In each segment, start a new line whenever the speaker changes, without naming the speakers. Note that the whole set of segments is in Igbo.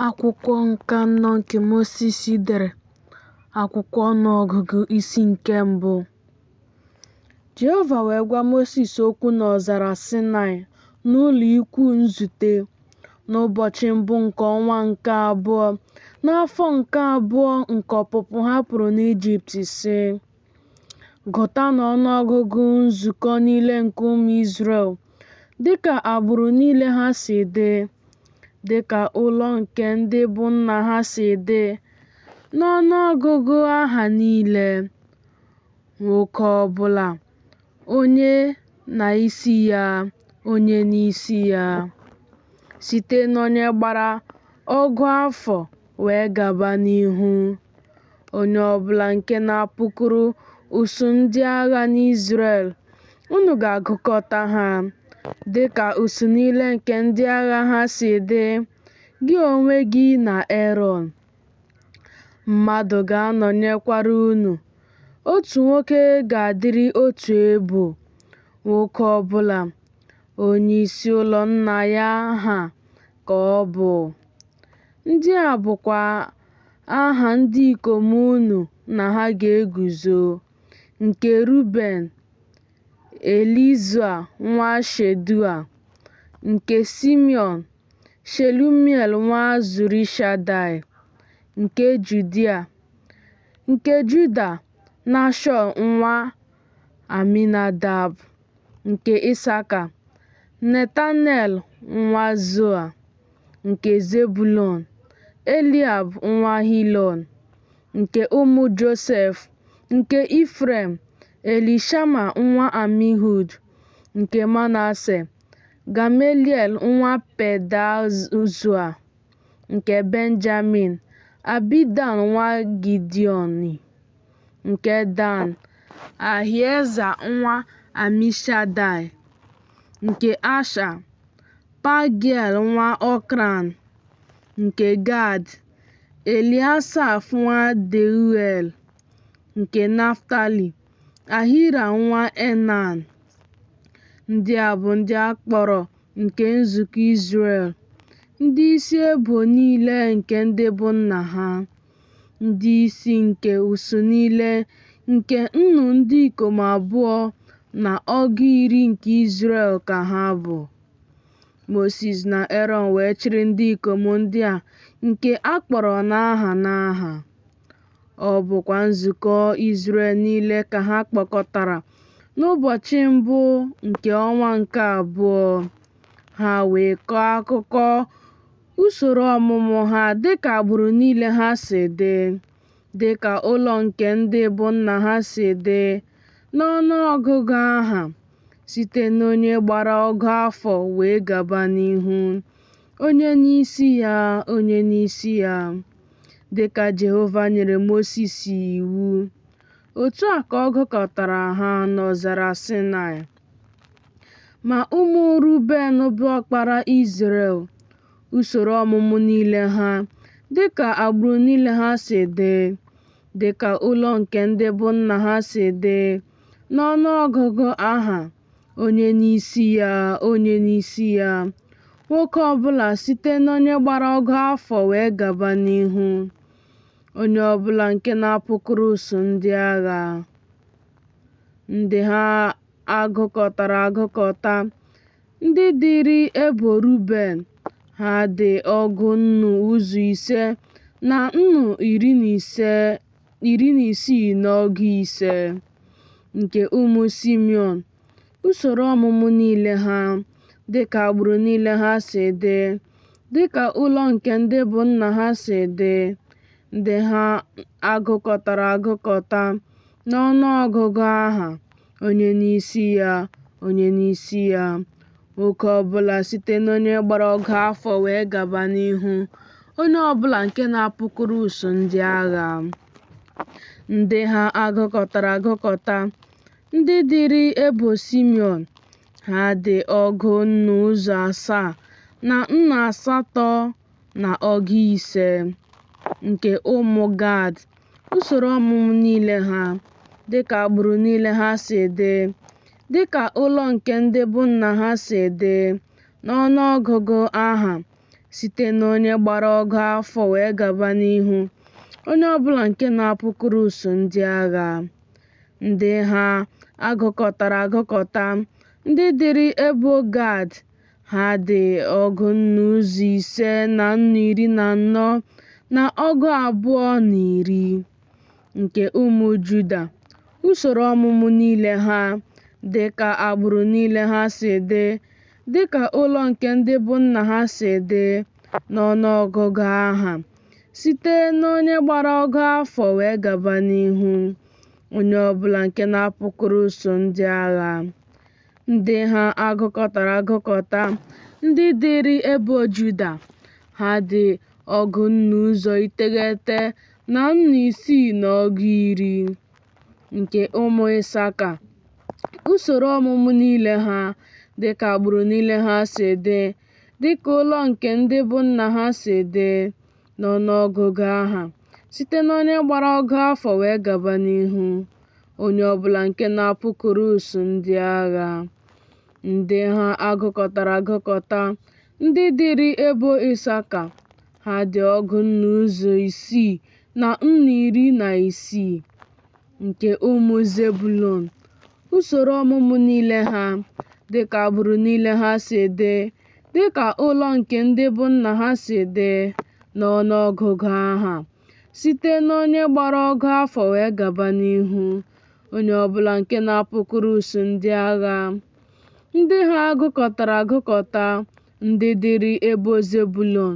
Akwụkwọ nke anọ nke Mosis dere, akwụkwọ ọnụọgụgụ isi nke mbụ. Jehova wee gwa Mosis okwu n'ọzara Saịnaị n'ụlọikwuu nzute, n'ụbọchị mbụ nke ọnwa nke abụọ, n'afọ nke abụọ nke ọpụpụ ha pụrụ n'Ijipt, sị, Gụtanụ ọnụọgụgụ nzukọ niile nke ụmụ Izrel, dịka agbụrụ niile ha si dị, dịka ụlọ nke ndị bụ nna ha si dị, n'ọnụọgụgụ aha niile, nwoke ọbụla, onye na isi ya, onye n'isi ya, site n'onye gbara ọgụ afọ wee gaba n'ihu, onye ọbụla nke na-apụkwuru usuu ndị agha n'Izrel, unu ga-agụkọta ha, dịka usuu niile nke ndị agha ha si dị, gị onwe gị na Erọn. Mmadụ ga-anọnyekwara unu, otu nwoke ga-adịrị otu ebo, nwoke ọbụla, onyeisi ụlọ nna ya ha ka ọ bụ. Ndị a bụkwa aha ndị ikom unu na ha ga-eguzo, nke Ruben, Elizua nwa Shedua, nke Simiọn, Shelumiel nwa Zurishadai, nke Juda, Nashọn nwa Aminadab, nke Isaka, Netanel nwa Zua, nke Zebụlọn, Eliab nwa Hilọn, nke ụmụ Josef, nke Ifrem, Elishama nwa Amihud, nke Manase, Gameliel nwa Pedahzua, nke Benjamin, Abidan nwa Gidiọni, nke Dan, Ahieza nwa Amishadai, nke Asha, Pagiel nwa Okran, nke Gad, Eliasaf nwa Deuel, nke Naftali, Ahira nwa Enan. Ndị a bụ ndị a kpọrọ nke nzukọ Izrel, ndị isi ebo niile nke ndị bụ nna ha, ndị isi nke usuu niile nke nnu ndị ikom abụọ na ọgụ iri nke Izrel ka ha bụ. Mosis na Erọn wee chịrị ndị ikom ndị a nke a kpọrọ n'aha n'aha. Ọ bụkwa nzukọ Izrel niile ka ha kpọkọtara n'ụbọchị mbụ nke ọnwa nke abụọ. Ha wee kọọ akụkọ usoro ọmụmụ ha dịka agbụrụ niile ha si dị, dịka ụlọ nke ndị bụ nna ha si dị, n'ọnụọgụgụ aha, site n'onye gbara ọgụ afọ wee gaba n'ihu, onye n'isi ya, onye n'isi ya, dịka Jehova nyere Mosis iwu. Otu a ka ọ gụkọtara ha n'ọzara Saịnaị. Ma ụmụ Ruben bụ ọkpara Izrel, usoro ọmụmụ niile ha, dịka agbụrụ niile ha si dị, dịka ụlọ nke ndị bụ nna ha si dị, n'ọnụọgụgụ aha, onye n'isi ya, onye n'isi ya, nwoke ọbụla site n'onye gbara ọgụ afọ wee gaba n'ihu, onye ọbụla nke na-apụkwuru usuu ndị agha, ndị ha agụkọtara agụkọta, ndị dịrị ebo Ruben, ha dị ọgụ nnu ụzọ ise na nnu iri na isii na ọgụ ise, nke ụmụ Simiọn, usoro ọmụmụ niile ha, dịka agbụrụ niile ha si dị, dịka ụlọ nke ndị bụ nna ha si dị, ndị ha agụkọtara agụkọta, n'ọnụọgụgụ aha, onye n'isi ya, onye n'isi ya, nwoke ọbụla site n'onye gbara ọgụ afọ wee gaba n'ihu, onye ọbụla nke na-apụkwuru usuu ndị agha, ndị ha agụkọtara agụkọta, ndị dịrị ebo Simiọn, ha dị ọgụ nnu ụzọ asaa na nnu asatọ na ọgụ ise, nke ụmụ Gad, usoro ọmụmụ niile ha, dịka agbụrụ niile ha si dị, dịka ụlọ nke ndị bụ nna ha si dị, n'ọnụọgụgụ aha, Site n'onye gbara ọgụ afọ wee gaba n'ihu, onye ọ bụla nke na-apụkwuru usuu ndị agha, ndị ha a gụkọtara agụkọta, ndị dịịrị ebo Gad, ha dị ọgụ nnu ụzọ ise na nnu iri na anọ na ọgụ abụọ na iri. Nke ụmụ Juda, usoro ọmụmụ niile ha, dị ka agbụrụ niile ha si dị, dị ka ụlọ nke ndị bụ nna ha si dị, n'ọnụọgụgụ aha, site n'onye gbara ọgụ afọ wee gaba n'ihu, onye ọ bụla nke na-apụkwuru usuu ndị agha, ndị ha a gụkọtara agụkọta, ndị dịịrị ebo Juda, ha dị ọgụ nnu ụzọ iteghete na nnu isii na ọgụ iri. Nke ụmụ Ịsaka, usoro ọmụmụ niile ha, dị ka agbụrụ niile ha si dị, dị ka ụlọ nke ndị bụ nna ha si dị, n'ọnụọgụgụ aha, site n'onye gbara ọgụ afọ wee gaba n'ihu, onye ọ bụla nke na-apụkwuru usuu ndị agha, ndị ha a gụkọtara agụkọta, ndị dịịrị ebo Ịsaka, ha dị ọgụ nnu ụzọ isii na nnu iri na isii. Nke ụmụ Zebụlọn, usoro ọmụmụ niile ha, dị ka agbụrụ niile ha si dị, dị ka ụlọ nke ndị bụ nna ha si dị, n'ọnụọgụgụ aha, site n'onye gbara ọgụ afọ wee gaba n'ihu, onye ọ bụla nke na-apụkwuru usuu ndị agha, ndị ha a gụkọtara agụkọta, ndị dịịrị ebo Zebụlọn,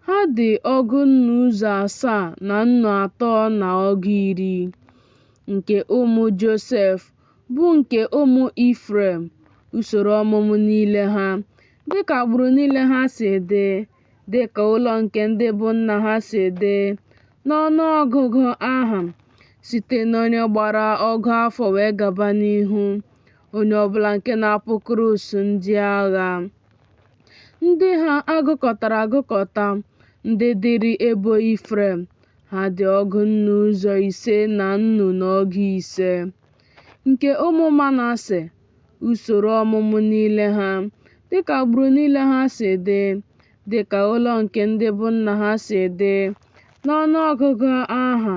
ha dị ọgụ nnu ụzọ asaa na nnu atọ na ọgụ iri. Nke ụmụ Josef, bụ nke ụmụ Ifrem, usoro ọmụmụ niile ha, dị ka agbụrụ niile ha si dị, dị ka ụlọ nke ndị bụ nna ha si dị, n'ọnụọgụgụ aha, site n'onye gbara ọgụ afọ wee gaba n'ihu, onye ọ bụla nke na-apụkwuru usuu ndị agha, ndị ha a gụkọtara agụkọta, ndị dịịrị ebo Ifrem, ha dị ọgụ nnu ụzọ ise na nnu na ọgụ ise. Nke ụmụ Manase, usoro ọmụmụ niile ha, dịka agbụrụ niile ha si dị, dịka ụlọ nke ndị bụ nna ha si dị, n'ọnụọgụgụ aha,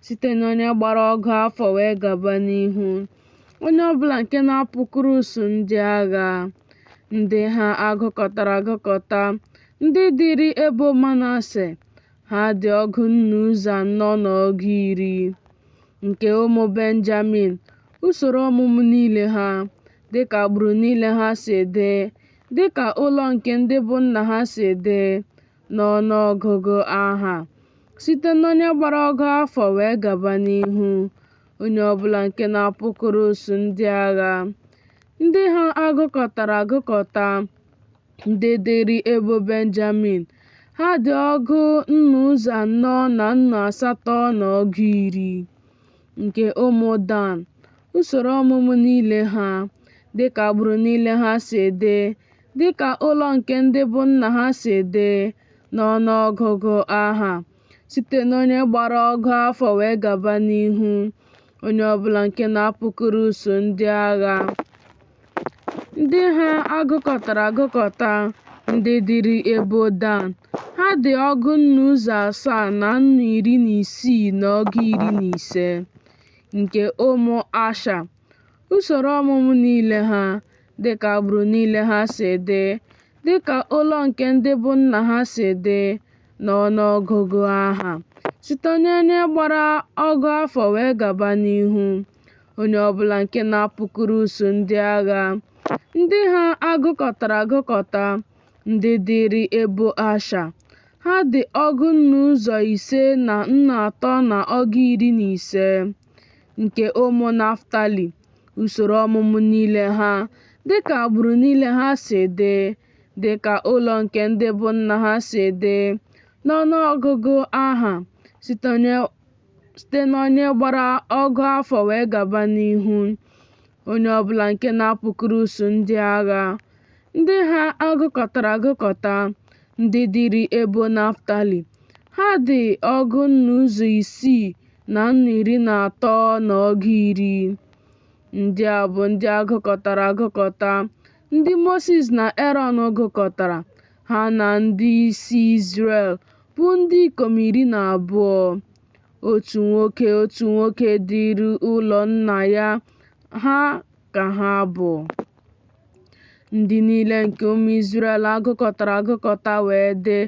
site n'onye gbara ọgụ afọ wee gaba n'ihu, onye ọ bụla nke na-apụkwuru usuu ndị agha, ndị ha a gụkọtara agụkọta, ndị dịịrị ebo Manase, ha dị ọgụ nnu ụzọ anọ na ọgụ iri. Nke ụmụ Benjamin, usoro ọmụmụ niile ha, dịka agbụrụ niile ha si dị, dịka ụlọ nke ndị bụ nna ha si dị, n'ọnụọgụgụ aha, site n'onye gbara ọgụ afọ wee gaba n'ihu, onye ọ bụla nke na-apụkwuru usuu ndị agha, ndị ha a gụkọtara agụkọta, ndị dịịrị ebo Benjamin, ha dị ọgụ nnu ụzọ anọ na nnu asatọ na ọgụ iri. Nke ụmụ Dan, usoro ọmụmụ niile ha, dịka agbụrụ niile ha si dị, dịka ụlọ nke ndị bụ nna ha si dị, n'ọnụọgụgụ aha, site n'onye gbara ọgụ afọ wee gaba n'ihu, onye ọ bụla nke na-apụkwuru usuu ndị agha, ndị ha a gụkọtara agụkọta, ndị dịịrị ebo Dan, ha dị ọgụ nnu ụzọ asaa na nnu iri na isii na ọgụ iri na ise. Nke ụmụ Asha, usoro ọmụmụ niile ha, dịka agbụrụ niile ha si dị, dịka ụlọ nke ndị bụ nna ha si dị, n'ọnụọgụgụ aha, site n'onye gbara ọgụ afọ wee gaba n'ihu, onye ọ bụla nke na-apụkwuru usuu ndị agha, ndị ha a gụkọtara agụkọta, ndị dịịrị ebo Asha, ha dị ọgụ nnu ụzọ ise na nnu atọ na ọgụ iri na ise. Nke ụmụ Naftali, usoro ọmụmụ niile ha, dịka agbụrụ niile ha si dị, dịka ụlọ nke ndị bụ nna ha si dị, n'ọnụọgụgụ aha, site n'onye gbara ọgụ afọ wee gaba n'ihu, onye ọ bụla nke na-apụkwuru usuu ndị agha, ndị ha a gụkọtara agụkọta, ndị dịịrị ebo Naftali, ha dị ọgụ nnu ụzọ isii na nnu iri na atọ na ọgụ iri. Ndị a bụ ndị a gụkọtara agụkọta, ndị Mosis na Erọn gụkọtara, Ha na ndị isi Izrel, bụ ndị ikom 12, otu nwoke otu nwoke dịịrị ụlọ nna ya ha ka ha bụ. Ndị niile nke ụmụ Izrel a gụkọtara agụkọta wee dị,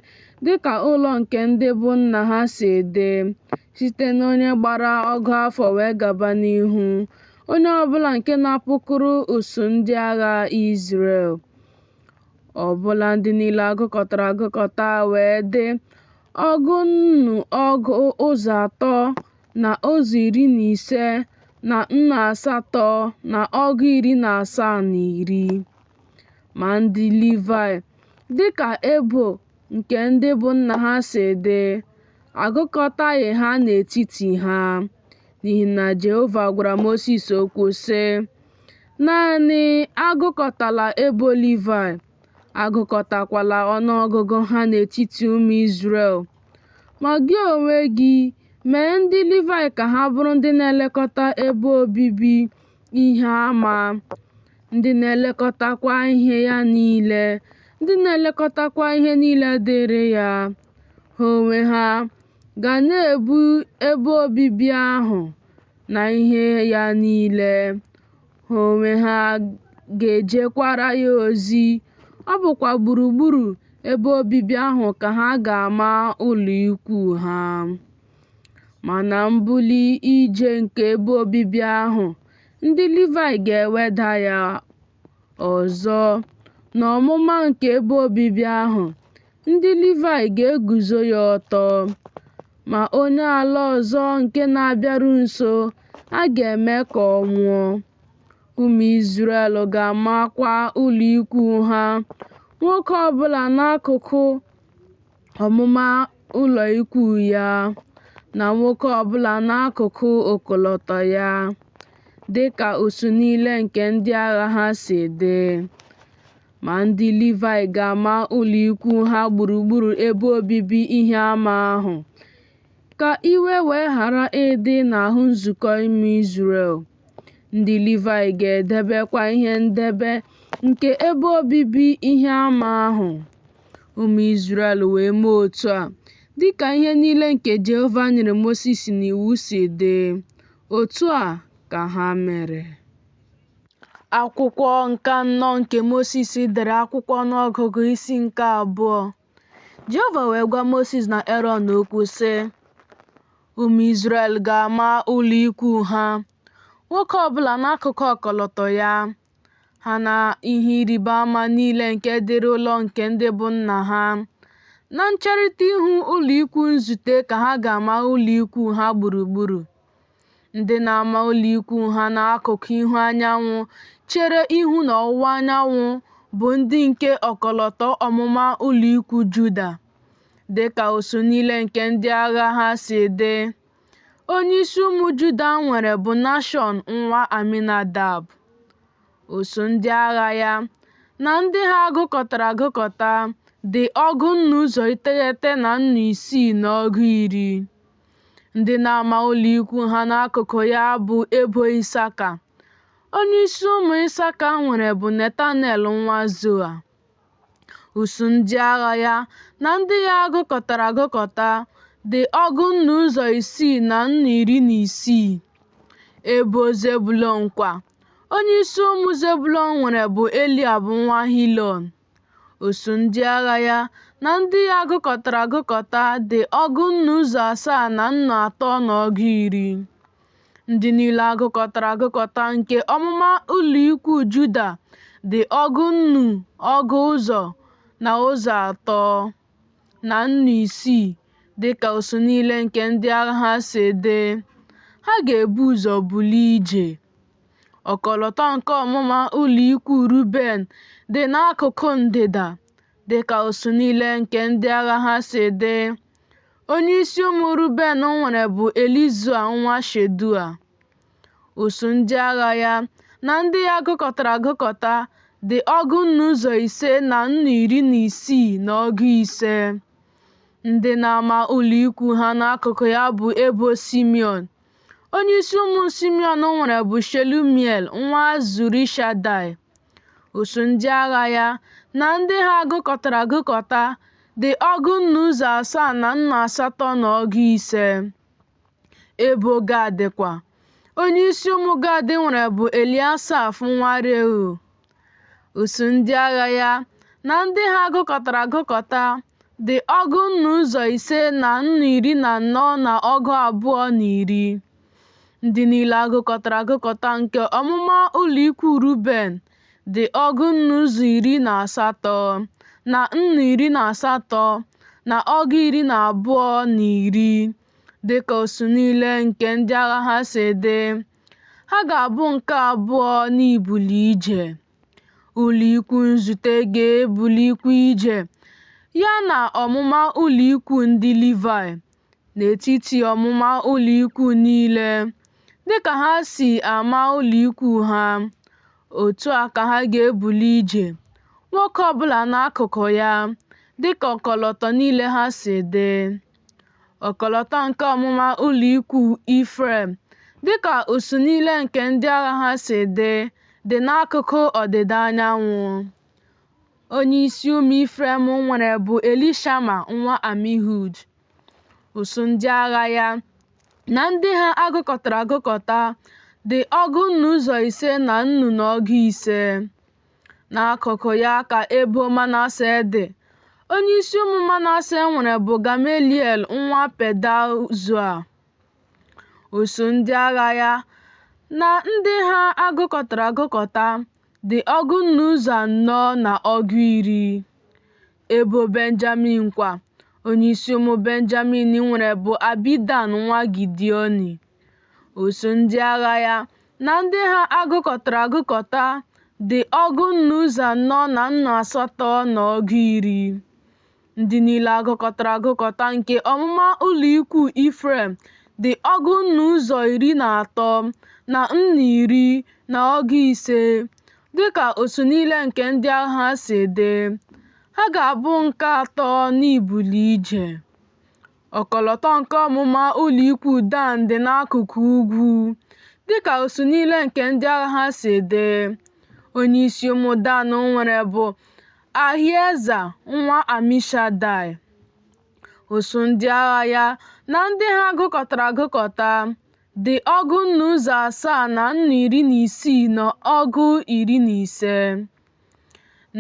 dị ka ụlọ nke ndị bụ nna ha si dị, site n'onye gbara ọgụ afọ wee gaba n'ihu, onye ọ bụla nke na-apụkwuru usuu ndị agha Izrel. Ọbụla ndị niile a gụkọtara agụkọta wee dị ọgụ nnu ọgụ ụzọ atọ na ụzọ 15 na 800 na ọgụ 17 na 10. Ma ndị Livaị, dị ka ebo nke ndị bụ nna ha si dị, a gụkọtaghị ha n'etiti ha, n'ihi na Jehova gwara Mosis okwu, sị, Naanị agụkọtala ebo Livaị, agụkọtakwala ọnụ ọgụgụ ha n'etiti ụmụ Izrel. Ma gị onwe gị mee ndị Livaị ka ha bụrụ ndị na-elekọta ebe obibi ihe ama, ndị na-elekọtakwa ihe ya niile, ndị na-elekọtakwa ihe niile dịịrị ya. Ha onwe ha ga na-ebu ebe obibi ahụ na ihe ya niile, ha onwe ha ga-ejekwara ya ozi, ọ bụkwa gburugburu ebe obibi ahụ ka ha ga-ama ụlọikwuu ha. Ma na mbuli ije nke ebe obibi ahụ, ndị Livaị ga-eweda ya, ọzọ, n'ọmụma nke ebe obibi ahụ, ndị Livaị ga-eguzo ya ọtọ. Ma onye ala ọzọ nke na-abịaru nso, a ga-eme ka ọ nwụọ. Ụmụ Izrel ga-amakwa ụlọikwuu ha, nwoke ọ bụla n'akụkụ ọmụma ụlọikwuu ya, na nwoke ọ bụla n'akụkụ ọkọlọtọ ya, dị ka usuu niile nke ndị agha ha si dị. Ma ndị Livaị ga-ama ụlọikwuu ha gburugburu ebe obibi ihe ama ahụ, ka iwe wee ghara ịdị n'ahụ nzukọ ụmụ Izrel. Ndị Livaị ga-edebekwa ihe ndebe nke ebe obibi ihe ama ahụ. Ụmụ Izrel wee mee otu a, dị ka ihe niile nke Jehova nyere Mosis n'iwu si dị, otu a ka ha mere. Akwụkwọ nke anọ nke Mosis dere akwụkwọ ọnụọgụgụ isi nke abụọ. Jehova wee gwa Mosis na Erọn okwu sị, Ụmụ Izrel ga-ama ụlọikwuu ha, nwoke ọbụla n'akụkụ ọkọlọtọ ya, ha na ihe ịrịba ama niile nke dịrị ụlọ nke ndị bụ nna ha. Na ncherịta ihu ụlọikwuu nzute ka ha ga-ama ụlọikwuu ha gburugburu. Ndị na-ama ụlọikwuu ha n'akụkụ ihu anyanwụ chere ihu n'ọwụwa anyanwụ bụ ndị nke ọkọlọtọ ọmụma ụlọikwuu Juda, dị ka usuu niile nke ndị agha ha si dị. Onyeisi ụmụ Juda nwere bụ Nashọn nwa Aminadab. Usuu ndị agha ya, na ndị ha gụkọtara agụkọta, dị ọgụ nnu ụzọ iteghete na nnu isii na ọgụ iri. Ndị na-ama ụlọikwuu ha n'akụkụ ya bụ ebo Isaka. Onyeisi ụmụ Isaka nwere bụ Netanel nwa Zua. Usuu ndị agha ya na ndị ya gụkọtara agụkọta dị ọgụ nnu ụzọ isii na nnu 16. Ebo Zebụlọn kwa, onyeisi ụmụ Zebụlọn nwere bụ Eliab nwa Hilọn. Usuu ndị agha ya na ndị ya gụkọtara agụkọta dị ọgụ nnu ụzọ asaa na nnu atọ na ọgụ iri. Ndị niile a gụkọtara agụkọta nke ọmụma ụlọikwuu Juda dị ọgụ nnu ọgụ ụzọ na ụzọ atọ na nnu isii, dị ka usuu niile nke ndị agha ha si dị. Ha ga-ebu ụzọ bulie ije. Ọkọlọtọ nke ọmụma ụlọikwuu Ruben dị n'akụkụ ndịda, dị ka usuu niile nke ndị agha ha si dị. Onyeisi ụmụ Ruben nwere bụ Elizua nwa Shedua. Usuu ndị agha ya na ndị ya gụkọtara agụkọta dị ọgụ nnu ụzọ ise na nnu 16 na ọgụ ise. Ndị na-ama ụlọikwuu ha n'akụkụ ya bụ ebo Simiọn. Onyeisi ụmụ Simiọn nwere bụ Shelumiel nwa Zurishadai. Usuu ndị agha ya na ndị ha a gụkọtara agụkọta dị ọgụ nnu ụzọ asaa na nnu asatọ na ọgụ ise. Ebo Gad kwa, onyeisi ụmụ Gad nwere bụ Eliasaf nwa Reuel. Usuu ndị agha ya na ndị ha a gụkọtara agụkọta dị ọgụ nnu ụzọ ise na nnu iri na anọ na ọgụ abụọ na iri. Ndị niile a gụkọtara agụkọta nke ọmụma ụlọ ikwu Ruben dị ọgụ nnu ụzọ iri na asatọ na nnu iri na asatọ na ọgụ iri na abụọ na iri, dịka usuu niile nke ndị agha ha si dị. Ha ga-abụ nke abụọ n'ibuli ije. Ụlọ ikwu nzute ga-ebulikwa ije, ya na ọmụma ụlọ ikwu ndị Livaị, n'etiti ọmụma ụlọ ikwu niile, dịka ha si ama ụlọ ikwu ha, otu a ka ha ga-ebuli ije, nwoke ọbụla n'akụkụ ya, dịka ọkọlọtọ niile ha si dị. Ọkọlọtọ nke ọmụma ụlọ ikwu Ifrem, dịka usuu niile nke ndị agha ha si dị, dị n'akụkụ ọdịda anyanwụ. Onyeisi ụmụ Ifrem nwere bụ Elishama nwa Amihud. Usuu ndị agha ya na ndị ha a gụkọtara agụkọta dị ọgụ nnu ụzọ ise na nnu na ọgụ ise. N'akụkụ ya ka ebo Manase dị. Onyeisi ụmụ Manase nwere bụ Gameliel nwa Pedazoa. Usuu ndị agha ya na ndị ha a gụkọtara agụkọta dị ọgụ nnu ụzọ anọ na ọgụ iri. Ebo Benjamin kwa, onyeisi ụmụ Benjamin nwere bụ Abidan nwa Gidiọni. Usuu ndị agha ya na ndị ha a gụkọtara agụkọta dị ọgụ nnu ụzọ anọ na nnu asatọ na ọgụ iri. Ndị niile a gụkọtara agụkọta nke ọmụma ụlọ ikwu Ifrem dị ọgụ nnu ụzọ iri na atọ na nnu iri na ọgụ ise, dịka usuu niile nke ndị agha ha si dị. Ha ga-abụ nke atọ n'ibuli ije. Ọkọlọtọ nke ọmụma ụlọ ikwu Dan dị n'akụkụ ugwu, dịka usuu niile nke ndị agha ha si dị. Onyeisi ụmụ Dan nwere bụ Ahieza nwa Amishadai. Usuu ndị agha ya na ndị ha gụkọtara agụkọta dị ọgụ nnu ụzọ asaa na nnu iri na isii na ọgụ iri na ise.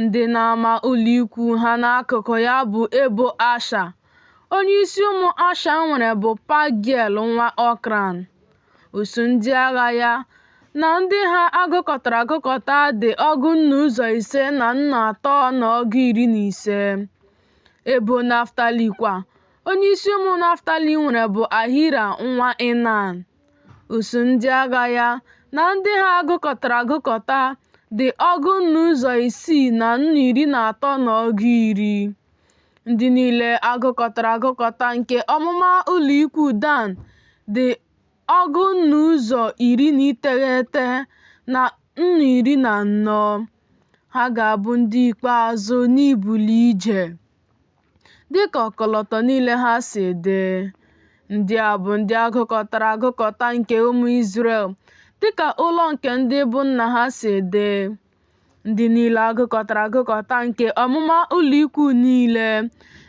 Ndị na-ama ụlọ ikwu ha n'akụkụ ya bụ ebo Asha. Onyeisi ụmụ Asha nwere bụ Pagiel nwa Okran. Usuu ndị agha ya na ndị ha a gụkọtara agụkọta dị ọgụ nnu ụzọ ise na nnu atọ na ọgụ iri na ise. Ebo Naftali kwa, onyeisi ụmụ Naftali nwere bụ Ahira nwa Enan. Usuu ndị agha ya na ndị ha a gụkọtara agụkọta dị ọgụ nnu ụzọ isii na nnu iri na atọ na ọgụ iri. Ndị niile a gụkọtara agụkọta nke ọmụma ụlọ ikwu Dan dị ọgụ nnu ụzọ iri na iteghete na nnu iri na anọ. Ha ga-abụ ndị ikpeazụ n'ibuli ije, dịka ọkọlọtọ niile ha si dị. Ndị a bụ ndị a gụkọtara agụkọta nke ụmụ Izrel, dịka ụlọ nke ndị bụ nna ha si dị. Ndị niile a gụkọtara agụkọta nke ọmụma ụlọ ikwu niile,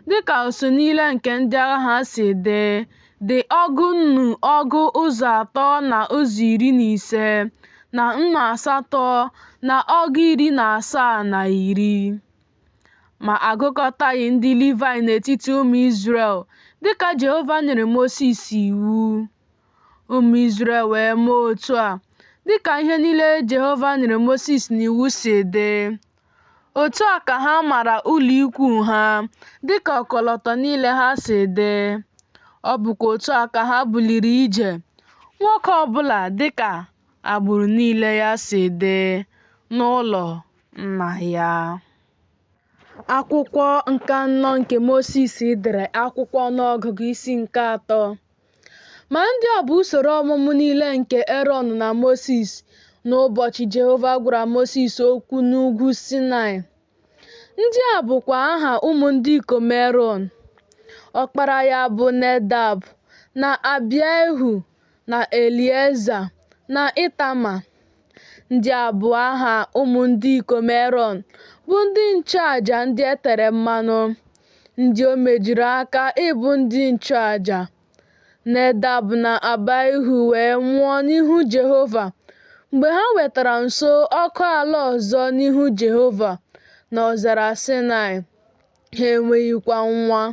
dịka usuu niile nke ndị agha ha si dị, dị ọgụ nnu ọgụ ụzọ atọ na ụzọ iri na ise, na nnu asatọ na ọgụ iri na asaa na iri. Ma a gụkọtaghị ndị Livaị n'etiti ụmụ Izrel, dịka Jehova nyere Mosis iwu. Ụmụ Izrel wee mee otu a, dịka ihe niile Jehova nyere Mosis n'iwu si dị. Otu a ka ha mara ụlọ ikwu ha, dịka ọkọlọtọ niile ha si dị. Ọ bụkwa otu a ka ha buliri ije, nwoke ọbụla dịka agbụrụ niile ya si dị, n'ụlọ nna ya. Akwụkwọ nke anọ nke Mosis dere akwụkwọ ọnụọgụgụ isi nke atọ. Ma ndị a bụ usoro ọmụmụ niile nke Erọn na Mosis n'ụbọchị Jehova gwara Mosis okwu n'ugwu Saịnaị. Ndị a bụkwa aha ụmụ ndị ikom Erọn. Ọkpara ya bụ Nedab, na Abihu, na Elieza, na Itama. Ndị a bụ aha ụmụ ndị ikom Erọn, bụ ndị nchụaja ndị e tere mmanụ, ndị o mejuru aka ịbụ ndị nchụaja. Nedab na Abaịhu wee nwụọ n'ihu Jehova mgbe ha wetara nso ọkụ ala ọzọ n'ihu Jehova n'ọzara Saịnaị, ha enweghịkwa nwa.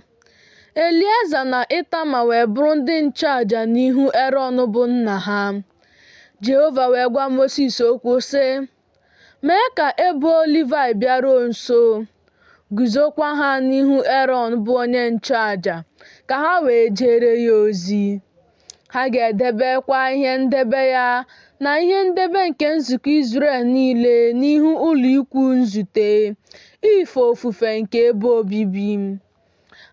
Elieza na Ịtama wee bụrụ ndị nchụaja n'ihu Erọn bụ nna ha. Jehova wee gwa Mosis okwu, sị, Mee ka ebo Livaị bịaruo nso, guzokwa ha n'ihu Erọn bụ onye nchụaja, ka ha wee jeere ya ozi. Ha ga-edebekwa ihe ndebe ya na ihe ndebe nke nzukọ Izrel niile n'ihu ụlọikwuu nzute, ife ofufe nke ebe obibi.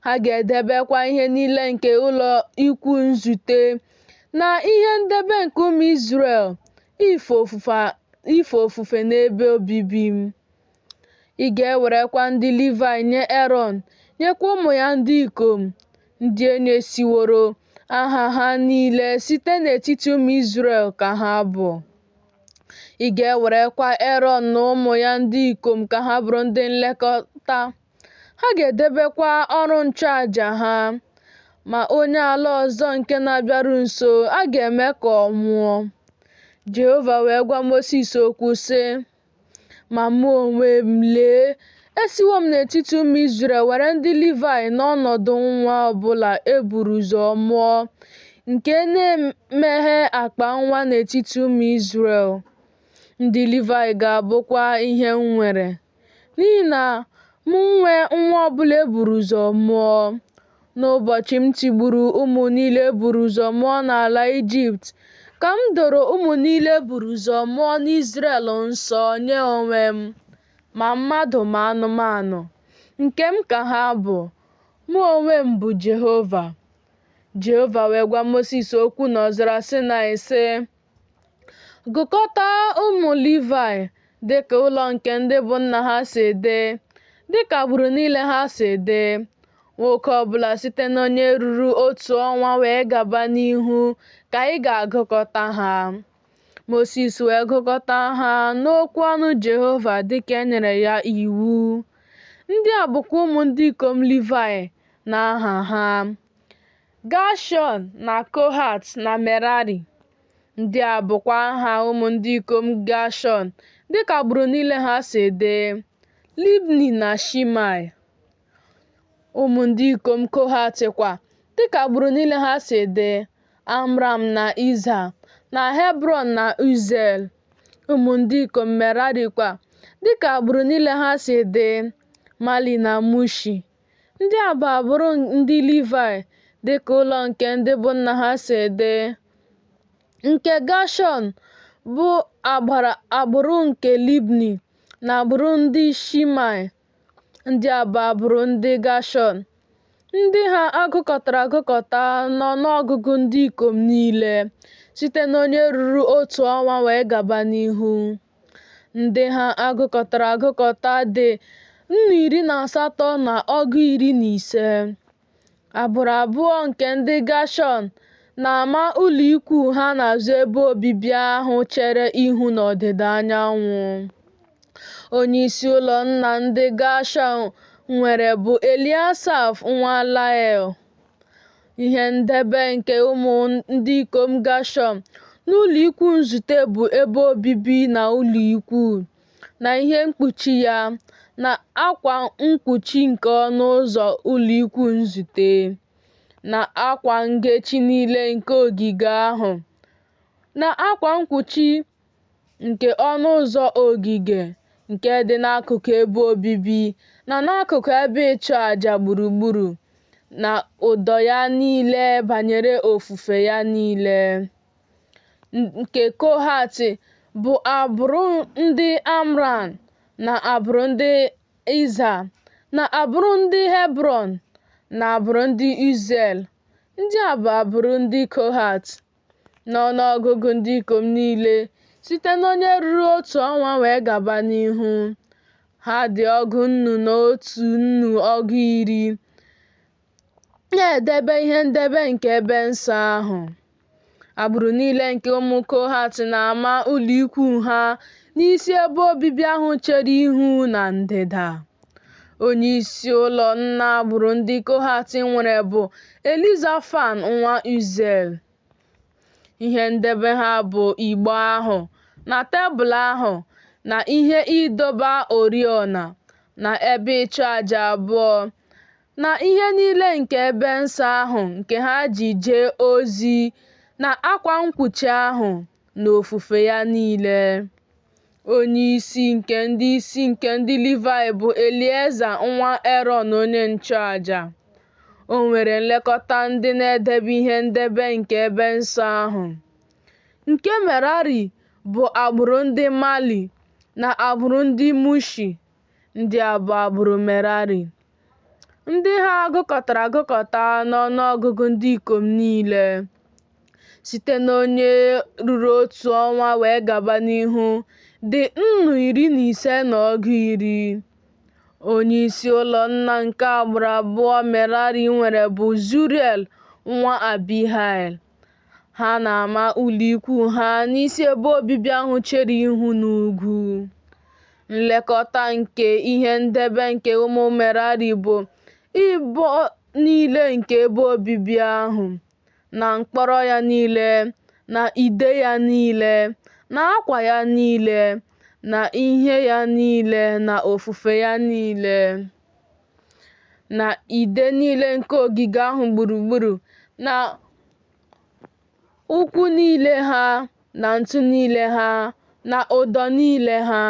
Ha ga-edebekwa ihe niile nke ụlọikwuu nzute na ihe ndebe nke ụmụ Izrel, ife ofufe n'ebe obibi. Ị ga-ewerekwa ndị Livaị nye Erọn, nyekwa ụmụ ya ndị ikom, ndị e nyesiworo aha ha niile site n'etiti ụmụ Izrel ka ha bụ. Ị ga-ewerekwa Erọn na ụmụ ya ndị ikom ka ha bụrụ ndị nlekọta. Ha ga-edebekwa ọrụ nchụaja ha. Ma onye ala ọzọ nke na-abịaru nso, a ga-eme ka ọ nwụọ. Jehova wee gwa Mosis okwu, sị, Ma mụ onwe m, lee, esiwo m n'etiti ụmụ Izrel were ndị Livaị n'ọnọdụ nwa ọ bụla e buru ụzọ mụọ nke na-emeghe akpa nwa n'etiti ụmụ Izrel. Ndị Livaị ga-abụkwa ihe m nwere, n'ihi na m nwe nwa ọ bụla e buru ụzọ mụọ. N'ụbọchị m tigburu ụmụ niile e buru ụzọ mụọ n'ala Ijipt, ka m doro ụmụ niile e buru ụzọ mụọ n'Izrel nsọ nye onwe m, ma mmadụ ma anụmanụ. Nke m ka ha bụ. Mụ onwe m bụ Jehova. Jehova wee gwa Mosis okwu n'ọzara Saịnaị, sị, Gụkọta ụmụ Livaị dị ka ụlọ nke ndị bụ nna ha si dị, dị ka agbụrụ niile ha si dị. Nwoke ọ bụla site n'onye ruru otu ọnwa wee gaba n'ihu ka ị ga-agụkọta ha. Mosis wee gụkọta ha n'okwu ọnụ Jehova dịka e nyere ya iwu. Ndị a bụkwa ụmụ ndị ikom Livaị n'aha ha: Gashọn na Kohat na Merari. Ndị a bụkwa aha ụmụ ndị ikom Gashọn dịka agbụrụ niile ha si dị: Libni na Shimei. Ụmụ ndị ikom Kohat kwa, dịka agbụrụ niile ha si dị: Amram na Izha, na Hebrọn na Uziel. Ụmụ ndị ikom Merari kwa, dịka agbụrụ niile ha si dị: Mali na Mushi. Ndị a bụ agbụrụ ndị Livayị dịka ụlọ nke ndị bụ nna ha si dị. Nke Gashọn bụ agbụrụ nke Libni na agbụrụ ndị Shimei. Ndị a bụ agbụrụ ndị Gashọn. Ndị ha a gụkọtara agụkọta n'ọnụọgụgụ ndị ikom niile, site n'onye ruru otu ọnwa wee gaba n'ihu. Ndị ha a gụkọtara agụkọta dị 18,015. Agbụrụ abụọ nke ndị Gashọn na-ama ụlọ ikwu ha n'azụ ebe obibi ahụ chere ihu n'ọdịda anyanwụ. Onyeisi ụlọ nna ndị Gashọn nwere bụ Eliasaf nwa Lael. Ihe ndebe nke ụmụ ndị ikom Gashọn n'ụlọ ikwu nzute bụ ebe obibi na ụlọ ikwu, na ihe mkpuchi ya, na akwa mkpuchi nke ọnụ ụzọ ụlọ ikwu nzute, na akwa ngechi niile nke ogige ahụ, na akwa mkpuchi nke ọnụ ụzọ ogige nke dị n'akụkụ ebe obibi na n'akụkụ ebe ịchụ aja gburugburu, na ụdọ ya niile banyere ofufe ya niile. Nke Kohat bụ agbụrụ ndị Amram, na agbụrụ ndị Izha, na agbụrụ ndị Hebrọn, na agbụrụ ndị Uziel. Ndị a bụ agbụrụ ndị Kohat. N'ọnụọgụgụ ndị ikom niile, site n'onye ruru otu ọnwa wee gaba n'ihu, ha dị 11,110, na-edebe ihe ndebe nke ebe nsọ ahụ. Agbụrụ niile nke ụmụ Kohat na-ama ụlọikwuu ha n'isi ebe obibi ahụ chere ihu na ndịda. Onyeisi ụlọ nna agbụrụ ndị Kohat nwere bụ Elizafan nwa Uziel. Ihe ndebe ha bụ Igbe ahụ, na tebụl ahụ, na ihe ịdọba oriọna, na ebe ịchụaja abụọ, na ihe niile nke ebe nsọ ahụ nke ha ji jee ozi na akwa mkpuchi ahụ na ofufe ya niile. Onyeisi nke ndị isi nke ndị Livaị bụ Elieza nwa Erọn onye nchụaja. O nwere nlekọta ndị na-edebe ihe ndebe nke ebe nsọ ahụ. Nke Merari bụ agbụrụ ndị Mali na agbụrụ ndị Mushi. Ndị a bụ agbụrụ Merari. Ndị ha gụkọtara agụkọta n'ọnụọgụgụ ndị ikom niile, site n'onye ruru otu ọnwa wee gaba n'ihu, dị 15,100. Onyeisi ụlọ nna nke agbụrụ abụọ Merari nwere bụ Zuriel nwa Abihail. Ha na-ama ụlọikwuu ha n'isi ebe obibi ahụ chere ihu n'ugwu. Nlekọta nke ihe ndebe nke ụmụ Merari bụ ibo niile nke ebe obibi ahụ, na mkpọrọ ya niile, na ide ya niile, na akwa ya niile, na ihe ya niile na ofufe ya niile, na ide niile nke ogige ahụ gburugburu, na ụkwụ niile ha, na ntu niile ha, na ụdọ niile ha.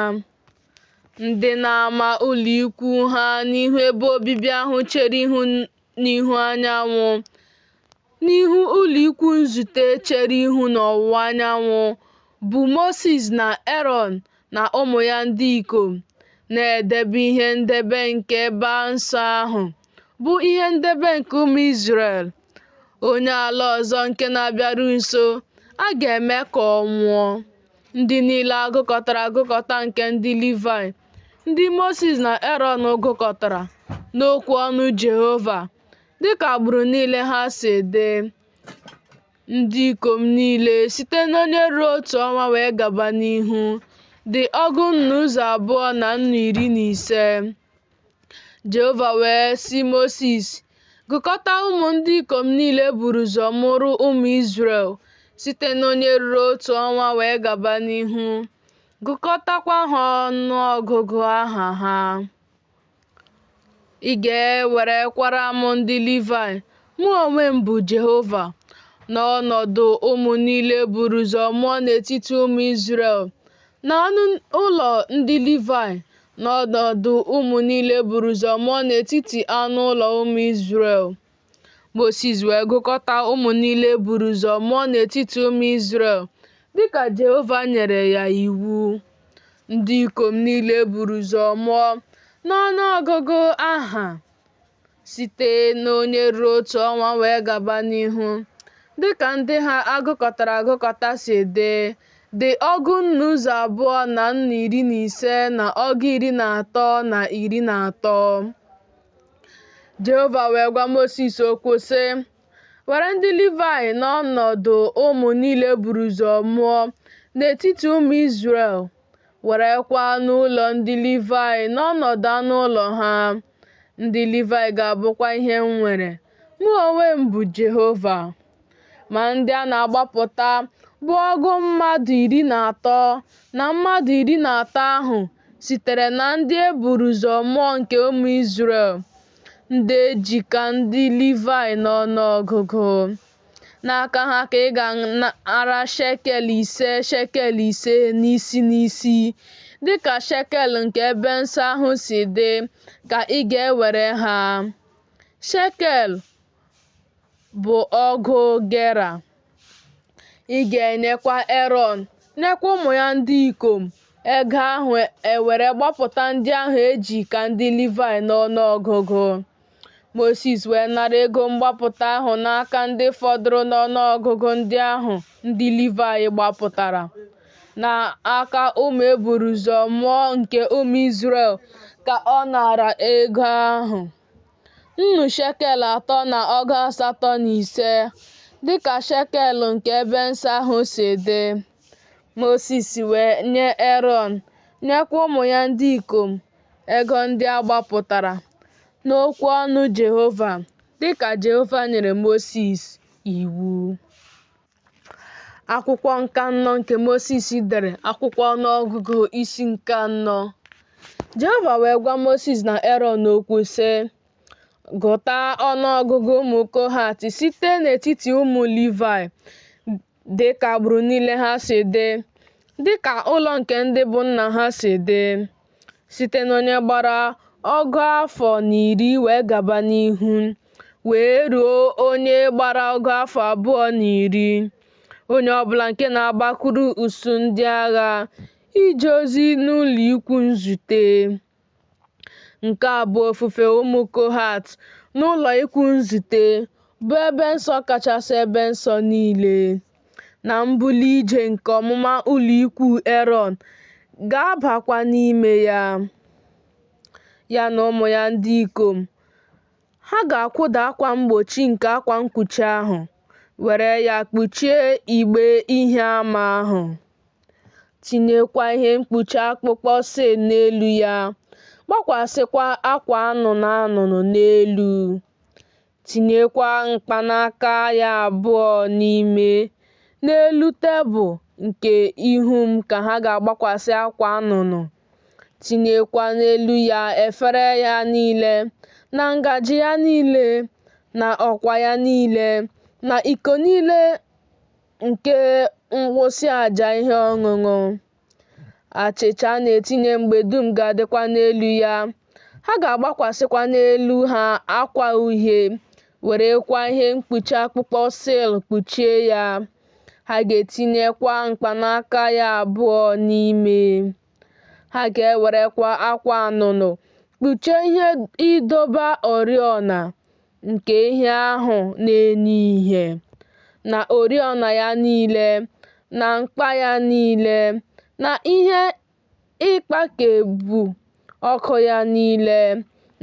Ndị na-ama ụlọikwuu ha n'ihu ebe obibi ahụ chere ihu n'ihu anyanwụ, n'ihu ụlọikwuu nzute chere ihu n'ọwụwa anyanwụ, bụ Mosis na Erọn na ụmụ ya ndị ikom, na-edebe ihe ndebe nke ebe nsọ ahụ, bụ ihe ndebe nke ụmụ Izrel. Onye ala ọzọ nke na-abịaru nso, a ga-eme ka ọ nwụọ. Ndị niile a gụkọtara agụkọta nke ndị Livaị, ndị Mosis na Erọn gụkọtara n'okwu ọnụ Jehova, dịka agbụrụ niile ha si dị, ndị ikom niile site n'onye ruru otu ọnwa wee gaba n'ihu, dị 12,015. Jehova wee sị Mosis, Gụkọta ụmụ ndị ikom niile e buru ụzọ mụrụ ụmụ Izrel, site n'onye ruru otu ọnwa wee gaba n'ihu, gụkọtakwa ha ọnụọgụgụ aha ha. Ị ga-ewerekwara m ndị Livaị, mụ onwe m bụ Jehova, n'ọnọdụ ụmụ niile e buru ụzọ mụọ n'etiti ụmụ Izrel, na anụ ụlọ ndị Livaị, n'ọnọdụ ụmụ niile e buru ụzọ mụọ n'etiti anụ ụlọ ụmụ Izrel. Mosis wee gụkọta ụmụ niile e buru ụzọ mụọ n'etiti ụmụ Izrel, dịka Jehova nyere ya iwu. Ndị ikom niile e buru ụzọ mụọ n'ọnụọgụgụ aha, site n'onye ruru otu ọnwa wee gaba n'ihu, dịka ndị ha a gụkọtara agụkọta si dị, dị 12,015 13. Jehova wee gwa Mosis okwu sị, Were ndị Livaị n'ọnọdụ ụmụ niile e buru ụzọ mụọ n'etiti ụmụ Izrel, werekwa anụ ụlọ ndị Livaị n'ọnọdụ anụ ụlọ ha. Ndị Livaị ga-abụkwa ihe m nwere. Mụ onwe m bụ Jehova. Ma ndị a na-agbapụta bụ ọgụ mmadụ iri na atọ na mmadụ iri na atọ ahụ sitere na ndị e buru ụzọ mụọ nke ụmụ Izrel, ndị e ji ka ndị Livaị n'ọnụọgụgụ. N'aka ha ka ị ga-anara shekel ise shekel ise n'isi n'isi, dị ka shekel nke ebe nsọ ahụ si dị ka ị ga-ewere ha. Shekel bụ ọgụ gera. Ị ga-enyekwa Erọn, nyekwa ụmụ ya ndị ikom, ego ahụ e were gbapụta ndị ahụ e ji ka ndị Livaị n'ọnụọgụgụ. Mosis wee nara ego mgbapụta ahụ n'aka ndị fọdụrụ n'ọnụọgụgụ ndị ahụ ndị Livaị gbapụtara. N'aka ụmụ e buru ụzọ mụọ nke ụmụ Izrel ka ọ nara ego ahụ. Nnu shekel atọ na ọgụ asatọ na ise, dị ka shekel nke ebe nsọ ahụ si dị. Mosis wee nye Erọn, nyekwa ụmụ ya ndị ikom ego ndị a gbapụtara n'okwu ọnụ Jehova, dị ka Jehova nyere Mosis iwu. Akwụkwọ nke anọ nke Mosis dere, akwụkwọ ọnụọgụgụ isi nke anọ. Jehova wee gwa Mosis na Erọn okwu sị, Gụta ọnụọgụgụ ụmụ Kohat site n'etiti ụmụ Livaị, dị ka agbụrụ niile ha si dị, dị ka ụlọ nke ndị bụ nna ha si dị, site n'onye gbara ọgụ afọ na iri wee gaba n'ihu, wee ruo onye gbara ọgụ afọ abụọ na iri, onye ọ bụla nke na-agbakwuru usuu ndị agha ije ozi n'ụlọikwuu nzute. Nke a bụ ofufe ụmụ Kohat n'ụlọikwuu nzute, bụ ebe nsọ kachasị ebe nsọ niile. Na mbuli ije nke ọmụma ụlọikwuu Erọn ga-abakwa n'ime ya, ya na ụmụ ya ndị ikom. Ha ga-akwụda akwa mgbochi nke akwa mkpuchi ahụ, were ya kpuchie igbe ihe ama ahụ, tinyekwa ihe mkpuchi akpụkpọ sil n'elu ya, gbakwasịkwa akwa anụnụ anụnụ n'elu, tinyekwa mkpanaka ya abụọ n'ime. N'elu tebụl nke ihu m ka ha ga-agbakwasị akwa anụnụ, tinyekwa n'elu ya efere ya niile, na ngaji ya niile, na ọkwa ya niile, na iko niile nke mwụsị aja ihe ọṅụṅụ. Achịcha a na-etinye mgbe dum ga-adịkwa n'elu ya. Ha ga-agbakwasịkwa n'elu ha akwa uhie, werekwa ihe mkpuchi akpụkpọ sil kpuchie ya. Ha ga-etinyekwa mkpanaka ya abụọ n'ime. Ha ga-ewerekwa akwa anụnụ kpuchie ihe ịdọba oriọna nke ihe ahụ na-enye ìhè, na oriọna ya niile, na mkpa ya niile, na ihe ịkpakebụ ọkụ ya niile,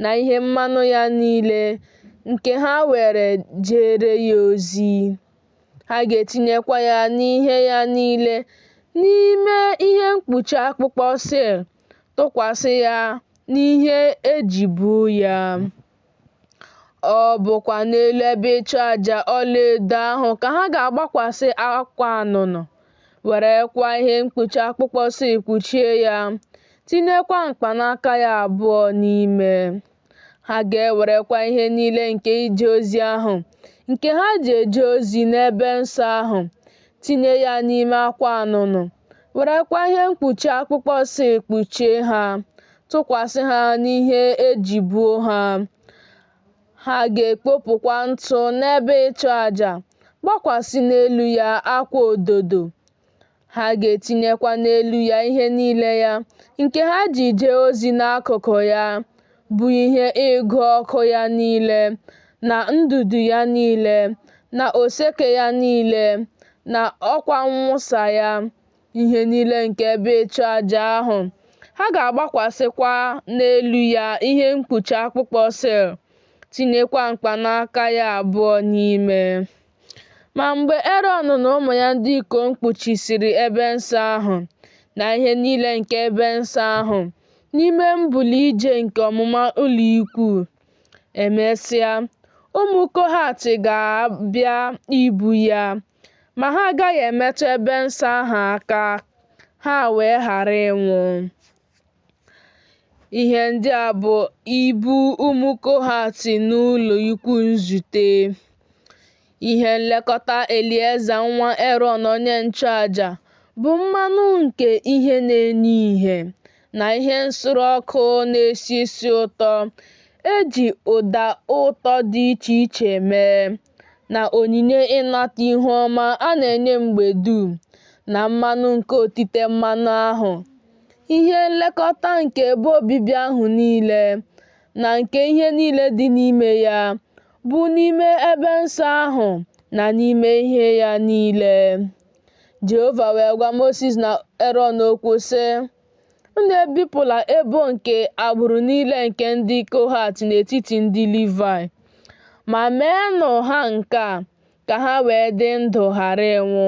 na ihe mmanụ ya niile, nke ha were jeere ya ozi. Ha ga-etinyekwa ya na ihe ya niile n'ime ihe mkpuchi akpụkpọ sil, tụkwasị ya n'ihe e ji buo ya. Ọ bụkwa n'elu ebe ịchụaja ọlaedo ahụ ka ha ga-agbakwasị akwa anụnụ, werekwa ihe mkpuchi akpụkpọ sil kpuchie ya, tinyekwa mkpanaka ya abụọ n'ime. Ha ga-ewerekwa ihe niile nke ije ozi ahụ, nke ha ji eje ozi n'ebe nsọ ahụ, tinye ya n'ime akwa anụnụ, werekwa ihe mkpuchi akpụkpọ sil kpuchie ha, tụkwasị ha n'ihe e ji buo ha. Ha ga-ekpopụkwa ntụ n'ebe ịchụaja, gbakwasị n'elu ya akwa ododo. Ha ga-etinyekwa n'elu ya ihe niile ya, nke ha ji jee ozi n'akụkụ ya, bụ ihe ịgụ ọkụ ya niile, na ndụdụ ya niile, na oseke ya niile, na ọkwa mwụsa ya, ihe niile nke ebe ịchụaja ahụ. Ha ga-agbakwasịkwa n'elu ya ihe mkpuchi akpụkpọ sil, tinyekwa mkpanaka ya abụọ n'ime. Ma mgbe Erọn na ụmụ ya ndị ikom kpuchisịrị ebe nsọ ahụ, na ihe niile nke ebe nsọ ahụ, n'ime mbuli ije nke ọmụma ụlọikwuu, emesịa, ụmụ Kohat ga-abịa ibu ya, ma ha agaghị emetụ ebe nsọ ahụ aka, ha wee ghara ịnwụ. Ihe ndị a bụ ibu ụmụ Kohat n'ụlọikwuu nzute. Ihe nlekọta Elieza nwa Erọn onye nchụaja bụ mmanụ nke ihe na-enye ìhè, na ihe nsure ọkụ na-esi isi ụtọ e ji ụda ụtọ dị iche iche mee, na onyinye ịnata ihu ọma a na-enye mgbe dum, na mmanụ nke otite mmanụ ahụ, ihe nlekọta nke ebe obibi ahụ niile, na nke ihe niile dị n'ime ya, bụ n'ime ebe nsọ ahụ na n'ime ihe ya niile. Jehova wee gwa Mosis na Erọn okwu sị, Unu ebipụla ebo nke agbụrụ niile nke ndị Kohat n'etiti ndị Livaị, ma meenụ ha nke a, ka ha wee dị ndụ ghara ịnwụ.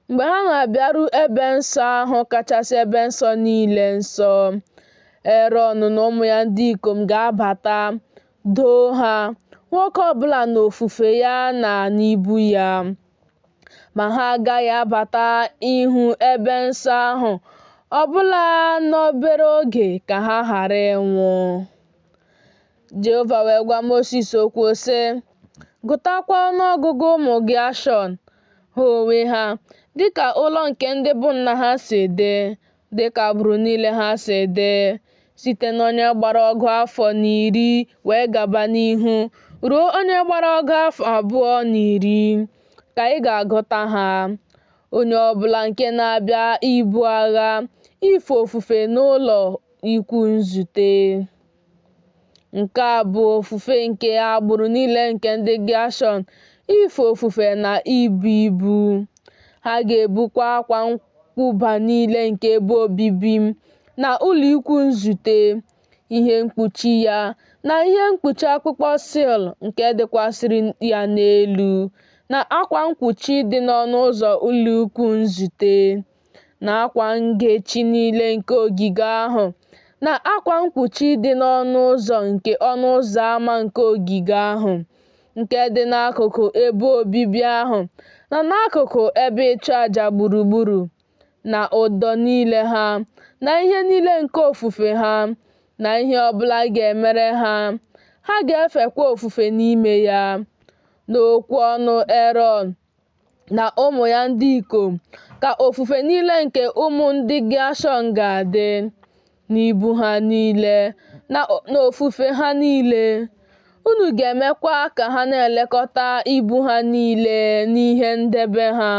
Mgbe ha na-abịaru ebe nsọ ahụ kachasị ebe nsọ niile nsọ, Erọn na ụmụ ya ndị ikom ga-abata, doo ha, nwoke ọ bụla n'ofufe ya na n'ibu ya. Ma ha agaghị abata ihu ebe nsọ ahụ ọbụna n'obere oge ka ha ghara ịnwụ. Jehova wee gwa Mosis okwu, sị, Gụtakwa ọnụ ọgụgụ ụmụ Geshọn, ha onwe ha, dị ka ụlọ nke ndị bụ nna ha si dị, dị ka agbụrụ niile ha si dị, site n'onye gbara ọgụ afọ na iri wee gaba n'ihu ruo onye gbara ọgụ afọ abụọ na iri, ka ị ga-agụta ha, onye ọ bụla nke na-abịa ibu agha ife ofufe n'ụlọ ikwu nzute. Nke a bụ ofufe nke agbụrụ niile nke ndị Geshọn, ife ofufe na ibu ibu. Ha ga-ebukwa akwa nkwụba niile nke ebe obibi na ụlọikwuu nzute, ihe mkpuchi ya na ihe mkpuchi akpụkpọ sil nke dịkwasịrị ya n'elu, na akwa mkpuchi dị n'ọnụ ụzọ ụlọikwuu nzute, na akwa ngechi niile nke ogige ahụ, na akwa mkpuchi dị n'ọnụ ụzọ nke ọnụ ụzọ ama nke ogige ahụ, nke dị n'akụkụ ebe obibi ahụ na n'akụkụ ebe ịchụaja gburugburu, na ụdọ niile ha, na ihe niile nke ofufe ha, na ihe ọ bụla a ga-emere ha, ha ga-efekwa ofufe n'ime ya. N'okwu ọnụ Erọn na ụmụ ya ndị ikom ka ofufe niile nke ụmụ ndị Geshọn ga-adị, n'ibu ha niile na n'ofufe ha niile. Unu ga-emekwa ka ha na-elekọta ibu ha niile na ihe ndebe ha.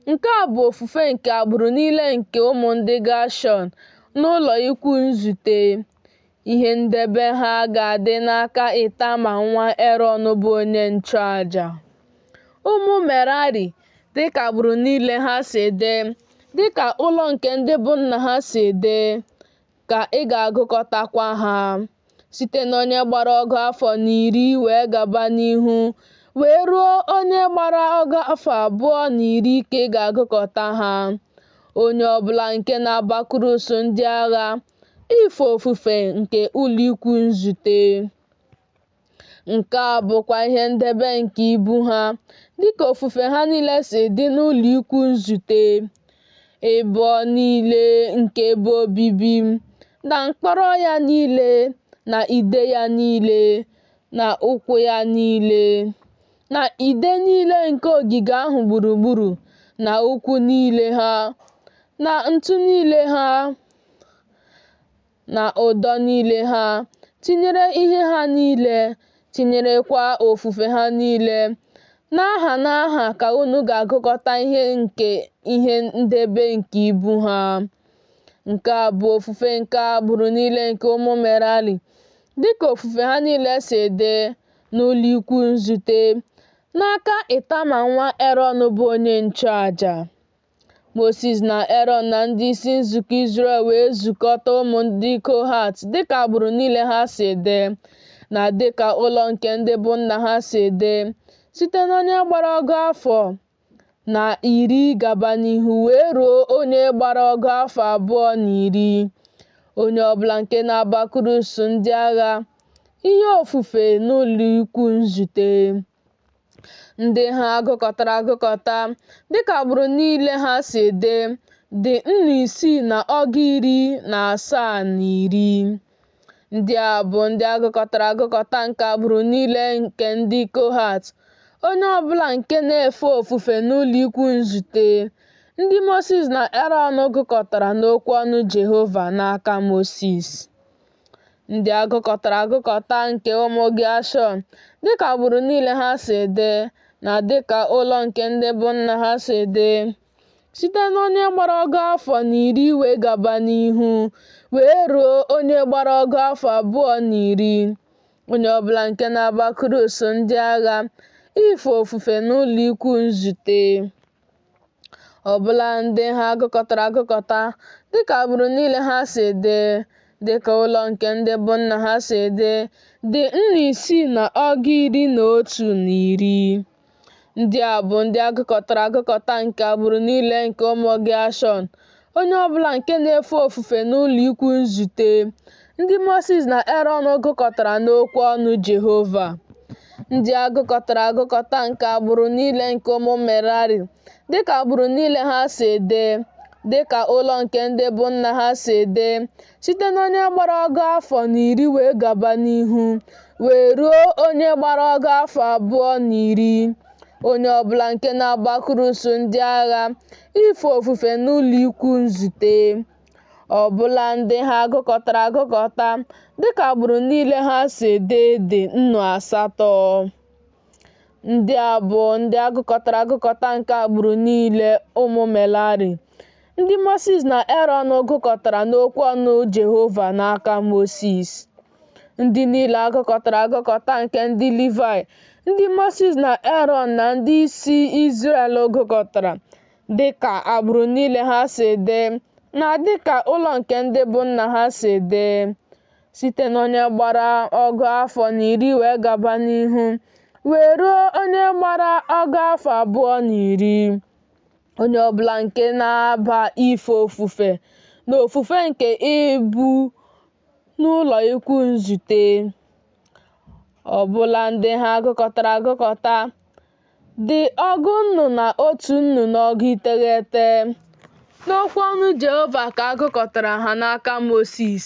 Nke a bụ ofufe nke agbụrụ niile nke ụmụ ndị Geshọn n'ụlọ ikwu nzute. Ihe ndebe ha ga-adị n'aka Ịtama nwa Erọn bụ onye nchụaja. Ụmụ Merari, dịka agbụrụ niile ha si dị, dịka ụlọ nke ndị bụ nna ha si dị, ka ị ga-agụkọtakwa ha, site n'onye gbara ọgụ afọ na iri wee gaba n'ihu wee ruo onye gbara ọgụ afọ abụọ na iri ka ị ga-agụkọta ha, onye ọ bụla nke na-abakwuru usuu ndị agha ife ofufe nke ụlọikwu nzute. Nke a bụkwa ihe ndebe nke ibu ha, dịka ofufe ha niile si dị n'ụlọikwu nzute, ebo niile nke ebe obibi, na mkpọrọ ya niile, na ide ya niile, na ụkwụ ya niile, na ide niile nke ogige ahụ gburugburu, na ụkwụ niile ha, na ntu niile ha, na ụdọ niile ha, tinyere ihe ha niile, tinyerekwa ofufe ha niile. N'aha n'aha ka unu ga-agụkọta ihe nke ihe ndebe nke ibu ha. Nke a bụ ofufe nke agbụrụ niile nke ụmụ Merari, dịka ofufe ha niile si dị n'ụlọikwu nzute, n'aka Ịtama nwa Erọn bụ onye nchụaja. Mosis na Erọn na ndị isi nzukọ Izrel wee zukọta ụmụ ndị Kohat dịka agbụrụ niile ha si dị, na dịka ụlọ nke ndị bụ nna ha si dị, site n'onye gbara ọgụ afọ na iri gaba n'ihu wee ruo onye gbara ọgụ afọ abụọ na iri, onye ọbụla nke na-abakwuru usuu ndị agha ihe ofufe n'ụlọikwu nzute. Ndị ha gụkọtara agụkọta, dịka agbụrụ niile ha si dị, dị nnu isii na ọgụ iri na asaa na iri. Ndị a bụ ndị a gụkọtara agụkọta nke agbụrụ niile nke ndị Kohat, onye ọbụla nke na-efe ofufe n'ụlọikwu nzute, ndị Mosis na Erọn gụkọtara n'okwu ọnụ Jehova n'aka Mosis. Ndị a gụkọtara agụkọta nke ụmụ Geshọn, dịka agbụrụ niile ha si dị, na dịka ụlọ nke ndị bụ nna ha si dị, site n'onye gbara ọgụ afọ na iri wee gaba n'ihu, wee ruo onye gbara ọgụ afọ abụọ na iri, onye ọbụla nke na-abakwuru usuu ndị agha ife ofufe n'ụlọikwu nzute. Ọbụla ndị ha gụkọtara agụkọta, dịka agbụrụ niile ha si dị, dịka ụlọ nke ndị bụ nna ha si dị, dị nnu isii na ọgụ iri na otu na iri. Ndị a bụ ndị a gụkọtara agụkọta nke agbụrụ niile nke ụmụ Geshọn, onye ọ bụla nke na-efe ofufe n'ụlọikwuu nzute, ndị Mosis na Erọn gụkọtara n'okwu ọnụ Jehova. Ndị a gụkọtara agụkọta nke agbụrụ niile nke ụmụ Merari, dịka agbụrụ niile ha si dị, dịka ụlọ nke ndị bụ nna ha si dị, site n'onye gbara ọgụ afọ na iri wee gaba n'ihu, wee ruo onye gbara ọgụ afọ abụọ na iri, onye ọbụla nke na-agbakuru usuu ndị agha ife ofufe n'ụlọikwuu nzute, ọbụla ndị ha gụkọtara agụkọta dịka agbụrụ niile ha si dị dị 800. Ndị a bụ ndị a gụkọtara agụkọta nke agbụrụ niile ụmụ Merari, ndị Mosis na Erọn gụkọtara n'okwu ọnụ Jehova n'aka Mosis. Ndị niile a gụkọtara agụkọta nke ndị Livaị, ndị Mosis na Erọn na ndị isi Izrel gụkọtara, dị ka agbụrụ niile ha si dị na dị ka ụlọ nke ndị bụ nna ha si dị, site n'onye gbara ọgụ afọ na iri wee gaba n'ihu, wee ruo onye gbara ọgụ afọ abụọ na iri, onye ọbụla nke na-aba ife ofufe n'ofufe nke ibu n'ụlọ ikwu nzute, ọbụla ndị ha gụkọtara agụkọta, dị ọgụ nnu na otu nnu na ọgụ iteghete. N'okwu ọnụ Jehova ka a gụkọtara ha n'aka Mosis,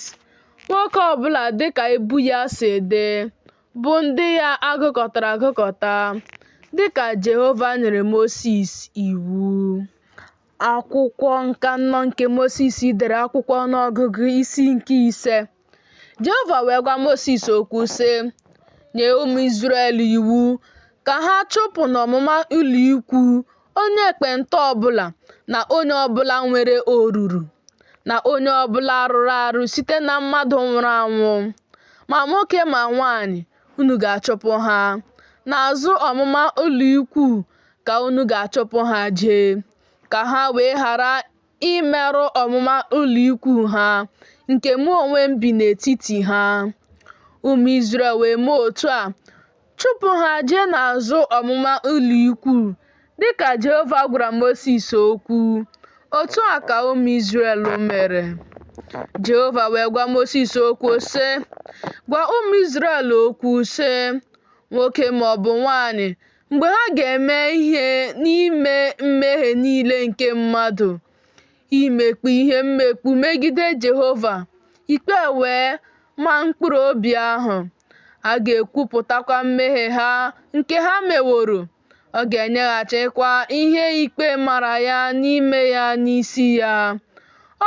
nwoke ọbụla dịka ibu ya si dị, bụ ndị ya a gụkọtara agụkọta, dịka Jehova nyere Mosis iwu. Akwụkwọ nke anọ nke Mosis dere akwụkwọ ọnụọgụgụ isi nke ise. Jehova wee gwa Mosis okwu sị, Nye ụmụ Izrel iwu ka ha chụpụ n'ọmụma ụlọikwuu onye ekpenta ọbụla na onye ọbụla nwere oruru, na onye ọbụla rụrụ arụ site na mmadụ nwụrụ anwụ, ma nwoke ma nwaanyị, unu ga-achụpụ ha. N'azụ ọmụma ụlọikwuu ka unu ga-achụpụ ha jee, ka ha wee ghara imerụ ọmụma ụlọikwuu ha, nke mụ onwe m bi n'etiti ha. Ụmụ Izrel wee mee otu a, chụpụ ha jee n'azụ ọmụma ụlọikwuu, dịka Jehova gwara Mosis okwu. Otu a ka ụmụ Izrel mere. Jehova wee gwa Mosis okwu sị, Gwa ụmụ Izrel okwu sị, Nwoke ma ọ bụ nwaanyị, mgbe ha ga-eme ihe n'ime mmehie niile nke mmadụ, imekpu ihe mmekpu megide Jehova, ikpe wee ma mkpụrụ obi ahụ, a ga-ekwupụtakwa mmehie ha nke ha meworo, ọ ga-enyeghachikwa ihe ikpe mara ya n'ime ya n'isi ya.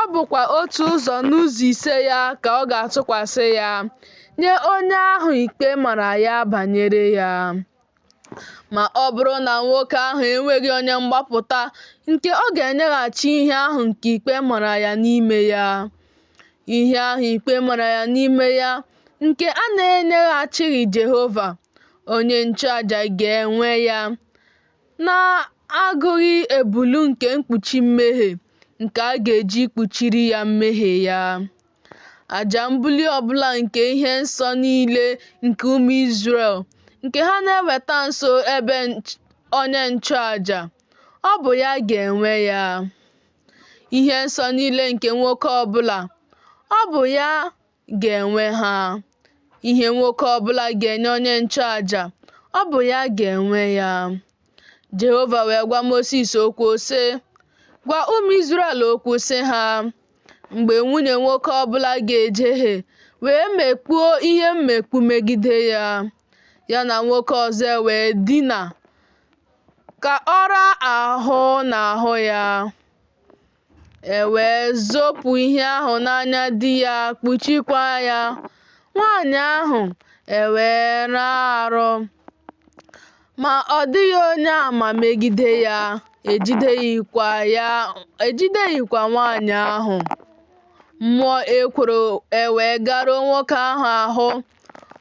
Ọ bụkwa otu ụzọ n'ụzọ ise ya ka ọ ga-atụkwasị ya, nye onye ahụ ikpe mara ya banyere ya. Ma ọ bụrụ na nwoke ahụ enweghị onye mgbapụta nke ọ ga-enyeghachi ihe ahụ nke ikpe mara ya n'ime ya, ihe ahụ ikpe mara ya n'ime ya nke a na-enyeghachighị Jehova, onye nchụaja ga-enwe ya, na-agụghị ebulu nke mkpuchi mmehie nke a ga-eji kpuchiri ya mmehie ya. Aja mbuli ọbụla nke ihe nsọ niile nke ụmụ Izrel nke ha na-eweta nso ebe onye nchụaja, ọ bụ ya ga-enwe ya. Ihe nsọ niile nke nwoke ọbụla, ọ bụ ya ga-enwe ha. Ihe nwoke ọbụla ga-enye onye nchụaja, ọ bụ ya ga-enwe ya. Jehova wee gwa Mosis okwu sị, Gwa ụmụ Izrel okwu sị ha, Mgbe nwunye nwoke ọbụla ga-ejehie wee mekpuo ihe mmekpu megide ya, ya na nwoke ọzọ wee dina, ka ọ raa ahụ n'ahụ ya, e wee zopụ ihe ahụ n'anya di ya kpuchikwa ya, nwaanyị ahụ ewee raa arụ. Ma ọ dịghị onye ama megide ya, ejideghịkwa nwaanyị ahụ. Mmụọ ekworo ewee garuo nwoke ahụ ahụ,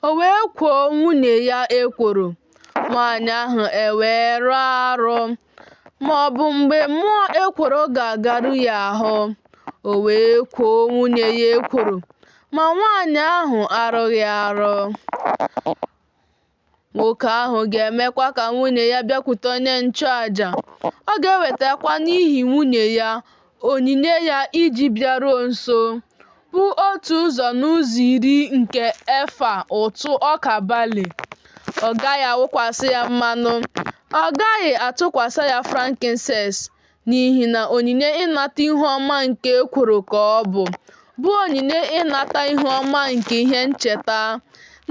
o wee kwoo nwunye ya ekworo, nwaanyị ahụ ewee rụọ arụ. Ma ọ bụ mgbe mmụọ ekworo ga-agaru ya ahụ, o wee kwoo nwunye ya ekworo, ma nwaanyị ahụ arụghị arụ. Nwoke ahụ ga-emekwa ka nwunye ya bịakwute onye nchụaja, ọ ga-ewetakwa n'ihi nwunye ya onyinye ya iji bịaruo nso, bụ otu ụzọ n'ụzọ iri nke efa ụtụ ọka bali. Ọ gaghị awụkwasị ya mmanụ, ọ gaghị atụkwasị ya frankinses, n'ihi na onyinye ịnata ihu ọma nke ekworo ka ọ bụ, bụ onyinye ịnata ihu ọma nke ihe ncheta,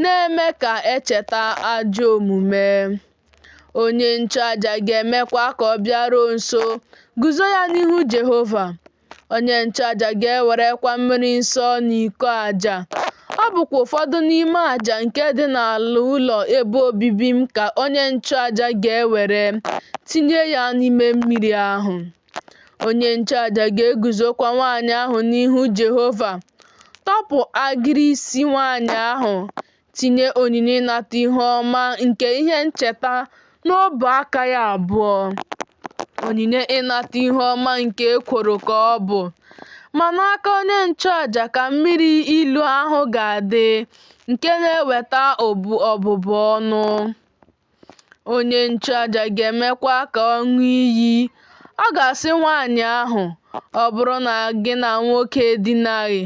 na-eme ka e cheta ajọ omume. Onye nchụaja ga-emekwa ka ọ bịaruo nso, guzo ya n'ihu Jehova. Onye nchụaja ga-ewerekwa mmiri nsọ n'iko aja. Ọ bụkwa ụfọdụ n'ime aja nke dị n'ala ụlọ ebe obibi m ka onye nchụaja ga-ewere, tinye ya n'ime mmiri ahụ. Onye nchụaja ga-eguzokwa nwaanyị ahụ n'ihu Jehova, tọpụ agịrị isi nwaanyị ahụ, tinye onyinye ịnata ihu ọma nke ihe ncheta n'ọbụ aka ya abụọ. Onyinye ịnata ihu ọma nke ekworo ka ọ bụ. Ma n'aka onye nchụaja ka mmiri ilu ahụ ga-adị, nke na-eweta ọbụbụ ọnụ. Onye nchụaja ga-emekwa ka ọ ṅụọ iyi. Ọ ga-asị nwaanyị ahụ, Ọ bụrụ na gị na nwoke edinaghị,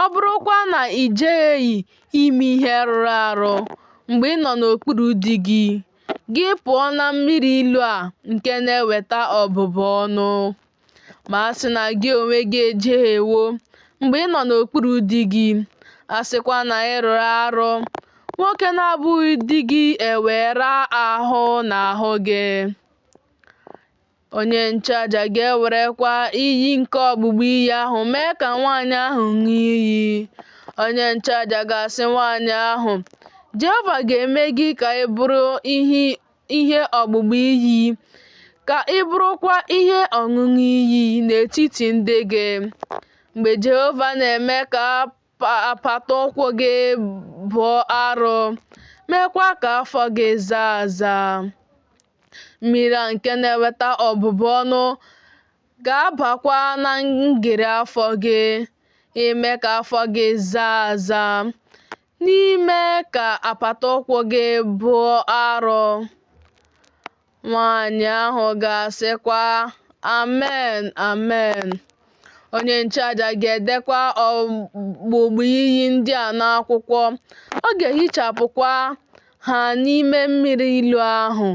ọ bụrụkwa na i jehieghị ime ihe rụrụ arụ mgbe ị nọ n'okpuru di gị, gị pụọ na mmiri ilu a nke na-eweta ọbụbụ ọnụ. Ma a sị na gị onwe gị ejehiewo mgbe ị nọ n'okpuru di gị, a sịkwa na ị rụrụ arụ, nwoke na-abụghị di gị ewee raa ahụ n'ahụ gị. Onye nchụaja ga-ewerekwa iyi nke ọgbụgba iyi ahụ mee ka nwaanyị ahụ ṅụọ iyi. Onye nchụaja ga-asị nwaanyị ahụ, Jehova ga-eme gị ka ị bụrụ ihe ọgbụgba iyi, ka ị bụrụkwa ihe ọṅụṅụ iyi n'etiti ndị gị, mgbe Jehova na-eme ka apata ụkwụ gị buo arụ, meekwa ka afọ gị zaa aza. Mmiri a nke na-eweta ọbụbụ ọnụ ga-abakwa na ngịrị afọ gị, ime ka afọ gị zaa aza, n'ime ka apata ụkwụ gị buo arụ. Nwaanyị ahụ ga-asịkwa, Amen, Amen. Onye nchụaja ga-edekwa ọgbụgba iyi ndị a n'akwụkwọ, ọ ga-ehichapụkwa ha n'ime mmiri ilu ahụ.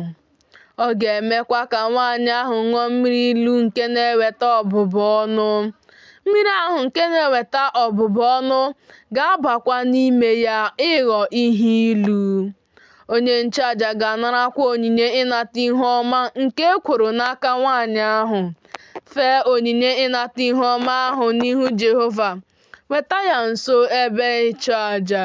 Ọ ga-emekwa ka nwaanyị ahụ ṅụọ mmiri ilu nke na-eweta ọbụbụ ọnụ. Mmiri ahụ nke na-eweta ọbụbụ ọnụ ga-abakwa n'ime ya ịghọ ihe ilu. Onye nchụaja ga-anarakwa onyinye ịnata ihu ọma nke ekworo n'aka nwaanyị ahụ, fee onyinye ịnata ihu ọma ahụ n'ihu Jehova, weta ya nso ebe ịchụaja.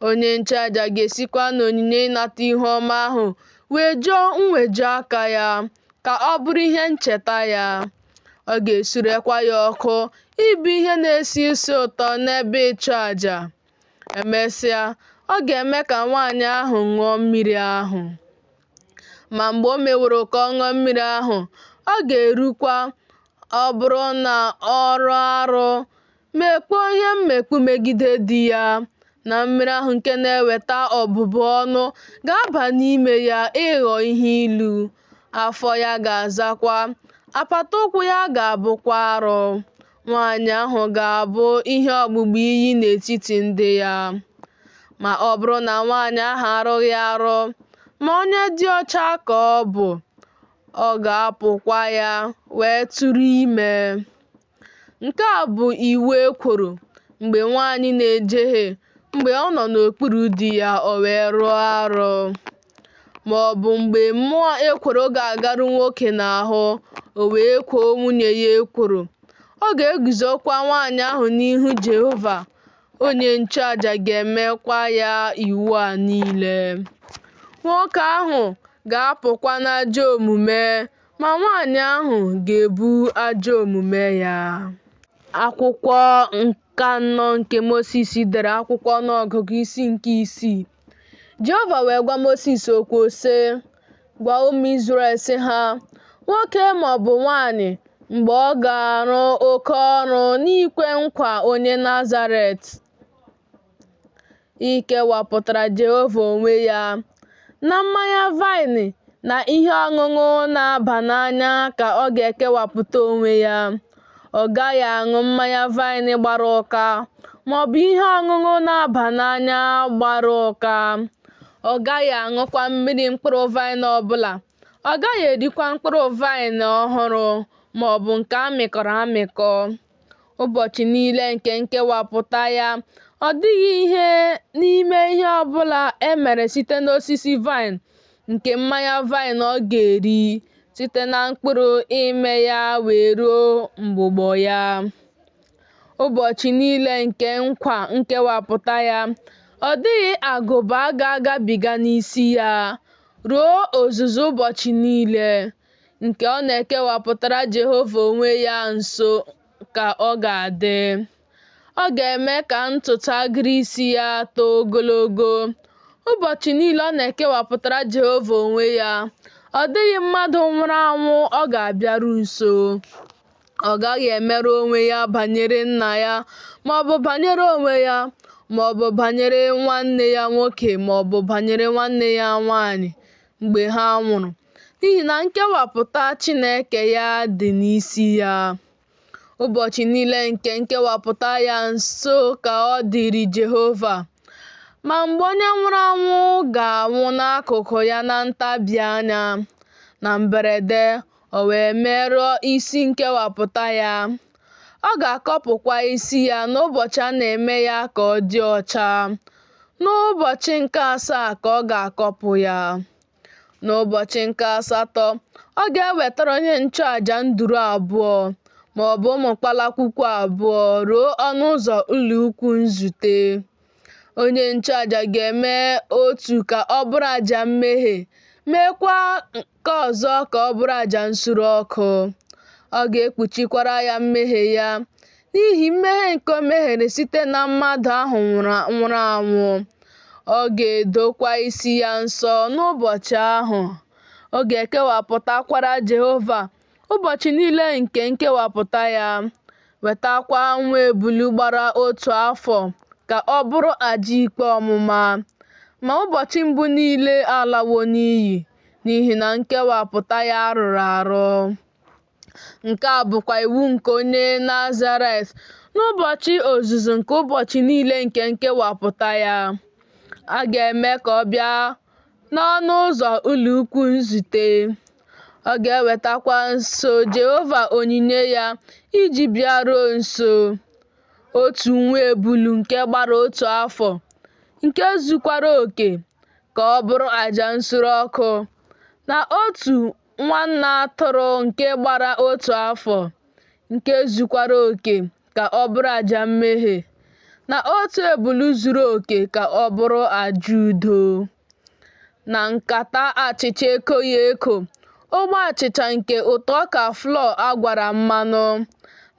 Onye nchụaja ga-esikwa n'onyinye ịnata ihu ọma ahụ wejuo nweju aka ya, ka ọ bụrụ ihe ncheta ya. Ọ ga-esurekwa ya ọkụ ịbụ ihe na-esi isi ụtọ n'ebe ịchụaja. Emesịa, ọ ga-eme ka nwaanyị ahụ ṅụọ mmiri ahụ. Ma mgbe o meworo ka ọ ṅụọ mmiri ahụ, ọ ga-erukwa, ọ bụrụ na ọ rụọ arụ, mekpuo ihe mmekpu megide di ya, na mmiri ahụ nke na-eweta ọbụbụ ọnụ ga-aba n'ime ya ịghọ ihe ilu, afọ ya ga-azakwa, apata ụkwụ ya ga-abụkwa arụ. Nwaanyị ahụ ga-abụ ihe ọgbụgba iyi n'etiti ndị ya. Ma ọ bụrụ na nwaanyị ahụ arụghị arụ, ma onye dị ọcha ka ọ bụ, ọ ga-apụkwa ya wee tụrụ ime. Nke a bụ iwu ekworo mgbe nwaanyị na-ejehie mgbe ọ nọ n'okpuru di ya o wee rụọ arụ, ma ọ bụ mgbe mmụọ ekworo ga-agaru nwoke n'ahụ, o wee kwoo nwunye ya ekworo. Ọ ga-eguzokwa nwaanyị ahụ n'ihu Jehova, onye nchụaja ga-emekwa ya iwu a niile. Nwoke ahụ ga-apụkwa n'ajọ omume, ma nwaanyị ahụ ga-ebu ajọ omume ya. Akwụkwọ nke anọ nke Mosis dere akwụkwọ ọnụọgụgụ isi nke isii. Jehova wee gwa Mosis okwu sị, Gwa ụmụ Izrel sị ha, Nwoke ma ọ bụ nwaanyị mgbe ọ ga-arụ oke ọrụ n'ikwe nkwa onye Nazaret, ikewapụtara Jehova onwe ya, Na mmanya vaịnị na ihe ọṅụṅụ na-aba n'anya ka ọ ga-ekewapụta onwe ya. Ọ gaghị aṅụ mmanya vaịnị gbara ụka, maọbụ ihe ọṅụṅụ na-aba n'anya gbara ụka. Ọ gaghị aṅụkwa mmiri mkpụrụ vaịnị ọbụla. Ọ gaghị erikwa mkpụrụ vaịnị ọhụrụ maọbụ nke a mịkọrọ amịkọ. Ụbọchị niile nke nkewapụta ya, ọ dịghị ihe n'ime ihe ọbụla e mere site n'osisi vaịnị nke mmanya vaịnị ọ ga-eri, site na mkpụrụ ime ya wee ruo mgbụgbọ ya. Ụbọchị niile nke nkwa nkewapụta ya, ọ dịghị agụba ga-agabiga n'isi ya, ruo ozuzu ụbọchị niile nke ọ na-ekewapụtara Jehova onwe ya nso ka ọ ga-adị. Ọ ga-eme ka ntutu agịrị isi ya too ogologo. Ụbọchị niile ọ na-ekewapụtara Jehova onwe ya, ọ dịghị mmadụ nwụrụ anwụ ọ ga-abịaru nso. Ọ gaghị emerụ onwe ya banyere nna ya, ma ọ bụ banyere onwe ya, ma ọ bụ banyere nwanne ya nwoke ma ọ bụ banyere nwanne ya nwaanyị mgbe ha nwụrụ, n'ihi na nkewapụta Chineke ya dị n'isi ya. Ụbọchị niile nke nkewapụta ya nso ka ọ dịrị Jehova. Ma mgbe onye nwụrụ anwụ ga-anwụ n'akụkụ ya na ntabi anya, na mberede, o wee merụọ isi nkewapụta ya, ọ ga-akọpụkwa isi ya n'ụbọchị a na-eme ya ka ọ dị ọcha. N'ụbọchị nke asaa ka ọ ga-akọpụ ya. N'ụbọchị nke asatọ, ọ ga-ewetara onye nchụaja nduru abụọ, ma ọ bụ ụmụ kpalakwukwu abụọ ruo ọnụ ụzọ ụlọ ikwu nzute. Onye nchụaja ga-eme otu ka ọ bụrụ aja mmehie, meekwa nke ọzọ ka ọ bụrụ aja nsure ọkụ. Ọ ga-ekpuchikwara ya mmehie ya n'ihi mmehie nke o mehiere site na mmadụ ahụ nwụrụ anwụ. Ọ ga-edokwa isi ya nsọ n'ụbọchị ahụ. Ọ ga-ekewapụtakwara Jehova ụbọchị niile nke nkewapụta ya, wetakwa nwa ebulu gbara otu afọ ka ọ bụrụ aja ikpe ọmụma. Ma ụbọchị mbụ niile alawo n'iyi, n'ihi na nkewapụta ya rụrụ arụ. Nke a bụkwa iwu nke onye Nazarait n'ụbọchị ozuzu nke ụbọchị niile nke nkewapụta ya. A ga-eme ka ọ bịa n'ọnụ ụzọ ụlọ ikwu nzute. Ọ ga-ewetakwa nso Jehova onyinye ya iji bịaruo nso, otu nwa ebulu nke gbara otu afọ, nke zukwara oke, ka ọ bụrụ aja nsure ọkụ, na otu nwa atụrụ nke gbara otu afọ, nke zukwara oke, ka ọ bụrụ aja mmehie, na otu ebulu zuru oke ka ọ bụrụ aja udo, na nkata achịcha ekoghị eko, ogbe achịcha nke ụtụ ọka flọ a gwara mmanụ,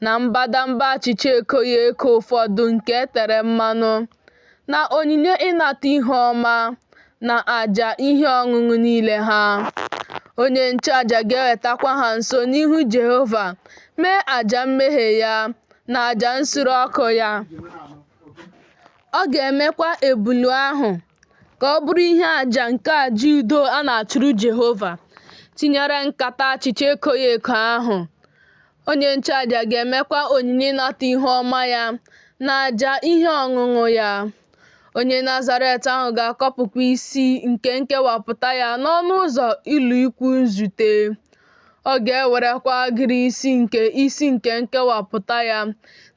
na mbadamba achịcha ekoghị eko ụfọdụ nke e tere mmanụ, na onyinye ịnata ihu ọma, na aja ihe ọṅụṅụ niile ha. Onye nchụaja ga-ewetakwa ha nso n'ihu Jehova mee aja mmehie ya na aja nsure ọkụ ya. Ọ ga-emekwa ebulu ahụ ka ọ bụrụ ihe aja nke aja udo a na-achụrụ Jehova, tinyere nkata achịcha ekoghị eko ahụ. Onye nchụaja ga-emekwa onyinye ịnata ihu ọma ya na aja ihe ọṅụṅụ ya. Onye Nazaret ahụ ga-akọpụkwa isi nke nkewapụta ya n'ọnụ ụzọ ụlọ ikwu nzute. Ọ ga-ewerekwa agịrị isi nke isi nke nkewapụta ya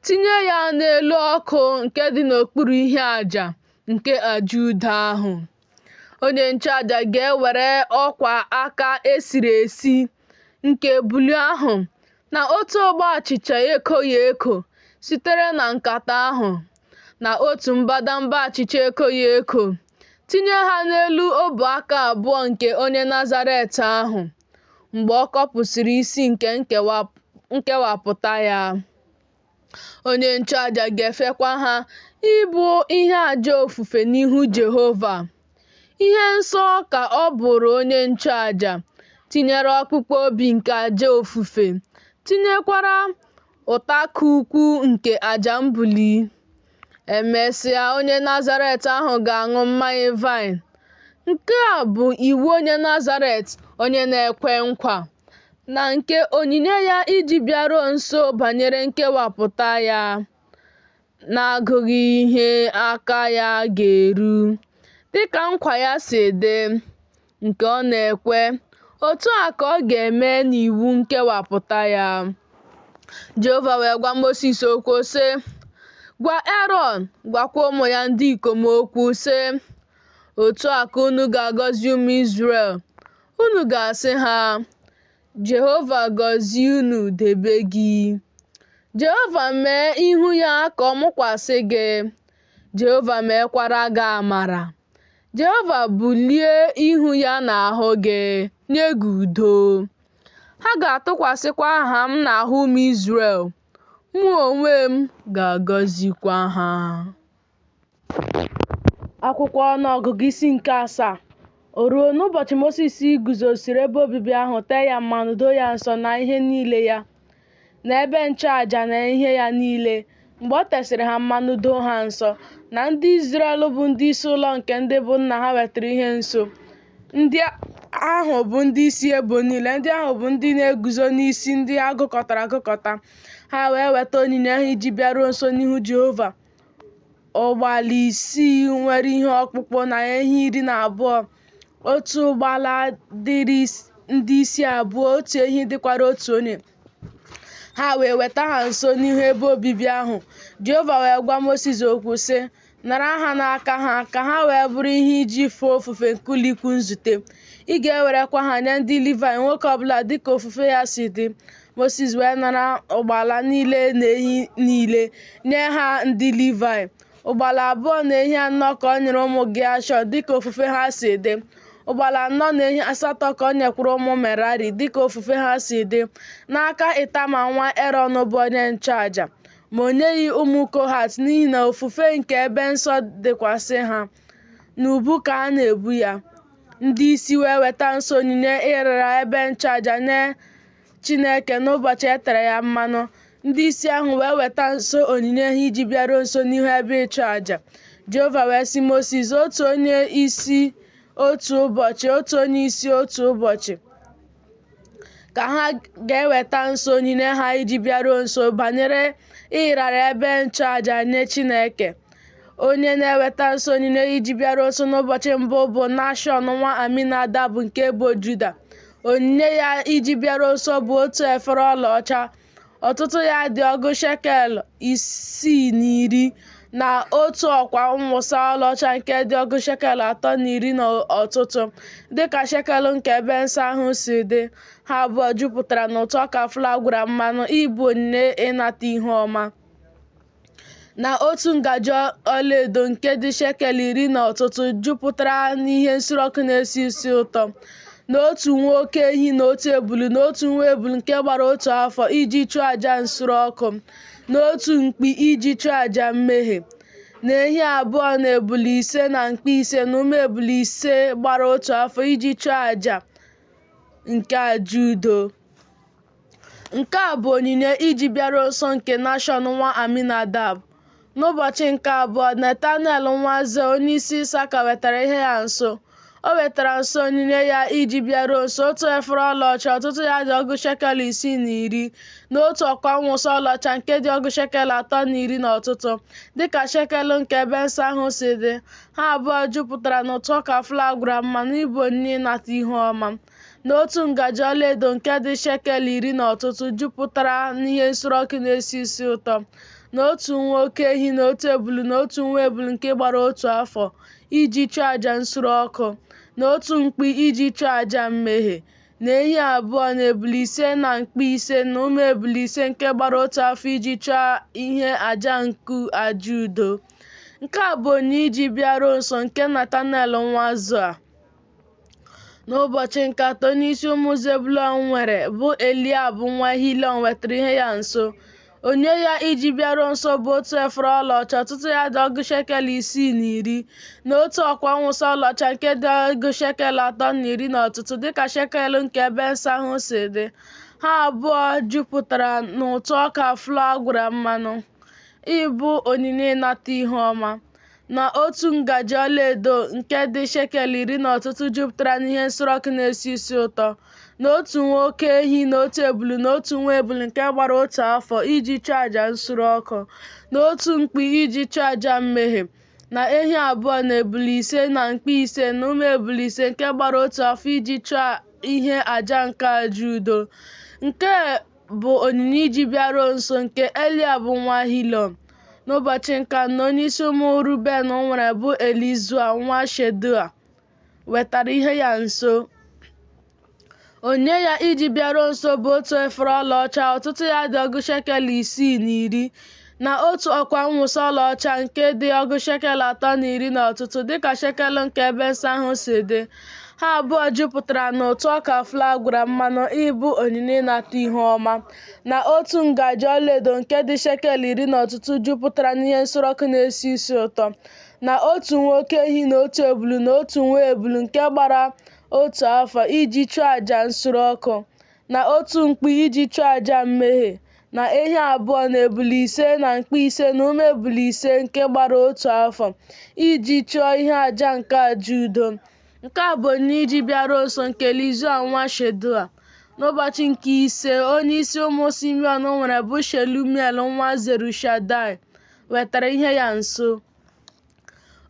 tinye ya n'elu ọkụ nke dị n'okpuru ihe aja nke aja udo ahụ. Onye nchụaja ga-ewere ọkwa aka e siri esi nke ebulu ahụ na otu ogbe achịcha ekoghị eko sitere na nkata ahụ, na otu mbadamba achịcha ekoghị eko, tinye ha n'elu ọbụ aka abụọ nke onye Nazaret ahụ, mgbe ọ kọpụsịrị isi nke nkewapụta ya. Onye nchụaja ga-efekwa ha ịbụ ihe aja ofufe n'ihu Jehova. Ihe nsọ ka ọ bụrụ onye nchụaja, tinyere ọkpụkpụ obi nke aja ofufe, tinyekwara ụtaka ukwu nke aja mbuli. Emesịa, onye Nazaret ahụ ga-aṅụ mmanya vaịnị. Nke a bụ iwu onye Nazarait, onye na-ekwe nkwa, na nke onyinye ya iji bịaruo nso banyere nkewapụta ya, n'agụghị ihe aka ya ga-eru, dịka nkwa ya si dị, nke ọ na-ekwe, otu a ka ọ ga-eme n'iwu nkewapụta ya. Jehova wee gwa Mosis okwu, sị, Gwa Erọn, gwakwa ụmụ ya ndị ikom okwu, sị, Otu a ka unu ga-agọzi ụmụ Izrel. Unu ga-asị ha, Jehova gọzie unu debe gị. Jehova mee ihu ya ka ọ mụkwasị gị. Jehova meekwara gị amara. Jehova bulie ihu ya n'ahụ gị, nye gị udo. Ha ga-atụkwasịkwa aha m n'ahụ ụmụ Izrel, mụ onwe m ga-agọzikwa ha. Akwụkwọ Ọnụọgụgụ isi nke asaa. O ruo n'ụbọchị Mosis guzosiri ebe obibi ahụ, tee ya mmanụ, doo ya nsọ na ihe niile ya, na ebe nchụaja na ihe ya niile, mgbe o tesịrị ha mmanụ doo ha nsọ, na ndị Izrel bụ ndị isi ụlọ nke ndị bụ nna ha wetara ihe nso. Ndị ahụ bụ ndị isi ebo niile, ndị ahụ bụ ndị na-eguzo n'isi ndị a gụkọtara agụkọta. Ha wee weta onyinye ha iji bịaruo nso n'ihu Jehova. Ụgbala isii nwere ihe ọkpụkpụ na ehi 12, otu ụgbala dịrị ndị isi abụọ, otu ehi dịkwara otu onye. Ha wee weta ha nso n'ihu ebe obibi ahụ. Jehova wee gwa Mosis okwu, sị, Nara ha n'aka ha, ka ha wee bụrụ ihe iji fee ofufe nke ụlọikwuu nzute. Ị ga-ewerekwa ha nye ndị Livaị, nwoke ọ bụla dịka ofufe ya si dị. Mosis wee nara ụgbala niile na ehi niile, nye ha ndị Livaị. Ụgbala abụọ na ehi anọ ka o nyere ụmụ Geshọn dịka ofufe ha si dị. Ụgbala anọ na ehi asatọ ka o nyekwara ụmụ Merari dịka ofufe ha si dị, n'aka Ịtama nwa Erọn bụ onye nchụaja. Ma o nyeghị ụmụ Kohat n'ihi na ofufe nke ebe nsọ dịkwasị ha n'ubu ka a na-ebu ya. Ndị isi wee weta nso onyinye ịrara ebe nchụaja nye Chineke n'ụbọchị e tere ya mmanụ. Ndị isi ahụ wee weta nso onyinye ha iji bịaruo nso n'ihu ebe ịchụaja. Jehova wee sị Mosis, Otu onye isi otu ụbọchị, otu onye isi otu ụbọchị ka ha ga-eweta nso onyinye ha iji bịaruo nso banyere ịrara ebe nchụaja nye Chineke. Onye na-eweta nso onyinye iji bịaruo nso n'ụbọchị mbụ bụ Nashọn nwa Aminadab nke ebo Juda. Onyinye ya iji bịaruo nso bụ otu efere ọlaọcha, ọtụtụ ya dị ọgụ shekel 6.10, na otu ọkwa mwụsa ọlaọcha nke dị ọgụ shekel 3.10 n'ọtụtụ, dịka shekel nke ebe nsọ ahụ si dị. Ha abụọ jupụtara n'ụtụ ọka flọ a gwara mmanụ ịbụ onyinye ịnata ihu ọma. Na otu ngaji ọlaedo nke dị shekel 10 n'ọtụtụ, jupụtara n'ihe nsure ọkụ na-esi isi ụtọ, na otu nwa oke ehi na otu ebulu na otu nwa ebulu nke gbara otu afọ iji chụọ aja nsure ọkụ, na otu mkpi iji chụọ aja mmehie, na ehi abụọ na ebulu ise na mkpi ise na ụmụ ebulu ise gbara otu afọ iji chụọ aja nke aja udo. Nke a bụ onyinye iji bịaruo nso nke Nashọn nwa Aminadab. N'ụbọchị nke abụọ, Netanel nwa Zua, onyeisi Isaka wetara ihe ya nso. O wetara nso onyinye ya iji bịaruo nso, otu efere ọlaọcha, ọtụtụ ya dị ọgụ shekel 6.10, na otu ọkwa mwụsa ọlaọcha nke dị ọgụ shekel 3.10 n'ọtụtụ, dịka shekel nke ebe nsọ ahụ si dị. Ha abụọ jupụtara n'ụtụ ọka flọ a gwara mmanụ ịbụ onyinye ịnata ihu ọma. Na otu ngaji ọlaedo nke dị shekel 10 n'ọtụtụ, jupụtara n'ihe nsure ọkụ na-esi isi ụtọ, na otu nwa oke ehi na otu ebulu na otu nwa ebulu nke gbara otu afọ, iji chụọ aja nsure ọkụ, na otu mkpi iji chụọ aja mmehie, na ehi abụọ na ebulu ise na mkpi ise na ụmụ ebulu ise nke gbara otu afọ iji chụọ ihe aja nke aja udo. Nke a bụ onyinye iji bịaruo nso nke Netanel nwa Zua. N'ụbọchị nke atọ, onyeisi ụmụ Zebụlọn nwere bụ Eliab nwa Hilọn wetara ihe ya nso. Onyinye ya iji bịaruo nso bụ otu efere ọlaọcha, ọtụtụ ya dị ọgụ shekel 6.10, na otu ọkwa mwụsa ọlaọcha nke dị ọgụ shekel 3.10 n'ọtụtụ, dịka shekel nke ebe nsọ ahụ si dị. Ha abụọ jupụtara n'ụtụ ọka flọ a gwara mmanụ, ịbụ onyinye ịnata ihu ọma. Na otu ngaji ọlaedo nke dị shekel iri na ọtụtụ jupụtara n'ihe nsure ọkụ na-esi isi ụtọ, na otu nwa oke ehi na otu ebulu na otu nwa ebulu nke gbara otu afọ iji chụọ aja nsure ọkụ, na otu mkpi iji chụọ aja mmehie, na ehi abụọ na ebule ise na mkpi ise na ụmụ ebule ise nke gbara otu afọ iji chụọ ihe aja nke aja udo. Nke bụ onyinye iji bịaruo nso nke Eliab nwa Hilọn. N'ụbọchị nke anọ, onyeisi ụmụ Ruben nwere bụ Elizua nwa Shedua wetara ihe ya nso. Onyinye ya iji bịaruo nso bụ otu efere ọlaọcha ọtụtụ ya dị ọgụ shekel isii na iri, na otu ọkwa mwụsa ọlaọcha nke dị ọgụ shekel atọ na iri na ọtụtụ, dịka shekel nke ebe nsọ ahụ si dị. Ha abụọ jupụtara n'ụtụ ọka flọ a gwara mmanụ ịbụ onyinye ịnata ihu ọma, na otu ngaji ọlaedo nke dị shekel iri na ọtụtụ jupụtara n'ihe nsure ọkụ na-esi isi ụtọ, na otu nwa oke ehi na otu ebulu na otu nwa ebulu nke gbara otu afọ iji chụọ aja nsure ọkụ, na otu mkpi iji chụọ aja mmehie, na ehi abụọ na ebule ise na mkpi ise na ụmụ ebule ise nke gbara otu afọ iji chụọ ihe aja nke aja udo. Nke a bụ onyinye iji bịaruo nso nke Elizua nwa Shedua. N'ụbọchị nke ise, onyeisi ụmụ Simiọn nwere bụ Shelumiel nwa Zurishadai wetara ihe ya nso.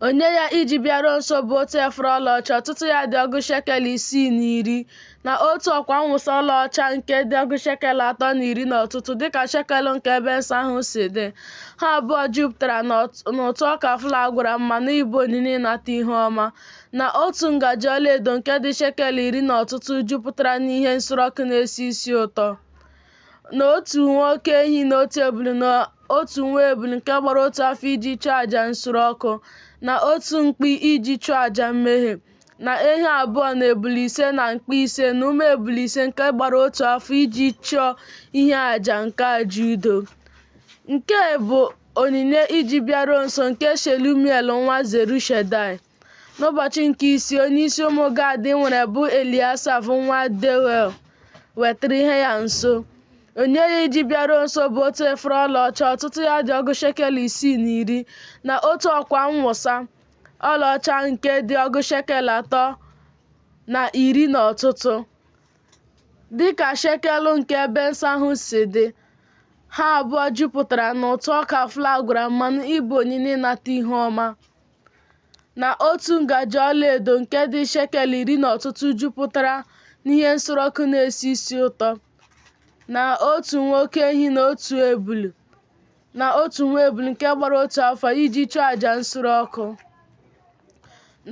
Onyinye ya iji bịaruo nso bụ otu efere ọlaọcha ọtụtụ ya dị ọgụ shekel isii na iri, na otu ọkwa mwụsa ọlaọcha nke dị ọgụ shekel atọ na iri na ọtụtụ, dịka shekel nke ebe nsọ ahụ si dị. Ha abụọ jupụtara n'ụtụ ọka flọ a gwara mmanụ ịbụ onyinye ịnata ihu ọma, na otu ngaji ọlaedo nke dị shekel iri na ọtụtụ jupụtara n'ihe nsure ọkụ na-esi isi ụtọ, na otu nwa oke ehi na otu ebulu na otu nwa ebulu nke gbara otu afọ iji chụọ aja nsure ọkụ, na otu mkpi iji chụọ aja mmehie, na ehi abụọ na ebule ise na mkpi ise na ụmụ ebule ise nke gbara otu afọ iji chụọ ihe aja nke aja udo. Nke bụ onyinye iji bịaruo nso nke Shelumiel nwa Zurishadai. N'ụbọchị nke isii, onyeisi ụmụ Gad nwere bụ Eliasaf nwa Deuel wetara ihe ya nso. Onyinye ya iji bịaruo nso bụ otu efere ọlaọcha ọtụtụ ya dị ọgụ shekel isii na iri, na otu ọkwa mwụsa ọlaọcha nke dị ọgụ shekel atọ na iri na ọtụtụ, dịka shekel nke ebe nsọ ahụ si dị. Ha abụọ jupụtara n'ụtụ ọka flọ a gwara mmanụ ịbụ onyinye ịnata ihu ọma, na otu ngaji ọlaedo nke dị shekel iri na ọtụtụ jupụtara n'ihe nsure ọkụ na-esi isi ụtọ, na otu nwa oke ehi na otu ebulu na otu nwa ebulu nke gbara otu afọ iji chụọ aja nsure ọkụ,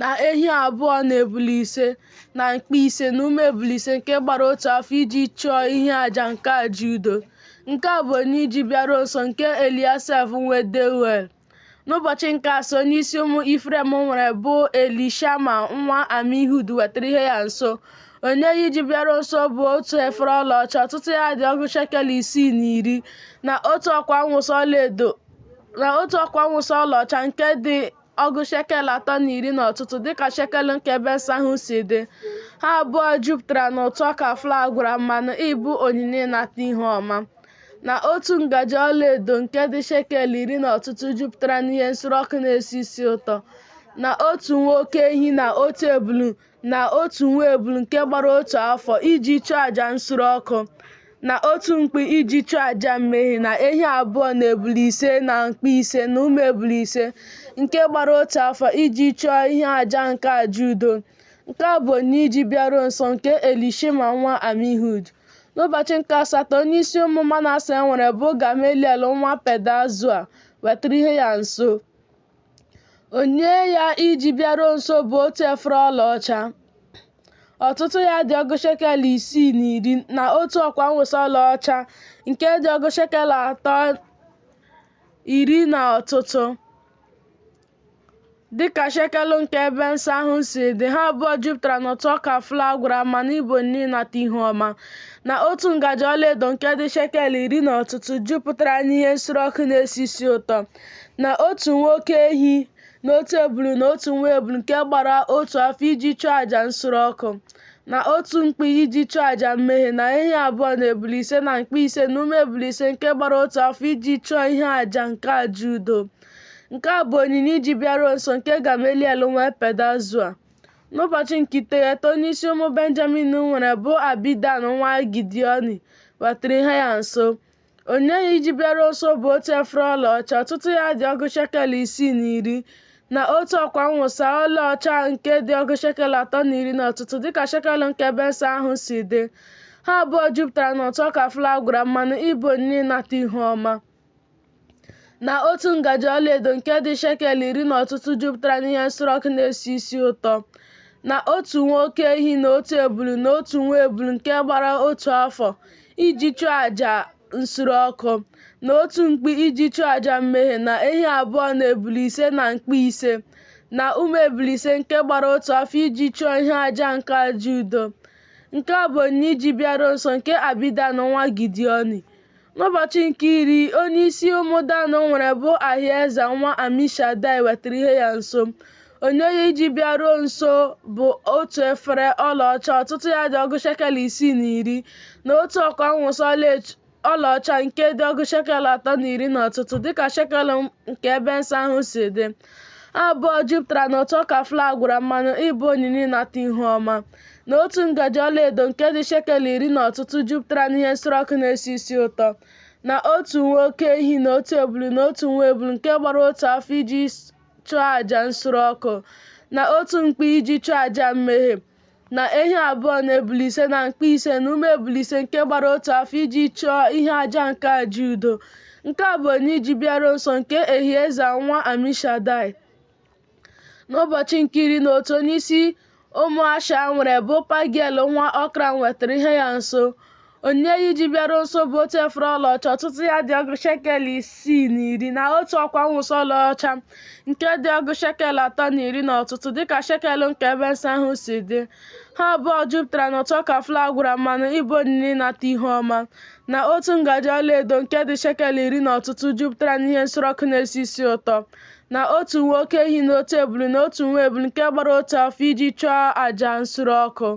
na ehi abụọ na ebule ise na mkpi ise na ụmụ ebule ise nke gbara otu afọ iji chụọ ihe aja nke aja udo. Nke a bụ onyinye iji bịaruo nso nke Eliasaf nwa Deuel. N'ụbọchị nke asaa, onyeisi ụmụ Ifrem nwere bụ Elishama nwa Amihud wetara ihe ya nso. Onyinye ya iji bịaruo nso bụ otu efere ọlaọcha ọtụtụ ya dị ọgụ shekel isii na iri, na otu ọkwa mwụsa ọlaedo na otu ọkwa mwụsa ọlaọcha nke dị ọgụ shekel atọ na iri na ọtụtụ, dịka shekel nke ebe nsọ ahụ si dị. Ha abụọ jupụtara n'ụtụ ọka flọ a gwara mmanụ ịbụ onyinye ịnata ihu ọma, na otu ngaji ọlaedo nke dị shekel iri na ọtụtụ jupụtara n'ihe nsure ọkụ na-esi isi ụtọ, na otu nwa oke ehi na otu ebulu na otu nwa ebulu nke gbara otu afọ iji chụọ aja nsure ọkụ, na otu mkpi iji chụọ aja mmehie, na ehi abụọ na ebule ise na mkpi ise na ụmụ ebule ise nke gbara otu afọ iji chụọ ihe aja nke aja udo. Nke a bụ onyinye iji bịaruo nso nke Elishama nwa Amihud. N'ụbọchị nke asatọ, onyeisi ụmụ Manase nwere bụ Gameliel nwa Pedazua wetara ihe ya nso. Onyinye ya iji bịaruo nso bụ otu efere ọlaọcha ọtụtụ ya dị ọgụ shekel isii na iri, na otu ọkwa mwụsa ọlaọcha nke dị ọgụ shekel atọ iri na ọtụtụ, dịka shekel nke ebe nsọ ahụ si dị. Ha abụọ jupụtara n'ụtụ ọka flọ a gwara mmanụ ịbụ onyinye ịnata ihu ọma, na otu ngaji ọlaedo nke dị shekel iri na ọtụtụ jupụtara n'ihe nsure ọkụ na-esi isi ụtọ, na otu nwa oke ehi na otu ebulu na otu nwa ebulu nke gbara otu afọ iji chụọ aja nsure ọkụ, na otu mkpi iji chụọ aja mmehie, na ehi abụọ na ebule ise na mkpi ise na ụmụ ebule ise nke gbara otu afọ iji chụọ ihe aja nke aja udo. Nke a bụ onyinye iji bịaruo nso nke Gameliel nwa Pedazua. N'ụbọchị nke iteghete, onyeisi ụmụ Benjamin nwere bụ Abidan nwa Gidiọni wetara ihe ya nso. Onyinye ya iji bịaruo nso bụ otu efere ọlaọcha, ọtụtụ ya dị ọgụ shekel isii na iri, na otu ọkwa mwụsa ọlaọcha nke dị ọgụ shekel atọ na iri n'ọtụtụ, dịka shekel nke ebe nsọ ahụ si dị. Ha abụọ jupụtara n'ụtụ ọka flour a gwara mmanụ ịbụ onyinye ịnata ihu ọma. Na otu ngaji ọlaedo nke dị shekel iri n'ọtụtụ jupụtara n'ihe nsure ọkụ na-esi isi ụtọ, na otu nwa oke ehi na otu ebulu na otu nwa ebulu nke gbara otu afọ iji chụọ aja nsure ọkụ, na otu mkpi iji chụọ aja mmehie, na ehi abụọ na ebulu ise na mkpi ise, na ụmụ ebulu ise nke gbara otu afọ iji chụọ ihe aja nke aja udo. Nke a bụ onyinye iji bịaruo nso nke Abidan nwa Gidiọni. N'ụbọchị nke iri, onyeisi ụmụ Dan nwere bụ Ahieza nwa Amishadai wetara ihe ya nso. Onyinye ya iji bịaruo nso bụ otu efere ọlaọcha ọtụtụ ya dị ọgụ shekel isii na iri, na otu ọkwa mwụsa ọlaọcha nke dị ọgụ shekel atọ na iri n'ọtụtụ, dịka shekel nke ebe nsọ ahụ si dị. Ha abụọ jupụtara n'ụtụ ọka flour a gwara mmanụ ịbụ onyinye ịnata ihu ọma, na otu ngaji ọlaedo nke dị shekel iri n'ọtụtụ jupụtara n'ihe nsure ọkụ na-esi isi ụtọ, na otu nwa oke ehi na otu ebulu na otu nwa ebulu nke gbara otu afọ iji chụọ aja nsure ọkụ, na otu mkpi iji chụọ aja mmehie, na ehi abụọ na ebulu ise na mkpi ise na ụmụ ebulu ise nke gbara otu afọ iji chụọ ihe aja nke aja udo. Nke a bụ onyinye iji bịaruo nso nke Ahieza nwa Amishadai. N'ụbọchị nke iri na otu, onyeisi ụmụ Asha nwere bụ Pagiel nwa Okran wetara ihe ya nso. Onyinye ya iji bịaruo nso bụ otu efere ọlaọcha ọtụtụ ya dị ọgụ shekel isii na iri, na otu ọkwa mwụsa ọlaọcha nke dị ọgụ shekel atọ na iri n'ọtụtụ, dịka shekel nke ebe nsọ ahụ si dị. Ha abụọ jupụtara n'ụtụ ọka flour a gwara mmanụ ịbụ onyinye ịnata ihu ọma, na otu ngaji ọlaedo nke dị shekel iri n'ọtụtụ jupụtara n'ihe nsure ọkụ na-esi isi ụtọ, na otu nwa oke ehi na otu ebulu na otu nwa ebulu nke gbara otu afọ iji chụọ aja nsure ọkụ,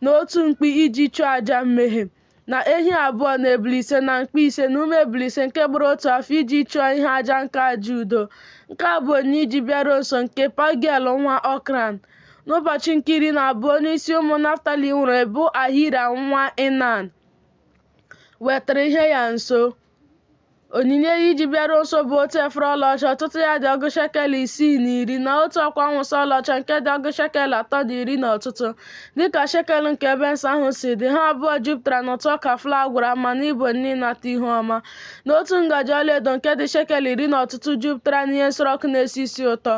na otu mkpi iji chụọ aja mmehie, na ehi abụọ na ebulu ise na mkpi ise na ụmụ ebulu ise nke gbara otu afọ iji chụọ ihe aja nke aja udo. Nke a bụ onyinye iji bịaruo nso nke Pagiel nwa Okran. N'ụbọchị nke iri na abụọ, onyeisi ụmụ Naftali nwere bụ Ahira nwa Enan wetara ihe ya nso. Onyinye ya iji bịaruo nso bụ otu efere ọlaọcha ọtụtụ ya dị ọgụ shekel isii na iri, na otu ọkwa mwụsa ọlaọcha nke dị ọgụ shekel atọ na iri n'ọtụtụ, dịka shekel nke ebe nsọ ahụ si dị. Ha abụọ jupụtara n'ụtụ ọka flour a gwara mmanụ ịbụ onyinye ịnata ihu ọma, na otu ngaji ọlaedo nke dị shekel iri n'ọtụtụ jupụtara n'ihe nsure ọkụ na-esi isi ụtọ,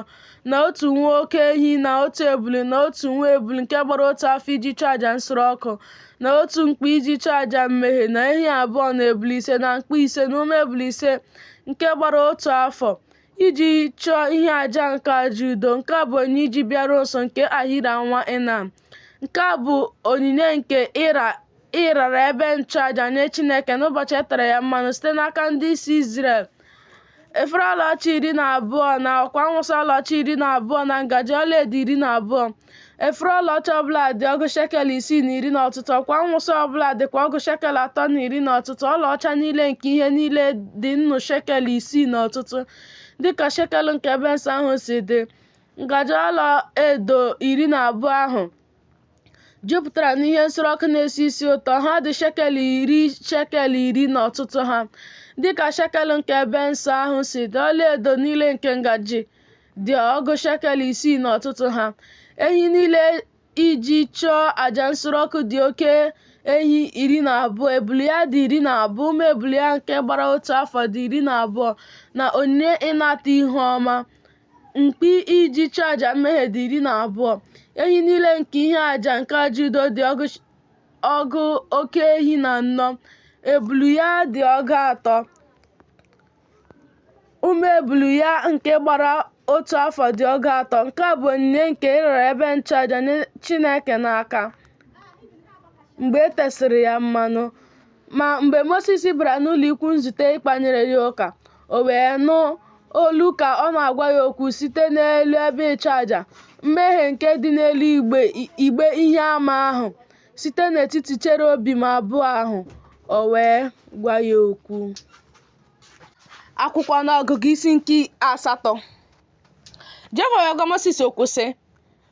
na otu nwa oke ehi na otu ebulu na otu nwa ebulu nke gbara otu afọ iji chụọ aja nsure ọkụ, na otu mkpi iji chụọ aja mmehie, na ehi abụọ na ebulu ise na mkpi ise na ụmụ ebulu ise nke gbara otu afọ iji chụọ ihe aja nke aja udo. Nke a bụ onyinye iji bịaruo nso nke Ahira nwa Enan. Nke a bụ onyinye nke ịrara ebe nchụaja nye Chineke n'ụbọchị e tere ya mmanụ site n'aka ndị isi Izrel. Efere ọlaọcha iri na abụọ na ọkwa mwụsa ọlaọcha iri na abụọ na ngaji ọlaedo iri na abụọ. Efere ọlaọcha ọbụla dị ọgụ shekel isii na iri n'ọtụtụ, ọkwa mwụsa ọbụla dịkwa ọgụ shekel atọ na iri n'ọtụtụ. Ọlaọcha niile nke ihe niile dị nnụ shekel isii n'ọtụtụ, dịka shekel nke ebe nsọ ahụ si dị. Ngaji ọlaedo iri na abụọ ahụ jupụtara n'ihe nsure ọkụ na-esi isi ụtọ. Ha dị shekel iri shekel iri n'ọtụtụ ha, dịka shekel nke ebe nsọ ahụ si dị. Ọlaedo niile nke ngaji dị ọgụ shekel isii n'ọtụtụ ha. Ehi niile iji chụọ aja nsure ọkụ dị oke ehi iri na abụọ, ebulu ya dị iri na abụọ, ụmụ ebulu ya nke gbara otu afọ dị iri na abụọ, na onyinye ịnata ihu ọma. Mkpi iji chụọ aja mmehie dị iri na abụọ. Ehi niile nke ihe aja nke aja udo dị ọgụ oke ehi na anọ, ebulu ya dị ọgụ atọ, ụmụ ebulu ya nke gbara otu afọ dị ọgụ atọ. Nke a bụ onyinye nke ịrara ebe nchụaja nye Chineke n'aka mgbe e tesịrị ya mmanụ. Ma mgbe Mosis bara n'ụlọ ikwu nzute ịkpanyere ya ụka, o wee nụ olu ka ọ na-agwa ya okwu site n'elu ebe ịchụaja mmehie nke dị n'elu igbe ihe ama ahụ, site n'etiti cherubim abụọ ahụ, o wee gwa ya okwu. Akwụkwọ Ọnụọgụgụ isi nke 8. Jehova wee gwa Mosis okwu sị,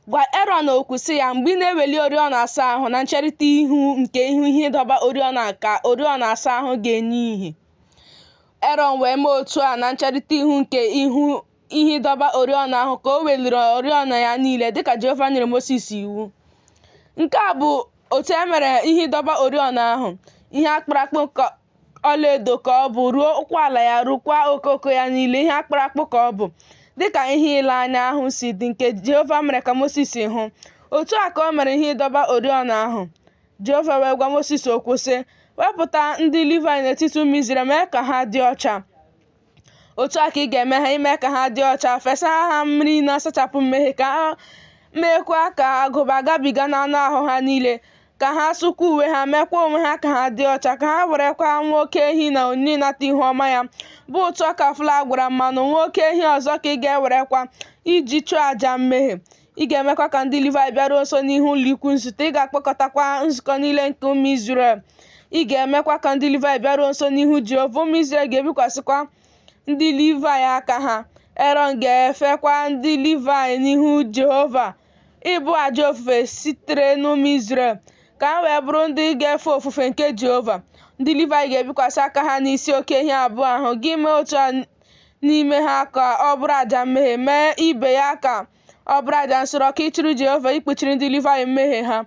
Gwa Erọn okwu sị ya, Mgbe ị na-eweli oriọna asaa ahụ na ncherịta ihu nke ihu ihe ịdọba oriọna ka oriọna asaa ahụ ga-enye ìhè. Erọn wee mee otu a na ncherịta ihu nke ihu ihe ịdọba oriọna ahụ ka o weliri oriọna ya niile dịka Jehova nyere Mosis iwu. Nke a bụ otu e mere ihe ịdọba oriọna ahụ. Ihe a kpụrụ akpụ nke ọlaedo ka ọ bụ ruo ụkwụ ala ya, rukwa okooko ya niile, ihe a kpụrụ akpụ ka ọ bụ, dịka ihe ile anya ahụ si dị nke Jehova mere ka Mosis hụ. Otu a ka o mere ihe ịdọba oriọna ahụ. Jehova wee gwa Mosis okwu sị, Wepụta ndị Livaị n'etiti ụmụ Izrel mee ka ha dị ọcha. Otu a ka ị ga-eme ha ime ka ha dị ọcha, fesa ha mmiri na-asachapụ mmehie, ka ha meekwa ka agụba gabiga n'anụ ahụ ha niile, ka ha sụkwa uwe ha, meekwa onwe ha ka ha dị ọcha, ka ha werekwa nwa oke ehi na onyinye ịnata ihu ọma ya, bụ ụtụ ọka fụlọ a gwara mmanụ, nwa oke ehi ọzọ ka ị ga-ewerekwa iji chụọ àjà mmehie. Ị ga-emekwa ka ndị Livaị bịaruo nso n'ihu ụlọikwuu nzute, ị ga-akpọkọtakwa nzukọ niile nke ụmụ Izrel. Ị ga-emekwa ka ndị Livaị bịaruo nso n'ihu Jehova, ụmụ Izrel ga-ebikwasịkwa ndị Livaị aka ha. Erọn ga-efekwa ndị Livaị n'ihu Jehova ịbụ àjà ofufe sitere n'ụmụ Izrel, ka ha wee bụrụ ndị ga-efe ofufe nke Jehova. Ndị Livaị ga-ebikwasị aka ha n'isi oke ehi abụọ ahụ, gị mee otu n'ime ha ka ọ bụrụ àjà mmehie, mee ibe ya ka ọ bụrụ àjà nsure ọkụ ịchụrụ Jehova ikpuchiri ndị Livaị mmehie ha.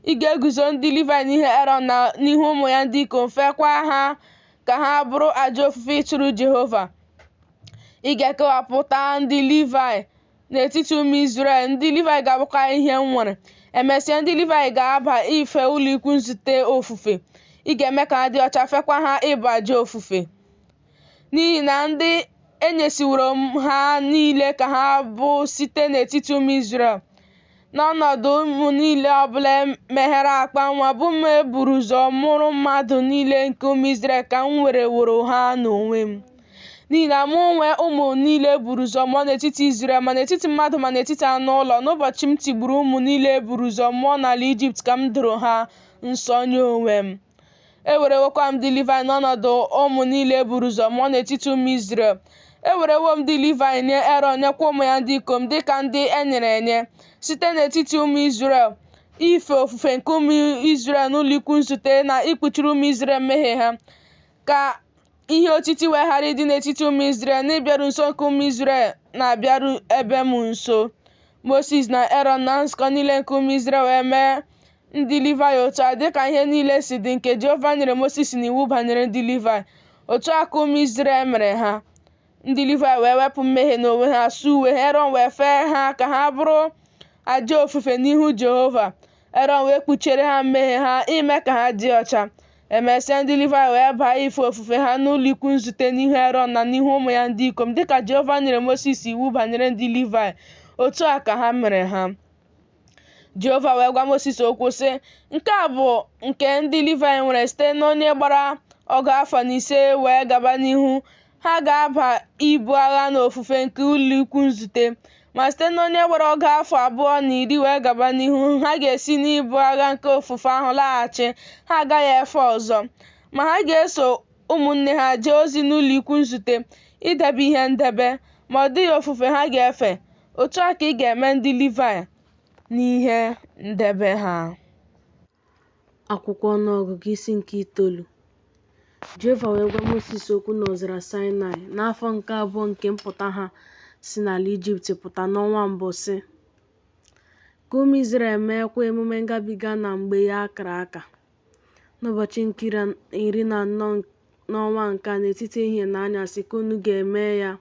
Ị ga-eguzo ndị Livaị n'ihu Erọn na n'ihu ụmụ ya ndị ikom, feekwa ha ka ha bụrụ àjà ofufe ịchụrụ Jehova. Ị ga-ekewapụta ndị Livaị n'etiti ụmụ Izrel, ndị Livaị ga-abụkwa ihe m nwere. Emesịa, ndị Livaị ga-aba ife ụlọikwuu nzute ofufe. Ị ga-eme ka ha dị ọcha, feekwa ha ịbụ àjà ofufe. N'ihi na ndị enyesiworo m ha niile ka ha bụ site n'etiti ụmụ Izrel. N'ọnọdụ ụmụ niile ọbụla meghere akpa nwa, bụ ụmụ e buru ụzọ mụrụ mmadụ niile nke ụmụ Izrel ka m wereworo ha n'onwe m. N'ihi na mụ nwe ụmụ niile e buru ụzọ mụọ n'etiti Izrel, ma n'etiti mmadụ ma n'etiti anụ ụlọ, n'ụbọchị m tigburu ụmụ niile e buru ụzọ mụọ n'ala Ijipt ka m doro ha nsọ nye onwe m. Ewerewokwa m ndị Livaị n'ọnọdụ ụmụ niile e buru ụzọ mụọ n'etiti ụmụ Izrel. Ewerewo m ndị Livaị nye Erọn nyekwa ụmụ ya ndị ikom dị ka ndị e nyere enye site n'etiti ụmụ Izrel ife ofufe nke ụmụ Izrel n'ụlọikwuu nzute na ikpuchiri ụmụ Izrel mmehie ha, ka ihe otiti wee ghara ịdị n'etiti ụmụ Izrel n'ịbịaru nso nke ụmụ Izrel na-abịaru ebe m nso. Mosis na Erọn na nzukọ niile nke ụmụ Izrel wee mee ndị Livaị otu a, dịka ihe niile si dị nke Jehova nyere Mosis n'iwu banyere ndị Livaị. Otu a ka ụmụ Izrel mere ha. Ndị Livaị wee wepụ mmehie n'onwe ha, sụọ uwe ha, Erọn wee fee ha ka ha bụrụ àjà ofufe n'ihu Jehova. Erọn wee kpuchiere ha mmehie ha ime ka ha dị ọcha. Emesịa, ndị Livaị wee baa ife ofufe ha n'ụlọikwuu nzute n'ihu Erọn na n'ihu ụmụ ya ndị ikom, dịka Jehova nyere Mosis iwu banyere ndị Livaị. Otu a ka ha mere ha. Jehova wee gwa Mosis okwu sị, Nke a bụ nke ndị Livaị nwere site n'onye gbara ọgụ afọ na ise wee gaba n'ihu, ha ga-aba ibu agha n'ofufe nke ụlọikwuu nzute. Ma site n'onye gbara ọgụ afọ 20 wee gaba n'ihu, ha ga-esi n'ibu agha nke ofufe ahụ laghachi, ha agaghị efe ọzọ. Ma ha ga-eso ụmụnne ha jee ozi n'ụlọikwuu nzute, idebe ihe ndebe, ma ọ dịghị ofufe ha ga-efe. Otu a ka ị ga-eme ndị Livaị n'ihe ndebe ha. Akwụkwọ Ọnụọgụgụ isi nke 9. Jehova wee gwa Mosis okwu n'ọzara Saịnaị n'afọ nke abụọ nke mpụta ha si n'ala Ijipt pụta n'ọnwa mbụ, sị, Ka ụmụ Izrel meekwa emume ngabiga na mgbe ya a kara aka, n'ụbọchị nke 14 n'ọnwa nke a n'etiti ehihie na anyasị ka unu ga-eme ya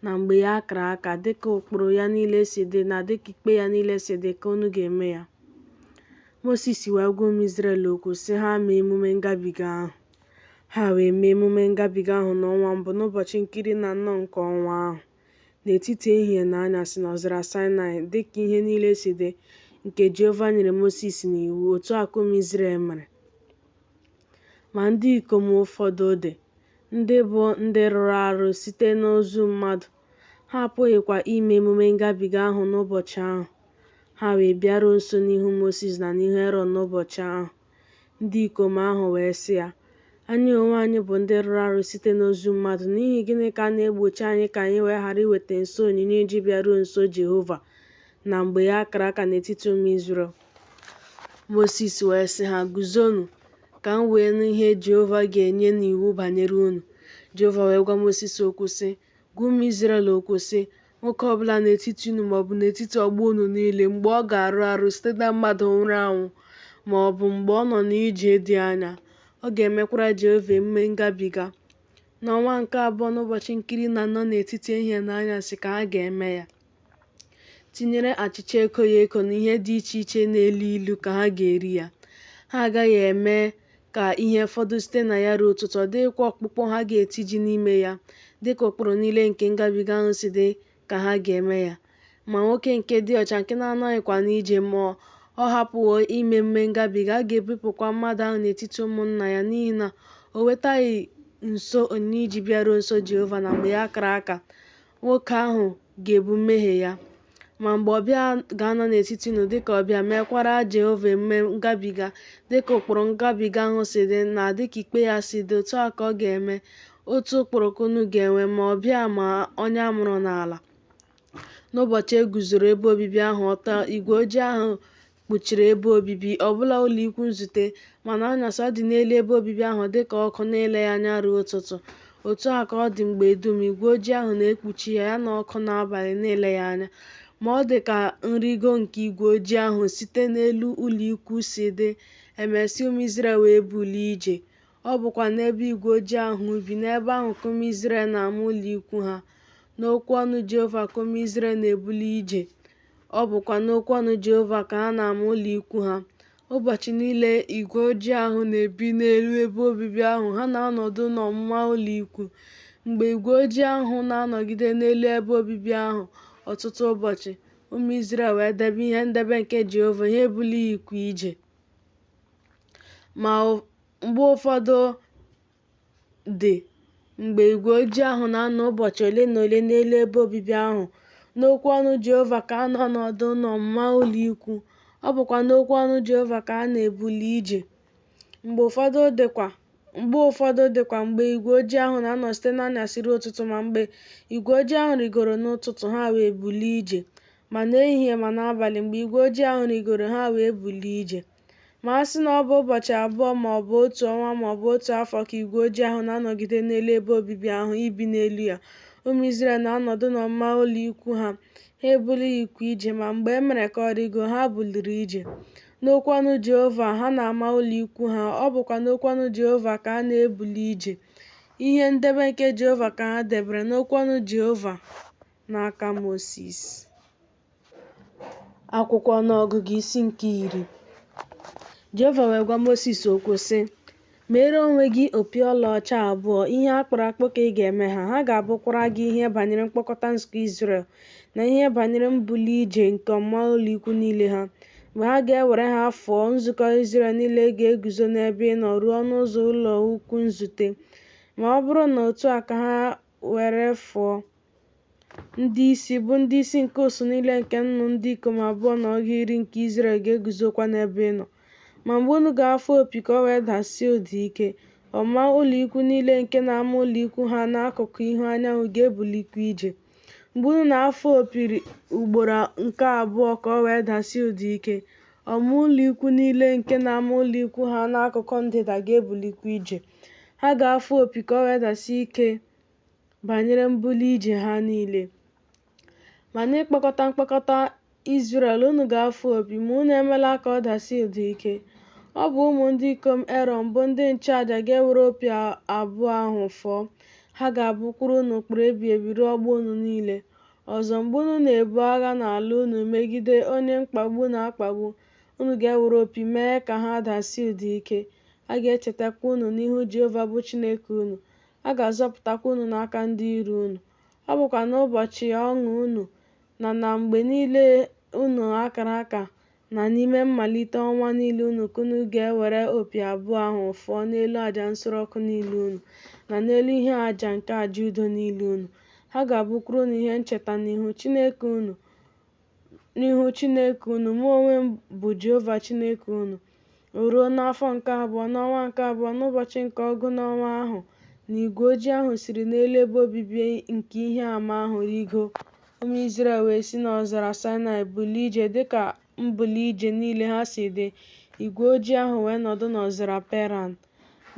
na mgbe ya a kara aka, dịka ụkpụrụ ya niile si dị na dịka ikpe ya niile si dị ka unu ga-eme ya. Mosis wee gwa ụmụ Izrel okwu, sị ha mee emume ngabiga ahụ. Ha wee mee emume ngabiga ahụ n'ọnwa mbụ, n'ụbọchị nke 14 nke ọnwa ahụ, n'etiti ehihie na anyasị n'ọzara Saịnaị, dị ka ihe niile si dị nke Jehova nyere Mosis n'iwu, otu a ka ụmụ Izrel mere. Ma ndị ikom ụfọdụ dị, ndị bụ ndị rụrụ arụ site n'ozu mmadụ, ha apụghịkwa ime emume ngabiga ahụ n'ụbọchị ahụ. Ha wee bịaruo nso n'ihu Mosis na n'ihu Erọn n'ụbọchị ahụ. Ndị ikom ahụ wee sị ya, Anyị onwe anyị bụ ndị rụrụ arụ site n'ozu mmadụ, n'ihi gịnị ka a na-egbochi anyị ka anyị wee ghara iweta nso onyinye iji bịaruo nso Jehova na mgbe ya a kara aka n'etiti ụmụ Izrel? Mosis wee sị ha, Guzonụ, ka m wee nụ ihe Jehova ga-enye n'iwu banyere unu. Jehova wee gwa Mosis okwu, sị, Gwa ụmụ Izrel okwu, sị, Nwoke ọ bụla n'etiti unu ma ọ bụ n'etiti ọgbọ unu niile, mgbe ọ ga-arụ arụ site na mmadụ nwụrụ anwụ ma ọ bụ mgbe ọ nọ n'ije dị anya, ọ ga-emekwara Jehova emume ngabiga. N'ọnwa nke abụọ, n'ụbọchị nke 14 n'etiti ehihie na anyasị ka ha ga-eme ya. Tinyere achịcha ekoghị eko na ihe dị iche iche na-elu ilu ka ha ga-eri ya. Ha agaghị eme ka ihe fọdụ site na ya ruo ụtụtụ, ọ dịghịkwa ọkpụkpụ ha ga-etiji n'ime ya, dị ka ụkpụrụ niile nke ngabiga ahụ si dị ka ha ga-eme ya. Ma nwoke nke dị ọcha, nke na-anọghịkwa n'ije, ma ọ hapụwo ime emume ngabiga, a ga-ebipụkwa mmadụ ahụ n'etiti ụmụnna ya, n'ihi na o wetaghị nso onyinye iji bịaruo nso Jehova na mgbe ya a kara aka, nwoke ahụ ga-ebu mmehie ya. Ma mgbe ọbịa ga-anọ n'etiti unu dịka ọbịa, mekwara Jehova emume ngabiga, dịka ụkpụrụ ngabiga ahụ si dị na dịka ikpe ya si dị, otu a ka ọ ga-eme, otu ụkpụrụ ka unu ga-enwe, ma ọbịa ma onye a mụrụ n'ala. N'ụbọchị e guzoro ebe obibi ahụ ọtọ, igwe ojii ahụ kpuchiri ebe obibi, ọbụla ụlọikwuu nzute, ma n'anyasị ọ dị n'elu ebe obibi ahụ dị ka ọkụ n'ile ya anya ruo ụtụtụ. Otu a ka ọ dị mgbe dum igwe ojii ahụ na-ekpuchi ya, ya na ọkụ n'abalị n'ile ya anya. Ma ọ dị ka nrịgo nke igwe ojii ahụ site n'elu ụlọikwuu si dị, e mesịa ụmụ Izrel wee bulie ije. Ọ bụkwa n'ebe igwe ojii ahụ bi, n'ebe ahụ ka ụmụ Izrel na-ama ụlọikwuu ha. N'okwu ọnụ Jehova ka ụmụ Izrel na-ebuli ije, ọ bụkwa n'okwu ọnụ Jehova ka ha na-ama ụlọikwuu ha. Ụbọchị niile igwe ojii ahụ na-ebi n'elu ebe obibi ahụ, ha na-anọdụ n'ọmụma ụlọikwuu. Mgbe igwe ojii ahụ na-anọgide n'elu ebe obibi ahụ ọtụtụ ụbọchị, ụmụ Izrel wee debe ihe ndebe nke Jehova, ha ebulighịkwa ije. Ma mgbe ụfọdụ dị mgbe igwe ojii ahụ na-anọ ụbọchị ole na ole n'elu ebe obibi ahụ, n'okwu ọnụ Jehova ka a na-anọdụ n'ọmụma ụlọikwuu, ọ bụkwa n'okwu ọnụ Jehova ka a na-ebuli ije. Mgbe ụfọdụ dịkwa mgbe igwe ojii ahụ na-anọ site n'anyasị ruo ụtụtụ, ma mgbe igwe ojii ahụ rịgoro n'ụtụtụ, ha wee bulie ije. Ma n'ehihie ma n'abalị, mgbe igwe ojii ahụ rịgoro, ha wee bulie ije. Ma a sị na ọ bụ ụbọchị abụọ ma ọ bụ otu ọnwa ma ọ bụ otu afọ ka igwe ojii ahụ na-anọgide n'elu ebe obibi ahụ ibi n'elu ya, ụmụ Izrel na-anọdụ n'ọmụma ụlọikwuu ha, ha ebulighịkwa ije, ma mgbe e mere ka ọ rịgoo, ha buliri ije. N'okwu ọnụ Jehova ha na-ama ụlọikwuu ha, ọ bụkwa n'okwu ọnụ Jehova ka ha na-ebuli ije. Ihe ndebe nke Jehova ka ha debere n'okwu ọnụ Jehova n'aka Mosis. Akwụkwọ Ọnụọgụgụ isi nke 10. Jehova wee gwa Mosis okwu sị, Meere onwe gị opi ọlaọcha abụọ, ihe a kpụrụ akpụ ka ị ga-eme ha, ha ga-abụkwara gị ihe banyere mkpọkọta nzukọ Izrel, na ihe banyere mbuli ije nke ọmụma ụlọikwuu niile ha. Mgbe ha ga-ewere ha fụọ, nzukọ Izrel niile ga-eguzo n'ebe ị nọ ruo ọnụ ụzọ ụlọ ukwu nzute. Ma ọ bụrụ na otu a ka ha were fụọ, ndị isi, bụ ndị isi nke usuu niile nke nnu ndị ikom abụọ na ọgụ iri nke Izrel ga-eguzokwa n'ebe ị nọ. Ma mgbe unu ga-afụ opi ka o wee dasie ụda ike, ọmụma ụlọikwuu niile nke na-ama ụlọikwuu ha n'akụkụ ihu anyanwụ ga-ebulikwa ije. Mgbe unu na-afụ opi ugboro nke abụọ ka o wee dasie ụda ike, ọmụma ụlọikwuu niile nke na-ama ụlọikwuu ha n'akụkụ ndịda ga-ebulikwa ije. Ha ga-afụ opi ka o wee dasie ike banyere mbuli ije ha niile. Ma n'ịkpọkọta mkpọkọta Izrel unu ga-afụ opi, ma unu emela ka ọ dasie ụda ike. Ọ bụ ụmụ ndị ikom Erọn bụ ndị nchụaja ga-ewere opi abụọ ahụ fụọ, ha ga-abụkwara unu ụkpụrụ ebighị ebi ruo ọgbọ unu niile. Ọzọ, mgbe unu na-ebu agha n'ala unu megide onye mkpagbu na-akpagbu, unu ga-ewere opi mee ka ha dasie ụda ike, a ga-echetakwa unu n'ihu Jehova bụ Chineke unu, a ga-azọpụtakwa unu n'aka ndị iro unu. Ọ bụkwa n'ụbọchị ọṅụ unu, na na mgbe niile unu a kara aka, na n'ime mmalite ọnwa niile unu ka unu ga-ewere opi abụọ ahụ fụọ n'elu aja nsure ọkụ niile unu, na n'elu ihe aja nke aja udo niile unu. Ha ga-abụkwara unu ihe ncheta n'ihu Chineke unu, mụ onwe m bụ Jehova Chineke unu. O ruo n'afọ nke abụọ, n'ọnwa nke abụọ, n'ụbọchị nke ọgụ n'ọnwa ahụ, na igwe ojii ahụ siri n'elu ebe obibi nke ihe ama ahụ rịgoo. Ụmụ Izrel wee si n'ọzara Saịnaị bulie ije dị ka mbuli ije niile ha si dị, igwe ojii ahụ wee nọdụ n'ọzara Peran.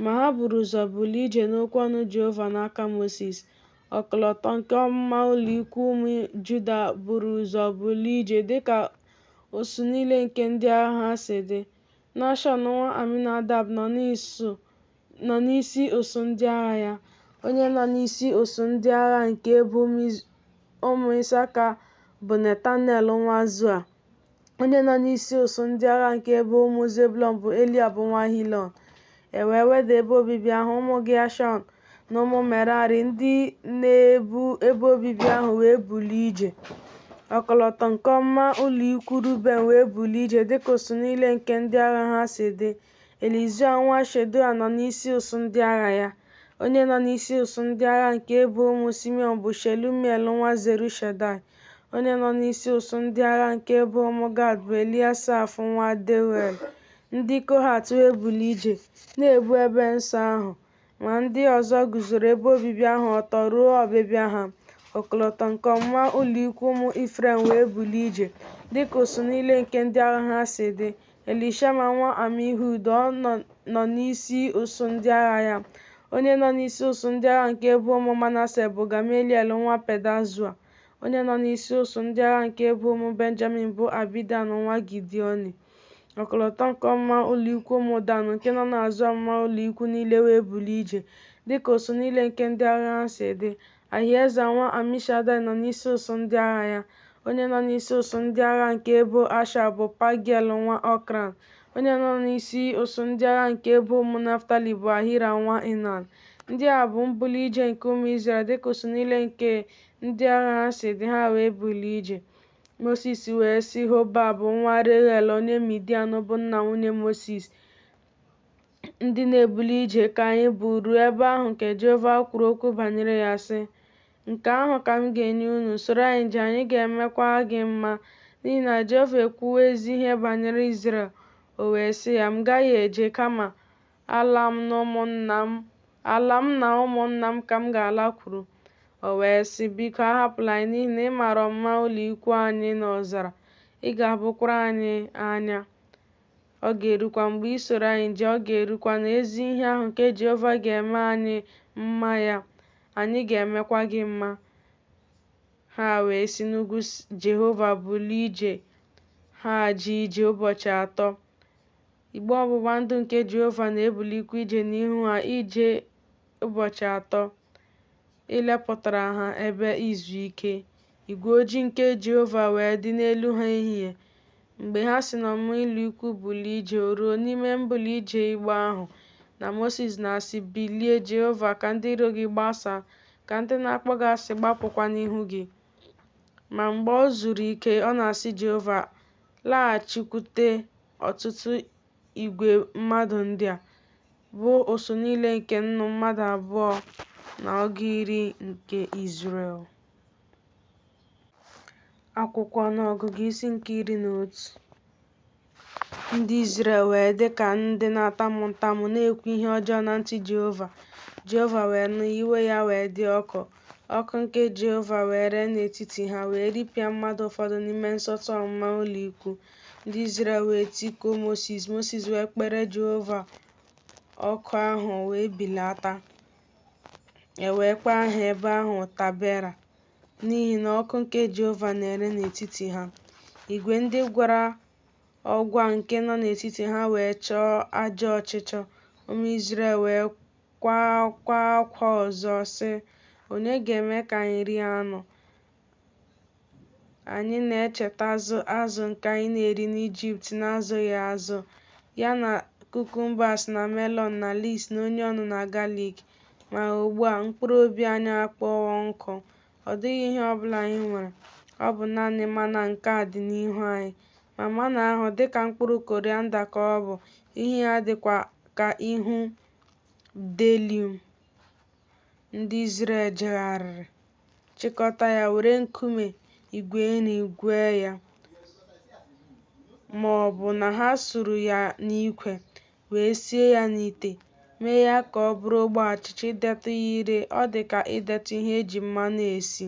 Ma ha buru ụzọ bulie ije n'okwu ọnụ Jehova n'aka Mosis. Ọkọlọtọ nke ọmụma ụlọikwuu ụmụ Juda buru ụzọ bulie ije dị ka usuu niile nke ndị agha ha si dị, Nashọn nwa Aminadab nọ n'isi usuu ndị agha ya. Onye nọ n'isi usuu ndị agha nke ebo ụmụ Ịsaka bụ Netanel nwa Zua. Onye nọ n'isi usuu ndị agha nke ebo ụmụ Zebụlọn bụ Eliab nwa Hilọn. E wee weda ebe obibi ahụ, ụmụ Geshọn na ụmụ Merari ndị na-ebu ebe obibi ahụ wee bulie ije. Ọkọlọtọ nke ọmụma ụlọikwuu Ruben wee bulie ije dịka usuu niile nke ndị agha ha si dị. Elizua nwa Shedeua nọ n'isi usuu ndị agha ya. Onye nọ n'isi usuu ndị agha nke ebo ụmụ Simiọn bụ Shelumiel nwa Zurishadai. Onye nọ n'isi usuu ndị agha nke ebo ụmụ Gad bụ Eliasaf nwa Deuel. Ndị Kohat wee bulie ije, na-ebu ebe nsọ ahụ, ma ndị ọzọ guzoro ebe obibi ahụ ọtọ ruo ọbịbịa ha. Ọkọlọtọ nke ọmụma ụlọikwuu ụmụ Ifrem wee bulie ije, dịka usuu niile nke ndị agha ha si dị. Elishama nwa Amihud nọ n'isi usuu ndị agha ya. Onye nọ n'isi usuu ndị agha nke ebo ụmụ Manase bụ Gameliel nwa Pedazua. Onye nọ n'isi usuu ndị agha nke ebo ụmụ Benjamin bụ Abidan nwa Gidiọni. Ọkọlọtọ nke ọmụma ụlọikwuu ụmụ Dan nke nọ n'azụ ọmụma ụlọikwuu niile wee bulie ije, dịka usuu niile nke ndị agha ha si dị. Ahieza nwa Amishadai nọ n'isi usuu ndị agha ya. Onye nọ n'isi usuu ndị agha nke ebo Asha bụ Pagiel nwa Okran. Onye nọ n'isi usuu ndị agha nke ebo ụmụ Naftali bụ Ahira nwa Enan. Ndị a bụ mbuli ije nke ụmụ Izrel dịka usuu niile nke ndị agha ha si dị, ha wee bulie ije. Mosis wee sị Hobab nwa Reuel onye Midian bụ nna nwunye Mosis, Ndị na-ebuli ije ka anyị bụ ruo ebe ahụ nke Jehova kwuru okwu banyere ya, sị, Nke ahụ ka m ga-enye unu. Soro anyị jee, anyị ga-emekwa gị mma, n'ihi na Jehova ekwuwo ezi ihe banyere Izrel. O wee sị ya, M gaghị eje, kama ala m na ụmụnna m ka m ga-alakwuru. O wee sị, Biko, ahapụla anyị, n'ihi na ị maara ọmụma ụlọikwuu anyị n'ọzara, ị ga-abụkwara anyị anya. Ọ ga-erukwa mgbe i soro anyị jee, ọ ga-erukwa na ezi ihe ahụ nke Jehova ga-eme anyị mma ya, anyị ga-emekwa gị mma. Ha wee si n'ugwu Jehova bulie ije, ha jee ije ụbọchị atọ. Igbe ọgbụgba ndụ nke Jehova na-ebulikwa ije n'ihu ha ije ụbọchị atọ, ilepụtara ha ebe izu ike. Igwe ojii nke Jehova wee dị n'elu ha ehihie. Mgbe ha si n'ọmụma ụlọikwuu bulie ije, o ruo n'ime mbuli ije igbe ahụ, na Mosis na-asị, Bilie, Jehova, ka ndị iro gị gbasaa, ka ndị na-akpọ gị asị gbapụkwa n'ihu gị. Ma mgbe o zuru ike, ọ na-asị Jehova, Laghachikwute ọtụtụ igwe mmadụ ndị a, bụ usuu niile nke nnu mmadụ abụọ na ọgụ iri nke Izrel. Akwụkwọ Ọnụọgụgụ isi nke 11. Ndị Izrel wee dị ka ndị na-atamu ntamu, na-ekwu ihe ọjọọ na ntị Jehova. Jehova wee nụ ya, iwe ya wee dị ọkụ. Ọkụ nke Jehova wee ree n'etiti ha, wee ripịa mmadụ ụfọdụ n'ime nsọtụ ọmụma ụlọikwuu. Ndị Izrel wee tikuo Mosis, Mosis wee kpere Jehova, ọkụ ahụ wee bilata. E wee kpọọ aha ebe ahụ Tabera, n'ihi na ọkụ nke Jehova na-ere n'etiti ha. Igwe ndị gwara ọgwa nke nọ n'etiti ha wee chọọ ajọ ọchịchọ. Ụmụ Izrel wee kwaakwa akwa ọzọ, sị, Onye ga-eme ka anyị rie anụ? Anyị na-echetazụ azụ nke anyị na-eri n'Ijipt na-azụghị azụ, ya na cucumbers na melon na leeks na onion na galik. Ma ugbu a, mkpụrụ obi anyị akpọwo nkụ, ọ dịghị ihe ọ bụla anyị nwere, ọ bụ naanị mana nke a dị n'ihu anyị. Ma mana ahụ dị ka mkpụrụ korianda ka ọ bụ, ihu ya dịkwa ka ihu bdelium. Ndị Izrel jegharịrị, chịkọta ya, were nkume igwe nri gwee ya. Ma ọ bụ na ha suru ya n'ikwe, wee sie ya n'ite, mee ya ka ọ bụrụ ogbe achịcha, ị detụ ya ire, ọ dị ka idetụ ihe e ji mmanụ esi.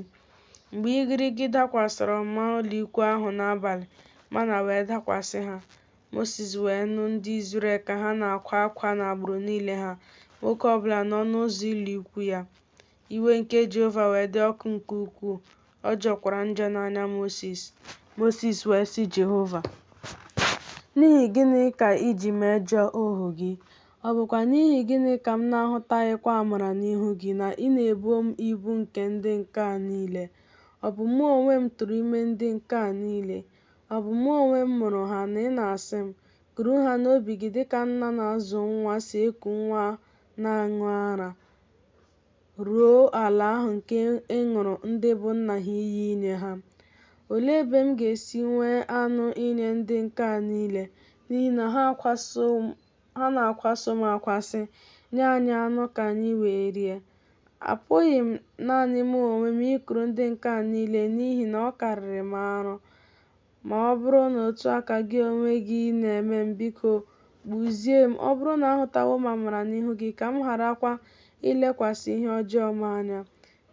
Mgbe igirigi dakwasịrị ọmụma ụlọikwuu ahụ n'abalị, mana wee dakwasị ha. Mosis wee nụ ndị Izrel ka ha na-akwa akwa n'agbụrụ niile ha, nwoke ọ bụla n'ọnụ ụzọ ụlọikwuu ya. Iwe nke Jehova wee dị ọkụ nke ukwuu, ọ jọkwara njọ n'anya Mosis. Mosis wee sị Jehova, N'ihi gịnị ka i ji mejọọ ohu gị? Ọ bụkwa n'ihi gịnị ka m na-ahụtaghịkwa amara n'ihu gị, na ị na-ebo m ibu nke ndị nke a niile? Ọ bụ mụ onwe m tụrụ ime ndị nke a niile? Ọ bụ mụ onwe m mụrụ ha, na ị na-asị m, Kuru ha n'obi gị dị ka nna na-azụ nwa si eku nwa na-aṅụ ara, ruo ala ahụ nke ị ṅụụrụ ndị bụ nna ha iyi inye ha? Olee ebe m ga-esi nwee anụ inye ndị nke a niile? N'ihi na ha na-akwaso m akwa, sị, Nye anyị anụ ka anyị wee rie! Apụghị m naanị mụ onwe m ikuru ndị nke a niile n'ihi na ọ karịrị m arọ. Ma ọ bụrụ na otu a ka gị onwe gị na-eme m, biko, gbuzie m, ọ bụrụ na ahụtawo m amara n'ihu gị, ka m gharakwa ilekwasị ihe ọjọọ m anya.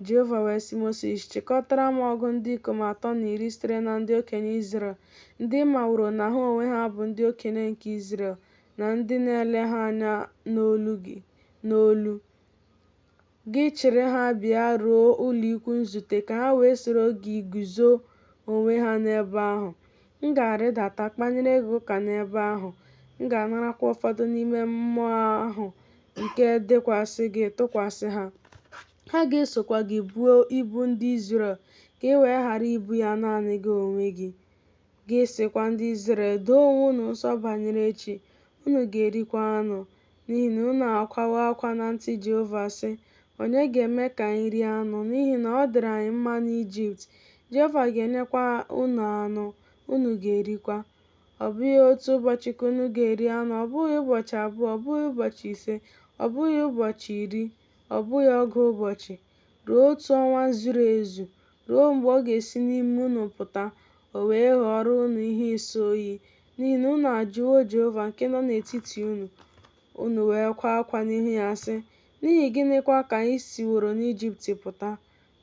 Jehova wee sị Mosis, Chịkọtara m ọgụ ndị ikom atọ na iri sitere na ndị okenye Izrel, ndị ị maworo na ha onwe ha bụ ndị okenye nke Izrel, na ndị na-ele ha anya n'olu. Gị chịrị ha bịa ruo ụlọikwuu nzute, ka ha wee soro gị guzo onwe ha n'ebe ahụ. M ga-arịdata kpanyere gị ụka n'ebe ahụ, m ga-anarakwa ụfọdụ n'ime mmụọ ahụ nke dịkwasị gị tụkwasị ha. Ha ga-esokwa gị buo ibu ndị Izrel, ka i wee ghara ibu ya naanị gị onwe gị. Gị sịkwa ndị Izrel, Doo onwe unu nsọ banyere echi, unu ga-erikwa anụ. N'ihi na unu akwawo akwa na ntị Jehova, sị, Onye ga-eme ka anyị rie anụ? N'ihi na ọ dịrị anyị mma n'Ijipt. Jehova ga-enyekwa unu anụ, unu ga-erikwa. Ọ bụghị otu ụbọchị ka unu ga-eri anụ, ọ bụghị ụbọchị abụọ, ọ bụghị ụbọchị ise, ọ bụghị ụbọchị iri, ọ bụghị ọgụ ụbọchị, ruo otu ọnwa zuru ezu, ruo mgbe ọ ga-esi n'ime unu pụta, o wee ghọọrọ unu ihe ịsọ oyi, n'ihi na unu ajụwo Jehova nke nọ n'etiti unu. Unu wee kwaa akwa n'ihu ya, sị, N'ihi gịnịkwa ka anyị siworo n'Ijipt pụta?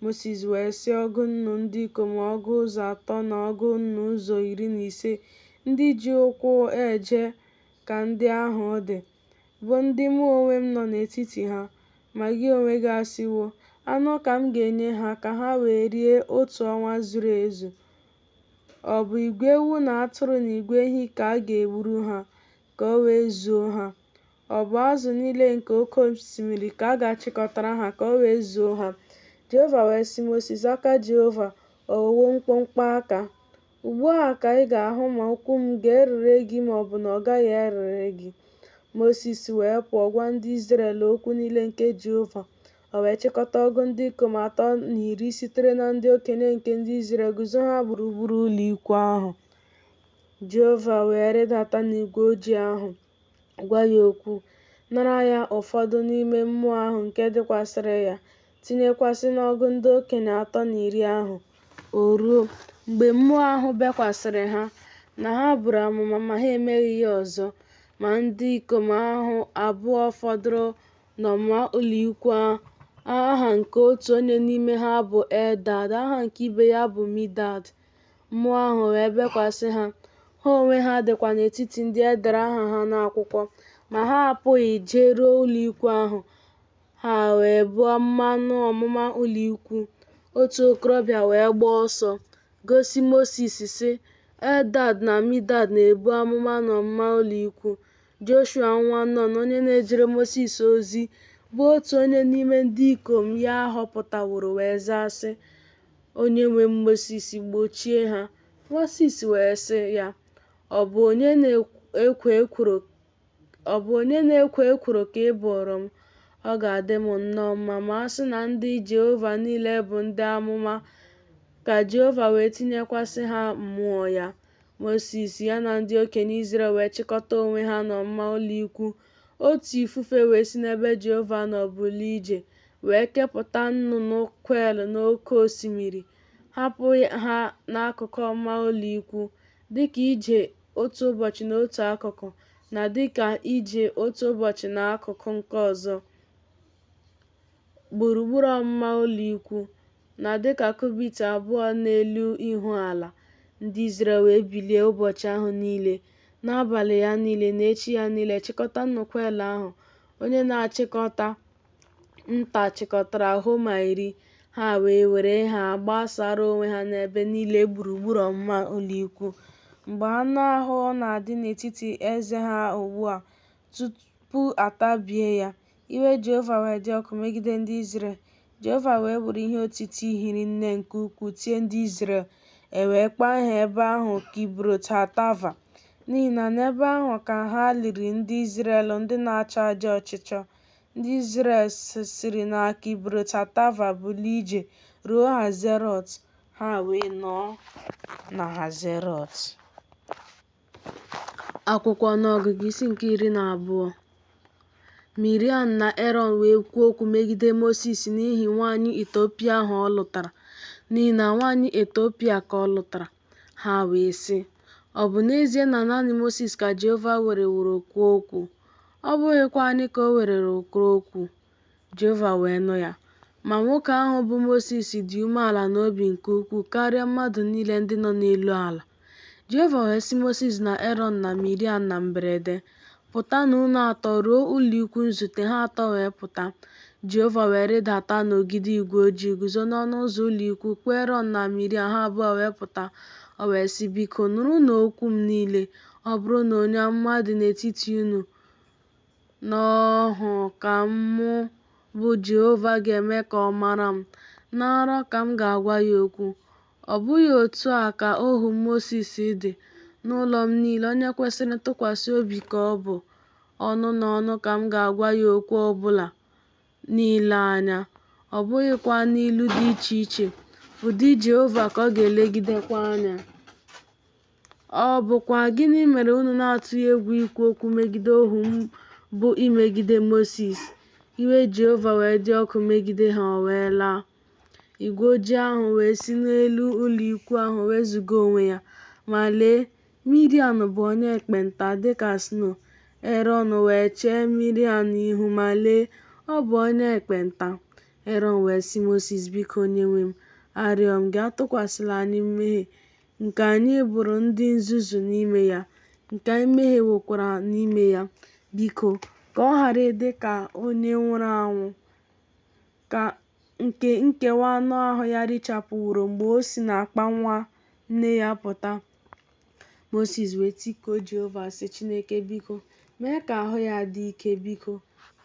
Mosis wee sị ọgụ nnu ndị ikom ọgụ ụzọ atọ na ọgụ nnu ụzọ iri na ise ndị ji ụkwụ eje ka ndị ahụ dị, bụ ndị mụ onwe m nọ n'etiti ha, ma gị onwe gị asịwo, Anụ ka m ga-enye ha ka ha wee rie otu ọnwa zuru ezu. Ọ bụ igwe ewu na atụrụ na igwe ehi ka a ga-egburu ha, ka o wee zuo ha? Ọ bụ azụ niile nke oke osimiri ka a ga-achịkọtara ha, ka o wee zuo ha? Jehova wee sị Mosis, Aka Jehova ọ ghọwo mkpụmkpụ aka? Ugbu a ka ị ga-ahụ ma okwu m ga-erere gị ma ọ bụ na ọ gaghị erere gị. Mosis wee pụọ gwa ndị Izrel okwu niile nke Jehova. O wee chịkọta ọgụ ndị ikom atọ na iri sitere na ndị okenye nke ndị Izrel guzo ha gburugburu ụlọikwuu ahụ. Jehova wee rịdata n'igwe ojii ahụ gwa ya okwu, nara ya ụfọdụ n'ime mmụọ ahụ nke dịkwasịrị ya, tinyekwasị n'ọgụ ndị okenye atọ na iri ahụ. O ruo, mgbe mmụọ ahụ bịakwasịrị ha, na ha buru amụma, ma ha emeghị ya ọzọ. Ma ndị ikom ahụ abụọ fọdụrụ n'ọmụma ụlọikwuu, aha nke otu onye n'ime ha bụ Eldad, aha nke ibe ya bụ Midad. Mmụọ ahụ wee bịakwasị ha, ha onwe ha dịkwa n'etiti ndị e dere aha ha n'akwụkwọ, ma ha apụghị jeruo ụlọikwuu ahụ. Ha wee buo amụma n'ọmụma ụlọikwuu. Otu okorobịa wee gbaa ọsọ, gosi Mosis, sị, Eldad na Midad na-ebu amụma n'ọmụma ụlọikwuu. Joshua nwa Nun, onye na-ejere Mosis ozi, bụ otu onye n'ime ndị ikom ya họpụtaworo, wee zaa, sị, Onyenwe m Mosis, gbochie ha. Mosis wee sị ya, Ọ bụ onye na-ekwo ekworo ka ị bụụrụ m? Ọ ga-adị m nnọọ mma ma a sị na ndị Jehova niile bụ ndị amụma, ka Jehova wee tinyekwasị ha mmụọ ya. Mosis, ya na ndị okenye Izrel wee chịkọta onwe ha n'ọmụma ụlọikwuu. Otu ifufe wee si n'ebe Jehova nọ bulie ije, wee kepụta nnụnụ kwel n'oke osimiri, hapụ ha n'akụkụ ọmụma ụlọikwuu, dị ka otu ụbọchị n'otu akụkụ, na dịka ije otu ụbọchị n'akụkụ nke ọzọ, gburugburu ọmụma ụlọikwuu, na dịka kubit 2 n'elu ihu ala. Ndị Izrel wee bilie ụbọchị ahụ niile, n'abalị ya niile, na echi ya niile, chịkọta nnukwu ele ahụ. Onye na-achịkọta nta chịkọtara homa 10, ha wee were ha gbasara onwe ha n'ebe niile gburugburu ọmụma ụlọikwuu. Mgbe anụ ahụ na-adị n'etiti eze ha ugbu a tupu a tabie ya, iwe Jehova wee dị ọkụ megide ndị Izrel. Jehova wee were ihe otiti hiri nne nke ukwuu tie ndị Izrel. E wee kpọọ aha ebe ahụ Kibrot-hataava, n'ihi na n'ebe ahụ ka ha liri ndị Izrel ndị na-achọ aja ọchịchọ. Ndị Izrel siri na Kibrot-hataava bulie ije ruo Hazerọt, ha wee nọọ na Hazerọt. Akwụkwọ Ọnụọgụgụ isi nke 12. Miriam na Erọn wee kwuo okwu megide Mosis n'ihi nwaanyị Etiopia ahụ ọ lụtara, n'ihi na nwaanyị Etiopia ka ọ lụtara. Ha wee sị, Ọ bụ n'ezie na naanị Mosis ka Jehova wereworo kwuo okwu? Ọ bụghịkwa anyị ka o wereworo kwuo okwu? Jehova wee nụ ya. Ma nwoke ahụ bụ Mosis dị umeala n'obi nke ukwuu karịa mmadụ niile ndị nọ n'elu ala. Jehova wee sị Mosis na Erọn na Miriam na mberede, Pụtanụ unu atọ ruo ụlọikwuu nzute. Ha atọ wee pụta. Jehova wee rịdata n'ogidi igwe ojii, guzo n'ọnụ ụzọ ụlọikwuu, kpọọ Erọn na Miriam, ha abụọ wee pụta. O wee sị, Biko, nụrụnụ okwu m niile. Ọ bụrụ na onye amụma dị n'etiti unu, n'ọhụụ ka mụ bụ Jehova ga-eme ka ọ mara m, na nrọ ka m ga-agwa ya okwu. Ọ bụghị otu a ka ohu m Mosis dị, n'ụlọ m niile onye kwesịrị ntụkwasị obi ka ọ bụ, ọnụ na ọnụ ka m ga-agwa ya okwu ọ bụla n'ile anya, ọ bụghịkwa n'ilu dị iche iche, ụdị Jehova ka ọ ga-elegidekwa anya. Ọ bụkwa gịnị mere unu na-atụghị egwu ikwu okwu megide ohu m bụ imegide Mosis? Iwe Jehova wee dị ọkụ megide ha, o wee laa. Igwe ojii ahụ wee si n'elu ụlọikwuu ahụ wezụga onwe ya. Ma lee, Miriam bụ onye ekpenta dị ka snow. Erọn wee chee Miriam ihu, ma lee, ọ bụ onye ekpenta. Erọn wee sị Mosis, Biko, onyenwe m, arịọ m gị, atụkwasịla anyị mmehie nke anyị bụrụ ndị nzuzu n'ime ya, nke anyị mehiewokwara n'ime ya. Biko, ka ọ ghara ịdị ka onye nwụrụ anwụ, ka nke nkewa anụ ahụ ya richapụworo mgbe o si n'akpa nwa nne ya pụta. Mosis wee tikuo Jehova, sị, Chineke, biko, mee ka ahụ ya dị ike, biko.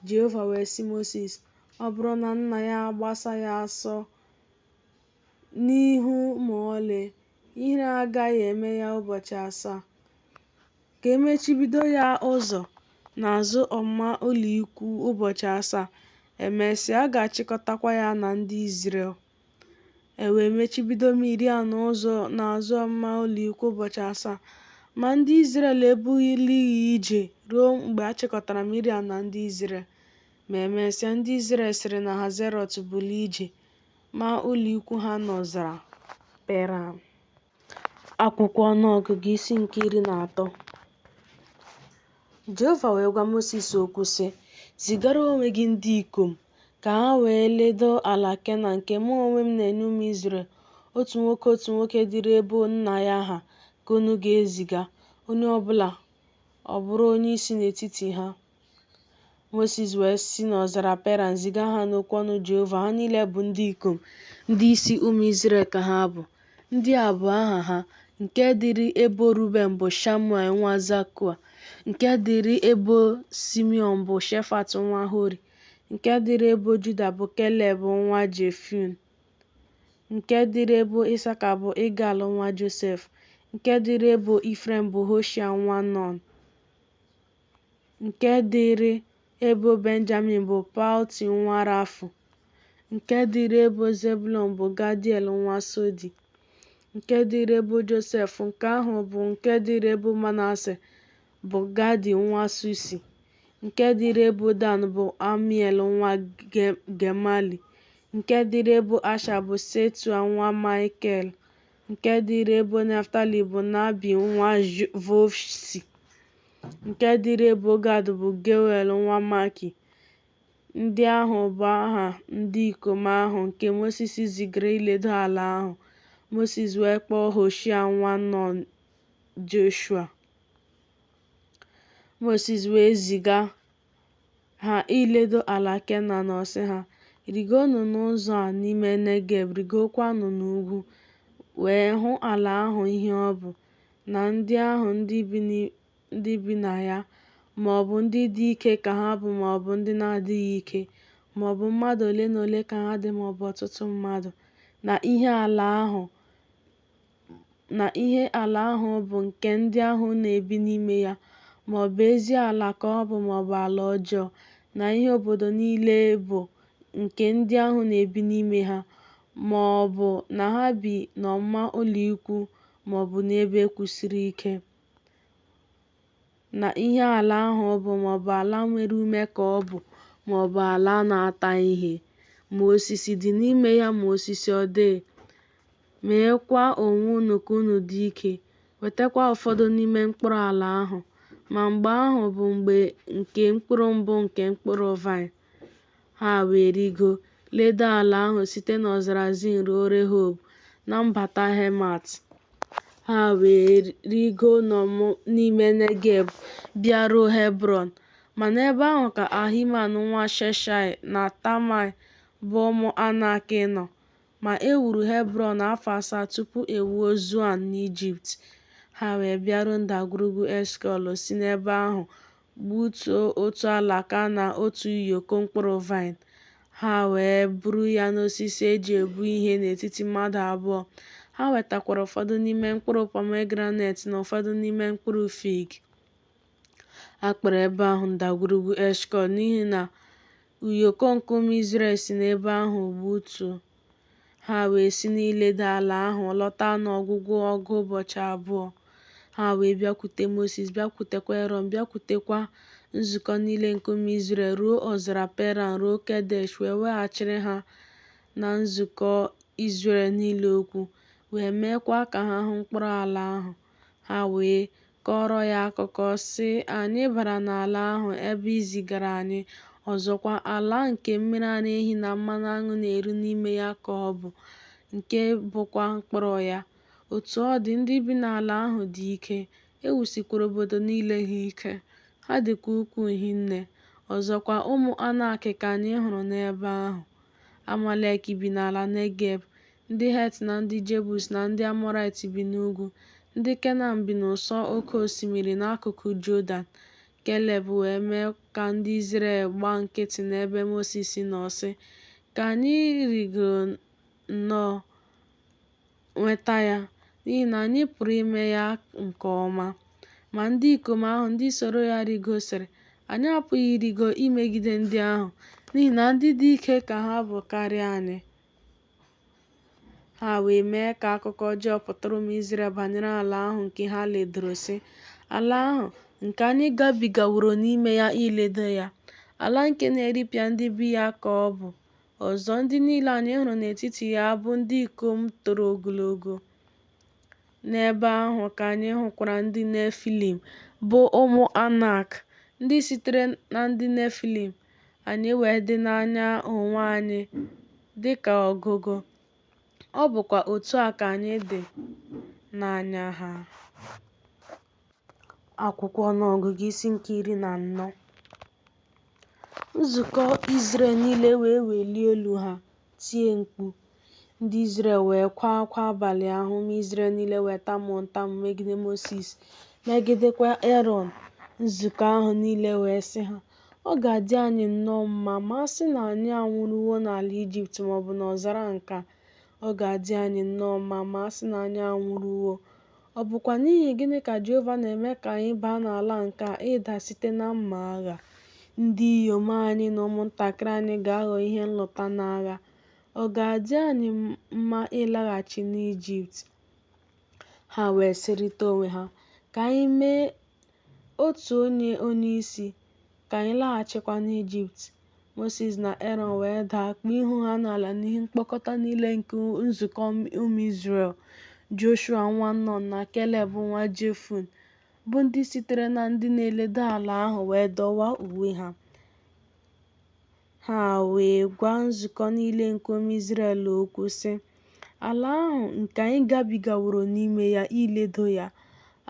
Jehova wee sị Mosis, Ọ bụrụ na nna ya agbasa ya asọ n'ihu ma ọlị, ihere agaghị eme ya ụbọchị 7. Ka e mechibido ya ụzọ n'azụ ọmụma ụlọikwuu ụbọchị 7, e mesịa, a ga-achịkọtakwa ya na ndị Izrel. E wee mechibido Miriam ụzọ n'azụ ọmụma ụlọikwuu ụbọchị 7, ma ndị Izrel ebulighị ije ruo mgbe a chịkọtara Miriam na ndị Izrel. Ma e mesịa, ndị Izrel siri na Hazerọt bulie ije, maa ụlọikwuu ha n'ọzara Peran. Akwụkwọ Ọnụọgụgụ isi nke 13. Jehova wee gwa Mosis okwu, sị, Zigara onwe gị ndị ikom, ka ha wee ledo ala Kenan nke mụ onwe m na-enye ụmụ Izrel, otu nwoke otu nwoke dịrị ebo nna ya ha ka unu ga-eziga, onye ọ bụla ọ bụrụ onyeisi n'etiti ha. Mosis wee si n'ọzara Peran ziga ha n'okwu ọnụ Jehova, ha niile bụ ndị ikom, ndị isi ụmụ Izrel ka ha bụ. Ndị a bụ aha ha, nke dịrị ebo Ruben bụ Shamua nwa Zakua, nke dịrị ebo Simiọn bụ Shefat nwa Hori, nke dịrị ebo Juda bụ Keleb nwa Jefune, nke dịrị ebo Isaka bụ Igal nwa Josef, nke dịrị ebo Ifrem bụ Hoshea nwa Nun, nke dịrị ebo Benjamin bụ Palti nwa Rafu, nke dịrị ebo Zebụlọn bụ Gadiel nwa Sodi, nke dịrị ebo Josef, nke ahụ bụ nke dịrị ebo Manase bụ Gadi nwa Susi, nke dịrị ebo Dan bụ Amiel nwa Gemali, nke dịrị ebo Asha bụ Setua nwa Maikel. Nke dịịrị ebo Naftalaị bụ Nabi nwa Vofshi. Nke dịịrị ebo Gad bụ Geuel nwa Maki. Ndị ahụ bụ aha ndị ikom ahụ nke Mosis zigara iledo ala ahụ. Mosis wee kpọọ Hoshia nwa Nọn Joshua. Mosis wee ziga ha iledo ala Kenan, ọ sị ha, Rịgonụ n'ụzọ a n'ime Negeb, rịgokwanụ n'ugwu, wee hụ ala ahụ ihe ọ bụ, na ndị ahụ ndị bi na ya, ma ọ bụ ndị dị ike ka ha bụ ma ọ bụ ndị na-adịghị ike, ma ọ bụ mmadụ ole na ole ka ha dị ma ọ bụ ọtụtụ mmadụ, na ihe ala ahụ bụ nke ndị ahụ na-ebi n'ime ya, ma ọ bụ ezi ala ka ọ bụ ma ọ bụ ala ọjọọ, na ihe obodo niile bụ nke ndị ahụ na-ebi n'ime ha, ma ọ bụ na ha bi n'ọmụma ụlọikwuu ma ọ bụ n'ebe e wusiri ike, na ihe ala ahụ bụ, ma ọ bụ ala nwere ume ka ọ bụ ma ọ bụ ala na-ata ihe, ma osisi dị n'ime ya ma osisi ọ dịghị. Meekwa onwe unu ka unu dị ike, wetakwa ụfọdụ n'ime mkpụrụ ala ahụ. Ma mgbe ahụ bụ mgbe nke mkpụrụ mbụ nke mkpụrụ vaịn. Ha wee rịgo, ledo ala ahụ site n'ọzara Zin ruo Rehob, na mbata Hemat. Ha wee rịgo n'ime Negeb bịaruo Hebrọn. Ma n'ebe ahụ ka Ahiman nwa Sheshaị na Talmai bụ ụmụ Anak nọ. Ma e wuru Hebrọn afọ 7 tupu e wuo Zoan n'Ijipt. Ha wee bịaruo ndagwurugwu Eshkọl, si n'ebe ahụ gbutuo otu alaka na otu ụyọkọ mkpụrụ vaịn. Ha wee buru ya n'osisi e ji ebu ihe n'etiti mmadụ abụọ. Ha wetakwara ụfọdụ n'ime mkpụrụ pomegranet na ụfọdụ n'ime mkpụrụ fig. A kpọrọ ebe ahụ ndagwurugwu Eshkọl n'ihi na ụyọkọ nke ụmụ Izrel si n'ebe ahụ gbutuo. Ha wee si n'iledo ala ahụ lọta n'ọgwụgwụ ọgụ ụbọchị abụọ. Ha wee bịakwute Mosis, bịakwutekwa Erọn, bịakwutekwa nzukọ niile nke ụmụ Izrel ruo ọzara Peran, ruo Kedesh, wee weghachiri ha na nzukọ Izrel niile okwu, wee meekwa ka ha hụ mkpụrụ ala ahụ. Ha wee kọọrọ ya akụkọ, sị, Anyị bara n'ala ahụ ebe i zigara anyị, ọzọkwa, ala nke mmiri ara ehi na mmanụ aṅụ na-eru n'ime ya ka ọ bụ, nke bụkwa mkpụrụ ya. Otu ọ dị, ndị bi n'ala ahụ dị ike, e wusikwara obodo niile ha ike, ha dịkwa ukwuu hinne. Ọzọkwa, ụmụ Anak ka anyị hụrụ n'ebe ahụ. Amalek bi n'ala Negeb, ndị Het na ndị Jebus na ndị Amọrait bi n'ugwu, ndị Kenan bi n'ụsọ oke osimiri n'akụkụ Jọdan. Keleb wee mee ka ndị Izrel gba nkịtị n'ebe Mosis nọ, sị, Ka anyị rịgoro nnọọ nweta ya, n'ihi na anyị pụrụ ime ya nke ọma. Ma ndị ikom ahụ ndị soro ya rịgo sịrị, Anyị apụghị ịrịgo imegide ndị ahụ, n'ihi na ndị dị ike ka ha bụ karịa anyị. Ha wee mee ka akụkọ ọjọọ pụtara ụmụ Izrel banyere ala ahụ nke ha ledoro, sị, Ala ahụ, nke anyị gabigaworo n'ime ya iledo ya, ala nke na-eripịa ndị bi ya ka ọ bụ. Ọzọ, ndị niile anyị hụrụ n'etiti ya bụ ndị ikom toro ogologo. N'ebe ahụ ka anyị hụkwara ndị Nefilim, bụ ụmụ Anak, ndị sitere na ndị Nefilim. Anyị wee dị n'anya onwe anyị dị ka ọgụgụ, ọ bụkwa otu a ka anyị dị n'anya ha. Akwụkwọ Ọnụọgụgụ isi nke 14. Nzukọ Izrel niile wee welie olu ha, tie mkpu. Ndị Izrel wee kwaa akwa abalị ahụ, ụmụ Izrel niile wee tamuo ntamu megide Mosis, megidekwa Erọn. Nzukọ ahụ niile wee sị ha, Ọ ga-adị anyị nnọọ mma ma a sị na anyị anwụrụwo n'ala Ijipt ma ọ bụ n'ọzara nke a. Ọ ga-adị anyị nnọọ mma ma a sị na anyị anwụrụwo. Ọ bụkwa n'ihi gịnị ka Jehova na-eme ka anyị baa n'ala nke a ịda site na mma agha? Ndị inyom anyị na ụmụntakịrị anyị ga-aghọ ihe nlụta n'agha. Ọ ga-adị anyị mma ịlaghachi n'Ijipt? Ha wee sịrịta onwe ha, Ka anyị mee otu onye onyeisi, ka anyị laghachikwa n'Ijipt. Mosis na Erọn wee daa kpuo ihu ha n'ala n'ihu mkpọkọta niile nke nzukọ ụmụ Izrel. Joshụa nwa Nọn na Keleb nwa Jefune, bụ ndị sitere na ndị na-eledo ala ahụ wee dọwaa uwe ha. Ha wee gwa nzukọ niile nke ụmụ Izrel okwu, sị, Ala ahụ nke anyị gabigaworo n'ime ya iledo ya,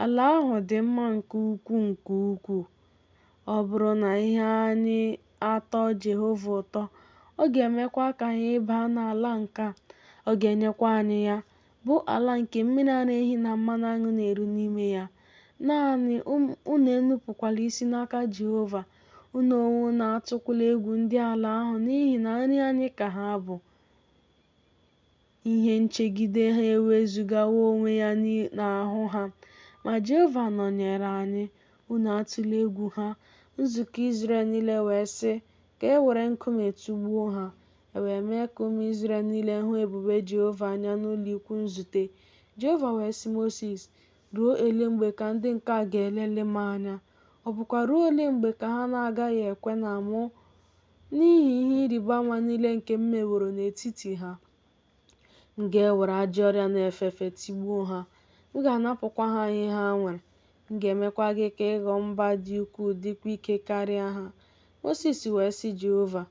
ala ahụ dị mma nke ukwuu nke ukwuu. Ọ bụrụ na ihe anyị atọọ Jehova ụtọ, ọ ga-emekwa ka anyị baa n'ala nke a, ọ ga-enyekwa anyị ya, bụ ala nke mmiri ara ehi na mmanụ aṅụ na-eru n'ime ya. Naanị unu enupụkwala isi n'aka Jehova, unu onwe unu atụkwala egwu ndị ala ahụ, n'ihi na nri anyị ka ha bụ. Ihe nchegide ha ewezugawo onwe ya n'ahụ ha, ma Jehova nọnyeere anyị, unu atụla egwu ha. Nzukọ Izrel niile wee sị ka e were nkume tụgbuo ha. E wee mee ka ụmụ Izrel niile hụ ebube Jehova anya n'ụlọikwuu nzute. Jehova wee sị Mosis, Ruo ole mgbe ka ndị nke a ga-elelị m anya? Ọ bụkwa ruo ole mgbe ka ha na-agaghị ekwe na mụ n'ihi ihe ịrịba ama niile nke m meworo n'etiti ha? M ga-ewere ajọ ọrịa na-efe efe tigbuo ha, m ga-anapụkwa ha ihe ha nwere. M ga-emekwa gị ka ị ghọọ mba dị ukwuu dịkwa ike karịa ha. Mosis wee sị Jehova,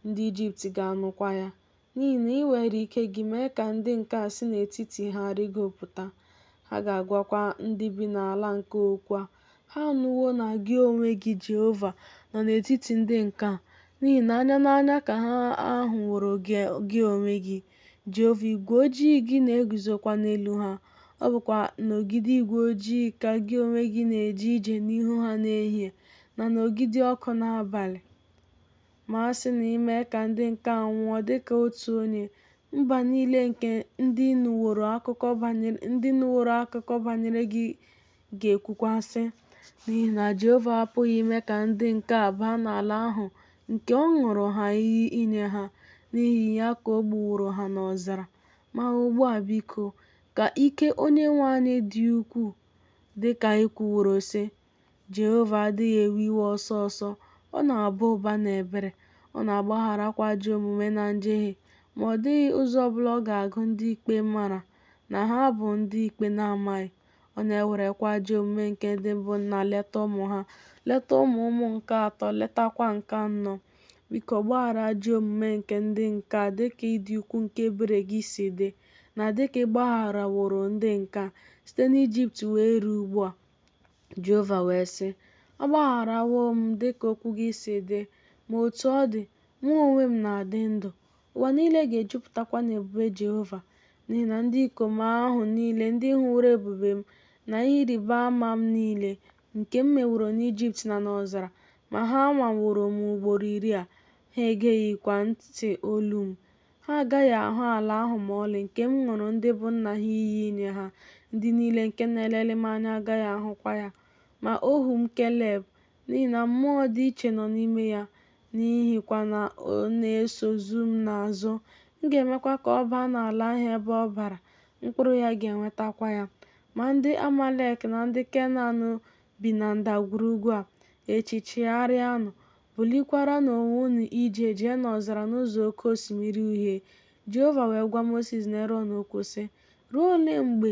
Ndị Ijipt ga-anụkwa ya, n'ihi na i weere ike gị mee ka ndị nke a si n'etiti ha rịgopụta. Ha ga-agwakwa ndị bi n'ala nke a okwu a. Ha anụwo na gị onwe gị, Jehova, nọ n'etiti ndị nke a, n'ihi na anya na anya ka ha hụworo gị onwe gị, Jehova, igwe ojii gị na-eguzokwa n'elu ha, ọ bụkwa n'ogidi igwe ojii ka gị onwe gị na-eje ije n'ihu ha n'ehihie, na n'ogidi ọkụ n'abalị. Ma a sị na i mee ka ndị nke a nwụọ dị ka otu onye, mba niile nke ndị nụworo akụkọ banyere gị ga-ekwukwa, sị, N'ihi na Jehova apụghị ime ka ndị nke a baa n'ala ahụ nke ọ ṅụụrụ ha iyi inye ha, n'ihi ya ka o gbuworo ha n'ọzara. Ma ugbu a, biko, ka ike Onyenwe anyị dị ukwuu, dị ka i kwuworo, sị, Jehova adịghị ewe iwe ọsọ ọsọ, ọ na-aba ụba n'ebere, ọ na-agbagharakwa ajọ omume na njehie, ma ọ dịghị ụzọ ọ bụla ọ ga-agụ ndị ikpe mara na ha bụ ndị ikpe na-amaghị. Ọ na-ewerekwa ajọ omume nke ndị bụ nna leta ụmụ ha, leta ụmụ ụmụ nke atọ, letakwa nke anọ. Biko gbaghara ajọ omume nke ndị nke a dịka ịdị ukwuu nke ebere gị si dị, na dịka ị gbagharaworo ndị nke a, site n'Ijipt wee ruo ugbu a. Jehova wee sị, Agbagharawo m dịka okwu gị si dị, ma otu ọ dị, mụ onwe m na-adị ndụ, ụwa niile ga-ejupụtakwa n'ebube Jehova. N'ihi na ndị ikom ahụ niile ndị hụworo ebube m na ihe ịrịba ama m niile, nke m meworo n'Ijipt na n'ọzara, ma ha nwaworo m ugboro iri a, ha egeghịkwa ntị olu m. Ha agaghị ahụ ala ahụ ma ọlị nke m ṅụụrụ ndị bụ nna ha iyi inye ha, ndị niile nke na-elelị m anya agaghị ahụkwa ya. Ma ohu m Keleb, n'ihi na mmụọ dị iche nọ n'ime ya, n'ihikwa na ọ na-esozu m n'azụ, m ga-emekwa ka ọ baa n'ala ahụ ebe ọ bara, mkpụrụ ya ga-enwetakwa ya. Ma ndị Amalek na ndị Kenan bi na ndagwurugwu a, echi chigharịanụ, bulikwaranụ onwe unu ije jee n'ọzara n'ụzọ Oke Osimiri Uhie. Jehova wee gwa Mosis na Erọn okwu, sị, Ruo ole mgbe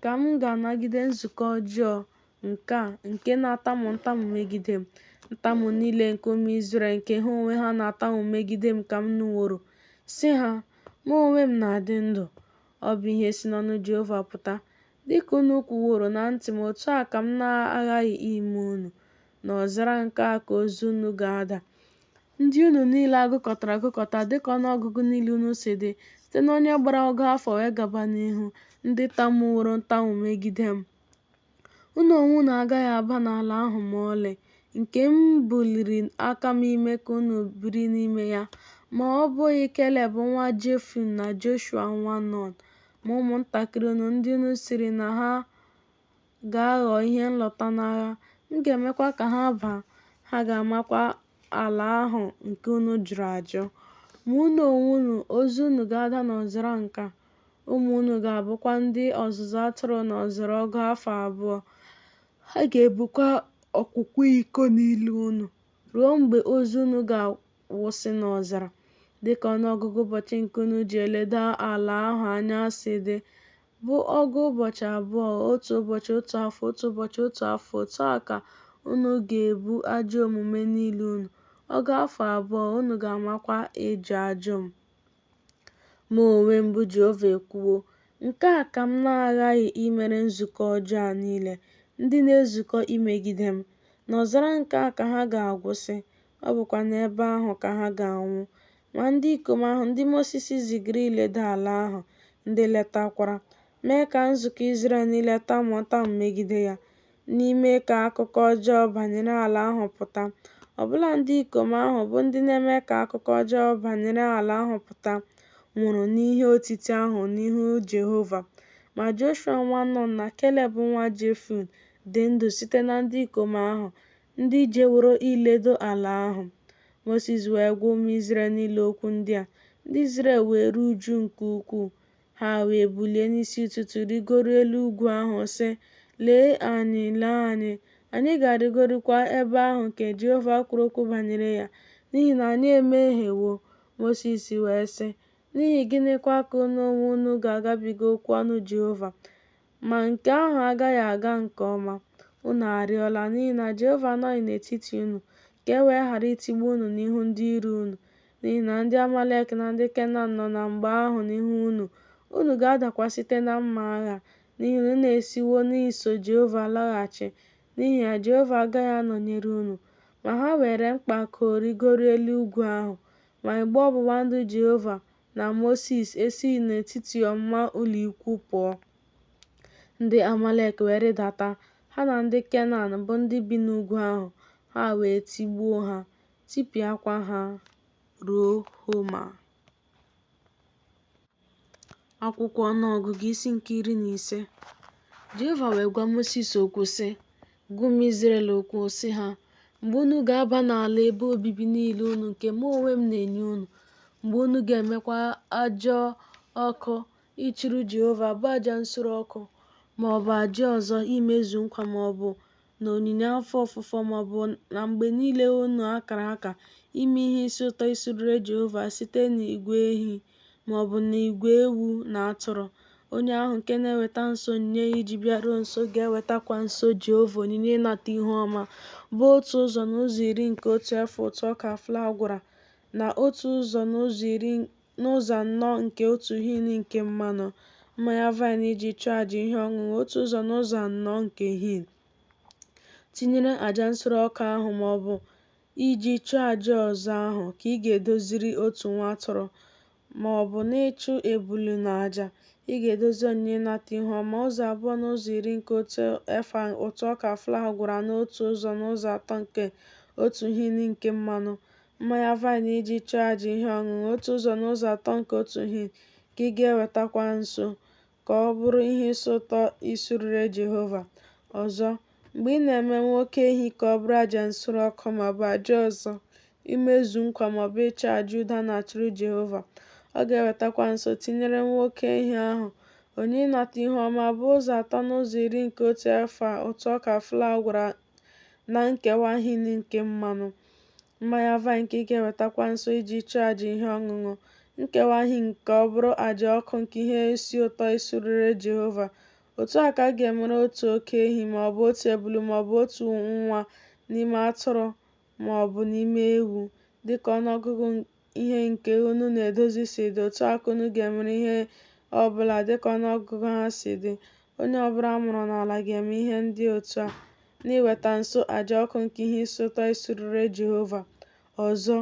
ka m ga-anagide nzukọ ọjọọ nke a nke na-atamu ntamu megide m? Ntamu niile nke ụmụ Izrel nke ha onwe ha na-atamu megide m ka m nụworo. Sị ha, Mụ onwe m na-adị ndụ. Ọ bụ ihe si n'ọnụ Jehova pụta. Dị ka unu kwuworo na ntị m, otu a ka m na-aghaghị ime unu. N'ọzara nke a ka ozu unu ga-ada. Ndị unu niile a gụkọtara agụkọta dịka ọnụọgụgụ niile unu si dị, site n'onye gbara ọgụ afọ wee gaba n'ihu, ndị tamuworo ntamu megide m. Unu onwe unu agaghị aba n'ala ahụ ma ọlị, nke m buliri aka m ime ka unu biri n'ime ya, ma ọ bụghị Keleb nwa Jefune na Joshua nwa Nun. Ma ụmụntakịrị unu, ndị unu sịrị na ha ga-aghọ ihe nlụta n'agha, m ga-emekwa ka ha baa, ha ga-amakwa ala ahụ nke unu jụrụ ajụ. Ma unu onwe unu, ozu unu ga-ada n'ọzara nke a. Ụmụ unu ga-abụkwa ndị ọzụzụ atụrụ n'ọzara ọgụ afọ abụọ, ha ga-ebukwa ọkwụkwa iko n'ili unu, ruo mgbe ozu unu ga-awụsị n'ọzara, dịka ọnụọgụgụ ụbọchị nke unu ji eledo ala ahụ anya si dị. Bụ ọgụ ụbọchị abụọ, otu ụbọchị otu afọ, otu ụbọchị otu afọ, otu a ka unu ga-ebu ajọ omume niile unu, ọgụ afọ abụọ, unu ga-amakwa ịjụ ajụ m. Mụ onwe m, bụ Jehova, ekwuwo. Nke a ka m na-aghaghị imere nzukọ ọjọọ a niile, ndị na-ezukọ imegide m. N'ọzara nke a ka ha ga-agwụsị, ọ bụkwa n'ebe ahụ ka ha ga-anwụ. Ma ndị ikom ahụ, ndị Mosis zigara iledo ala ahụ, ndị letakwara, mee ka nzukọ Izrel niile tamuo ntamu megide ya, n'ime ka akụkọ ọjọọ banyere ala ahụ pụta. Ọ bụla ndị ikom ahụ, bụ ndị na-eme ka akụkọ ọjọọ banyere ala ahụ pụta, nwụrụ n'ihe otiti ahụ n'ihu Jehova. Ma Joshua nwa Nun na Keleb nwa Jefune dị ndụ site na ndị ikom ahụ, ndị jeworo iledo ala ahụ. Mosis wee gwa ụmụ Izrel niile okwu ndị a, ndị Izrel wee ruo uju nke ukwuu. Ha wee bulie n'isi ụtụtụ rịgoruo elu ugwu ahụ, sị, Lee anyị, lee anyị! Anyị ga-arịgorukwa ebe ahụ nke Jehova kwuru okwu banyere ya, n'ihi na anyị emehiewo. Mosis wee sị, N'ihi gịnịkwa ka unu onwe unu ga-agabiga okwu ọnụ Jehova? Ma nke ahụ agaghị aga nke ọma. Unu arịọla, n'ihi na Jehova anọghị n'etiti unu, ka e wee ghara itigbu unu n'ihu ndị iro unu. N'ihi na ndị Amalek na ndị Kenan nọ na mgbe ahụ n'ihu unu, unu ga-adakwa site na mma agha, n'ihi na unu esiwo n'iso Jehova laghachi, n'ihi ya Jehova agaghị anọnyere unu. Ma ha weere mpako rịgoruo elu ugwu ahụ. Ma igbe ọgbụgba ndụ Jehova na Mosis esighị n'etiti ọmụma ụlọikwuu pụọ. Ndị Amalek wee rịdata, ha na ndị Kenan, bụ ndị bi n'ugwu ahụ, ha wee tigbuo ha, tipịakwa ha ruo Homa. Akwụkwọ Ọnụọgụgụ isi nke 15. Jehova wee gwa Mosis okwu sị, Gwa ụmụ Izrel okwu sị ha, Mgbe unu ga-aba n'ala ebe obibi niile unu nke mụ onwe m na-enye unu, mgbe unu ga-emekwa aja ọkụ ịchụrụ Jehova, bụ aja nsure ọkụ, ma ọ bụ aja ọzọ imezu nkwa ma ọ bụ na onyinye afọ ofufo ma ọ bụ na mgbe niile unu akara aka ime ihe isi ụtọ isurere Jehova site n'igwe ehi ma ọ bụ n'igwe ewu na atụrụ, onye ahụ nke na-eweta nso onyinye ya iji bịaruo nso ga-ewetakwa nso Jehova onyinye ịnata ihu ọma, bụ otu ụzọ n'ụzọ iri nke otu efa ụtụ ọka flour gwara na otu ụzọ n'ụzọ anọ nke otu hin nke mmanụ mmanya vaịn iji chụọ aja ihe ọṅụṅụ, otu ụzọ n'ụzọ anọ nke hin, tinyere aja nsure ọkụ ahụ ma ọ bụ iji chụọ aja ọzọ ahụ ka ị ga-edoziri otu nwa atụrụ, ma ọ bụ n'ịchụ ebulu n'aja, ị ga-edozi onyinye ịnata ihu ọma, ụzọ abụọ n'ụzọ iri nke otu efa ụtụ ọka flour gwara n'otu ụzọ n'ụzọ atọ nke otu hin nke mmanụ mmanya vaịn iji chụọ aja ihe ọṅụṅụ, otu ụzọ n'ụzọ atọ nke otu hin ka ị ga-ewetakwa nso, ka ọ bụrụ ihe isi ụtọ isurere Jehova. Ọzọ, mgbe ị na-eme nwa oke ehi ka ọ bụrụ aja nsure ọkụ ma ọ bụ aja ọzọ imezu nkwa ma ọ bụ ịchụ aja udo a na-achụrụ Jehova, ọ ga-ewetakwa nso tinyere nwa oke ehi ahụ onyinye ịnata ihu ọma, bụ ụzọ atọ n'ụzọ iri nke otu efa ụtụ ọka flour gwara na nkewa hin nke mmanụ mmanya vaịn ka ị ga-ewetakwa nso iji chụọ aja ihe ọṅụṅụ, nkewa hin ka ọ bụrụ aja ọkụ nke ihe isi ụtọ isurere Jehova. Otu a ka a ga-emere otu oke ehi ma ọ bụ otu ebulu ma ọ bụ otu nwa n'ime atụrụ ma ọ bụ n'ime ewu, dịka ọnụọgụgụ ihe nke unu na-edozi si dị, otu a ka unu ga-emere ihe ọ bụla dịka ọnụọgụgụ ha si dị. Onye ọbụla a mụrụ n'ala ga-eme ihe ndị otu a, n'iweta nso aja ọkụ nke ihe isi ụtọ isurere Jehova. Ọzọ,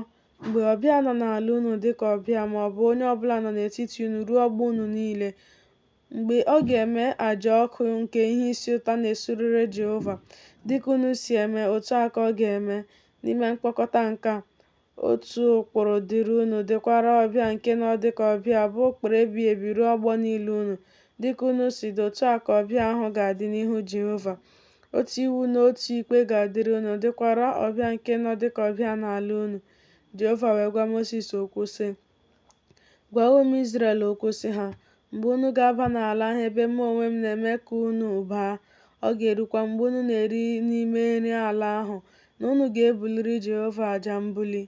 mgbe ọbịa nọ n'ala unu dịka ọbịa, ma ọ bụ onye ọbụla nọ n'etiti unu ruo ọgbọ unu niile, mgbe ọ ga-eme aja ọkụ nke ihe isi ụtọ na-esurere Jehova, dịka unu si eme, otu a ka ọ ga-eme. N'ime mkpokọta nke a, otu ụkpụrụ dịrị unu, dịkwara ọbịa nke nọ dịka ọbịa, bụ ụkpụrụ ebighị ebi ruo ọgbọ niile unu. Dịka unu si dị, otu a ka ọbịa ahụ ga-adị n'ihu Jehova. Otu iwu na otu ikpe ga-adịrị unu, dịkwara ọbịa nke nọ dịka ọbịa n'ala unu. Jehova wee gwa Mosis okwu sị, Gwa ụmụ Izrel okwu sị ha, Mgbe unu ga-aba n'ala ahụ ebe mụ onwe m na-eme ka unu baa, ọ ga-erukwa mgbe unu na-eri n'ime nri ala ahụ na unu ga-ebuliri Jehova aja mbuli.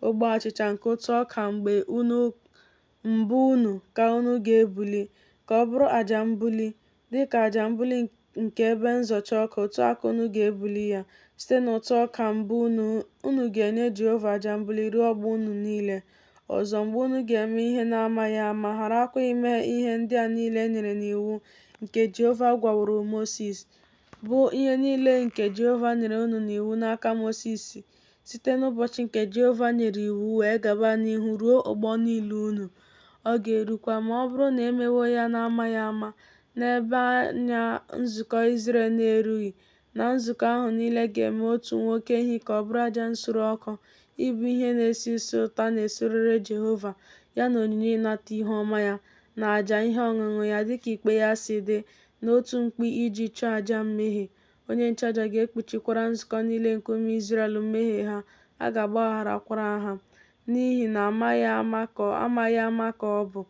Ogbe achịcha nke ụtụ ọka mbụ unu ka unu ga-ebuli. ka ọ bụrụ aja mbuli, dị ka aja mbuli nke ebe nzọcha ọka, otu a ka unu ga-ebuli ya, site n'ụtụ ọka mbụ unu, unu ga-enye Jehova aja mbuli ruo ọgbọ unu niile. Ọzọ, mgbe unu ga-eme ihe n'amaghị ama, gharakwa ime ihe ndị a niile e nyere n'iwu, nke Jehova gwaworo Mosis, bụ ihe niile nke Jehova nyere unu n'iwu n'aka Mosis, site n'ụbọchị nke Jehova nyere iwu wee gaba n'ihu ruo ọgbọ niile unu. Ọ ga-erukwa, ma ọ bụrụ na e mewo ya n'amaghị ama, n'ebe anya nzukọ Izrel na-erughị, na nzukọ ahụ niile ga-eme otu nwoke ehi ka ọ bụrụ aja nsure ọkụ, ịbụ ihe na-esi isi ụtọ a na-esurere Jehova, ya na onyinye ịnata ihu ọma ya, na aja ihe ọṅụṅụ ya, dịka ikpe ya si dị, na otu mkpi iji chụọ aja mmehie. Onye nchụaja ga-ekpuchikwara nzukọ niile nke ụmụ Izrel mmehie ha, a ga-agbagharakwara ha, n'ihi na amaghị ama ka ọ bụ.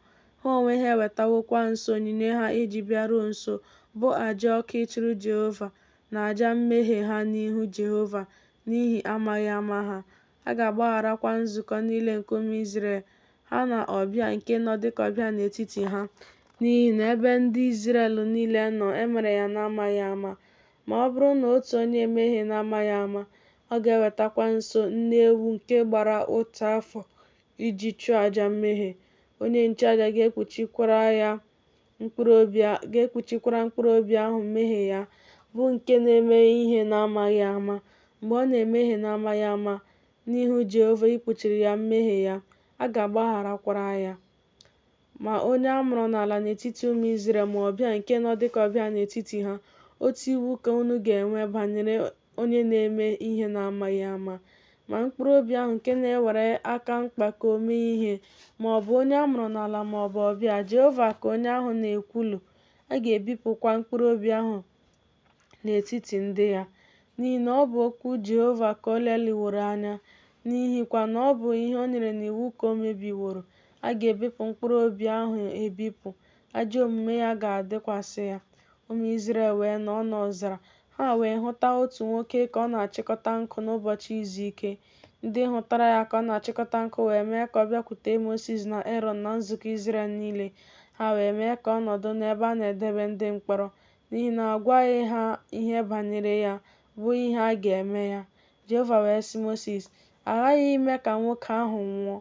Ha onwe ha ewetawokwa nso onyinye ha iji bịaruo nso, bụ aja ọkụ ịchụrụ Jehova, na aja mmehie ha n'ihu Jehova, n'ihi amaghị ama ha. A ga-agbagharakwa nzukọ niile nke ụmụ Izrel, ha na ọbịa nke nọ dịka ọbịa n'etiti ha. N'ihi na ebe ndị Izrel niile nọ, e mere ya n'amaghị ama. Ma ọ bụrụ na otu onye emehie n'amaghị ama, ọ ga-ewetakwa nso nne ewu nke gbara otu afọ iji chụọ aja mmehie. Onye nchụaja ga-ekpuchikwara mkpụrụ obi ahụ mmehie ya, bụ nke na-eme ihe n'amaghị ama, mgbe ọ na-emehie n'amaghị ama n'ihu Jehova ikpuchiri ya mmehie ya, a ga-agbagharakwara ya. Ma onye a mụrụ n'ala n'etiti ụmụ Izrel, ma ọbịa nke nọ dịka ọbịa n'etiti ha, otu iwu ka unu ga-enwe banyere onye na-eme ihe n'amaghị ama. Ma mkpụrụ obi ahụ nke na-ewere aka mpako mee ihe, ma ọ bụ onye a mụrụ n'ala ma ọ bụ ọbịa, Jehova ka onye ahụ na-ekwulu, a ga-ebipụkwa mkpụrụ obi ahụ n'etiti ndị ya. N'ihi na ọ bụ okwu Jehova ka o lelịworo anya, n'ihikwa na ọ bụ ihe o nyere n'iwu ka o mebiworo, a ga-ebipụ mkpụrụ obi ahụ ebipụ, ajọ omume ya ga-adịkwasị ya. Ụmụ Izrel wee nọọ n'ọzara, ha wee hụta otu nwoke ka ọ na-achịkọta nkụ n'ụbọchị izu ike. Ndị hụtara ya ka ọ na-achịkọta nkụ wee mee ka ọ bịakwute Mosis na Erọn na nzukọ Izrel niile. Ha wee mee ka ọ nọdụ n'ebe a na-edebe ndị mkpọrọ, n'ihi na a gwaghị ha ihe banyere ya, bụ ihe a ga-eme ya. Jehova wee sị Mosis, A ghaghị ime ka nwoke ahụ nwụọ.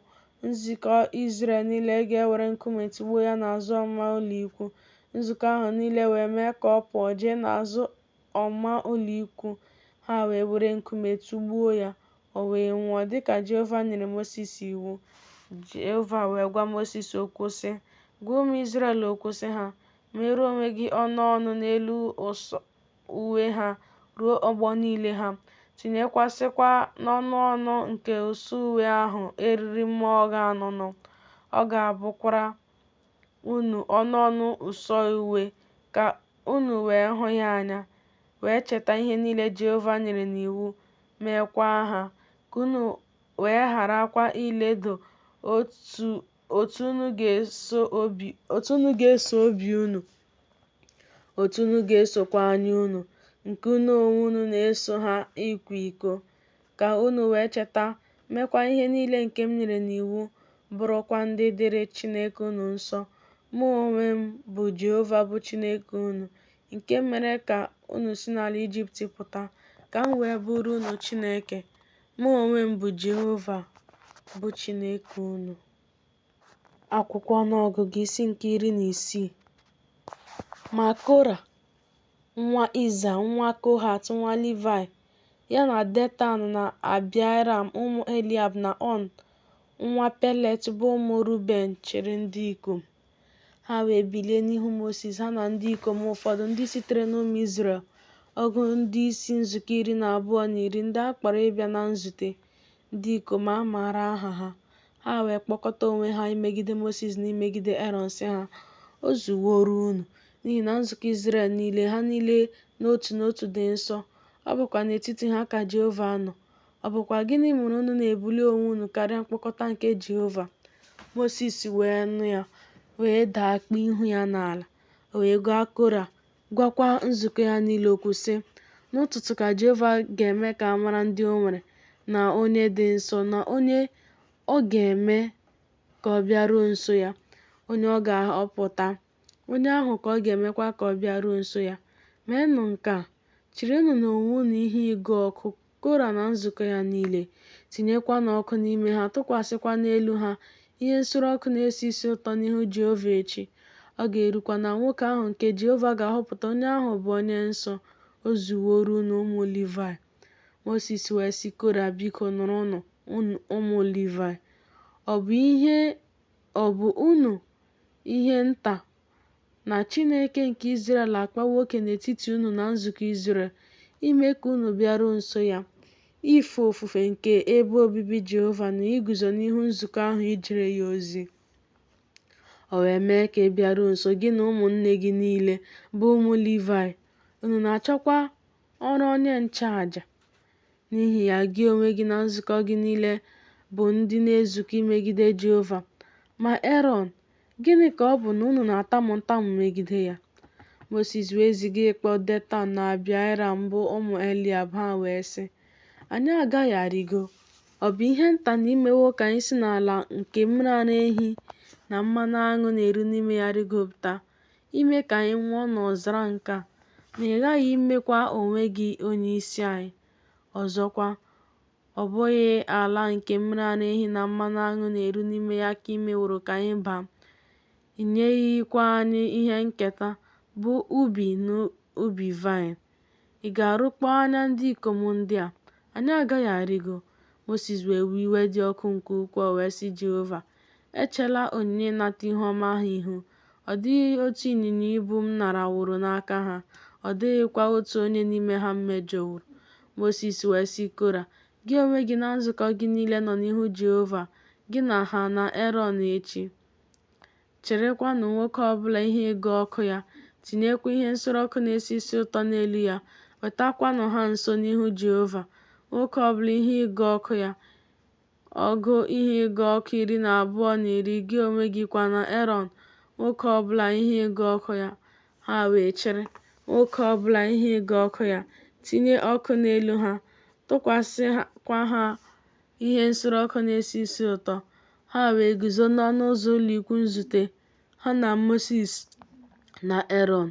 Nzukọ Izrel niile ga-ewere nkume tụgbuo ya n'azụ ọmụma ụlọikwuu. Nzukọ ahụ niile wee mee ka ọ pụọ jee n'azụ ọmụma ụlọikwuu, ha wee were nkume tụgbuo ya, o wee nwụọ, dị ka Jehova nyere Mosis iwu. Jehova wee gwa Mosis okwu, sị, Gwa ụmụ Izrel okwu, sị ha, Meere onwe gị ọnụ ọnụ n'elu ụsọ uwe ha ruo ọgbọ niile ha, tinyekwasịkwa n'ọnụ ọnụ nke ụsọ uwe ahụ eriri mma ogho anụnụ, ọ ga-abụkwara unu ọnụ ọnụ ụsọ uwe, ka unu wee hụ ya anya, wee cheta ihe niile Jehova nyere n'iwu, meekwa ha, ka unu wee gharakwa iledo otu unu ga-eso obi unu, otu unu ga-esokwa anya unu, nke unu onwe unu na-eso ha ịkwa iko, ka unu wee cheta, meekwa ihe niile nke m nyere n'iwu, bụrụkwa ndị dịrị Chineke unu nsọ. Mụ onwe m bụ Jehova bụ Chineke unu, nke mere ka unu si n'ala Ijipt pụta, ka m wee bụrụ unu Chineke. Mụ onwe m bụ Jehova bụ Chineke unu. Akwụkwọ Ọnụọgụgụ isi nke 16. Ma Kora, nwa Izha, nwa Kohat, nwa Livaị, ya na Detan na Abaịram ụmụ Eliab na On nwa Pelet bụ ụmụ Ruben chịrị ndị ikom. Ha wee bilie n'ihu Mosis, ha na ndị ikom ụfọdụ ndị sitere n'ụmụ Izrel, ọgụ ndị isi nzukọ 12 na iri ndị a kpọrọ ịbịa na nzute, ndị ikom a maara aha ha. Ha wee kpọkọta onwe ha imegide Mosis na imegide Erọn, sị ha, O zuworo unu! N'ihi na nzukọ Izrel niile, ha niile n'otu n'otu dị nsọ, ọ bụkwa n'etiti ha ka Jehova nọ. Ọ bụkwa gịnị mere unu na-ebuli onwe unu karịa mkpọkọta nke Jehova? Mosis wee nụ ya, wee daa kpuo ihu ya n'ala. O wee gwa Kora, gwakwa nzukọ ya niile okwu, sị, N'ụtụtụ ka Jehova ga-eme ka a mara ndị o nwere, na onye dị nsọ, na onye ọ ga-eme ka ọ bịaruo nso ya, onye ọ ga-ahọpụta. onye ahụ ka ọ ga-emekwa ka ọ bịaruo nso ya. Meenụ nke a, Chịrịnụ n'onwe unu ihe ịgụ ọkụ, Kora na nzukọ ya niile, tinyekwanụ ọkụ n'ime ha, tụkwasịkwa n'elu ha ihe nsure ọkụ na-esi isi ụtọ n'ihu Jehova echi, ọ ga-erukwa na nwoke ahụ nke Jehova ga-ahọpụta, onye ahụ bụ onye nsọ, o zuworo unu, ụmụ Livaị. Mosis wee sị Kora, Biko, nụrụnụ, unu ụmụ Livaị. Ọ bụ unu ihe nta na Chineke nke Izrel akpawo oke n'etiti unu na nzukọ Izrel, ime ka unu bịaruo nso ya, ife ofufe nke ebe obibi Jehova na iguzo n'ihu nzukọ ahụ ijere ya ozi? O wee mee ka ị bịaruo nso, gị na ụmụnne gị niile, bụ ụmụ Livaị, unu na-achọkwa ọrụ onye nchụaja. N'ihi ya, gị onwe gị na nzukọ gị niile bụ ndị na-ezukọ imegide Jehova. Ma Erọn, gịnị ka ọ bụ na unu na-atamu ntamu megide ya? Mosis wee ziga ịkpọ Detan na Abaịram bụ ụmụ Eliab, ha wee sị, Anyị agaghị arịgo. Ọ bụ ihe nta na i mewo ka anyị si n'ala nke mmiri ara ehi na mmanụ aṅụ na-eru n'ime ya rịgopụta, ime ka anyị nwụọ n'ọzara nke a, ma ị ghaghị imekwa onwe gị onyeisi anyị. Ọzọkwa, ọ bụghị ala nke mmiri ara ehi na mmanụ aṅụ na-eru n'ime ya ka i meworo ka anyị baa, i nyeghịkwa anyị ihe nketa, bụ ubi na ubi vaịn. Ị ga-arụkpọ anya ndị ikom ndị a? Anyị agaghị arịgo. Mosis wee wee iwe dị ọkụ nke ukwuu, o wee sị Jehova, Echela onyinye ịnata ihu ọma ha ihu. Ọ dịghị otu ịnyịnya ibu m naraworo n'aka ha, ọ dịghịkwa otu onye n'ime ha m mejọworo. Mosis wee sị Kora, Gị onwe gị na nzukọ gị niile nọ n'ihu Jehova, gị na ha na Erọn echi. Chịrịkwanụ nwoke ọ bụla ihe ịgụ ọkụ ya, tinyekwa ihe nsure ọkụ na-esi isi ụtọ n'elu ya, wetakwanụ ha nso n'ihu Jehova, nwoke ọ bụla ihe ịgụ ọkụ ya, ọgụ ihe ịgụ ọkụ 12 na 10, gị onwe gị kwa na Erọn, nwoke ọ bụla ihe ịgụ ọkụ ya. Ha wee chịrị, nwoke ọ bụla ihe ịgụ ọkụ ya, tinye ọkụ n'elu ha, tụkwasịkwa ha ihe nsure ọkụ na-esi isi ụtọ. Ha wee guzo n'ọnụ ụzọ ụlọikwuu nzute, ha na Mosis na Erọn.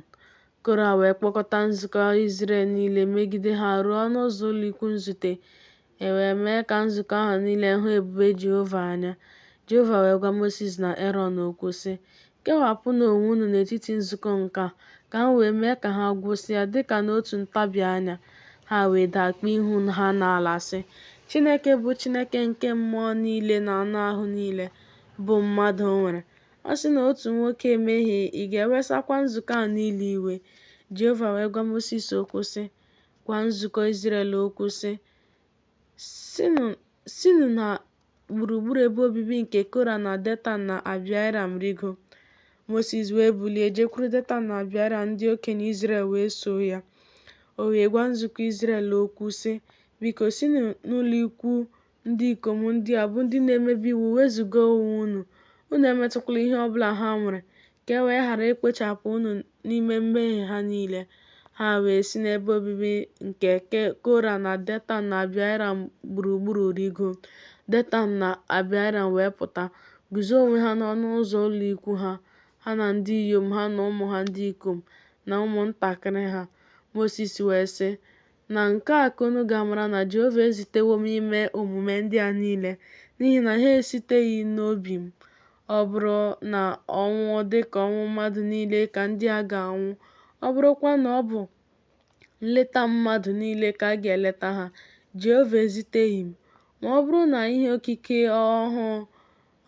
Kora wee kpọkọta nzukọ Izrel niile megide ha ruo ọnụ ụzọ ụlọikwuu nzute, e wee mee ka nzukọ ahụ niile hụ ebube Jehova anya. Jehova wee gwa Mosis na Erọn okwu, sị, Kewapụnụ onwe unu n'etiti nzukọ nke a, ka m wee mee ka ha gwụsịa dị ka n'otu ntabi anya. Ha wee daa kpuo ihu ha n'ala, sị, Chineke bụ Chineke nke mmụọ niile na anụ ahụ niile, bụ mmadụ nwere. A sị na otu nwoke emehie, ị ga-ewesakwa nzukọ a niile iwe? Jehova wee gwa Mosis okwu, sị, Gwa nzukọ Izrel okwu, sị, Sinụ na gburugburu ebe obibi nke Kora na Detan na Abaịram rịgo. Mosis wee bulie jekwuru Detan na Abaịram, ndị okenye Izrel wee soo ya. O wee gwa nzukọ Izrel okwu, sị, Biko, sinụ n'ụlọikwuu ndị ikom ndị a, bụ ndị na-emebi iwu, wezụga onwe unu, unu emetụkwala ihe ọ bụla ha nwere, ka e wee ghara ikpochapụ unu n'ime mmehie ha niile. Ha wee si n'ebe obibi nke Kora na Detan na Abaịram gburugburu rịgo. Detan na Abaịram wee pụta, guzo onwe ha n'ọnụ ụzọ ụlọikwuu ha, ha na ndị inyom ha na ụmụ ha ndị ikom na ụmụntakịrị ha. Mosis wee sị, Na nke a ka unu ga-amara na Jehova ezitewo m ime omume ndị a niile, n'ihi na ha esiteghị n'obi m. Ọ bụrụ na ọnwụ dị ka ọnwụ mmadụ niile ka ndị a ga-anwụ, ọ bụrụkwa na ọ bụ nleta mmadụ niile ka a ga-eleta ha, Jehova eziteghị m. Ma ọ bụrụ na ihe okike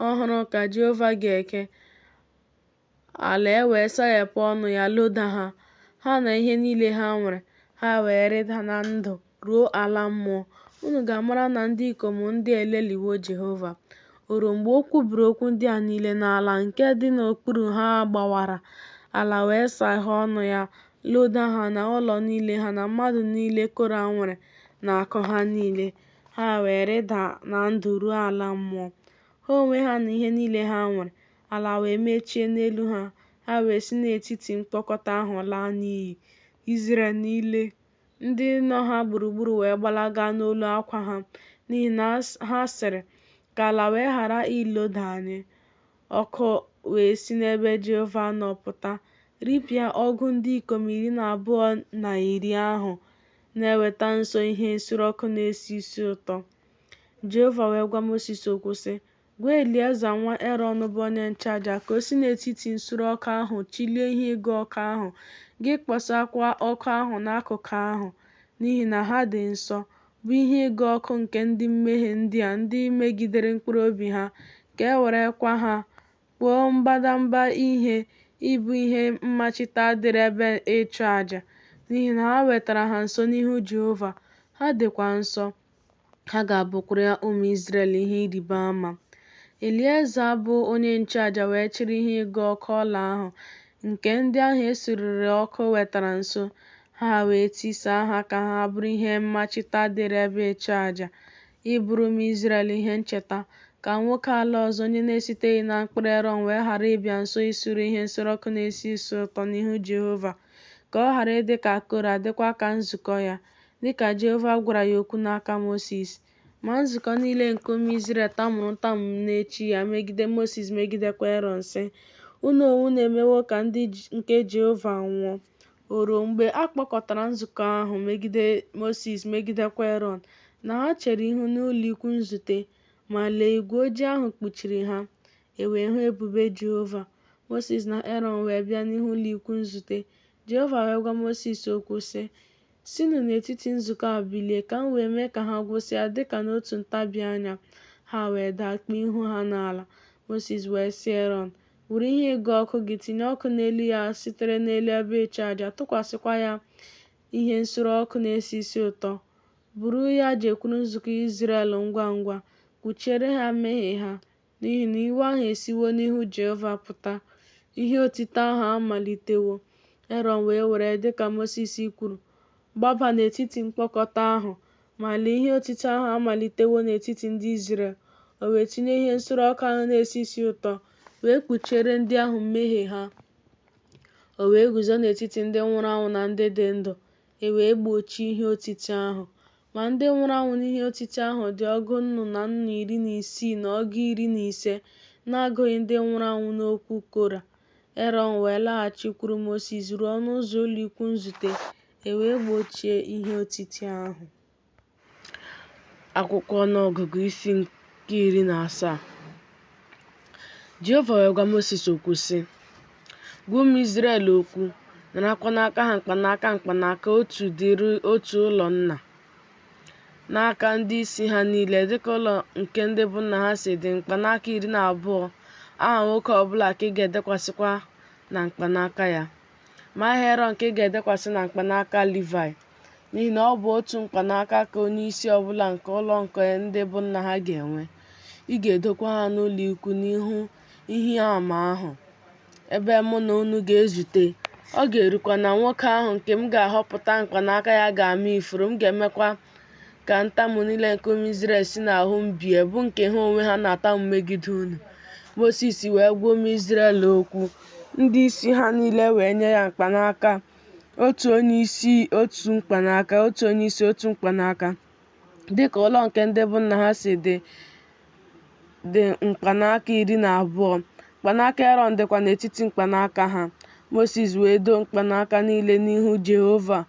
ọhụrụ ka Jehova ga-eke, ala ewee saghepụ ọnụ ya loda ha, ha na ihe niile ha nwere, ha wee rịda na ndụ ruo ala mmụọ. Unu ga-amara na ndị ikom ndị a elelịwo Jehova. O ruo mgbe o kwubiri okwu ndị a niile na ala nke dị n'okpuru ha gbawara, ala wee saghee ọnụ ya loda ha na ụlọ niile ha na mmadụ niile Kora nwere na akụ ha niile. Ha wee rịda na ndụ ruo ala mmụọ, ha onwe ha na ihe niile ha nwere. Ala wee mechie n'elu ha, ha wee si n'etiti mkpọkọta ahụ laa n'iyi. Izrel niile ndị nọ ha gburugburu wee gbalaga n'olu akwa ha, n'ihi na ha sịrị, Ka ala wee ghara iloda anyị. Ọkụ wee si n'ebe Jehova nọ pụta, Ripịa ọgụ ndị ikom 12 na 10 ahụ na-eweta nso ihe nsure ọkụ na-esi isi ụtọ. Jehova wee gwa Mosis okwu, sị, Gwa Elieza nwa Erọn bụ onye nchụaja ka o si n'etiti nsure ọkụ ahụ chịlie ihe ịgụ ọkụ ahụ, gị kpọsakwa ọkụ ahụ n'akụkụ ahụ, n'ihi na ha dị nsọ, bụ ihe ịgụ ọkụ nke ndị mmehie ndị a ndị megidere mkpụrụ obi ha, ka e werekwa ha kpụọ mbadamba ihe ịbụ ihe mmachita dịrị ebe ịchụaja, n'ihi na ha wetara ha nso n'ihu Jehova, ha dịkwa nsọ, ha ga-abụkwara ụmụ Izrel ihe ịrịba ama. Elieza bụ onye nchụaja wee chịrị ihe ịgụ ọkụ ọla ahụ, nke ndị ahụ e surere ọkụ wetara nso, ha wee tisaa ha ka ha bụrụ ihe mmachita dịrị ebe ịchụaja, ịbụrụ ụmụ Izrel ihe ncheta, ka nwoke ala ọzọ onye na-esiteghị na mkpụrụ Erọn wee ghara ịbịa nso isure ihe nsure ọkụ na-esi isi ụtọ n'ihu Jehova, ka ọ ghara ịdị ka Kora, dịkwa ka nzukọ ya, dị ka Jehova gwara ya okwu n'aka Mosis. Ma nzukọ niile nke ụmụ Izrel tamuru ntamu n'echi ya megide Mosis megidekwa Erọn, sị, Unu onwe unu emewo ka ndị nke Jehova nwụọ. O ruo, mgbe a kpọkọtara nzukọ ahụ megide Mosis megidekwa Erọn, na ha chere ihu n'ụlọikwuu nzute, ma lee, igwe ojii ahụ kpuchiri ha, e wee hụ ebube Jehova. Mosis na Erọn wee bịa n'ihu ụlọikwuu nzute. Jehova wee gwa Mosis okwu, sị, Sinụ n'etiti nzukọ a bilie, ka m wee mee ka ha gwụsịa dị ka n'otu ntabi anya. Ha wee daa kpuo ihu ha n'ala. Mosis wee sị Erọn, Were ihe ịgụ ọkụ gị, tinye ọkụ n'elu ya sitere n'elu ebe ịchụaja, tụkwasịkwa ya ihe nsure ọkụ na-esi isi ụtọ. Buru ya jekwuru nzukọ Izrel ngwa ngwa, kpuchiere ha mmehie ha, n'ihi na iwe ahụ esiwo n'ihu Jehova pụta, ihe otiti ahụ amalitewo. Erọn wee were dị ka Mosis kwuru, gbaba n'etiti mkpọkọta ahụ, ma lee, ihe otiti ahụ amalitewo n'etiti ndị Izrel. O wee tinye ihe nsure ọkụ ahụ na-esi isi ụtọ, wee kpuchiere ndị ahụ mmehie ha. O wee guzo n'etiti ndị nwụrụ anwụ na ndị dị ndụ, e wee gbochie ihe otiti ahụ. Ma ndị nwụrụ anwụ n'ihe otiti ahụ dị ọgụ nnu na nnu 16 na ọgụ 15, n'agụghị ndị nwụrụ anwụ n'okwu Kora. Erọn wee laghachikwuru Mosis ruo ọnụ ụzọ ụlọikwuu nzute, e wee gbochie ihe otiti ahụ. Akwụkwọ Ọnụọgụgụ isi nke 17. Jehova wee gwa Mosis okwu sị, Gwa ụmụ Izrel okwu, narakwa n'aka ha mkpanaka mkpanaka otu dịrị otu ụlọ nna, n'aka ndị isi ha niile, dịka ụlọ nke ndị bụ nna ha si dị, mkpanaka 12, aha nwoke ọ bụla ka ị ga-edekwasịkwa na mkpanaka ya. Ma aha Erọn ka ị ga-edekwasị na mkpanaka Livaị, n'ihi na ọ bụ otu mkpanaka ka onyeisi ọ bụla nke ụlọ nke ndị bụ nna ha ga-enwe. Ị ga-edokwa ha n'ụlọikwuu n'ihu ihe ama ahụ, ebe mụ na unu ga-ezute. Ọ ga-erukwa na nwoke ahụ nke m ga-ahọpụta mkpanaka ya ga-ama ifuru, m ga-emekwa ka ntamu niile nke ụmụ Izrel si n'ahụ m bie, bụ nke ha onwe ha na-atamu megide unu. Mosis wee gwa ụmụ Izrel okwu, ndị isi ha niile wee nye ya mkpanaka, otu onye isi otu mkpanaka, otu onye isi otu mkpanaka, dịka ụlọ nke ndị bụ nna ha si dị, dị mkpanaka 12. Mkpanaka Erọn dịkwa n'etiti mkpanaka ha. Mosis wee doo mkpanaka niile n'ihu Jehova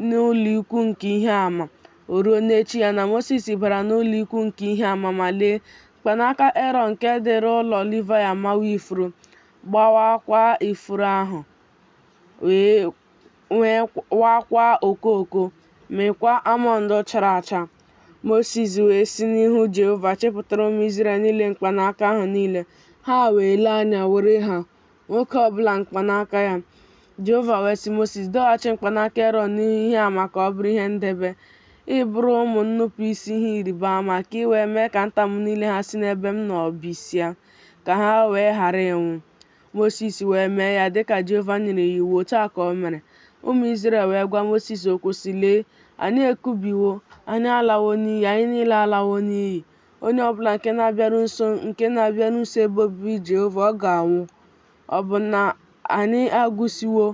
n'ụlọikwuu nke ihe ama. O ruo n'echi ya na Mosis bara n'ụlọikwuu nke ihe ama, ma lee, mkpanaka Erọn nke dịrị ụlọ Livaị amawo ifuru, gbawakwa ifuru ahụ, wee waakwa okooko, mịkwa almọnd chara acha. Mosis wee si n'ihu Jehova chịpụtara ụmụ Izrel niile mkpanaka ahụ niile, ha wee lee anya were ha, nwoke ọ bụla mkpanaka ya. Jehova wee sị Mosis, Doghachi mkpanaka Erọn n'ihu ihe ama ka ọ bụrụ ihe ndebe, ịbụrụ ụmụ nnupụisi ihe ịrịba ama, ka i wee mee ka ntamu niile ha si n'ebe m nọ bisịa, ka ha wee ghara ịnwụ. Mosis wee mee ya dịka Jehova nyere ya iwu, otu a ka o mere. Ụmụ Izrel wee gwa Mosis okwu sị, Lee, anyị ekubiwo, anyị alawo n'iyi, anyị niile alawo n'iyi. Onye ọ bụla nke na-abịaru nso nke na-abịaru nso ebe obibi Jehova, ọ ga-anwụ. Ọ bụ na anyị agwụsịwo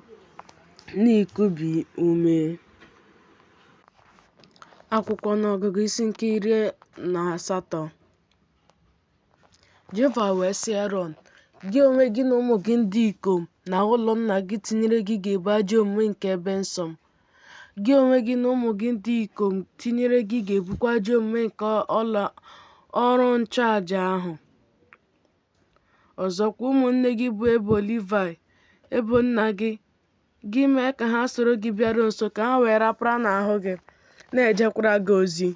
n'ikubi ume? Akwụkwọ Ọnụọgụgụ isi nke 18. Jehova wee sị Erọn, Gị onwe gị na ụmụ gị ndị ikom na ụlọ nna gị tinyere gị ga-ebu ajọ omume nke ebe nsọ m. Gị onwe gị na ụmụ gị ndị ikom tinyere gị ga-ebukwa ajọ omume nke ọrụ nchụaja ahụ. Ọzọkwa, ụmụnne gị bụ ebo Livaị, ebo nna gị, gị mee ka ha soro gị bịaruo nso ka ha wee rapara n'ahụ gị, na-ejekwara gị ozi.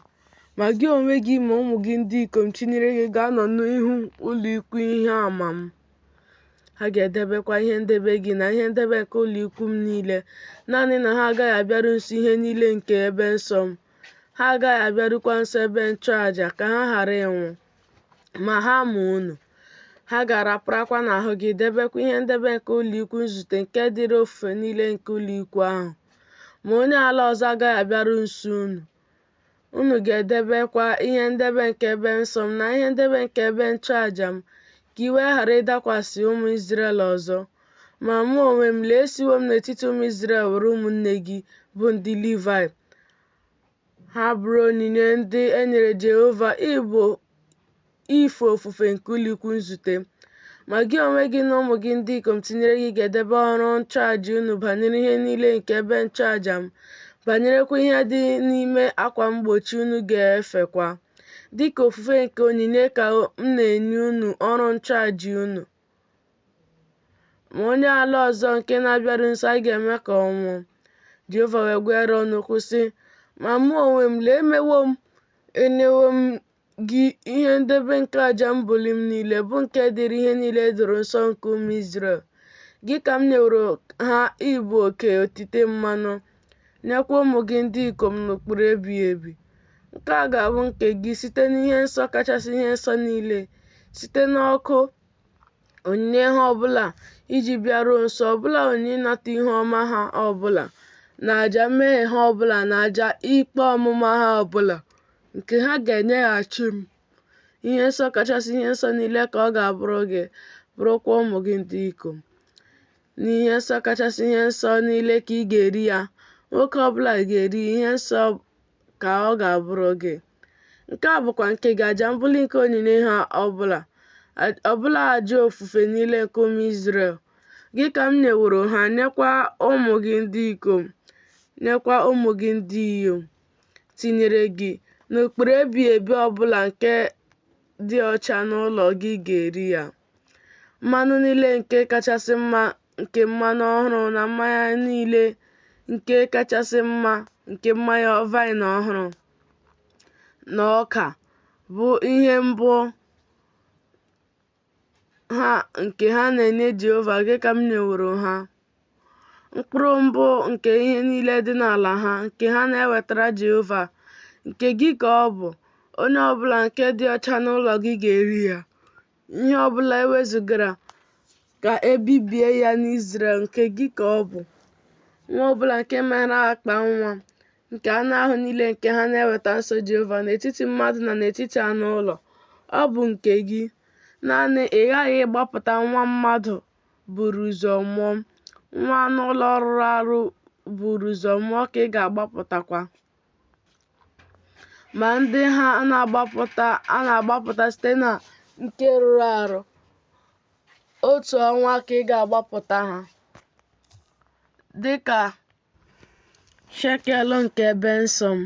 Ma gị onwe gị ma ụmụ gị ndị ikom tinyere gị ga-anọ n'ihu ụlọikwuu ihe ama m. Ha ga-edebekwa ihe ndebe gị na ihe ndebe nke ụlọikwuu m niile, naanị na ha agaghị abịaru nso ihe niile nke ebe nsọ m, ha agaghị abịarukwa nso ebe nchụaja, ka ha ghara ịnwụ. Ma ha ma unu. Ha ga-araparakwa n'ahụ gị, debekwa ihe ndebe nke ụlọikwuu nzute nke dịịrị ofufe niile nke ụlọikwuu ahụ. Ma onye ala ọzọ agaghị abịaru nso unu. Unu ga-edebekwa ihe ndebe nke ebe nsọ m na ihe ndebe nke ebe nchụaja m, ka iwe ghara ịdakwasị ụmụ Izrel ọzọ. Ma mụ onwe m, lee, esiwo m n'etiti ụmụ Izrel were ụmụnne gị, bụ ndị Livaị, ha bụrụ onyinye ndị e nyere Jehova ịbụ ife ofufe nke ụlọikwuu nzute. Ma gị onwe gị na ụmụ gị ndị ikom tinyere gị ga-edebe ọrụ nchụaja unu banyere ihe niile nke ebe nchụaja m, banyerekwa ihe dị n'ime akwa mgbochi unu ga-efekwa. Dị ka ofufe nke onyinye ka m na-enye unu ọrụ nchụaja unu. Ma onye ala ọzọ nke na-abịaru nso a ga-eme ka ọ nwụọ. Jehova wee gwa Erọn okwu sị, Ma mụ onwe m, lee, emewo m, enyewo m gị ihe ndebe nke aja mbuli m niile, bụ nke dịịrị ihe niile e doro nsọ nke ụmụ Izrel. Gị ka m nyeworo ha ịbụ oke otite mmanụ, nyekwa ụmụ gị ndị ikom n'ụkpụrụ ebighị ebi. Nke a ga-abụ nke gị site n'ihe nsọ kachasị ihe nsọ niile, site n'ọkụ, onyinye ha ọbụla iji bịaruo nso, ọbụla onyinye ịnata ihu ọma ha ọbụla, na aja mmehie ha ọbụla, na aja ikpe ọmụma ha ọbụla, nke ha ga-enyeghachi m. Ihe nsọ kachasị ihe nsọ niile ka ọ ga-abụrụ gị, bụrụkwa ụmụ gị ndị ikom. N'ihe nsọ kachasị ihe nsọ niile ka ị ga-eri ya. Nwoke ọbụla ga-eri ihe nsọ ka ọ ga-abụrụ gị. Nke a bụkwa nke gị, aja mbuli nke onyinye ha ọbụla, ọbụla aja ofufe niile nke ụmụ Izrel. Gị ka m nyeworo ha, nyekwa ụmụ gị ndị ikom, nyekwa ụmụ gị ndị inyom, tinyere gị, n'ụkpụrụ ebighị ebi ọbụla nke dị ọcha n'ụlọ gị ga-eri ya. Mmanụ niile nke kachasị mma nke mmanụ ọhụrụ na mmanya niile nke kachasị mma nke mmanya vaịn ọhụrụ na ọka bụ ihe mbụ ha nke ha na-enye Jehova, gị ka m nyeworo ha. Mkpụrụ mbụ nke ihe niile dị n'ala ha, nke ha na-ewetara Jehova, nke gị ka ọ bụ. Onye ọbụla nke dị ọcha n'ụlọ gị ga-eri ya. Ihe ọbụla e wezugara ka e bibie ya n'Izrel, nke gị ka ọ bụ. Nwa ọbụla nke meghere akpa nwa nke anụ ahụ niile nke ha na-eweta nso Jehova n'etiti mmadụ na n'etiti anụ ụlọ, ọ bụ nke gị. Naanị ị ghaghị ịgbapụta nwa mmadụ buru ụzọ mụọ, nwa anụ ụlọ rụrụ arụ buru ụzọ mụọ ka ị ga-agbapụtakwa. Ma ndị ha a na-agbapụta site na nke rụrụ arụ, otu ọnwa ka ị ga-agbapụta ha, dịka shekel nke ebe nsọ m.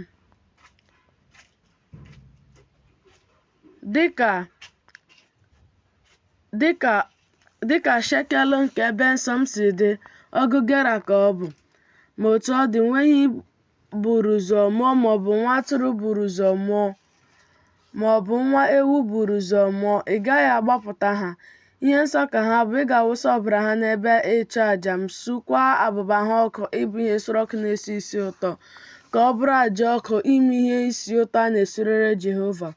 Dịka shekel nke ebe nsọ m si dị, ọgụ gera ka ọ bụ. Ma otu ọ dị, nwa ehi buru ụzọ mụọ maọbụ nwa atụrụ buru ụzọ mụọ, maọbụ nwa ewu buru ụzọ mụọ, ị gaghị agbapụta ha. Ihe nsọ ka ha bụ, ị ga-awụsa ọbara ha n'ebe ịchụ aja m, sukwaa abụba ha ọkụ ịbụ ihe nsure ọkụ na-esi isi ụtọ, ka ọ bụrụ aja ọkụ ime ihe isi ụtọ a na-esurere Jehova.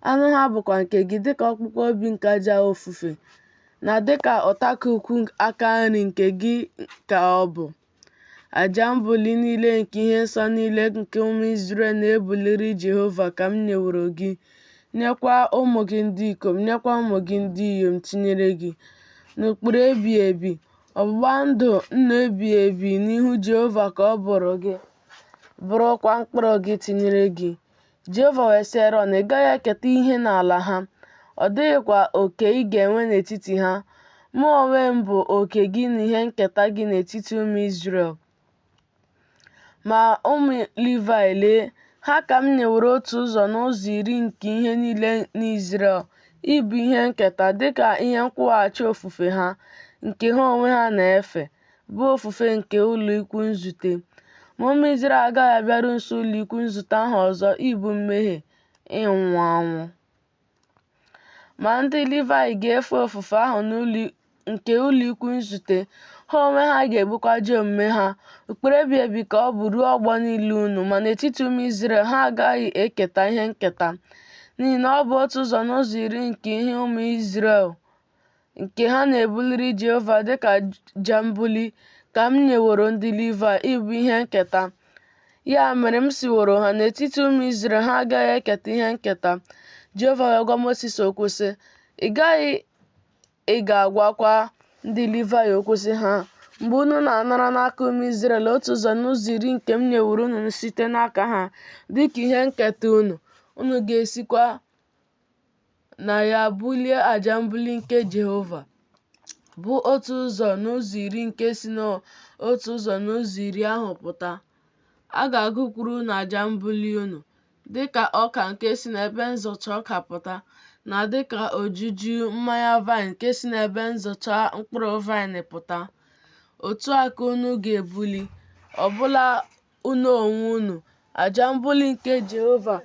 Anụ ha bụkwa nke gị, dịka ọkpụkpụ obi nke aja ofufe, na dịka ụtaka ukwu aka nri nke gị ka ọ bụ. Aja mbuli niile nke ihe nsọ niile nke ụmụ Izrel na-ebuliri Jehova ka m nyeworo gị, nyekwa ụmụ gị ndị ikom, nyekwa ụmụ gị ndị inyom tinyere gị, n'ụkpụrụ ebighị ebi, ọgbụgba ndụ nnu ebighị ebi n'ihu Jehova ka ọ bụrụ gị, bụrụkwa mkpụrụ gị tinyere gị. Jehova wee sị Erọn, Ị gaghị eketa ihe n'ala ha, ọ dịghịkwa oke ị ga-enwe n'etiti ha. Mụ onwe m bụ oke gị na ihe nketa gị n'etiti ụmụ Izrel. Ma ụmụ Livaị, lee, ha ka m nyeworo otu ụzọ n'ụzọ iri nke ihe niile n'Izrel ịbụ ihe nketa, dị ka ihe nkwụghachi ofufe ha, nke ha onwe ha na-efe, bụ ofufe nke ụlọikwuu nzute. Ma ụmụ Izrel agaghị abịaru nso ụlọikwuu nzute ahụ ọzọ ibu mmehie, ịnwụ anwụ. Ma ndị Livaị ga-efe ofufe ahụ nke ụlọikwuu nzute, ha onwe ha ga-ebukwa ajọ omume ha. Ụkpụrụ ebighị ebi ka ọ bụ ruo ọgbọ niile unu, ma n'etiti ụmụ Izrel ha agaghị eketa ihe nketa, n'ihi na ọ bụ otu ụzọ n'ụzọ iri nke ihe ụmụ Izrel nke ha na-ebuliri Jehova dị ka aja mbuli, ka m nyeworo ndị Livaị ịbụ ihe nketa. Ya mere m sịworo ha, N'etiti ụmụ Izrel ha agaghị eketa ihe nketa. Jehova wee gwa Mosis okwu, sị, Ị ga-agwakwa ndị Livaị okwu sị ha, Mgbe unu na-anara n'aka ụmụ Izrel otu ụzọ n'ụzọ iri nke m nyeworo unu site n'aka ha dị ka ihe nketa unu, unu ga-esikwa na ya bulie aja mbuli nke Jehova, bụ otu ụzọ n'ụzọ iri nke si n'otu ụzọ n'ụzọ iri ahụ pụta. A ga-agụkwuru unu aja mbuli unu, dị ka ọka nke si n'ebe nzọcha ọka pụta, na dị ka ojuju mmanya vaịn nke si n'ebe nzọcha mkpụrụ vaịn pụta. Otu a ka unu ga-ebuli, ọbụla unu onwe unu, aja mbuli nke Jehova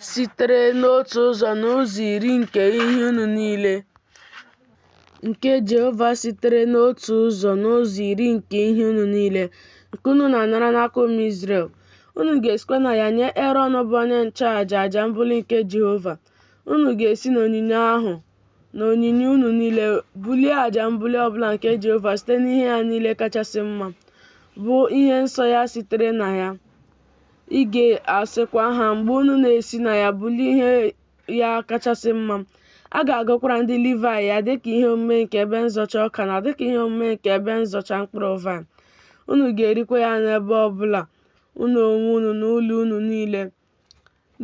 sitere n'otu ụzọ n'ụzọ iri nke ihe unu niile, nke Jehova sitere n'otu ụzọ n'ụzọ iri nke ihe unu niile, nke unu na-anara n'aka ụmụ Izrel. Unu ga-esikwa na ya nye Erọn bụ onye nchụaja aja mbuli nke Jehova. Unu ga-esi n'onyinye ahụ na onyinye unu niile bulie aja mbuli ọbụla nke Jehova site n'ihe ya niile kachasị mma, bụ ihe nsọ ya sitere na ya. Ị ga-asịkwa ha, mgbe unu na-esi na ya bulie ihe ya kachasị mma, a ga-agụkwara ndị Livaị ya dịka ihe omume nke ebe nzọcha ọka na dịka ihe omume nke ebe nzọcha mkpụrụ vaịn. Unu ga-erikwa ya n'ebe ọbụla, unu onwe unu na ụlọ unu niile,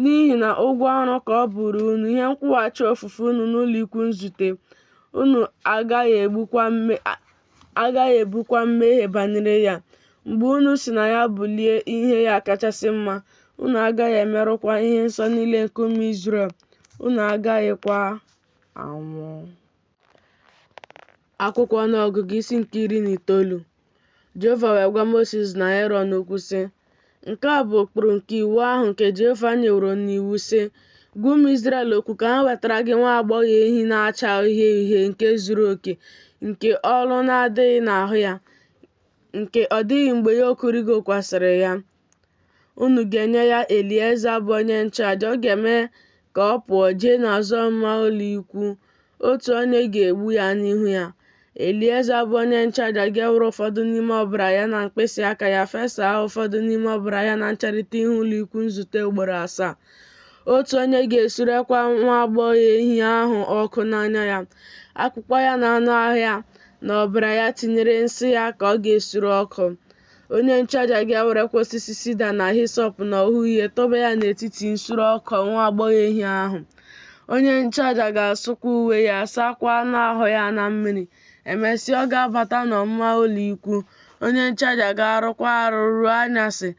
n'ihi na ụgwọ ọrụ ka ọ bụrụ unu, ihe nkwụghachi ofufe unu n'ụlọikwuu nzute. Unu agaghị ebukwa mmehie banyere ya. Mgbe unu si na ya bulie ihe ya kachasị mma, unu agaghị emerụkwa ihe nsọ niile nke ụmụ Izrel, unu agaghịkwa anwụ. Akwụkwọ Ọnụọgụgụ isi nke 19. Jehova wee gwa Mosis na Erọn okwu sị, Nke a bụ ụkpụrụ nke iwu ahụ nke Jehova nyeworo n'iwu, sị, Gwa ụmụ Izrel okwu ka ha wetara gị nwa agbọghọ ehi na-acha uhie uhie nke zuru oke, nke olu na-adịghị n'ahụ ya, nke ọ dịghị mgbe yoku rịgokwasịrị ya. Unu ga-enye ya Elieza bụ onye nchụaja, ọ ga-eme ka ọ pụọ jee n'azụ ọmụma ụlọ ikwuu, otu onye ga-egbu ya n'ihu ya. Elieza bụ onye nchụaja ga-ewere ụfọdụ n'ime ọbara ya na mkpịsị aka ya fesaa ụfọdụ n'ime ọbara ya na ncherịta ihu ụlọ ikwu nzute ugboro asaa. Otu onye ga-esurekwa nwa agbọghọ ehi ahụ ọkụ n'anya ya. Akpụkpọ ya na anụ ahụ ya na ọbara ya tinyere nsị ya ka ọ ga-esure ọkụ. Onye nchụaja ga-ewerekwa osisi sida na hisọp na ogho uhie tụba ya n'etiti nsure ọkụ nwa agbọghọ ehi ahụ. Onye nchụaja ga-asụkwa uwe ya, saakwa anụ ahụ ya na mmiri. Emesịa, ọ ga-abata n'ọmụma ụlọ ikwu. Onye nchụaja ga-arụkwa arụ ruo anyasị.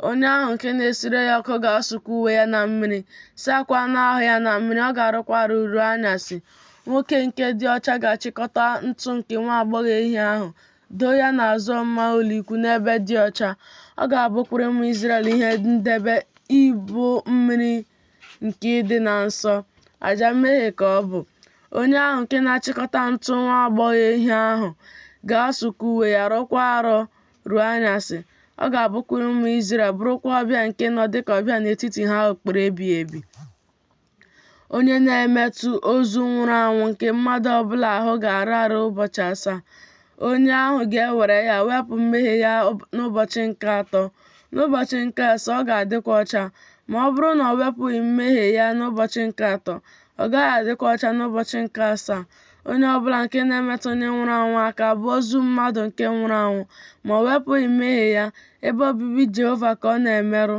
Onye ahụ nke na-esure ya ọkụ ga-asụkwa uwe ya na mmiri, saakwa anụ ahụ ya na mmiri, ọ ga-arụkwa arụ ruo anyasị. Nwoke nke dị ọcha ga-achịkọta ntụ nke nwa agbọghọ ehi ahụ, doo ya n'azụ ọmụma ụlọ ikwu n'ebe dị ọcha. Ọ ga-abụkwara ụmụ Izrel ihe ndebe ịbụ mmiri nke ịdị na nsọ. Aja mmehie ka ọ bụ. Onye ahụ nke na-achịkọta ntụ nwa agbọghọ ehi ahụ ga-asụkwa uwe ya, rụọkwa arụ ruo anyasị. Ọ ga-abụkwara ụmụ Izrel, bụrụkwa ọbịa nke nọ dịka ọbịa n'etiti ha ụkpụrụ ebighị ebi. Onye na-emetụ ozu nwụrụ anwụ nke mmadụ ọbụla ahụ ga-arụ arụ ụbọchị asaa. Onye ahụ ga-ewere ya wepụ mmehie ya n'ụbọchị nke atọ. N'ụbọchị nke asaa ọ ga-adịkwa ọcha. Ma ọ bụrụ na o wepụghị mmehie ya n'ụbọchị nke atọ, ọ gaghị adịkwa ọcha n'ụbọchị nke asaa. Onye ọbụla nke na-emetụ onye nwụrụ anwụ aka, bụ ozu mmadụ nke nwụrụ anwụ, ma o wepụghị mmehie ya, ebe obibi Jehova ka ọ na-emerụ.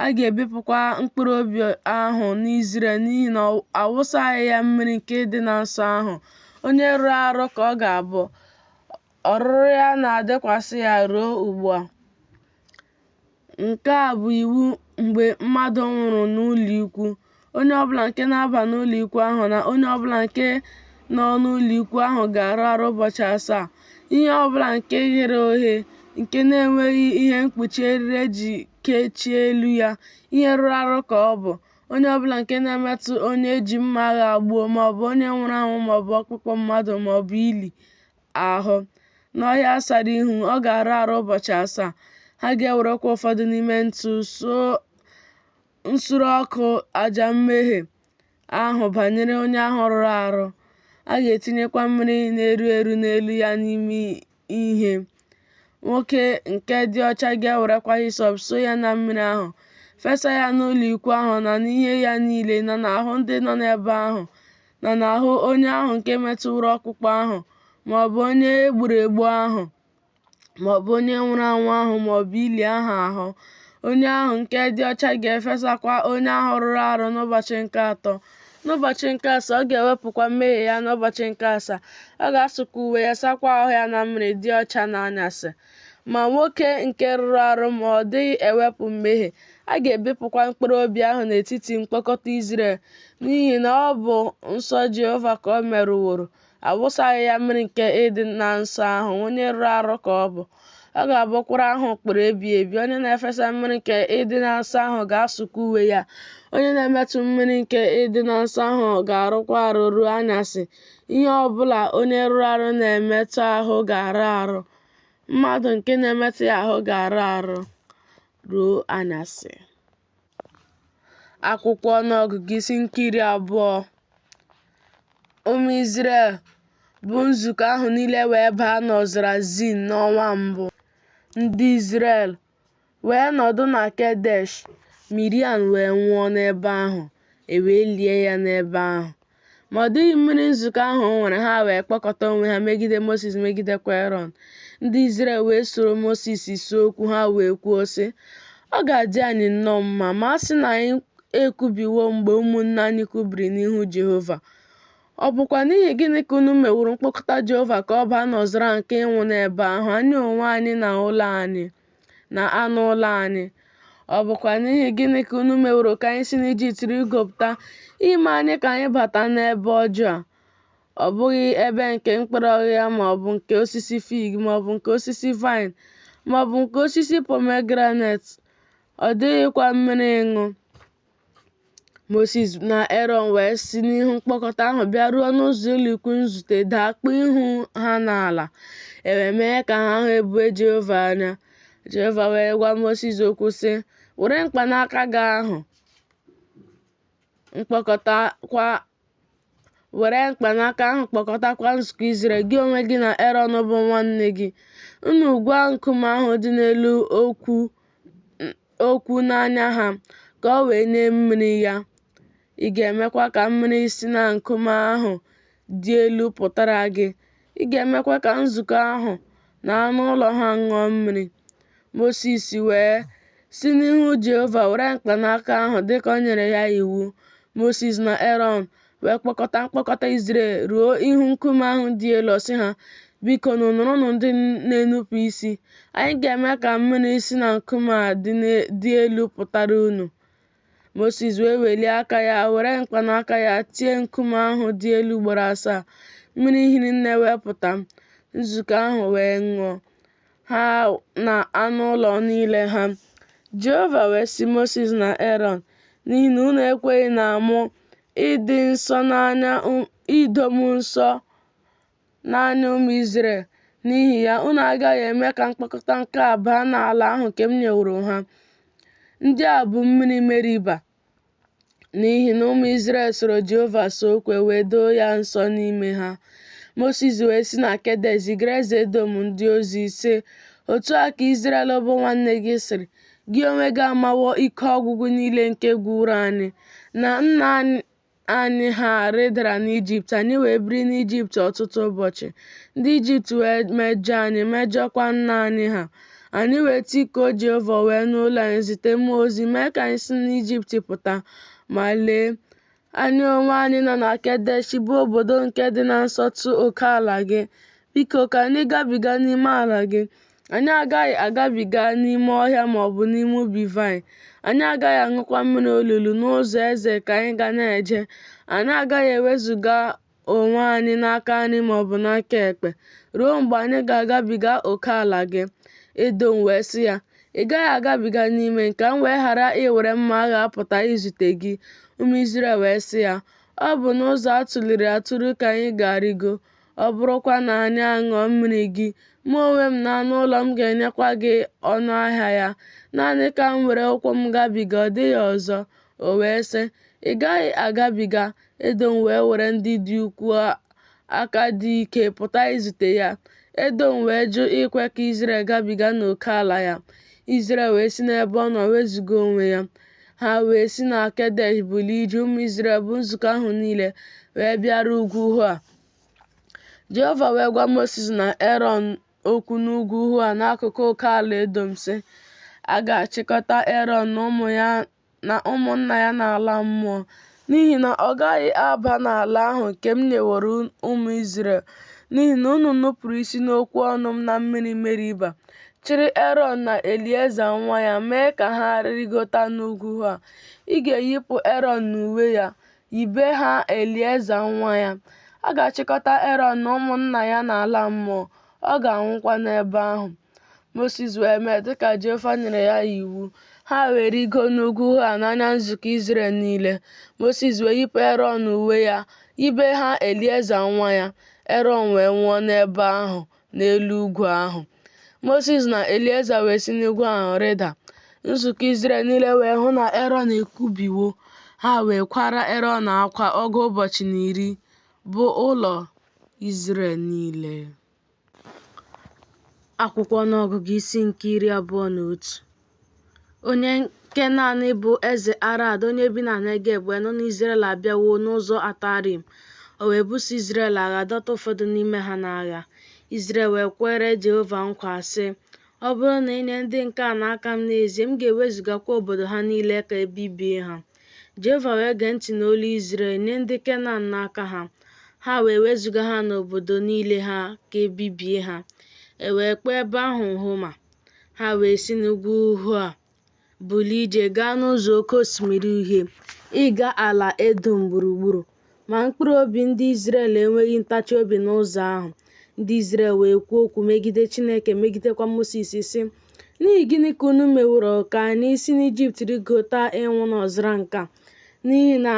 A ga-ebipụkwa mkpụrụ obi ahụ n'Izrel n'ihi na a wụsaghị ya mmiri nke ịdị na nsọ ahụ. Onye rụrụ arụ ka ọ ga-abụ, ọrụrụ ya na-adịkwasị ya ruo ugbu a. Nke a bụ iwu mgbe mmadụ nwụrụ n'ụlọikwuu. Onye ọ bụla nke na-aba n'ụlọikwuu ahụ na onye ọ bụla nke nọ n'ụlọikwuu ahụ ga-arụ arụ ụbọchị asaa. Ihe ọ bụla nke ghere oghe, nke na-enweghị ihe mkpuchi eriri e ji kechie elu ya, ihe rụrụ arụ ka ọ bụ. Onye ọ bụla nke na-emetụ onye e ji mma agha gbuo, ma ọ bụ onye nwụrụ anwụ ma ọ bụ ọkpụkpụ mmadụ ma ọ bụ ili ahụ, n'ọhịa sara ihu, ọ ga-arụ arụ ụbọchị asaa. Ha ga-ewerekwa ụfọdụ n'ime ntụ nsure ọkụ aja mmehie ahụ banyere onye ahụ rụrụ arụ. A ga-etinyekwa mmiri na-eru eru n'elu ya n'ime ihe. Nwoke nke dị ọcha ga-ewerekwa hisọp soo ya na mmiri ahụ, fesa ya n'ụlọikwuu ahụ na n'ihe ya niile na n'ahụ ndị nọ n'ebe ahụ na n'ahụ onye ahụ nke metụworo ọkpụkpụ ahụ, ma ọ bụ onye e gburu egbu ahụ, ma ọ bụ onye nwụrụ anwụ ahụ, ma ọ bụ ili ahụ ahụ. Onye ahụ nke dị ọcha ga-efesakwa onye ahụ rụrụ arụ n'ụbọchị nke atọ. N'ụbọchị nke asaa, ọ ga-ewepụkwa mmehie ya n'ụbọchị nke asaa. Ọ ga-asụkwa uwe ya, sakwa ahụ ya na mmiri, dị ọcha n'anyasị. Ma nwoke nke rụrụ arụ ma ọ dịghị ewepụ mmehie, a ga-ebipụkwa mkpụrụ obi ahụ n'etiti mkpọkọta Izrel, n'ihi na ọ bụ nsọ Jehova ka o merụworo. A wụsaghị ya mmiri nke ịdị na nsọ ahụ, onye rụrụ arụ ka ọ bụ. Ọ ga-abụkwara ha ụkpụrụ ebighị ebi. Onye na-efesa mmiri nke ịdị na nsọ ahụ ga-asụkwa uwe ya. Onye na-emetụ mmiri nke ịdị na nsọ ahụ ga-arụkwa arụ ruo anyasị. Ihe ọ bụla onye rụrụ arụ na-emetụ ahụ ga-arụ arụ. Mmadụ nke na-emetụ ya ahụ ga-arụ arụ ruo anyasị. Akwụkwọ Ọnụọgụgụ isi nke 20. Ụmụ Izrel bụ nzukọ ahụ niile wee baa n'ọzara Zin n'ọnwa mbụ. Ndị Izrel wee nọdụ na Kedesh, Miriam wee nwụọ n'ebe ahụ, e wee lie ya n'ebe ahụ. Ma ọ dịghị mmiri nzukọ ahụ nwere, ha wee kpọkọta onwe ha megide Mosis, megidekwa Erọn. Ndị Izrel wee soro Mosis see okwu, ha wee kwuo, sị, Ọ ga-adị anyị nnọọ mma ma a sị na anyị ekwubiwo mgbe ụmụnne anyị kwubiri n'ihu Jehova. Ọ bụkwa n'ihi gịnị ka unu meworo mkpọkọta Jehova ka ọ baa n'ọzara nke ịnwụ n'ebe ahụ, anyị onwe anyị na ụlọ anyị na anụ ụlọ anyị? Ọ bụkwa n'ihi gịnị ka unu meworo ka anyị si n'Ijipt rịgopụta ime anyị ka anyị bata n'ebe ọjọọ a? Ọ bụghị ebe nke mkpụrụ ọghịgha ma ọ bụ nke osisi fig ma ọ bụ nke osisi vaịn ma ọ bụ nke osisi pomegranet, ọ dịghịkwa mmiri ịṅụ. Mosis na Erọn wee si n'ihu mkpọkọta ahụ bịaruo n'ụzọ ụlọikwuu nzute daa kpuo ihu ha n'ala. E wee mee ka ha hụ ebube Jehova anya. Jehova wee gwa Mosis okwu sị, Were mkpanaka gị ahụ mkpọkọtakwa Were mkpanaka ahụ kpọkọtakwa nzukọ Izrel, gị onwe gị na Erọn bụ nwanne gị. Unu gwa nkume ahụ dị n'elu okwu n'anya ha, ka o wee nye mmiri ya. Ị ga-emekwa ka mmiri si na nkume ahụ dị elu pụtara gị, ị ga-emekwa ka nzukọ ahụ na anụ ụlọ ha ṅụọ mmiri. Mosis wee si n'ihu Jehova were mkpanaka ahụ dịka o nyere ya iwu. Mosis na Erọn wee kpọkọta mkpọkọta Izrel ruo ihu nkume ahụ dị elu. Ọ sị ha, Bikonụ, nụrụnụ ndị na-enupụ isi. Anyị ga-eme ka mmiri si na nkume a dị elu pụtara unu. Mosis wee welie aka ya were mkpanaka ya tie nkume ahụ dị elu ugboro asaa. Mmiri hiri nne wee pụta, nzukọ ahụ wee ṅụọ, ha na anụ ụlọ niile ha. Jehova wee sị Mosis na Erọn, N'ihi na unu ekweghị na mụ ịdị nsọ n'anya ido m nsọ n'anya ụmụ Izrel, n'ihi ya, unu agaghị eme ka mkpọkọta nke a baa n'ala ahụ nke m nyeworo ha. Ndị a bụ mmiri Meriba, n'ihi na ụmụ Izrel soro Jehova see okwu, e wee doo ya nsọ n'ime ha. Mosis wee si na Kedesh zigara eze Edọm ndị ozi, sị, Otu a ka Izrel bụ nwanne gị sịrị, Gị onwe gị amawo ike ọgwụgwụ niile nke gwụworo anyị, na nna anyị ha rịdara n'Ijipt, anyị wee biri n'Ijipt ọtụtụ ụbọchị. Ndị Ijipt wee mejọọ anyị, mejọọkwa nna anyị ha. Anyị wee tikuo Jehova, o wee nụ olu anyị, zite mmụọ ozi mee ka anyị si n'Ijipt pụta. Ma lee, Anyị onwe anyị nọ na Kedesh, bụ obodo nke dị na nsọtụ oke ala gị. Biko, ka anyị gabiga n'ime ala gị. Anyị agaghị agabiga n'ime ọhịa ma ọ bụ n'ime ubi vaịn. Anyị agaghị aṅụkwa mmiri olulu. N'ụzọ eze ka anyị ga na-eje. Anyị agaghị ewezuga onwe anyị n'aka nri ma ọ bụ n'aka ekpe, ruo mgbe anyị ga-agabiga oke ala gị. Edọm wee sị ya, Ị gaghị agabiga n'ime m, ka m wee ghara iwere mma agha pụta izute gị. Ụmụ Izrel wee sị ya, Ọ bụ n'ụzọ a tụliri atụli ka anyị ga-arịgo, ọ bụrụkwa na anyị aṅụọ mmiri gị, mụ onwe m na anụ ụlọ m ga-enyekwa gị ọnụ ahịa ya. Naanị ka m were ụkwụ m gabiga, ọ dịghị ọzọ. O wee sị, Ị gaghị agabiga. Edọm wee were ndị dị ukwuu aka dị ike pụta izute ya. Edọm wee jụ ikwe ka Izrel gabiga n'oke ala ya. Izrel wee si n'ebe ọ nọ wezuga onwe ya. Ha wee si na Kedesh bulie ije, ụmụ Izrel, bụ nzukọ ahụ niile, wee bịaruo ugwu Hoa. Jehova wee gwa Mosis na Erọn okwu n'ugwu Hoa n'akụkụ oke ala Edọm, sị, A ga-achịkọta Erọn na ụmụ ya na ụmụnna ya n'ala mmụọ, n'ihi na ọ gaghị aba n'ala ahụ nke m nyeworo ụmụ Izrel, n'ihi na unu nupụrụ isi n'okwu ọnụ m na mmiri Meriba, chịrị Erọn na Elieza nwa ya mee ka ha rịgota n'ugwu Hoa. Ị ga-eyipụ Erọn uwe ya, yibe ha Elieza nwa ya. A ga-achịkọta Erọn na ụmụnna ya n'ala mmụọ, ọ ga-anwụkwa n'ebe ahụ. Mosis wee mee dịka Jehova nyere ya iwu. Ha wee rịgo n'ugwu Hoa n'anya nzukọ Izrel niile. Mosis wee yipụ Erọn uwe ya, yibe ha Elieza nwa ya. Erọn wee nwụọ n'ebe ahụ n'elu ugwu ahụ. Mosis na Elieza wee si n'ugwu ahụ rịda. Nzukọ Izrel niile wee hụ na Erọn ekubiwo. Ha wee kwara Erọn akwa ọgụ ụbọchị na iri, bụ ụlọ Izrel niile. Akwụkwọ Ọnụọgụgụ isi nke 21. Onye Kenan bụ eze Arad, onye bi na Negeb, wee nụ na Izrel abịawo n'ụzọ Atarim. O wee buso Izrel agha, dọta ụfọdụ n'ime ha n'agha. Izrel wee kwere Jehova nkwa, sị, Ọ bụrụ na i nye ndị nke a n'aka m n'ezie, m ga-ewezugakwa obodo ha niile ka e bibie ha. Jehova wee gee ntị n'olu Izrel, nye ndị Kenan n'aka ha. Ha wee wezuga ha na obodo niile ha ka e bibie ha. E wee kpọọ ebe ahụ Homa. Ha wee si n'ugwu Hoa bulie ije gaa n'ụzọ Oke Osimiri Uhie, ịga ala Edọm gburugburu. Ma mkpụrụ obi ndị Izrel enweghị ntachi obi n'ụzọ ahụ. Ndị Izrel wee kwuo okwu megide Chineke, megidekwa Mosis, sị, N'ihi gịnị ka unu meworo ka anyị si n'Ijipt rịgota ịnwụ n'ọzara nke a? N'ihi na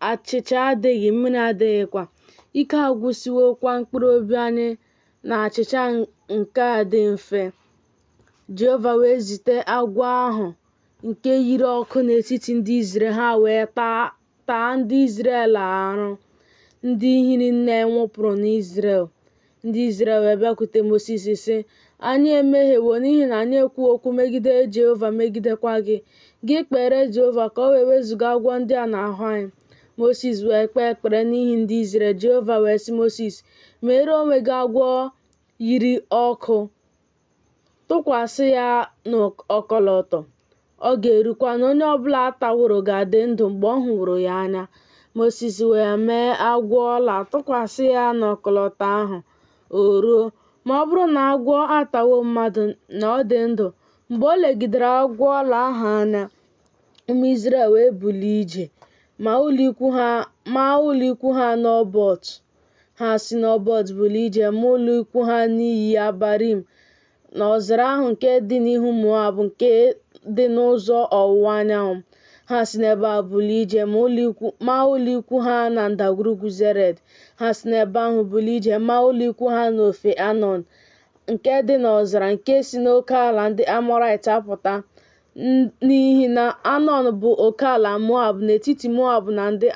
achịcha adịghị, mmiri adịghịkwa, ike agwụsịwokwa mkpụrụ obi anyị na achịcha nke a dị mfe. Jehova wee zite agwọ ahụ nke yiri ọkụ n'etiti ndị Izrel, ha wee taa ndị Izrel arụ, ndị hiri nne nwụpụrụ n'Izrel. Ndị Izrel wee bịakwute Mosis, sị, Anyị emehiewo n'ihi na anyị ekwuwo okwu megide Jehova megidekwa gị. Gị kpeere Jehova ka o wee wezụga agwọ ndị a n'ahụ anyị. Mosis wee kpee ekpere n'ihi ndị Izrel. Jehova wee sị Mosis, Meere onwe gị agwọ yiri ọkụ, tụkwasị ya n'ọkọlọtọ. Ọ ga-erukwa na onye ọ bụla a taworo ga-adị ndụ mgbe ọ hụworo ya anya. Mosis wee mee agwọ ọla tụkwasị ya n'ọkọlọtọ ahụ. O ruo, ma ọ bụrụ na agwọ atawo mmadụ, na ọ dị ndụ mgbe o legidere agwọ ọla ahụ anya. Ụmụ Izrel wee bulie ije, maa ụlọikwu ha n'Obot. Ha si n'Obot bulie ije maa ụlọikwu ha n'Iye Abarim, n'ọzara ahụ nke dị n'ihu Moab, nke dị n'ụzọ ọwụwa anyanwụ. Ha si n'ebe a bulie ije maa ụlọikwu ha na ndagwurugwu Zered. Ha si n'ebe ahụ bulie ije maa ụlọikwu ha n'ofe Anọn, nke dị n'ọzara nke si n'oke ala ndị Amọraịt apụta, n'ihi na Anọn bụ oke ala Moab n'etiti Moab na ndị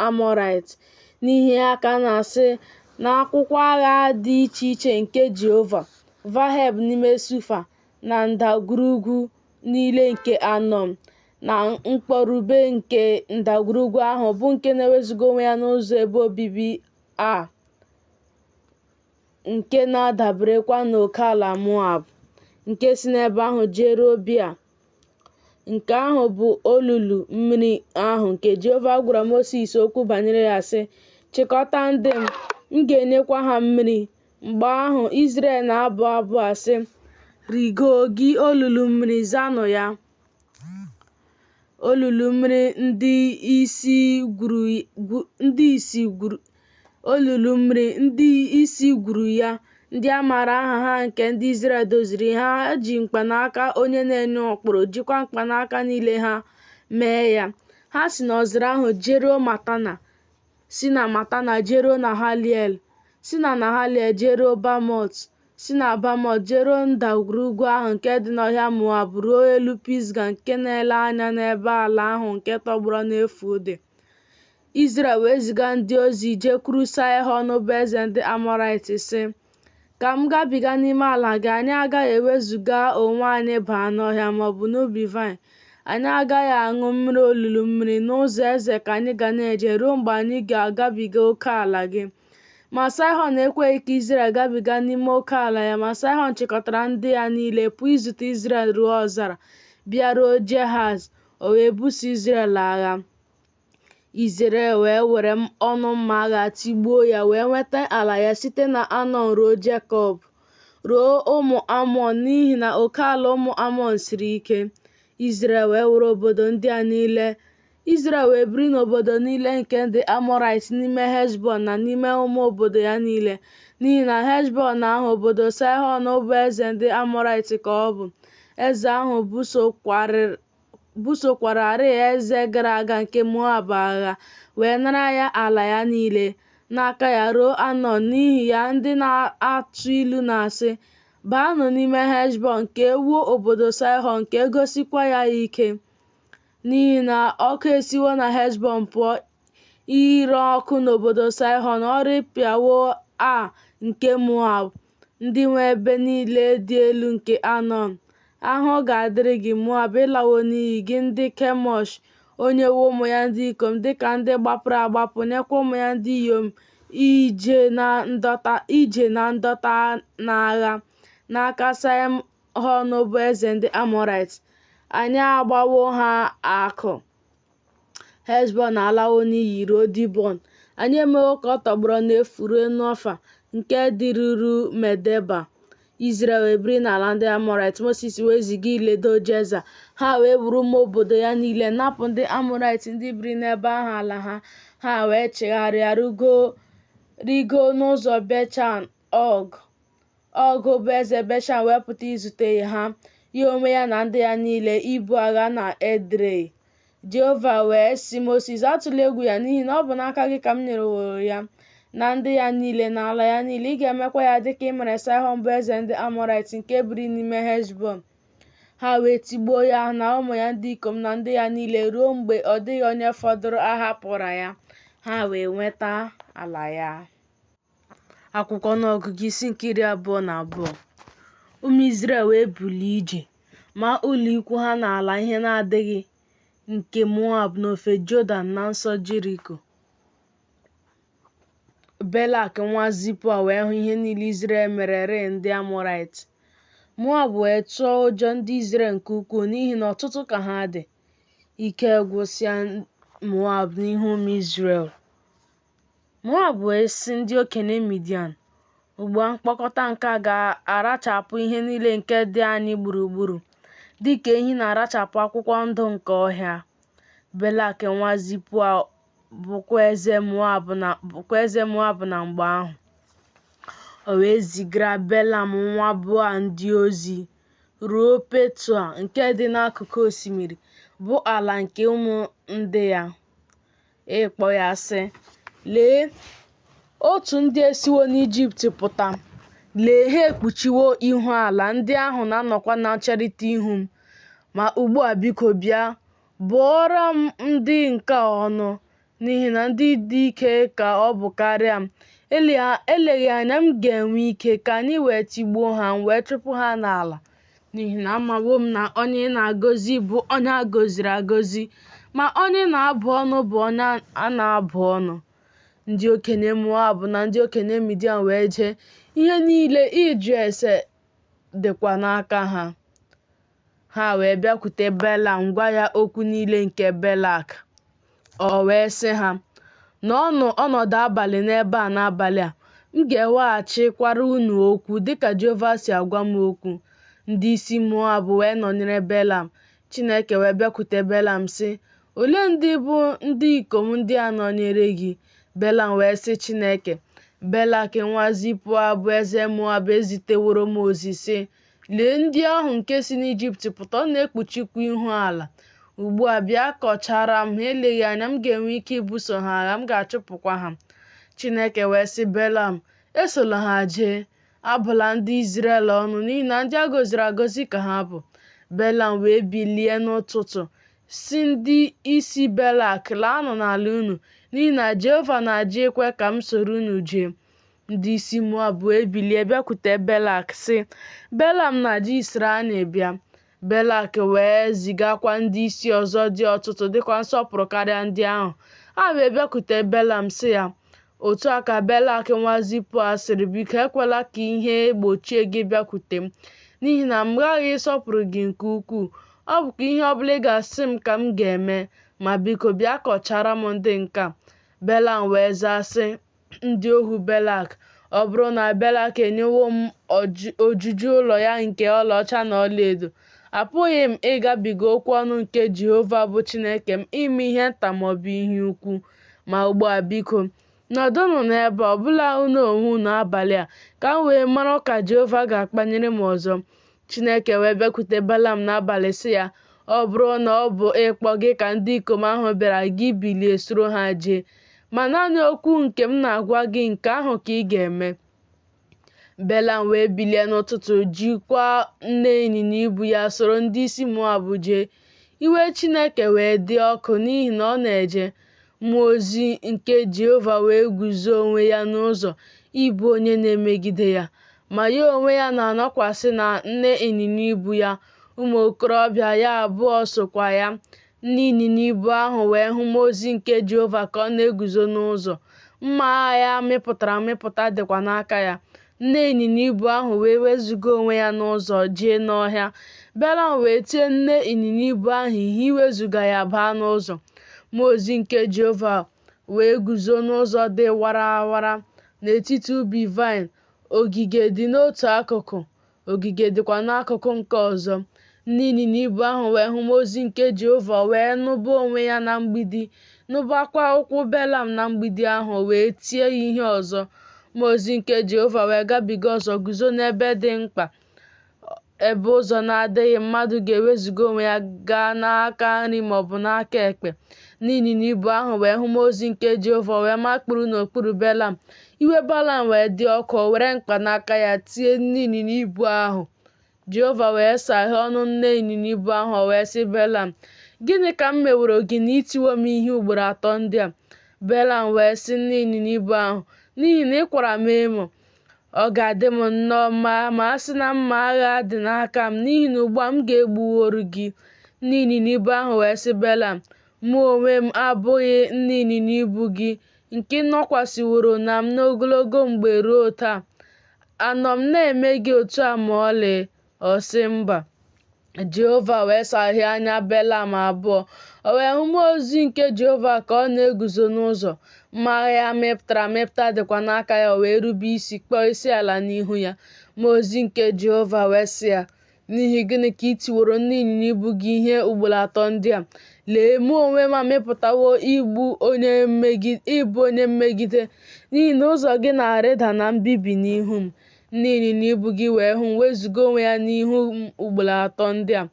Amọraịt. N'ihi ya ka a na-asị n'akwụkwọ agha dị iche iche nke Jehova, Vaheb n'ime Sufa, na ndagwurugwu niile nke Anọn, na mkpọrube nke ndagwurugwu ahụ, bụ nke na-ewezuga onwe ya n'ụzọ ebe obibi A, nke na-adaberekwa n'oke ala Moab, nke si n'ebe ahụ jeruo Bia. Nke ahụ bụ olulu mmiri ahụ nke Jehova gwara Mosis okwu banyere ya, sị, Chịkọta ndị m, m ga-enyekwa ha mmiri. Mgbe ahụ, Izrel na-abụ abụ a, sị, Rịgoo, gị olulu mmiri, zanụ ya. Olulu mmiri ndị isi gwuru ya, ndị a maara aha ha nke ndị Izrel doziri, ha ji mkpanaka onye na-enye ụkpụrụ, jikwa mkpanaka niile ha mee ya. Ha si n'ọzara ahụ jeruo Matana, si na Matana jeruo Nahaliel, si na Nahaliel jeruo Bamot, si na Bamot jeruo ndagwurugwu ahụ nke dị n'ọhịa Moab, ruo elu Pisga nke na-ele anya n'ebe ala ahụ nke tọgbọrọ n'efu dị. Izrel wee ziga ndị ozi jekwuru Saịhọn bụ eze ndị Amọraịt, sị, Ka m gabiga n'ime ala gị, anyị agaghị ewezuga onwe anyị baa n'ọhịa maọbụ n'ubi vaịn. Anyị agaghị aṅụ mmiri olulu mmiri, n'ụzọ eze ka anyị ga na-eje ruo mgbe anyị ga-agabiga oke ala gị. Ma Saịhọn ekweghị ka Izrel gabiga n'ime oke ala ya, ma Saịhọn chịkọtara ndị ya niile pụọ izute Izrel ruo ọzara, bịaruo Jehaz, o wee buso Izrel agha. Izrel wee were ọnụ mma agha tigbuo ya, wee nweta ala ya site na Anọn ruo Jekọb, ruo ụmụ Amọn, n'ihi na oke ala ụmụ Amọn siri ike. Izrel wee were obodo ndị a niile. Izrel wee biri n'obodo niile nke ndị Amọraịt n'ime Heshbọn na n'ime ụmụ obodo ya niile, n'ihi na Heshbọn ahụ, obodo Saịhọn bụ eze ndị Amọraịt ka ọ bụ. Eze ahụ busokwararị eze gara aga nke Moab agha, wee nara ya ala ya niile n'aka ya ruo Anọn. N'ihi ya, ndị na-atụ ilu na-asị, Baanụ n'ime Heshbọn, ka e wuo obodo Saịhọn, ka e gosikwa ya ike. N'ihi na ọkụ esiwo na Heshbọn pụọ ire ọkụ n'obodo Saịhọn, ọ ripịawo Ar nke Moab, ndị nwe ebe niile dị elu nke Anọn. Ahụhụ ga-adịrị gị, Moab, ị lawo n'iyi, gị ndị Kemosh. O nyewo ụmụ ya ndị ikom dị ka ndị gbapụrụ agbapụ, nyekwa ụmụ ya ndị inyom ije na ndọta n'agha n'aka Saịhọn bụ eze ndị Amọraịt. Anyị agbawo ha akụ. Heshbọn alawo n'iyi ruo Dibọn. Anyị emewo ka ọ tọgbọrọ n'efu ruo Nofa, nke dịruru Medeba. Izrel wee biri n'ala ndị Amọraịt. Mosis wee ziga iledo Jeza. Ha wee were ụmụ obodo ya niile, napụ ndị Amọraịt ndị biri n'ebe ahụ ala ha. Ha wee chigharịa rịgoo n'ụzọ Beshan Ọg. Ọg bụ eze Beshan wee pụta izute ha, ya onwe ya na ndị ya niile, ibu agha na Edrei. Jehova wee sị Mosis, Atụla egwu ya, n'ihi na ọ bụ n'aka gị ka m nyeworo ya, na ndị ya niile, na ala ya niile. Ị ga-emekwa ya dị ka i mere Saịhọn bụ eze ndị Amọraịt, nke biri n'ime Heshbọn. Ha wee tigbuo ya na ụmụ ya ndị ikom na ndị ya niile ruo mgbe ọ dịghị onye fọdụrụ a hapụrụ ya. Ha wee nweta ala ya. Akwụkwọ Ọnụọgụgụ isi nke 22. Ụmụ Izrel wee bulie ije, maa ụlọ ikwu ha n'ala ihe na-adịghị nke Moab n'ofe Jọdan na nso Jeriko. Belak nwa Zipoa wee hụ ihe niile Izrel mererị ndị Amọraịt. Moab wee tụọ ụjọ ndị Izrel nke ukwuu n'ihi na ọtụtụ ka ha dị. Ike gwụsịa Moab n'ihu ụmụ Izrel. Moab wee sị ndị okenye Midian, Ugbu a mkpọkọta nke a ga-arachapụ ihe niile nke dị anyị gburugburu, dị ka ehi na-arachapụ akwụkwọ ndụ nke ọhịa. Belak nwa Zipoa bụkwa eze Moab na mgbe ahụ. O wee zigara Belam nwa Beoa ndị ozi ruo Petoa nke dị n'akụkụ osimiri, bụ ala nke ụmụ ndị ya, ịkpọ ya, sị, Lee, otu ndị esiwo n'Ijipt pụta, lee, ha ekpuchiwo ihu ala, ndị ahụ na-anọkwa na ncherịta ihu m. Ma ugbu a biko bịa, bụọrọ m ndị nke a ọnụ, n'ihi na ndị dị ike ka ọ bụ karịa m. Eleghị anya m ga-enwe ike, ka anyị wee tigbuo ha, m wee chụpụ ha n'ala. N'ihi na amawo m na onye ị na-agọzi bụ onye a gọziri agọzi, ma onye ị na-abụ ọnụ bụ onye a na-abụ ọnụ. Ndị okenye Moab na ndị okenye Midian wee jee, ihe niile ịjụ ase dịkwa n'aka ha. Ha Ha wee bịakwute Belam gwa ya okwu niile nke Belak. O wee sị ha, Nọọnụ ọnọdụ abalị n'ebe a n'abalị a, m ga-eweghachikwara unu okwu dịka Jehova si agwa m okwu. Ndị isi Moab wee nọnyere Belam. Chineke wee bịakwute Belam, sị, Olee ndị bụ ndị ikom ndị a nọnyeere gị? Belam wee sị Chineke, Belak nwa Zipoa bụ eze Moab eziteworo m ozi, sị, Lee ndị ahụ nke si n'Ijipt pụta, ọ na-ekpuchikwa ihu ala. Ugbu a, bịa kọchaara m ha, eleghị anya m ga-enwe ike ibuso ha agha, m ga-achụpụkwa ha. Chineke wee sị Belam, Esola ha jee, abụla ndị Izrel ọnụ, n'ihi na ndị a gọziri agọzi ka ha bụ. Belam wee bilie n'ụtụtụ, sị ndị isi Belak, Laanụ n'ala unu, n'ihi na Jehova na-ajụ ikwe ka m soro unu jee. Ndị isi Moab wee bilie bịakwute Belak, sị, Belam na-ajụ isoro anyị bịa. Belak wee zigakwa ndị isi ọzọ dị ọtụtụ dịkwa nsọpụrụ karịa ndị ahụ. Ha wee bịakwute Belam sị ya, Otu a ka Belak nwa Zipoa sịrị, Biko ekwela ka ihe gbochie gị ịbịakwute m, n'ihi na m ghaghị ịsọpụrụ gị nke ukwuu. Ọ bụkwa ihe ọ bụla ị ga-asị m ka m ga-eme. Ma biko, bịa kọchaara m ndị nke a. Belam wee zaa sị ndị ohu Belak, Ọ bụrụ na Belak enyewo m ojuju ụlọ ya nke ọlaọcha na ọlaedo, apụghị m ịgabiga okwu ọnụ nke Jehova bụ Chineke m ime ihe nta ma ọ bụ ihe ukwu. Ma ugbu a, biko, nọdụnụ n'ebe a, ọbụla unu onwe unu abalị a, ka m wee mara ụka Jehova ga-akpanyere m ọzọ. Chineke wee bịakwute Belam n'abalị sị ya, Ọ bụrụ na ọ bụ ịkpọ gị ka ndị ikom ahụ bịara, gị bilie soro ha jee. Ma naanị okwu nke m na-agwa gị, nke ahụ ka ị ga-eme. Belam wee bilie n'ụtụtụ, jikwa nne ịnyịnya ibu ya soro ndị isi Moab jee. Iwe Chineke wee dị ọkụ n'ihi na ọ na-eje. Mmụọ ozi nke Jehova wee guzo onwe ya n'ụzọ ịbụ onye na-emegide ya. Ma ya onwe ya na-anọkwasị na nne ịnyịnya ibu ya, ụmụ okorobịa ya abụọ sokwa ya. Nne ịnyịnya ibu ahụ wee hụ mmụọ ozi nke Jehova ka ọ na-eguzo n'ụzọ, mma agha ya mịpụtara amịpụta dịkwa n'aka ya. Nne ịnyịnya ibu ahụ wee wezụga onwe ya n'ụzọ jee n'ọhịa. Belam wee tie nne ịnyịnya ibu ahụ ihe iwezụga ya baa n'ụzọ. Mmụọ ozi nke Jehova wee guzo n'ụzọ dị warawara n'etiti ubi vaịn, ogige dị n'otu akụkụ, ogige dịkwa n'akụkụ nke ọzọ. Nne ịnyịnya ibu ahụ wee hụ mmụọ ozi nke Jehova, o wee nụba onwe ya na mgbidi, nụbakwa ụkwụ Belam na mgbidi ahụ, o wee tie ya ihe ọzọ. Mmụọ ozi nke Jehova wee gabiga ọzọ guzo n'ebe dị mkpa, ebe ụzọ na-adịghị mmadụ ga-ewezuga onwe ya gaa n'aka nri ma ọ bụ n'aka ekpe. Nne ịnyịnya ibu ahụ wee hụ mmụọ ozi nke Jehova, o wee makpuru n'okpuru Belam. Iwe Belam wee dị ọkụ, o were mkpanaka ya tie nne ịnyịnya ibu ahụ. Jehova wee saghee ọnụ nne ịnyịnya ibu ahụ, o wee sị Belam, Gịnị ka m meworo gị na i tiwo m ihe ugboro atọ ndị a? Belam wee sị nne ịnyịnya ibu ahụ, N'ihi na ị kwara m emo. Ọ ga-adị m nnọọ mma ma a sị na mma agha dị n'aka m, n'ihi na ugbu a m ga-egbuworị gị. Nne ịnyịnya ibu ahụ wee sị Belam, Mụ onwe m abụghị nne ịnyịnya ibu gị, nke ị nọkwasịworo na m n'ogologo mgbe ruo taa? Anọ m na-eme gị otu a ma ọlị? Ọ sị, Mba. Jehova wee saghee anya Belam abụọ. O wee hụ mmụọ ozi nke Jehova ka ọ na-eguzo n'ụzọ. Mma agha ya mịpụtara amịpụta dịkwa n'aka ya, o wee rube isi kpọọ isiala n'ihu ya. Mmụọ ozi nke Jehova wee sị ya, N'ihi gịnị ka i tiworo nne ịnyịnya ibu gị ihe ugboro atọ ndị a? Lee, mụ onwe m amịpụtawo ịbụ onye mmegide, n'ihi na ụzọ gị na-arịda na mbibi n'ihu m. Nne ịnyịnya ibu gị wee hụ m wezụga onwe ya n'ihu m ugboro atọ ndị a.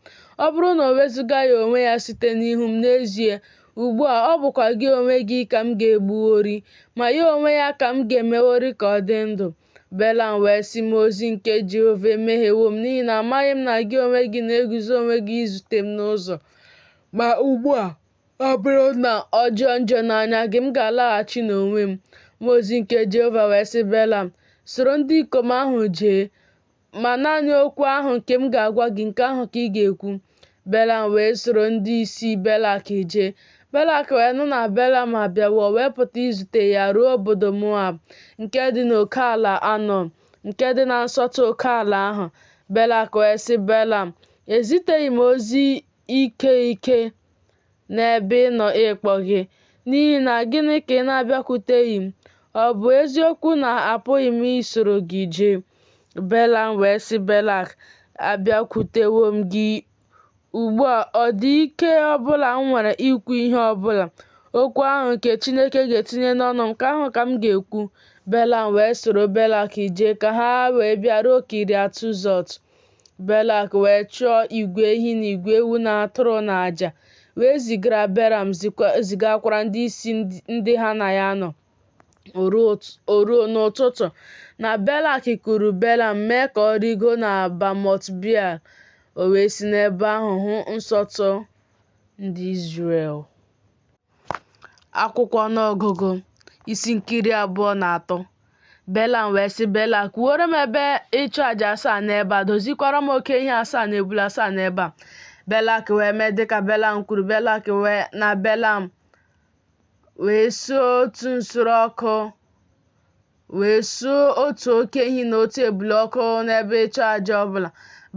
Ọ bụrụ na o wezụgaghị onwe ya site n'ihu m n'ezie, ugbu a, ọ bụkwa gị onwe gị ka m ga-egbuworị, ma ya onwe ya ka m ga-emeworị ka ọ dị ndụ. Belam wee sị mmụọ ozi nke Jehova, Emehiewo m, n'ihi na amaghị m na gị onwe gị na-eguzo onwe gị izute m n'ụzọ. Ma ugbu a, ọ bụrụ na ọ jọọ njọ n'anya gị, m ga-alaghachi n'onwe m. Mmụọ ozi nke Jehova wee sị Belam, Soro ndị ikom ahụ jee, ma naanị okwu ahụ nke m ga-agwa gị, nke ahụ ka ị ga-ekwu. Belam wee soro ndị isi Belak jee. Belak wee nụ na Belam abịawo, o wee pụta izute ya ruo obodo Moab, nke dị n'oke ala Anọn, nke dị na nsọtụ oke ala ahụ. Belak wee sị Belam, Eziteghị m ozi ike ike n'ebe ị nọ ịkpọ gị, n'ihi na gịnị ka ị na-abịakwuteghị m? Ọ bụ eziokwu na apụghị m isoro gị jee? Belam wee sị Belak, Abịakwutewo m gị ugbu a, ọ dị ike ọ bụla m nwere ikwu ihe ọ bụla? Okwu ahụ nke Chineke ga-etinye n'ọnụ m, nke ahụ ka m ga-ekwu. Belam wee soro Belak jee, ka ha wee bịaruo Kiriat Huzọt. Belak wee chụọ igwe ehi na igwe ewu na atụrụ na aja, wee zigara Belam, zigakwara ndị isi ndị ha na ya nọ. O ruo n'ụtụtụ na Belak kuru Belam mee ka ọ rịgo na Bamot Beal, o wee si n'ebe ahụ hụ nsọtụ ndị Izrel. Akwụkwọ Ọnụọgụgụ isi nke 23. Belam wee sị Belak, Wuoro m ebe ịchụ aja asaa n'ebe a, dozikwara m oke ehi asaa na ebule asaa n'ebe a. Belak wee mee dịka Belam kwuru. Belak na Belam wee suo otu nsure ọkụ wee suo otu oke ehi na otu ebule ọkụ n'ebe ịchụ aja ọbụla.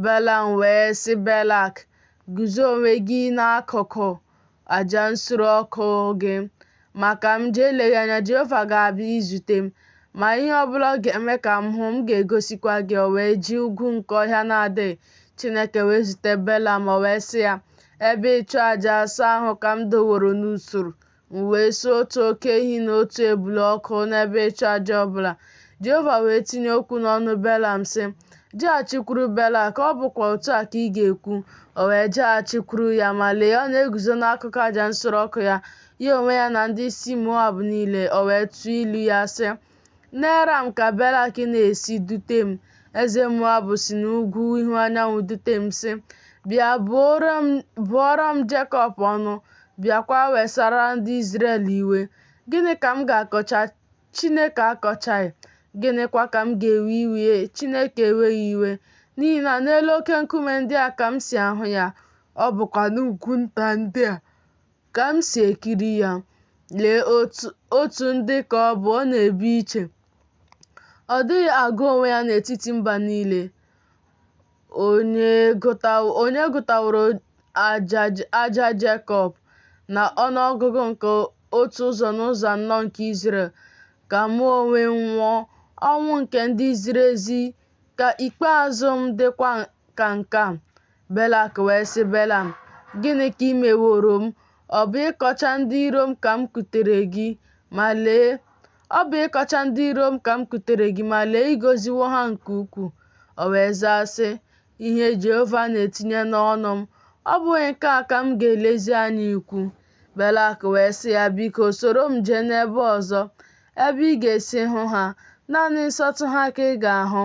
Belam wee sị Belak, Guzo onwe gị n'akụkụ aja nsure ọkụ gị, ma ka m jee, eleghị anya Jehova ga-abịa izute m. Ma ihe ọbụla ọ ga-eme ka m hụ, m ga-egosikwa gị. O wee jee ugwu nke ọhịa na-adịghị. Chineke wee zute Belam, o wee sị ya, Ebe ịchụ aja asaa ahụ ka m doworo n'usoro, m wee suo otu oke ehi na otu ebule ọkụ n'ebe ịchụ aja ọbụla. Jehova wee tinye okwu n'ọnụ Belam, sị, Jeghachikwuru Belak, ọ bụkwa otu a ka ị ga-ekwu. O wee jeghachikwuru ya, ma lee, ọ na-eguzo n'akụkụ aja nsure ọkụ ya, ya onwe ya na ndị isi Moab niile. O wee tụọ ilu ya, sị, N'Eram ka Belak na-esi dute m, eze Moab si n'ugwu ihu anyanwụ dute m, sị, Bịa bụọrọ m Jekọb ọnụ, bịakwa wesara ndị Izrel iwe. Gịnị ka m ga-akọcha Chineke akọchaghị? Gịnịkwa ka m ga-ewe iwe Chineke eweghị iwe? N'ihi na n'elu oke nkume ndị a ka m si ahụ ya, ọ bụkwa n'ugwu nta ndị a ka m si ekiri ya. Lee, otu ndị ka ọ bụ, ọ na-ebi iche. Ọ dịghị agụ onwe ya n'etiti mba niile. Onye gụtaworo aja Jekọb, na ọnụọgụgụ nke otu ụzọ n'ụzọ anọ nke Izrel? Ka mụ onwe m nwụọ ọnwụ nke ndị ziri ezi, ka ikpeazụ m dịkwa ka nke a. Belak wee sị Belam, Gịnị ka i meworo m? Ọ bụ ịkọcha ndị iro m ka m kutere gị, ma lee, Ọ bụ ịkọcha ndị iro m ka m kutere gị, ma lee, ị gọziwo ha nke ukwuu. O wee zaa, sị, Ihe Jehova na-etinye n'ọnụ m, ọ bụghị nke a ka m ga-elezi anya ikwu? Belak wee sị ya, Biko, soro m jee n'ebe ọzọ, ebe ị ga-esi hụ ha. Naanị nsọtụ ha ka ị ga-ahụ,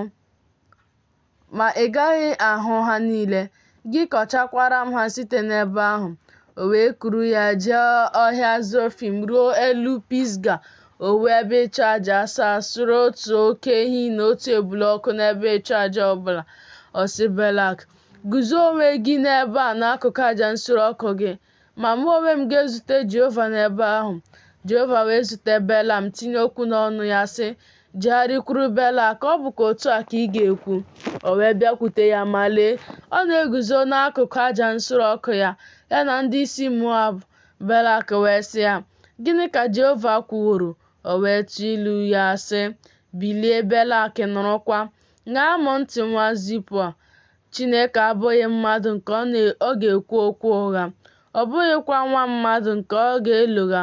ma ị gaghị ahụ ha niile. Gị kọchakwara m ha site n'ebe ahụ. O wee kuru ya jee ọhịa Zofim ruo elu Pisga. O wuo ebe ịchụ aja asaa, sure otu oke ehi na otu ebule ọkụ n'ebe ịchụ aja ọbụla. Ọ sị Belak, Guzo onwe gị n'ebe a n'akụkụ aja nsure ọkụ gị, ma mụ onwe m ga-ezute Jehova n'ebe ahụ. Jehova wee zute Belam, tinye okwu n'ọnụ ya, sị, Jegharịkwuru Belak, ọ bụkwa otu a ka ị ga-ekwu. O wee bịakwute ya, ma lee, ọ na-eguzo n'akụkụ aja nsure ọkụ ya, ya na ndị isi Moab. Belak wee sị ya, Gịnị ka Jehova kwuworo? O wee tụọ ilu ya, sị, Bilie, Belak, nụrụkwa. Ṅaa m ntị, nwa Zipoa. Chineke abụghị mmadụ nke ọ ga-ekwu okwu ụgha, ọ bụghịkwa nwa mmadụ nke ọ ga-elogha.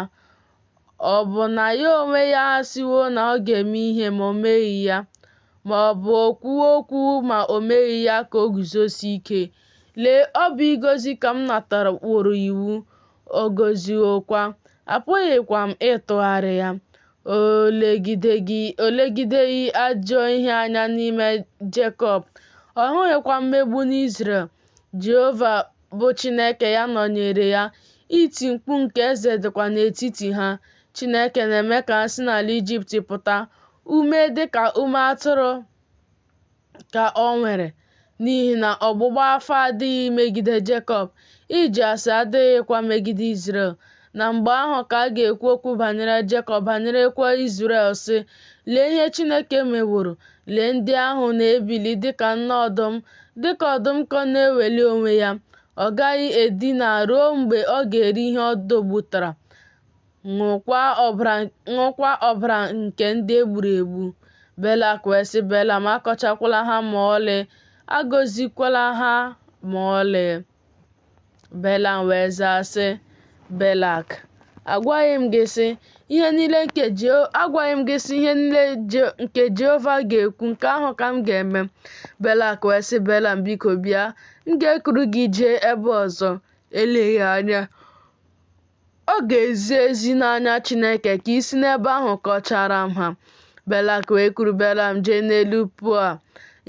Ọ bụ na ya onwe ya asịwo na ọ ga-eme ihe ma o meghị ya, ma ọ bụ o kwuwo okwu ma o meghị ya ka o guzosie ike? Lee, ọ bụ ịgọzi ka m nataworo iwu, ọ gọziwokwa, apụghịkwa m ịtụgharị ya. O legideghị ajọ ihe anya n'ime Jekọb, ọ hụghịkwa mmegbu n'Izrel. Jehova bụ Chineke ya nọnyeere ya, iti mkpu nke eze dịkwa n'etiti ha. Chineke na-eme ka ha si n'ala Ijipt pụta, ume dị ka ume atụrụ ka o nwere, n'ihi na ọgbụgba afa adịghị megide Jekọb, ịjụ ase adịghịkwa megide Izrel. Na mgbe ahụ ka a ga-ekwu okwu banyere Jekọb, banyerekwa Izrel, sị, Lee ihe Chineke meworo! Lee, ndị ahụ na-ebili dịka nne ọdụm, dịka ọdụm ka ọ na-eweli onwe ya. Ọ gaghị edina ruo mgbe ọ ga-eri ihe ọ dọgbutara, ṅụọkwa ọbara nke ndị e gburu egbu. Belak wee sị Belam, Akọchakwala ha ma ọlị, agọzikwala ha ma ọlị. Belam wee zaa sị Belak, Agwaghị m gị sị, ihe niile agwaghị m gị sị, ihe niile nke Jehova ga-ekwu, nke ahụ ka m ga-eme. Belak wee sị Belam, Biko bịa, m ga-ekuru gị jee ebe ọzọ, eleghị anya ọ ga-ezi ezi n'anya Chineke ka i si n'ebe ahụ kọchaara m ha. Belak wee kuru Belam jee n'elu Peoa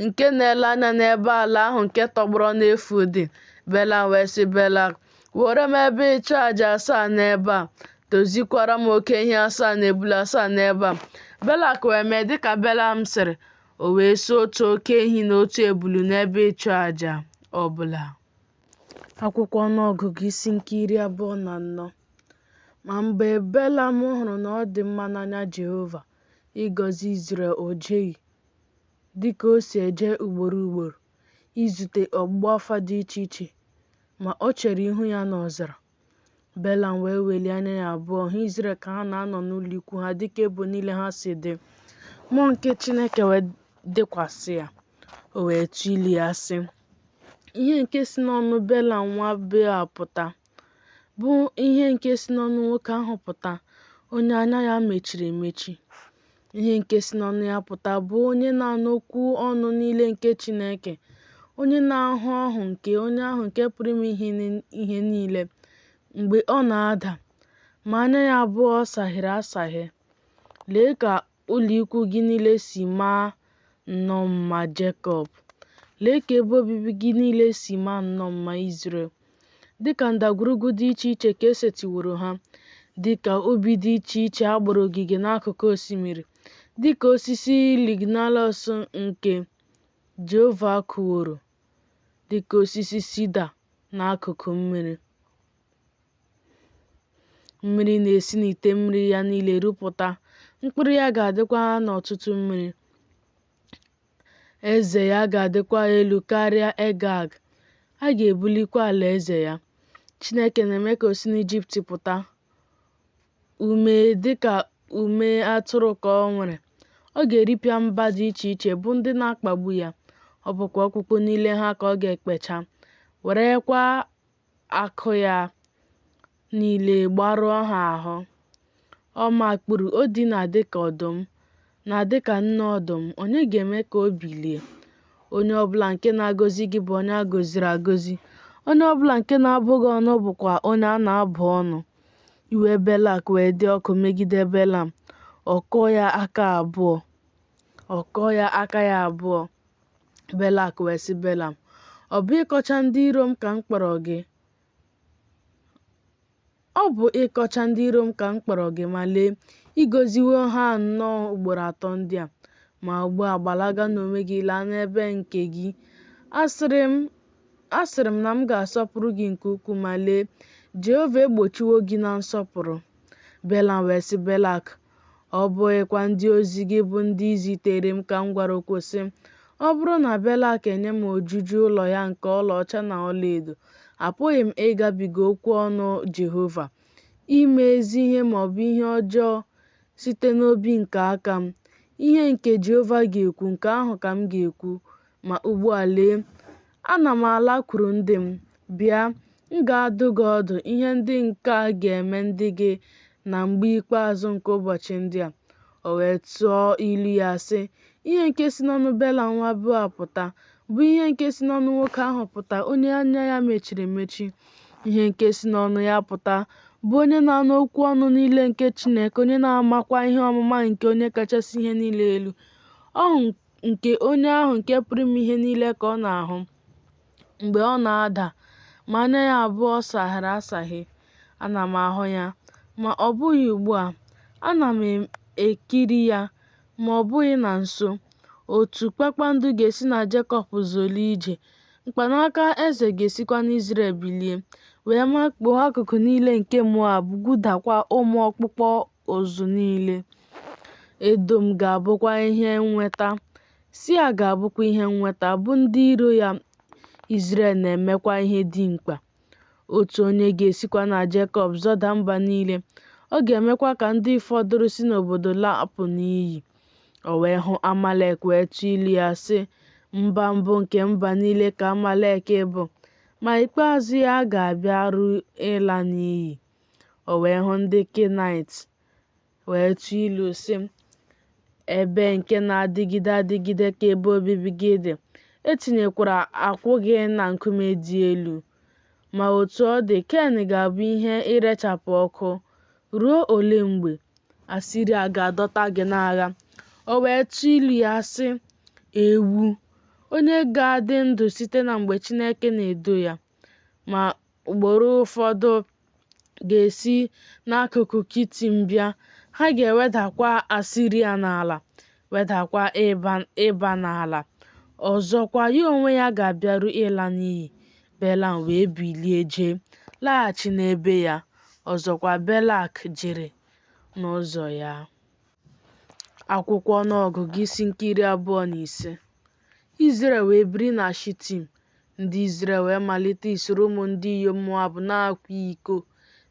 nke na-ele anya n'ebe ala ahụ nke tọgbọrọ n'efu dị. Belam wee sị Belak, Wuore m ebe ịchụ aja asaa n'ebe a, dozikwara m oke ehi asaa na ebule asaa n'ebe a. Belak wee mee dịka Belam sịrị, o wee suo otu oke ehi na otu ebulu n'ebe ịchụ aja ọbụla. Akwụkwọ Ọnụọgụgụ isi nke 24. Ma mgbe Belam hụrụ na ọ dị mma n'anya Jehova ịgọzi Izrel, o jeghị, dị ka o si eje ugboro ugboro, izute ọgbụgba afa dị iche iche, ma o chere ihu ya n'ọzara. Belam wee welie anya ya abụọ hụ Izrel ka ha na-anọ n'ụlọikwu ha dịka ebo niile ha si dị. Mmụọ nke Chineke wee dịkwasị ya. O wee tụọ ilu ya sị, Ihe nke si n'ọnụ Belam nwa Beoa pụta, bụ ihe nke si n'ọnụ nwoke ahụ pụta, onye anya ya mechiri emechi. Ihe nke si n'ọnụ ya pụta bụ onye na-anụ okwu ọnụ niile nke Chineke, onye na-ahụ ọhụ nke onye ahụ nke pụrụ ime ihe niile mgbe ọ na-ada, ma anya ya abụọ saghere asaghe. Lee ka ụlọikwu gị niile si maa nnọọ mma, Jekọb! Lee ka ebe obibi gị niile si maa nnọọ mma, Izrel! Dị ka ndagwurugwu dị iche iche ka e setịworo ha, dị ka ubi dị iche iche a gbara ogige n'akụkụ osimiri, dị ka osisi lignalọs nke Jehova kụworo, dị ka osisi sida n'akụkụ mmiri. Mmiri na-esi n'ite mmiri ya niile rupụta, mkpụrụ ya ga-adịkwa n'ọtụtụ mmiri. Eze ya ga-adịkwa elu karịa Egag, a ga-ebulikwa alaeze ya. Chineke na-eme ka o si n'Ijipt pụta, ume dị ka ume atụrụ ka o nwere. Ọ ga-eripịa mba dị iche iche bụ ndị na-akpagbu ya, ọ bụkwa ọkpụkpụ niile ha ka ọ ga-ekpecha, werekwa akụ ya niile gbarụọ ha ahụ. Ọ makpuru, o dina dị ka ọdụm, na dị ka nne ọdụm, onye ga-eme ka o bilie? Onye ọbụla nke na-agọzi gị bụ onye a gọziri agọzi, onye ọbụla nke na-abụ gị ọnụ bụkwa onye a na-abụ ọnụ. Iwe Belak wee dị ọkụ megide Belam, ọ kụọ ya aka abụọ. Ọ kụọ ya aka ya abụọ. Belak wee sị Belam, Ọ bụ ịkọcha ndị iro m ka m kpọrọ gị? Ọ bụ ịkọcha ndị iro m ka m kpọrọ gị, ma lee, ị gọziwo ha nnọọ ugboro atọ ndị a. Ma ugbu a, gbalaga n'onwe gị laa n'ebe nke gị. Asịrị m na m ga-asọpụrụ gị nke ukwuu, ma lee, Jehova egbochiwo gị na nsọpụrụ. Belam wee sị Belak, Ọ bụghịkwa ndị ozi gị bụ ndị i zitere m ka m gwara okwu sị, Ọ bụrụ na Belak enye m ojuju ụlọ ya nke ọlaọcha na ọlaedo, apụghị m ịgabiga okwu ọnụ Jehova, ime ezi ihe ma ọ bụ ihe ọjọọ site n'obi nke aka m. Ihe nke Jehova ga-ekwu, nke ahụ ka m ga-ekwu. Ma ugbu a, lee, ana m alakwuru ndị m. Bịa, m ga-adụ gị ọdụ ihe ndị nke a ga-eme ndị gị na mgbe ikpeazụ nke ụbọchị ndị a. O wee tụọ ilu ya sị, Ihe nke si n'ọnụ Belam nwa Beoa pụta, bụ ihe nke si n'ọnụ nwoke ahụ pụta, onye anya ya mechiri emechi. Ihe nke si n'ọnụ ya pụta, bụ onye na-anụ okwu ọnụ niile nke Chineke, onye na-amakwa ihe ọmụma nke Onye kachasị ihe niile elu. Ọhụ nke onye ahụ nke pụrụ ime ihe niile ka ọ na-ahụ mgbe ọ na-ada, ma anya ya abụọ saghere asaghe. Ana m ahụ ya, ma ọ bụghị ugbu a, ana m ekiri ya, ma ọ bụghị na nso. Otu kpakpando ga-esi na Jekọb zọlie ije, mkpanaka eze ga-esikwa n'Izrel bilie, wee makpuo akụkụ niile nke Moab, gwudakwa ụmụ ọkpụkpụ ụzụ niile. Edọm ga-abụkwa ihe nnweta, Sia ga-abụkwa ihe nnweta, bụ ndị iro ya, Izrel na-emekwa ihe dimkpa. Otu onye ga-esikwa na Jekọb zọda mba niile, ọ ga-emekwa ka ndị fọdụrụ si n'obodo lapụ n'iyi. O wee hụ Amalek wee tụọ ilu ya, sị, Mba mbụ nke mba niile ka Amalek bụ, ma ikpeazụ ya ga-abịaru ịla n'iyi. O wee hụ ndị Kenaịt wee tụọ ilu, sị, Ebe nke na-adịgide adịgide ka ebe obibi gị dị, e tinyekwara akwụ gị na nkume dị elu. Ma otu ọ dị, Ken ga-abụ ihe irechapụ ọkụ. Ruo ole mgbe? Asiria ga-adọta gị n'agha. O wee tụọ ilu ya, sị, Ewu! Onye ga-adị ndụ site na mgbe Chineke na-edo ya? Ma agbụrụ ụfọdụ ga-esi n'akụkụ Kitim bịa, ha ga-ewedakwa Asiria n'ala, wedakwa Iba n'ala. Ọzọkwa, ya onwe ya ga-abịaru ịla n'iyi. Belam wee bilie jee, laghachi n'ebe ya. Ọzọkwa, Belak jere n'ụzọ ya. Akwụkwọ Ọnụọgụgụ isi nke 25. Izrel wee biri na Shitim. Ndị Izrel wee malite isoro ụmụ ndị inyom Moab na-akwa iko.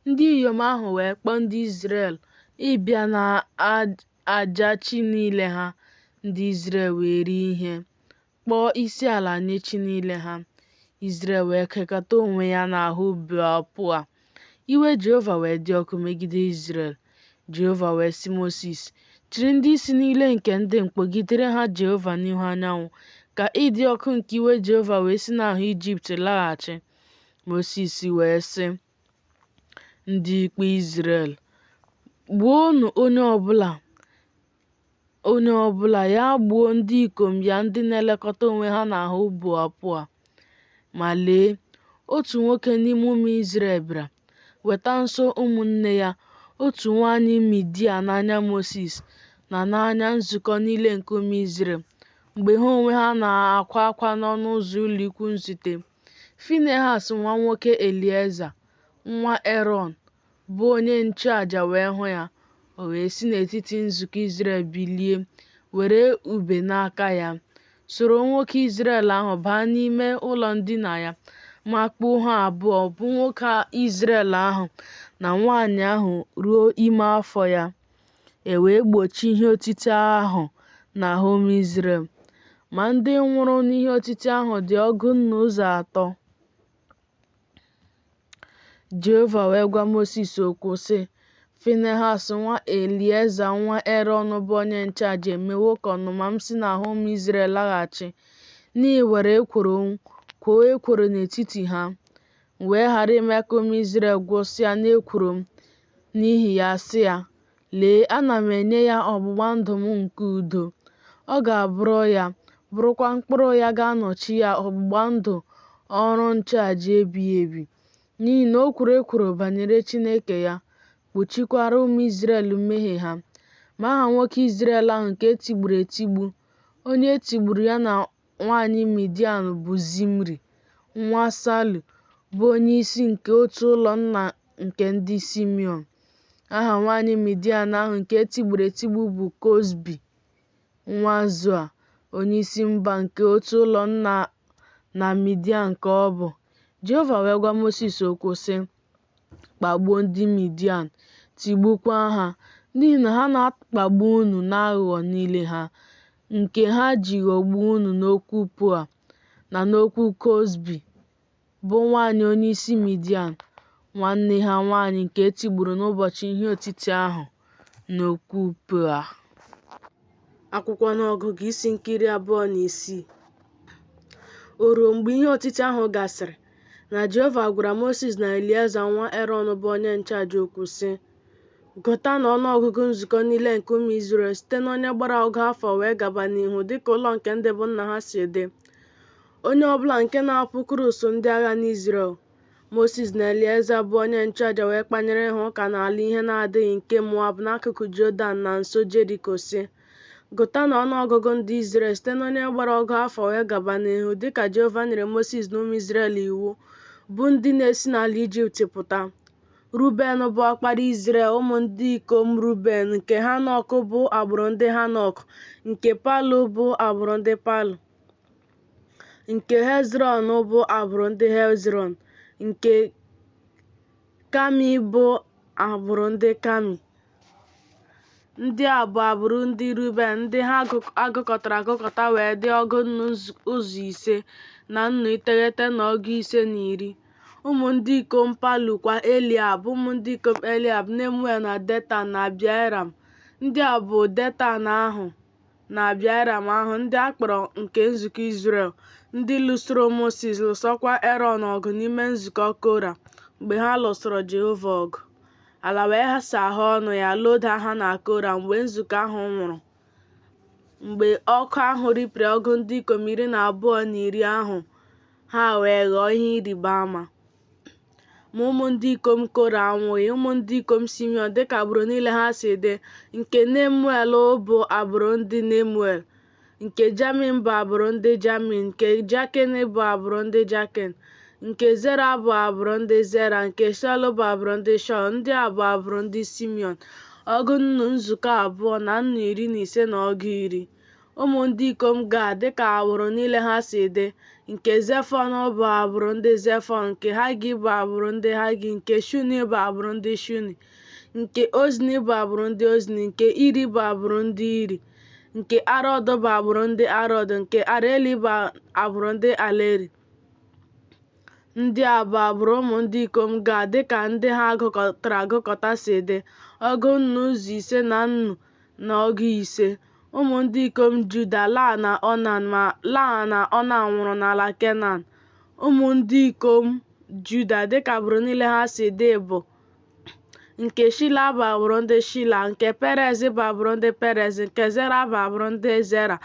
Ndị inyom ahụ wee kpọọ ndị Izrel ịbịa n'aja chi niile ha. Ndị Izrel wee rie ihe, kpọọ isiala nye chi niile ha. Izrel wee kekọta onwe ya n'ahụ Beal-Peoa. Iwe Jehova wee dị ọkụ megide Izrel. Jehova wee sị Mosis, Chịrị ndị isi niile nke ndị m kpọgidere ha Jehova n'ihu anyanwụ, ka ịdị ọkụ nke iwe Jehova wee si n'ahụ Ijipt laghachi. Mosis wee sị ndị ikpe Izrel, Gbuonụ onye ọbụla, onye ọbụla ya gbuo ndị ikom ya ndị na-elekọta onwe ha n'ahụ Beal-Peoa. Ma lee, otu nwoke n'ime ụmụ Izrel bịara, weta nso ụmụnne ya, otu nwaanyị Midia n'anya Mosis na n'anya nzukọ niile nke ụmụ Izrel, mgbe ha onwe ha na-akwa akwa n'ọnụ ụzọ ụlọikwuu nzute. Finehaz nwa nwoke Elieza, nwa Erọn, bụ onye nchụaja wee hụ ya, o wee si n'etiti nzukọ Izrel bilie, were ube n'aka ya, soro nwoke Izrel ahụ baa n'ime ụlọ ndina ya, makpuo ha abụọ, bụ nwoke Izrel ahụ na nwaanyị ahụ ruo ime afọ ya. E wee gbochie ihe otiti ahụ n'ahụ ụmụ Izrel. Ma ndị nwụrụ n'ihe otiti ahụ dị ọgụ nnu ụzọ atọ. Jehova wee gwa Mosis okwu, sị, Finehaz nwa Elieza nwa Erọn bụ onye nchụaja emewo ka ọnụma m si n'ahụ ụmụ Izrel laghachi, n'iwere ekworo kwoo ekworo n'etiti ha. M wee ghara ime ka ụmụ Izrel gwụsịa n'ekworo m n'ihi ya, sị ya, Lee, ana m enye ya ọgbụgba ndụ m nke udo. Ọ ga-abụrụ ya, bụrụkwa mkpụrụ ya ga-anọchi ya ọgbụgba ndụ ọrụ nchụaja ebighị ebi, n'ihi na o kworo ekworo banyere Chineke ya, kpuchikwara ụmụ Izrel mmehie ha. Ma aha nwoke Izrel ahụ nke e tigburu etigbu, onye e tigburu ya na nwaanyị Midian bụ Zimri, nwa Salu, bụ onyeisi nke otu ụlọ nna nke ndị Simiọn. Aha nwaanyị Midian ahụ nke e tigburu etigbu bụ Kozbi, nwa Zua, onyeisi mba nke otu ụlọ nna na Midian ka ọ bụ. Jehova wee gwa Mosis okwu, sị, Kpagbuo ndị Midian, tigbukwaa ha, n'ihi na ha na-akpagbu unu n'aghụghọ niile ha, nke ha ji ghọgbuo unu n'okwu Peoa, na n'okwu Kozbi, bụ nwaanyị onyeisi Midian, nwanne ha nwaanyị nke e tigburu n'ụbọchị ihe otiti ahụ n'okwu Peoa. Akwụkwọ Ọnụọgụgụ isi nke 26. O ruo mgbe ihe otiti ahụ gasịrị, na Jehova gwara Mosis na Elieza nwa Erọn bụ onye nchụaja okwu, sị, Gụtanụ ọnụọgụgụ nzukọ niile nke ụmụ Izrel site n'onye gbara ọgụ afọ wee gaba n'ihu dịka ụlọ nke ndị bụ nna ha si dị, onye ọbụla nke na-apụkwuru usuu ndị agha n'Izrel. Mosis na Elieza bụ onye nchụaja wee kpanyere ha ụka n'ala ihe na-adịghị nke Moab n'akụkụ Jọdan na nso Jeriko, sị, Gụtanụ ọnụọgụgụ ndị Izrel site n'onye gbara ọgụ afọ wee gaba n'ihu, dịka Jehova nyere Mosis na ụmụ Izrel iwu, bụ ndị na-esi n'ala Ijipt pụta. Ruben bụ ọkpara Izrel. Ụmụ ndị ikom Ruben: nke Hanok bụ agbụrụ ndị Hanok, nke Palu bụ agbụrụ ndị Palu, nke Hezrọn bụ agbụrụ ndị Hezrọn, nke Kami bụ agbụrụ ndị Kami. Ndị a bụ agbụrụ ndị Ruben, ndị ha a gụkọtara agụkọta wee dị ọgụ nnu ụzọ ise na nnu iteghete na ọgụ ise na iri. Ụmụ ndị ikom Palu kwa Eliab, ụmụ ndị ikom Eliab, Nemuel na Detan na Abiram. Ndị a bụ Detan ahụ na Abiram ahụ, ndị a kpọrọ nke nzukọ Izrel, ndị lụsoro Mosis, lụsokwa Erọn ọgụ n'ime nzukọ Kora, mgbe ha lụsoro Jehova ọgụ. Ala wee saghee ọnụ ya, loda ha na Kora mgbe nzukọ ahụ nwụrụ. Mgbe ọkụ ahụ ripịara ọgụ ndị ikom 12 na iri ahụ, ha wee ghọọ ihe ịrịba ama. Ma ụmụ ndị ikom Kora anwụghị. Ụmụ ndị ikom Simiọn, dịka agbụrụ niile ha si dị: nke Nemuel bụ agbụrụ ndị Nemuel, nke Jamin bụ agbụrụ ndị Jamin, nke Jakin bụ agbụrụ ndị Jakin, nke Zera bụ agbụrụ ndị Zera, nke Shaul bụ agbụrụ ndị Shaul. Ndị a bụ agbụrụ ndị Simiọn, ọgụ nnu nzukọ abụọ na nnu 15 na ọgụ iri. Ụmụ ndị ikom Gad, dịka agbụrụ niile ha si dị: nke Zefọn bụ agbụrụ ndị Zefọn, nke Hagi bụ agbụrụ ndị Hagi, nke Shuni bụ agbụrụ ndị Shuni, nke Ozni bụ agbụrụ ndị Ozni, nke Iri bụ agbụrụ ndị Iri, nke Arọd bụ agbụrụ ndị Arọd, nke Areli bụ agbụrụ ndị Areli. Ndị a bụ agbụrụ ụmụ ndị ikom Gad, dịka ndị ha gụkọtara agụkọta si dị, ọgụ nnu ụzọ ise na nnu na ọgụ ise. Ụmụ ndị ikom Juda: Ịa na Onan, ma Ịa na Onan nwụrụ n'ala Kenan. Ụmụ ndị ikom Juda, dịka agbụrụ niile ha si dị bụ: nke Shila bụ agbụrụ ndị Shila, nke Perez bụ agbụrụ ndị Perez, nke Zera bụ agbụrụ ndị Zera.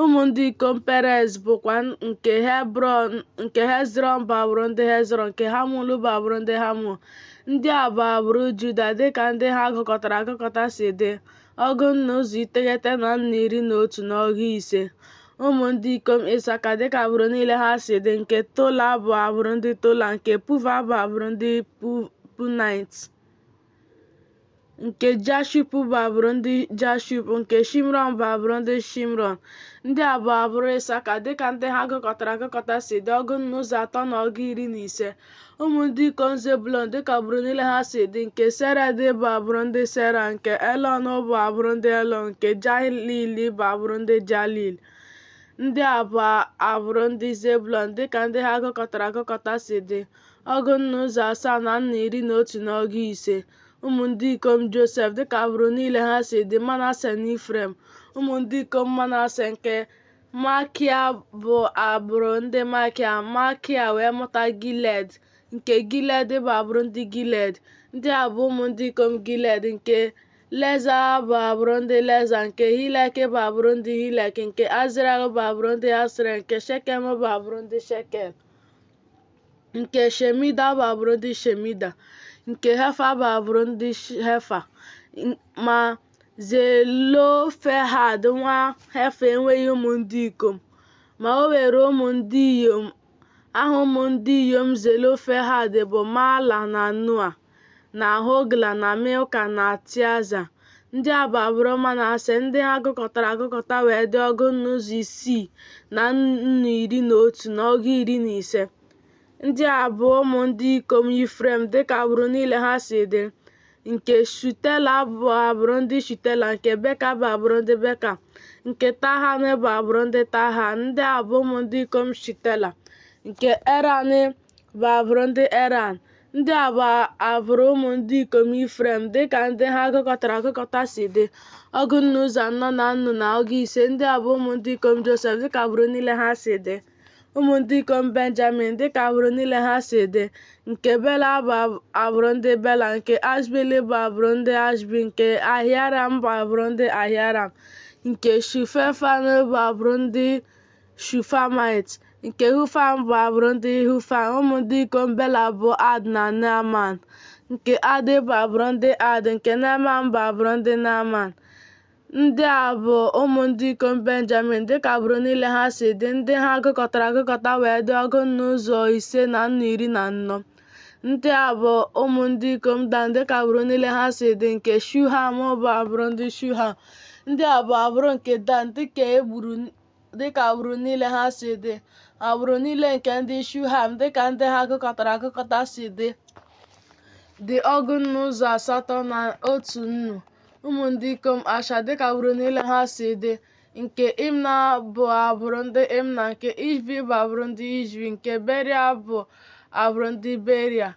Ụmụ ndị ikom Perez bụkwa nke Hezrọn bụ agbụrụ ndị Hezrọn, nke Hamul bụ agbụrụ ndị Hamul. Ndị a bụ agbụrụ Juda, dịka ndị ha gụkọtara agụkọta si dị, ọgụ nnu ụzọ iteghete na nnu 11 na ọgụ ise. Ụmụ ndị ikom Isaka, dịka agbụrụ niile ha si dị: nke Tola bụ agbụrụ ndị Tola, nke Puva bụ agbụrụ ndị Punait, nke Jashub bụ agbụrụ ndị Jashub, nke Shimrọn bụ agbụrụ ndị Shimrọn. Ndị a bụ agbụrụ Isaka, dịka ndị ha gụkọtara agụkọta si dị, ọgụ nnu ụzọ atọ na ọgụ 15. Ụmụ ndị ikom Zebụlọn, dịka agbụrụ niile ha si dị: nke Sered bụ agbụrụ ndị Sered, nke Elọn bụ agbụrụ ndị Elọn, nke Jahliel bụ agbụrụ ndị Jahliel. Ndị a bụ agbụrụ ndị Zebụlọn, dịka ndị ha gụkọtara agụkọta si dị, ọgụ nnu ụzọ asaa na nnu 11 na ọgụ ise. Ụmụ ndị ikom Josef, dịka agbụrụ niile ha si dị: Manase na Ifrem. Ụmụ ndị ikom Manase: nke Makia bụ agbụrụ ndị Makia. Makia wee mụta Gilead, nke Gilead bụ agbụrụ ndị Gilead. Ndị a bụ ụmụ ndị ikom Gilead: nke Leza bụ agbụrụ ndị Leza, nke Hilek bụ agbụrụ ndị Hilek, nke Azriel bụ agbụrụ ndị Asriel, nke Shekem bụ agbụrụ ndị Shekem, nke Shemida bụ agbụrụ ndị Shemida, nke Hefa bụ agbụrụ ndị Hefa. Ma Zelofehad nwa Hefa enweghị ụmụ ndị ikom, ma o nwere ụmụ ndị inyom. Aha ụmụ ndị inyom Zelofehad bụ Mahla na Noa na Hogla na Milka na Tịaza. Ndị a bụ agbụrụ Manase, ndị ha gụkọtara agụkọta wee dị ọgụ nnu ụzọ isii na nnu 11 na ọgụ 15. Ndị a bụ ụmụ ndị ikom Ifrem, dịka agbụrụ niile ha si dị: nke Shutela bụ agbụrụ ndị Shutela, nke Beka bụ agbụrụ ndị Beka, nke Tahan bụ agbụrụ ndị Tahan. Ndị a bụ ụmụ ndị ikom Shutela: nke Eran bụ agbụrụ ndị Eran. Ndị a bụ agbụrụ ụmụ ndị ikom Ifrem, dịka ndị ha gụkọtara agụkọta si dị, ọgụ nnu ụzọ anọ na nnu na ọgụ ise. Ndị a bụ ụmụ ndị ikom Josef, dịka agbụrụ niile ha si dị. Ụmụ ndị ikom Benjamin, dịka agbụrụ niile ha si dị: nke Bela bụ agbụrụ ndị Bela, nke Ashbel bụ agbụrụ ndị Ashbel, nke Ahiram bụ agbụrụ ndị Ahiram, nke Shufam bụ agbụrụ ndị Shufamaịt, nke Hufam bụ agbụrụ ndị Hufam. Ụmụ ndị ikom Bela bụ Ad na Naaman. Nke Ad bụ agbụrụ ndị Ad, nke Naaman bụ agbụrụ ndị Naaman. Ndị a bụ ụmụ ndị ikom Benjamin, dịka agbụrụ niile ha si dị, ndị ha gụkọtara agụkọta wee dị ọgụ nnu ụzọ ise na nnu 14. Ndị a bụ ụmụ ndị ikom Dan dịka agbụrụ niile ha si dị, nke Shuham bụ agbụrụ ndị Shuham. Ndị a bụ agbụrụ nke Dan dịka agbụrụ niile ha si dị. Agbụrụ niile nke ndị Shuham dịka ndị ha gụkọtara agụkọta si dị, dị ọgụ nnu ụzọ asatọ na otu nnu. Ụmụ ndị ikom Asha dịka agbụrụ niile ha si dị, nke Imna bụ agbụrụ ndị Imna, nke Ishvi bụ agbụrụ ndị Ishvi, nke Beria bụ agbụrụ ndị Beria.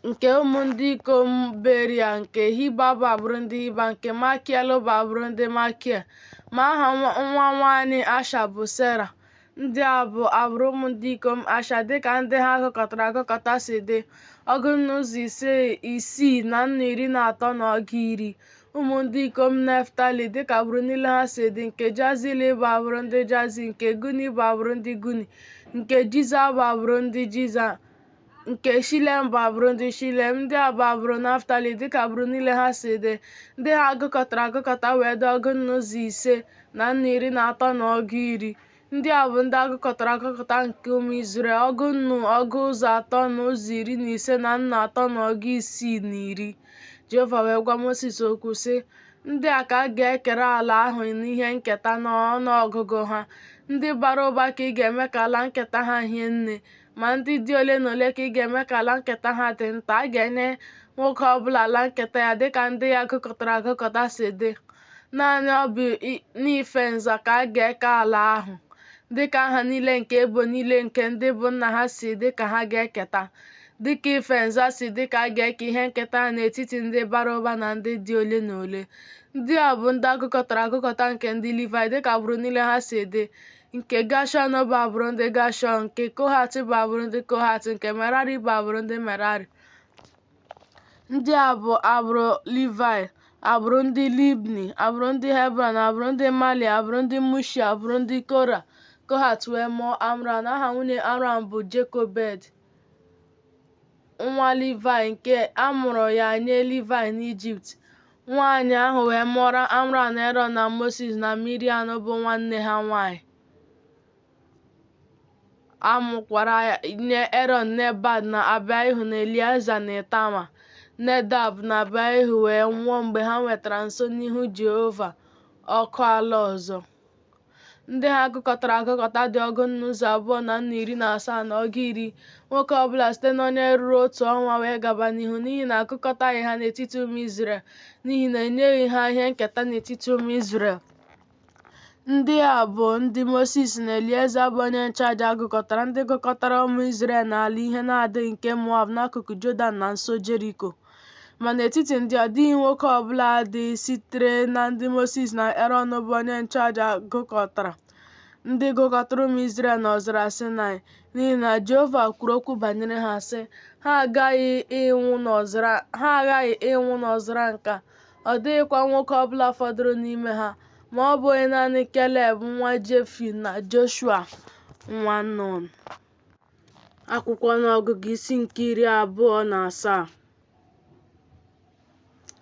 Nke ụmụ ndị ikom Beria, nke Hiba bụ agbụrụ ndị Hiba, nke Makiel bụ agbụrụ ndị Makiel. Ma aha nwa nwanyị Asha bụ Sera. Ndị a bụ agbụrụ ụmụ ndị ikom Asha dịka ndị ha gụkọtara agụkọta si dị, ọgụ nnu ụzọ isii na nnu iri na atọ na ọgụ iri. Ụmụ ndị ikom Naftali dịka agbụrụ niile ha si dị, nke Jazili bụ agbụrụ ndị Jazil, nke Guni bụ agbụrụ ndị Guni, nke Jiza bụ agbụrụ ndị Jiza, nke Shilem bụ agbụrụ ndị Shilem. Ndị a bụ agbụrụ Naftali dịka agbụrụ niile ha si dị. Ndị ha gụkọtara agụkọta wee dị ọgụ nnu ụzọ ise na nnu iri na atọ na ọgụ iri. Ndị a bụ ndị agụkọtara agụkọta nke ụmụ Izrel, ọgụ nnu ọgụ ụzọ atọ na ụzọ iri na ise na nnu atọ na ọgụ isii na iri. Jehova wee gwa Mosis okwu sị, Ndị a ka a ga-ekere ala ahụ n'ihe nketa n'ọnụọgụgụ ha. Ndị bara ụba ka ị ga-eme ka ala nketa ha hie nne, ma ndị dị ole na ole ka ị ga-eme ka ala nketa ha dị nta. A ga-enye nwoke ọbụla ala nketa ya dịka ndị ya gụkọtara agụkọta si dị. Naanị ọ bụ n'ife nza ka a ga-eke ala ahụ, dịka aha niile nke ebo niile nke ndị bụ nna ha si dị ka ha ga-eketa. Dịka ife nza si dị ka a ga-eke ihe nketa ha n'etiti ndị bara ụba na ndị dị ole na ole. Ndị a bụ ndị agụkọtara agụkọta nke ndị Livaị dịka agbụrụ niile ha si dị. Nke Gashọn bụ agbụrụ ndị Gashọn, nke Kohat bụ agbụrụ ndị Kohat, nke Merari bụ agbụrụ ndị Merari. Ndị a bụ agbụrụ Livaị: agbụrụ ndị Libni, agbụrụ ndị Hebrọn, agbụrụ ndị Mali, agbụrụ ndị Mushi, agbụrụ ndị Kora. Kohat wee mụọ Amram. Aha nwunye Amram bụ Jekobed, nwa Livaị, nke a mụrụ ya nye Livaị n'Ijipt. Nwaanyị ahụ wee mụọrọ Amram Erọn na Mosis na Miriam bụ nwanne ha nwaanyị. A mụkwara nye Erọn Nedab na Abihu na Elieza na Itama. Nedab na Abihu wee nwụọ mgbe ha wetara nso n'ihu Jehova ọkụ ala ọzọ. Ndị ha gụkọtara agụkọta dị ọgụ nnu ụzọ abụọ na nnu iri na asaa na ọgụ iri, nwoke ọbụla site n'onye ruru otu ọnwa wee gaba n'ihu, n'ihi na agụkọtaghị ha n'etiti ụmụ Izrel, n'ihi na enyeghị ha ihe nketa n'etiti ụmụ Izrel. Ndị a bụ ndị Mosis na Elieza bụ onye nchụaja gụkọtara, ndị gụkọtara ụmụ Izrel n'ala ihe na-adịghị nke Moab n'akụkụ Jọdan na nso Jeriko. Ma n'etiti ndị a, ọ dịghị nwoke ọbụla dị sitere na ndị Mosis na Erọn bụ onye nchụaja gụkọtara, ndị gụkọtara ụmụ Izrel n'ọzara Saịnaị, n'ihi na Jehova kwuru okwu banyere ha, sị, Ha aghaghị ịnwụ n'ọzara nke a, ọ dịghịkwa nwoke ọbụla fọdụrụ n'ime ha, ma ọ bụghị naanị Keleb nwa Jefune na Joshua nwa Nun. Akwụkwọ Ọnụọgụgụ isi nke iri abụọ na asaa.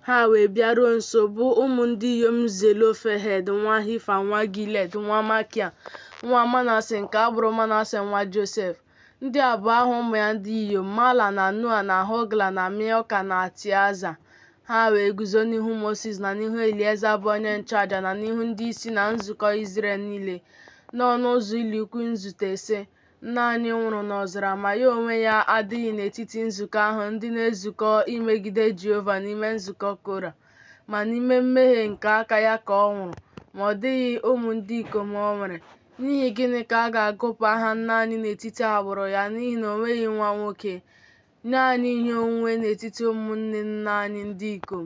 Ha wee bịaruo nso, bụ ụmụ ndị inyom Zelofehed nwa Hifa nwa Gilead nwa Makia nwa Manase nke agbụrụ Manase nwa Josef. Ndị a bụ aha ụmụ ya ndị inyom: Mala na Noa na Hogla na Milka na Tịaza. Ha wee guzo n'ihu Mosis na n'ihu Elieza bụ onye nchụaja na n'ihu ndị isi na nzukọ Izrel niile n'ọnụ ụzọ ụlọikwuu nzute, sị, Nna anyị nwụrụ n'ọzara, ma ya onwe ya adịghị n'etiti nzukọ ahụ ndị na-ezukọ imegide Jehova n'ime nzukọ Kora, ma n'ime mmehie nke aka ya ka ọ nwụrụ, ma ọ dịghị ụmụ ndị ikom o nwere. N'ihi gịnị ka a ga-agụpụ aha nna anyị n'etiti agbụrụ ya n'ihi na o nweghị nwa nwoke? Nye anyị ihe onwunwe n'etiti ụmụnne nna anyị ndị ikom.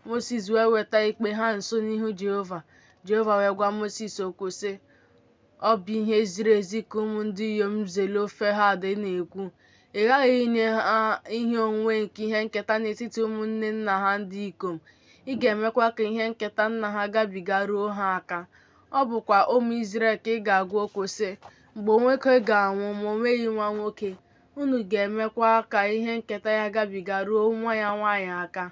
Mosis wee weta ikpe ha nso n'ihu Jehova. Jehova wee gwa Mosis okwu, sị, Ọ bụ ihe ziri ezi ka ụmụ ndị inyom Zelofehad na-ekwu. Ị ghaghị inye ha ihe onwunwe nke ihe nketa n'etiti ụmụnne nna ha ndị ikom, ị ga-emekwa ka ihe nketa nna ha gabiga ruo ha aka. Ọ bụkwa ụmụ Izrel ka ị ga-agwa okwu, sị, Mgbe nwoke ga-anwụ ma o nweghị nwa nwoke, unu ga-emekwa ka ihe nketa ya gabiga ruo nwa ya nwaanyị aka.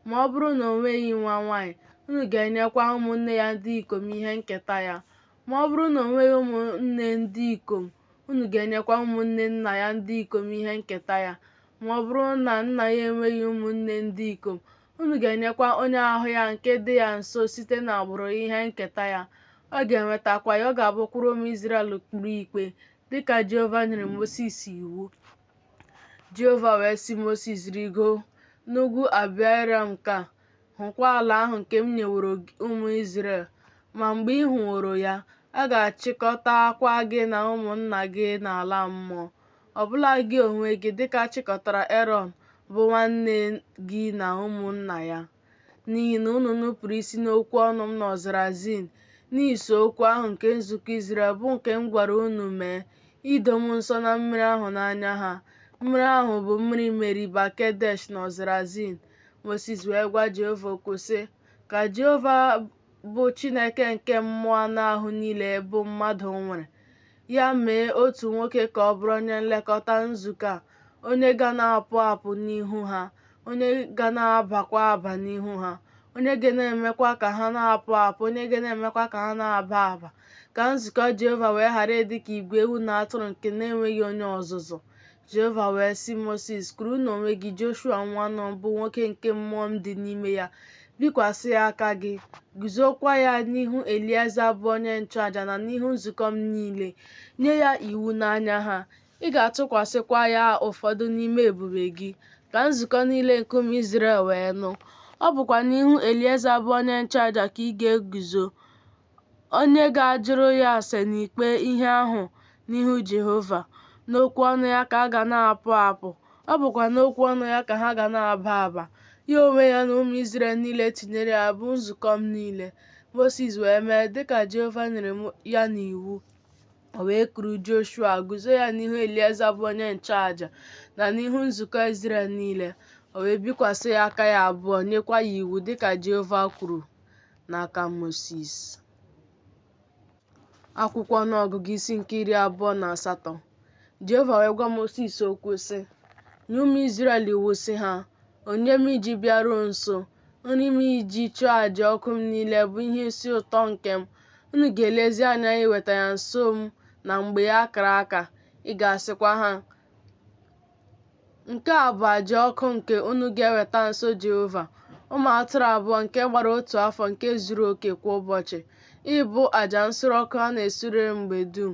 Ma ọ bụrụ na o nweghị nwa nwaanyị, unu ga-enyekwa ụmụnne ya ndị ikom ihe nketa ya. Ma ọ bụrụ na o nweghị ụmụnne ndị ikom, unu ga-enyekwa ụmụnne nna ya ndị ikom ihe nketa ya. Ma ọ bụrụ na nna ya enweghị ụmụnne ndị ikom, unu ga-enyekwa onye ahụ ya nke dị ya nso site n'agbụrụ ya ihe nketa ya, ọ ga-enwetakwa ya, ọ ga-abụkwara ụmụ Izrel ụkpụrụ ikpe, dị ka Jehova nyere Mosis iwu. Jehova wee sị Mosis, Rịgoo n'ugwu Abarim ka hụkwa ala ahụ nke m nyeworo ụmụ Izrel. Ma mgbe ị hụworo ya, a ga-achịkọtakwa gị na ụmụnna gị n'ala mmụọ, ọbụla gị onwe gị, dịka a chịkọtara Erọn bụ nwanne gị na ụmụnna ya. N'ihi na unu nupụrụ isi n'okwu ọnụ m n'ọzara Zin, n'iso okwu ahụ nke nzukọ Izrel, bụ nke m gwara unu mee, ido m nsọ na mmiri ahụ n'anya ha. Mmiri ahụ bụ mmiri Meriba Kedesh n'ọzara Zin. Mosis wee gwa Jehova okwu sị, Ka Jehova bụ Chineke nke mmụọ anụ ahụ niile bụ mmadụ nwere, ya mee otu nwoke ka ọ bụrụ onye nlekọta nzukọ a, onye ga na-apụ apụ n'ihu ha, onye ga na-abakwa aba n'ihu ha, onye ga na-emekwa ka ha na-apụ apụ, onye ga na-emekwa ka ha na-aba aba, ka nzukọ Jehova wee ghara ịdị ka igwe ewu na atụrụ nke na-enweghị onye ọzụzụ. Jehova wee sị Mosis, Kuru n'onwe gị Joshua nwa Nun, bụ nwoke nke mmụọ m dị n'ime ya, bikwasị ya aka gị, guzokwa ya n'ihu Elieza bụ onye nchụaja na n'ihu nzukọ m niile, nye ya iwu n'anya ha. Ị ga-atụkwasịkwa ya ụfọdụ n'ime ebube gị, ka nzukọ niile nke ụmụ Izrel wee nụ. Ọ bụkwa n'ihu Elieza bụ onye nchụaja ka ị ga-eguzo, onye ga-ajụrụ ya ase n'ikpe ihe ahụ n'ihu Jehova. N'okwu ọnụ ya ka ha ga na-apụ apụ, ọ bụkwa n'okwu ọnụ ya ka ha ga na-aba aba, ya onwe ya na ụmụ Izrel niile tinyere ya, bụ nzukọ m niile. Mosis wee mee dịka Jehova nyere ya n'iwu. O wee kuru Joshua, guzo ya n'ihu Elieza bụ onye nchụaja na n'ihu nzukọ Izrel niile. O wee bikwasị ya aka ya abụọ, nyekwa ya iwu dịka Jehova kwuru n'aka Mosis. Akwụkwọ Ọnụọgụgụ isi nke 28. Jehova wee gwa Mosis okwu sị, Nye ụmụ Izrel iwu sị ha, Onyinye m iji bịaruo nso, nri m iji chụọ aja ọkụ m niile bụ ihe isi ụtọ nke m. Unu ga-elezi anya iweta ya nso m na mgbe ya a kara aka. Ị ga-asịkwa ha, Nke a bụ aja ọkụ nke unu ga-eweta nso Jehova, ụmụ atụrụ abụọ nke gbara otu afọ nke zuru oke kwa ụbọchị, ịbụ aja nsure ọkụ a na-esure mgbe dum.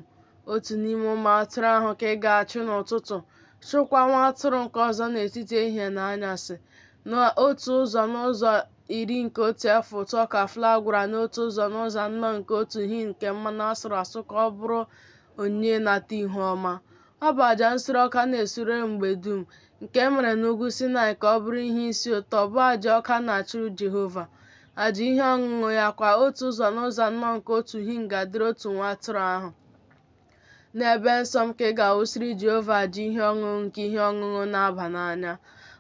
Otu n'ime ụmụ atụrụ ahụ ka ị ga-achụ n'ụtụtụ, chụkwa nwa atụrụ nke ọzọ n'etiti ehihie na anyasị, na otu ụzọ n'ụzọ iri nke otu efa ụtụ ọka flọ a gwara n'otu ụzọ n'ụzọ anọ nke otu hin nke mmanụ a sụrụ asụ ka ọ bụrụ onyinye ịnata ihu ọma. Ọ bụ aja nsure ọkụ a na-esure mgbe dum, nke e mere n'ugwu Saịnaị ka ọ bụrụ ihe isi ụtọ, bụ aja ọkụ a na-achụrụ Jehova. Aja ihe ọṅụṅụ ya kwa, otu ụzọ n'ụzọ anọ nke otu hin ga-adịrị otu nwa atụrụ ahụ. N'ebe nsọ m ka ị ga-awụsịrị Jehova aja ihe ọṅụṅụ nke ihe ọṅụṅụ na-aba n'anya.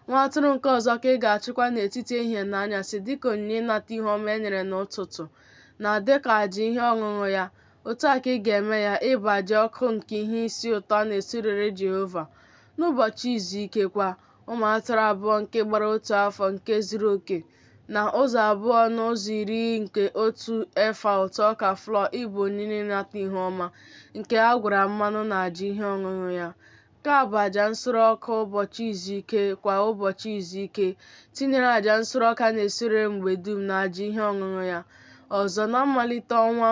Nwa atụrụ nke ọzọ ka ị ga-achụkwa n'etiti ehihie na anyasị dịka onyinye ịnata ihu ọma e nyere n'ụtụtụ, na dịka aja ihe ọṅụṅụ ya. Otu a ka ị ga-eme ya ịbụ aja ọkụ nke ihe isi ụtọ a na-esurere Jehova. N'ụbọchị izu ike kwa, ụmụ atụrụ abụọ nke gbara otu afọ nke zuru oke, na ụzọ abụọ n'ụzọ iri nke otu efa ụtụ ọka flọ ịbụ onyinye ịnata ihu ọma, nke a gwara mmanụ na aja ihe ọṅụṅụ ya. Nke a bụ aja nsure ọkụ ụbọchị izu ike kwa ụbọchị izu ike, tinyere aja nsure ọkụ a na-esure mgbe dum na aja ihe ọṅụṅụ ya. Ọzọ, na mmalite ọnwa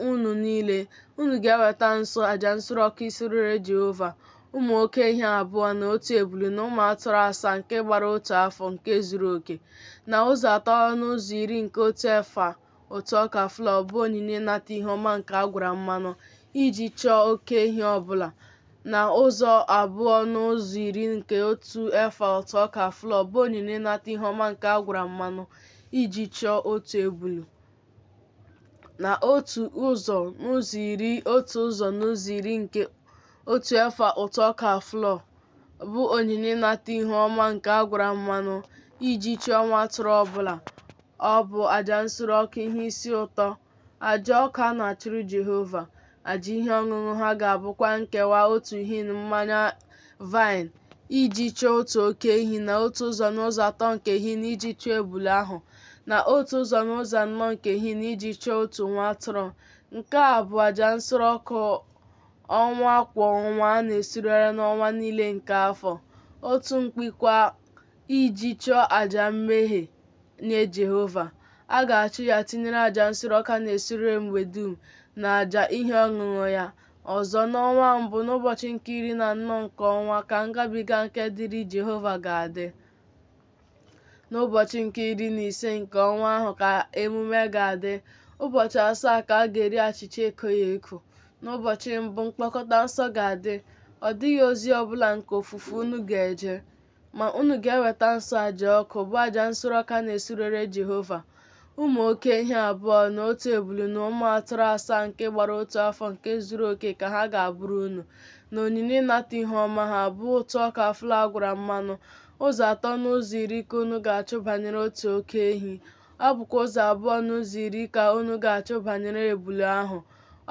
unu niile, unu ga-eweta nso aja nsure ọkụ isurere Jehova, ụmụ oke ehi abụọ na otu ebule na ụmụ atụrụ asaa nke gbara otu afọ nke zuru oke, na ụzọ atọ n'ụzọ iri nke otu efa ụtụ ọka flọ bụ onyinye ịnata ihu ọma nke a gwara mmanụ iji chụọ oke ehi ọbụla, na ụzọ abụọ n'ụzọ iri nke otu efa ụtụ ọka flọ bụ onyinye ịnata ihu ọma nke a gwara mmanụ iji chụọ otu ebulu, na otu ụzọ n'ụzọ iri otu ụzọ n'ụzọ iri nke otu efa ụtụ ọka flọ bụ onyinye ịnata ihu ọma nke a gwara mmanụ iji chụọ nwa atụrụ ọbụla. Ọ bụ aja nsure ọkụ ihe isi ụtọ, aja ọkụ a na-achụrụ Jehova. Aja ihe ọṅụṅụ ha ga-abụkwa nkewa otu hin mmanya vaịn iji chụọ otu oke ehi na otu ụzọ n'ụzọ atọ nke hin iji chụọ ebule ahụ na otu ụzọ n'ụzọ anọ nke hin iji chụọ otu nwa atụrụ. Nke a bụ aja nsure ọkụ ọnwa kwa ọnwa a na-esurere n'ọnwa niile nke afọ. otu mkpi kwa iji chụọ aja mmehie nye Jehova. A ga-achụ ya tinyere aja nsure ọkụ a na-esure mgbe dum na aja ihe ọṅụṅụ ya. Ọzọ, n'ọnwa mbụ, n'ụbọchị nke 14 nke ọnwa, ka ngabiga nke dịrị Jehova ga-adị. N'ụbọchị nke 15 nke ọnwa ahụ ka emume ga-adị. Ụbọchị 7 ka a ga-eri achịcha ekoghị eko. N'ụbọchị mbụ, mkpọkọta nsọ ga-adị. Ọ dịghị ozi ọbụla nke ofufe unu ga-eje. Ma unu ga-eweta nso aja ọkụ, bụ aja nsure ọkụ a na-esurere Jehova, ụmụ oke ehi abụọ na otu ebule na ụmụ atụrụ asaa nke gbara otu afọ nke zuru oke ka ha ga-abụrụ unu, na onyinye ịnata ihu ọma ha, bụ ụtụ ọka flọ a gwara mmanụ, ụzọ atọ n'ụzọ iri ka unu ga-achụ banyere otu oke ehi, ọ bụkwa ụzọ abụọ n'ụzọ iri ka unu ga-achụ banyere ebule ahụ,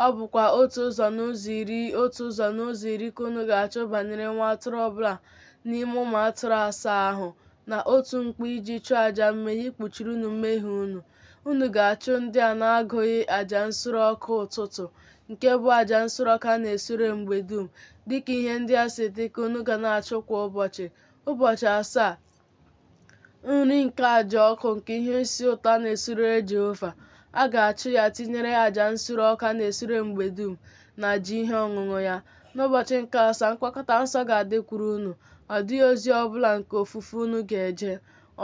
ọ bụkwa otu ụzọ n'ụzọ iri otu ụzọ n'ụzọ iri ka unu ga-achụ banyere nwa atụrụ ọbụla n'ime ụmụ atụrụ asaa ahụ, na otu mkpi iji chụọ aja mmehie ikpuchiri unu mmehie unu. Unu ga-achụ ndị a na-agụghị aja nsure ọkụ ụtụtụ, nke bụ aja nsure ọkụ a na-esure mgbe dum, dịka ihe ndị a si dị ka unu ga na-achụ kwa ụbọchị, ụbọchị asaa, nri nke aja ọkụ nke ihe isi ụtọ a na-esurere Jehova. A ga-achụ ya tinyere aja nsure ọkụ a na-esure mgbe dum na aja ihe ọṅụṅụ ya. N'ụbọchị nke asaa, mkpọkọta nsọ ga-adịkwuru unu. Ọ dịghị ozi ọbụla nke ofufe unu ga-eje.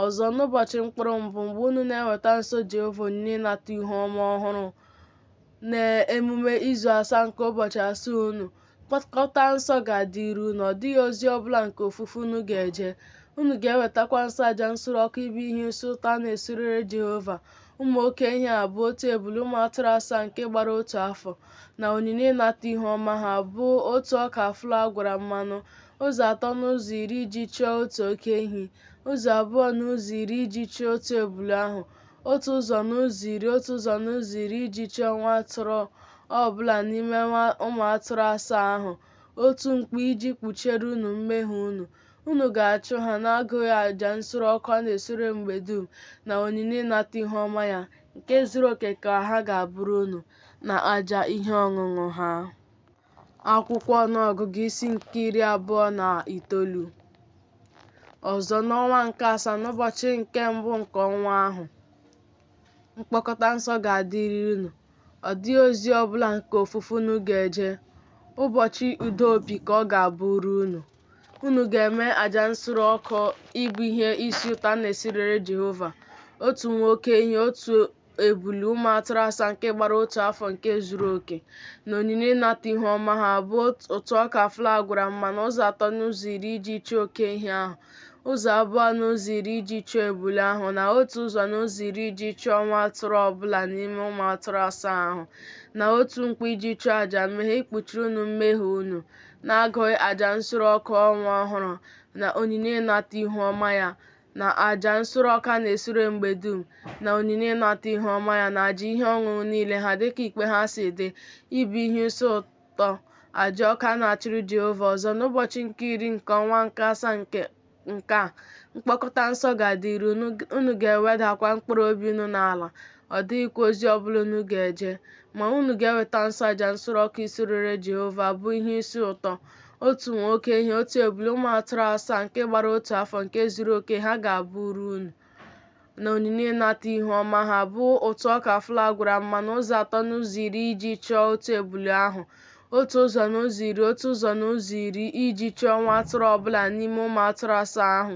Ọzọ, n'ụbọchị mkpụrụ mbụ, mgbe unu na-eweta nso Jehova onyinye ịnata ihu ọma ọhụrụ, n'emume izu asaa nke ụbọchị asaa unu, mkpọkọta nsọ ga-adịrị unu. Ọ dịghị ozi ọbụla nke ofufe unu ga-eje. Unu ga-ewetakwa nso aja nsure ọkụ ịbụ ihe isi ụtọ a na-esurere Jehova, ụmụ oke ehi abụọ, otu ebule, ụmụ atụrụ asaa nke gbara otu afọ, na onyinye ịnata ihu ọma ha, bụ ụtụ ọka flọ a gwara mmanụ, ụzọ atọ n'ụzọ iri iji chụọ otu oke ehi, ụzọ abụọ n'ụzọ iri iji chụọ otu ebule ahụ, otu ụzọ n'ụzọ iri otu ụzọ n'ụzọ iri iji chụọ nwa atụrụ ọ bụla n'ime ụmụ atụrụ asaa ahụ, otu mkpi iji kpuchiere unu mmehie unu. Unu ga-achụ ha na-agụghị aja nsure ọkụ a na-esure mgbe dum na onyinye ịnata ihu ọma ya, nke zuru oke ka ha ga-abụrụ unu, na aja ihe ọṅụṅụ ha. Akwụkwọ Ọnụọgụgụ isi nke 29. Ọzọ, n'ọnwa nke asaa, n'ụbọchị nke mbụ nke ọnwa ahụ, mkpọkọta nsọ ga-adịrị unu. Ọ dịghị ozi ọbụla nke ofufe unu ga-eje. Ụbọchị ụda opi ka ọ ga-abụrụ unu. Unu ga-eme aja nsure ọkụ ịbụ ihe isi ụtọ a na-esurere Jehova, otu nwa oke ehi, otu ebule, ụmụ atụrụ asaa nke gbara otu afọ nke zuru oke, na onyinye ịnata ihu ọma ha, bụ ụtụ ọka flọ a gwara mmanụ, ụzọ atọ n'ụzọ iri iji chụọ oke ehi ahụ, ụzọ abụọ n'ụzọ iri iji chụọ ebule ahụ, na otu ụzọ n'ụzọ iri iji chụọ nwa atụrụ ọbụla n'ime ụmụ atụrụ asaa ahụ, na otu mkpi iji chụọ aja mmehie ikpuchiri unu mmehie unu, na-agụghị aja nsure ọkụ ọnwa ọhụrụ na onyinye ịnata ihu ọma ya, na aja nsure ọkụ a na-esure mgbe dum, na onyinye ịnata ihu ọma ya, na aja ihe ọṅụṅụ niile ha dịka ikpe ha si dị, ịbụ ihe isi ụtọ, aja ọkụ a na-achụrụ Jehova. Ọzọ, n'ụbọchị nke iri nke ọnwa nke asaa nke a, mkpọkọta nsọ ga-adịrị unu, unu ga-ewedakwa mkpụrụ obi unu n'ala, ọ dịghịkwa ozi ọbụla unu ga-eje. Ma unu ga-eweta nso aja nsure ọkụ isurere Jehova, bụ ihe isi ụtọ, otu nwa oke ehi, otu ebule, ụmụ atụrụ asaa nke gbara otu afọ nke zuru oke ha ga-abụrụ unu, na onyinye ịnata ihu ọma ha, bụ ụtụ ọka flọ a gwara mmanụ, ụzọ atọ n'ụzọ iri iji chụọ otu ebule ahụ, otu ụzọ n'ụzọ iri otu ụzọ n'ụzọ iri iji chụọ nwa atụrụ ọbụla n'ime ụmụ atụrụ asaa ahụ,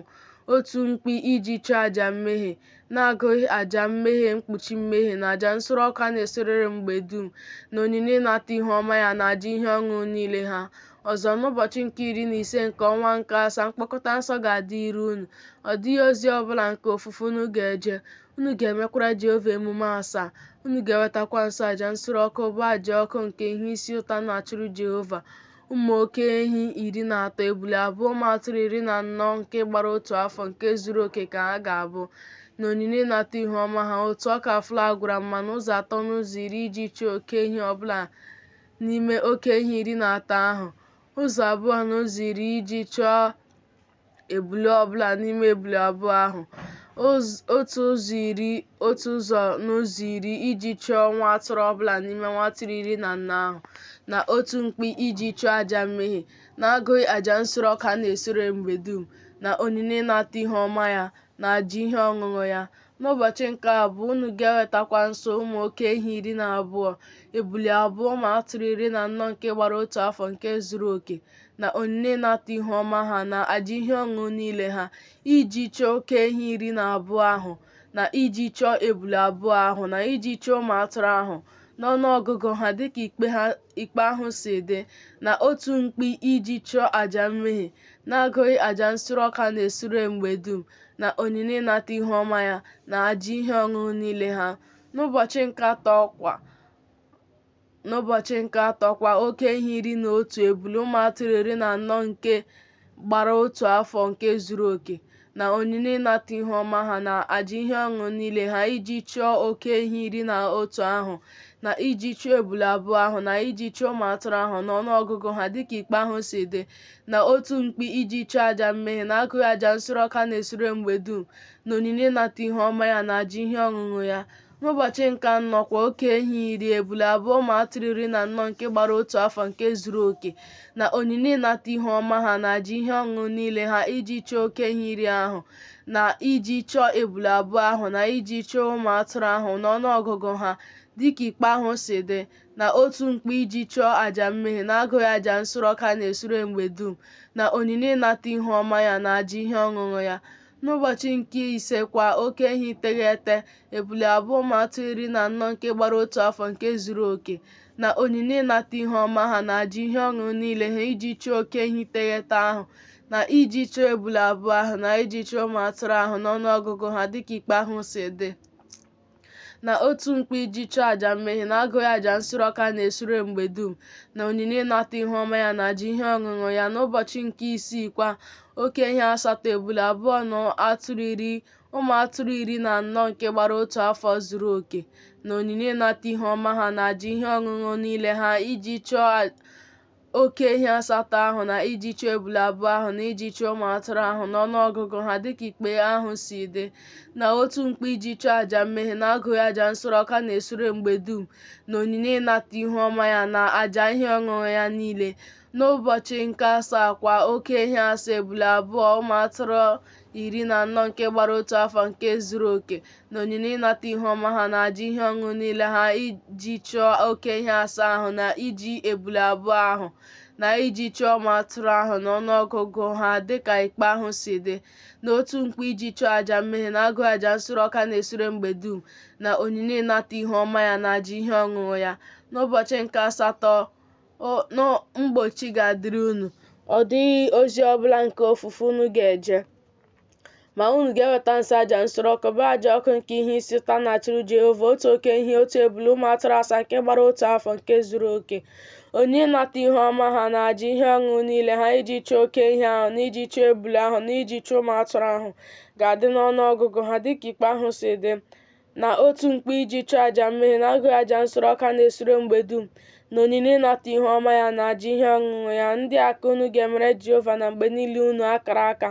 otu mkpi iji chụọ aja mmehie, na-agụghị aja mmehie mkpuchi mmehie na aja nsure ọkụ a na-esurere mgbe dum, na onyinye ịnata ihu ọma ya, na aja ihe ọṅụṅụ niile ha. Ọzọ, n'ụbọchị nke 15 nke ọnwa nke asaa, mkpọkọta nsọ ga-adịrị unu. Ọ dịghị ozi ọbụla nke ofufe unu ga-eje. Unu ga-emekwara Jehova emume asaa. Unu ga-ewetakwa nso aja nsure ọkụ, bụ aja ọkụ nke ihe isi ụtọ a na-achụrụ Jehova, ụmụ oke ehi 13, ebule abụọ, ụmụ atụrụ 14 nke gbara otu afọ nke zuru oke ka ha ga-abụ, na onyinye ịnata ihu ọma ha, ụtụ ọka flọ a gwara mmanụ, ụzọ atọ n'ụzọ iri iji chụọ oke ehi ọbụla n'ime oke ehi 13 ahụ, ụzọ abụọ n'ụzọ iri iji chụọ ebule ọbụla n'ime ebule abụọ ahụ, otu ụzọ iri otu ụzọ n'ụzọ iri iji chụọ nwa atụrụ ọbụla n'ime nwa atụrụ 14 ahụ, na otu mkpi iji chụọ aja mmehie, n'agụghị aja nsure ọkụ a na-esure mgbe dum, na onyinye ịnata ihu ọma ya, na aja ihe ọṅụṅụ ya. N'ụbọchị nke abụọ unu ga-ewetakwa nso ụmụ oke ehi 12, ebule abụọ, ụmụ atụrụ 14 nke gbara otu afọ nke zuru oke, na onyinye ịnata ihu ọma ha, na aja ihe ọṅụṅụ niile ha, iji chụọ oke ehi 12 ahụ, na iji chụọ ebule abụọ ahụ, na iji chụọ ụmụ atụrụ ahụ, n'ọnụọgụgụ ha dịka ikpe ahụ si dị, na otu mkpi iji chụọ aja mmehie, na-agụghị aja nsure ọkụ a na-esure mgbe dum, na onyinye ịnata ihu ọma ya, na aja ihe ọṅụṅụ niile ha. N'ụbọchị nke atọ kwa, oke ehi 11, ebule, ụmụ atụrụ 14 nke gbara otu afọ nke zuru oke, na onyinye ịnata ihu ọma ha, na aja ihe ọṅụṅụ niile ha, iji chụọ oke ehi 11 ahụ, na iji chụọ ebule abụọ ahụ, na iji chụọ ụmụ atụrụ ahụ n'ọnụọgụgụ ha dịka ikpe ahụ si dị, na otu mkpi iji chụọ aja mmehie, na-agụghị aja nsure ọkụ a na-esure mgbe dum, na onyinye ịnata ihu ọma ya, na aja ihe ọṅụṅụ ya. N'ụbọchị nke anọ kwa, oke ehi 10, ebule abụọ, ụmụ atụrụ 14 nke gbara otu afọ nke zuru oke, na onyinye ịnata ihu ọma ha, na aja ihe ọṅụṅụ niile ha, iji chụọ oke ehi 10 ahụ, na iji chụọ ebule abụọ ahụ, na iji chụọ ụmụ atụrụ ahụ n'ọnụọgụgụ ha, dịka ikpe ahụ si dị, na otu mkpi iji chụọ aja mmehie, na-agụghị aja nsure ọkụ a na-esure mgbe dum, na onyinye ịnata ihu ọma ya, na aja ihe ọṅụṅụ ya. N'ụbọchị nke ise kwa, oke ehi iteghete, ebule abụọ, ụmụ atụrụ 14 nke gbara otu afọ nke zuru oke, na onyinye ịnata ihu ọma ha, na aja ihe ọṅụṅụ niile ha, iji chụọ oke ehi iteghete ahụ, na iji chụọ ebule abụọ ahụ, na iji chụọ ụmụ atụrụ ahụ n'ọnụọgụgụ ha dịka ikpe ahụ si dị, na otu mkpi iji chụọ aja mmehie, na-agụghị aja nsure ọkụ a na-esure mgbe dum, na onyinye ịnata ihu ọma ya, na aja ihe ọṅụṅụ ya. N'ụbọchị nke isii kwa, oke ehi asatọ, ebule abụọ, na atụrụ iri, ụmụ atụrụ 14 nke gbara otu afọ zuru oke, na onyinye ịnata ihu ọma ha, na aja ihe ọṅụṅụ niile ha, iji chụọ oke ehi asatọ ahụ, na iji chụọ ebule abụọ ahụ, na iji chụọ ụmụ atụrụ ahụ n'ọnụọgụgụ ha dịka ikpe ahụ si dị, na otu mkpi iji chụọ aja mmehie, na-agụghị aja nsure ọkụ a na-esure mgbe dum, na onyinye ịnata ihu ọma ya, na aja ihe ọṅụṅụ ya niile. N'ụbọchị nke asaa kwa, oke ehi asaa, ebule abụọ, ụmụ atụrụ 14 nke gbara otu afọ nke zuru oke, na onyinye ịnata ihu ọma ha, na aja ihe ọṅụṅụ niile ha, iji chụọ oke ehi asaa ahụ, na iji ebule abụọ ahụ, na iji chụọ ụmụ atụrụ ahụ n'ọnụọgụgụ ha dịka ikpe ahụ si dị, na otu mkpi iji chụọ aja mmehie, na-agụghị aja nsure ọkụ a na-esure mgbe dum, na onyinye ịnata ihu ọma ya, na aja ihe ọṅụṅụ ya. N'ụbọchị nke asatọ mgbochi ga-adịrị unu. Ọ dịghị ozi ọbụla nke ofufe unu ga-eje. Ma unu ga-eweta nso aja nsure ọkụ, bụ aja ọkụ nke ihe isi ụtọ a na-achụrụ Jehova, otu oke ehi, otu ebule, ụmụ atụrụ asaa nke gbara otu afọ nke zuru oke, onyinye ịnata ihu ọma ha, na aja ihe ọṅụṅụ niile ha, iji chụọ oke ehi ahụ, na iji chụọ ebule ahụ, na iji chụọ ụmụ atụrụ ahụ, ga-adị n'ọnụọgụgụ ha dịka ikpe ahụ si dị, na otu mkpi iji chụọ aja mmehie, na-agụghị aja nsure ọkụ a na-esure mgbe dum, na onyinye ịnata ihu ọma ya, na aja ihe ọṅụṅụ ya. Ndị a ka unu ga-emere Jehova na mgbe niile unu akara aka,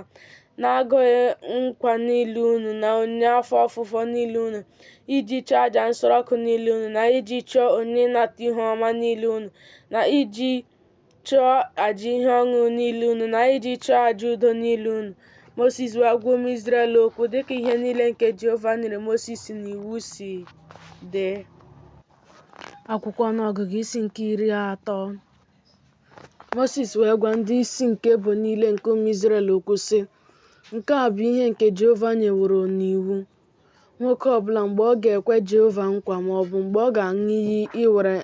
na-agụghị nkwa niile unu na onyinye afọ ofufo niile unu, iji chụọ aja nsure ọkụ niile unu, na iji chụọ onyinye ịnata ihu ọma niile unu, na iji chụọ aja ihe ọṅụṅụ niile unu, na iji chụọ aja udo niile unu. Mosis wee gwa ụmụ Izrel okwu dịka ihe niile nke Jehova nyere Mosis n'iwu si dị. Akwụkwọ Ọnụọgụgụ isi nke 30. Mosis wee gwa ndị isi nke ebo niile nke ụmụ Izrel okwu sị, Nke a bụ ihe nke Jehova nyeworo n'iwu, Nwoke ọbụla mgbe ọ ga-ekwe Jehova nkwa ma ọ bụ mgbe ọ ga-aṅụ iyi iwere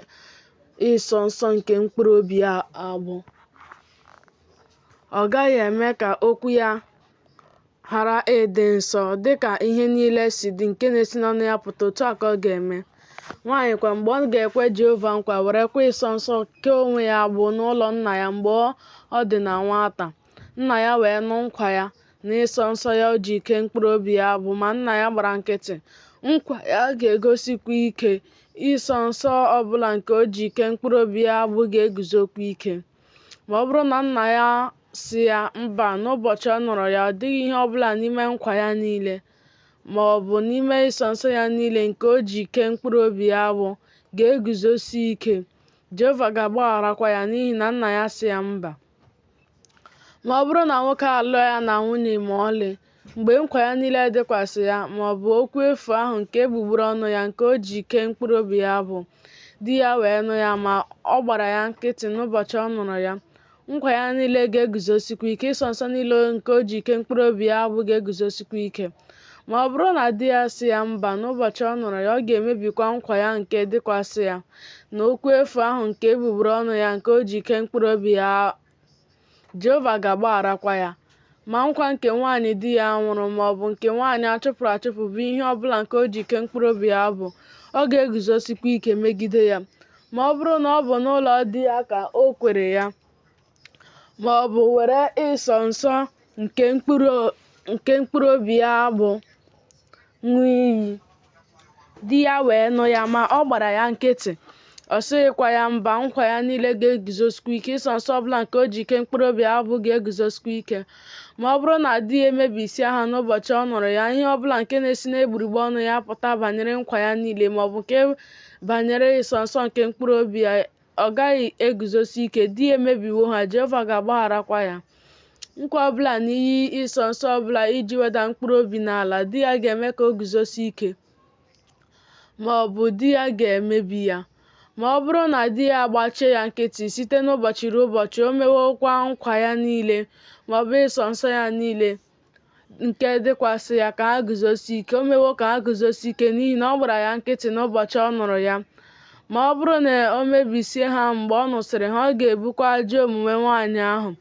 ịsọ nsọ nke mkpụrụ obi ya agbụ, ọ gaghị eme ka okwu ya ghara ịdị nsọ, dịka ihe niile si dị nke na-esi n'ọnụ ya pụta, otu a ka ọ ga-eme. Nwaanyị kwa, mgbe ọ ga-ekwe Jehova nkwa, werekwa ịsọ nsọ kee onwe ya agbụ n'ụlọ nna ya mgbe ọ dị na nwata, nna ya wee nụ nkwa ya na ịsọ nsọ ya o ji kee mkpụrụ obi ya agbụ, ma nna ya gbara nkịtị, nkwa ya ga-eguzosikwa ike, ịsọ nsọ ọbụla nke o ji kee mkpụrụ obi ya agbụ ga-eguzokwa ike. Ma ọ bụrụ na nna ya sị ya mba n'ụbọchị ọ nụrụ ya, ọ dịghị ihe ọbụla n'ime nkwa ya niile, ma ọ bụ n'ime ịsọ nsọ ya niile nke o ji kee mkpụrụ obi ya agbụ, ga-eguzosi ike. Jehova ga-agbagharakwa ya n'ihi na nna ya sị ya mba. Ma ọ bụrụ na nwoke alụọ ya na nwunye ma ọlị, mgbe nkwa ya niile dịkwasị ya, ma ọ bụ okwu efu ahụ nke egbugbere ọnụ ya nke o ji kee mkpụrụ obi ya bụ, di ya wee nụ ya, ma ọ gbara ya nkịtị n'ụbọchị ọ nụrụ ya, nkwa ya niile ga-eguzosikwa ike, ịsọ nsọ niile nke o ji kee mkpụrụ obi ya agbụ ga-eguzosikwa ike. Ma ọ bụrụ na di ya sị ya mba n'ụbọchị ọ nụrụ ya, ọ ga-emebikwa nkwa ya nke dịkwasị ya, na okwu efu ahụ nke egbugbere ọnụ ya nke o ji kee mkpụrụ obi ya, Jehova ga-agbagharakwa ya. Ma nkwa nke nwaanyị di ya nwụrụ ma ọ bụ nke nwaanyị a chụpụrụ achụpụ bụ ihe ọ bụla nke o ji kee mkpụrụ obi ya bụ, ọ ga-eguzosikwa ike megide ya. Ma ọ bụrụ na ọ bụ n'ụlọ di ya ka o kwere ya, ma ọ bụ were ịsọ nsọ nke mkpụrụ obi ya agbụ ṅụọ iyi, di ya wee nụ ya, ma ọ gbara ya nkịtị, ọ sịghịkwa ya mba, nkwa ya niile ga-eguzosikwa ike, ịsọ nsọ ọbụla nke o ji kee mkpụrụ obi ya agbụ ga-eguzosikwa ike. Ma ọ bụrụ na di ya emebisịa ha n'ụbọchị ọ nụrụ ya, ihe ọbụla nke na-esi n'egbugbere ọnụ ya pụta banyere nkwa ya niile, ma ọ bụ nke banyere ịsọ nsọ nke mkpụrụ obi ya, ọ gaghị eguzosi ike, di ya emebiwo ha, Jehova ga-agbagharakwa ya. Nkwa ọbụla na iyi ịsọ nsọ ọbụla iji weda mkpụrụ obi n'ala, di ya ga-eme ka o guzosie ike, ma ọ bụ di ya ga-emebi ya. Ma ọ bụrụ na di ya agbachie ya nkịtị site n'ụbọchị ruo ụbọchị, o mewokwa nkwa ya niile, ma ọ bụ ịsọ nsọ ya niile nke dịkwasị ya ka ha guzosie ike, o mewo ka ha guzosie ike n'ihi na ọ gbara ya nkịtị n'ụbọchị ọ nụrụ ya. Ma ọ bụrụ na o mebisie ha mgbe ọ nụsịrị ha, ọ ga-ebukwa ajọ omume nwaanyị ahụ.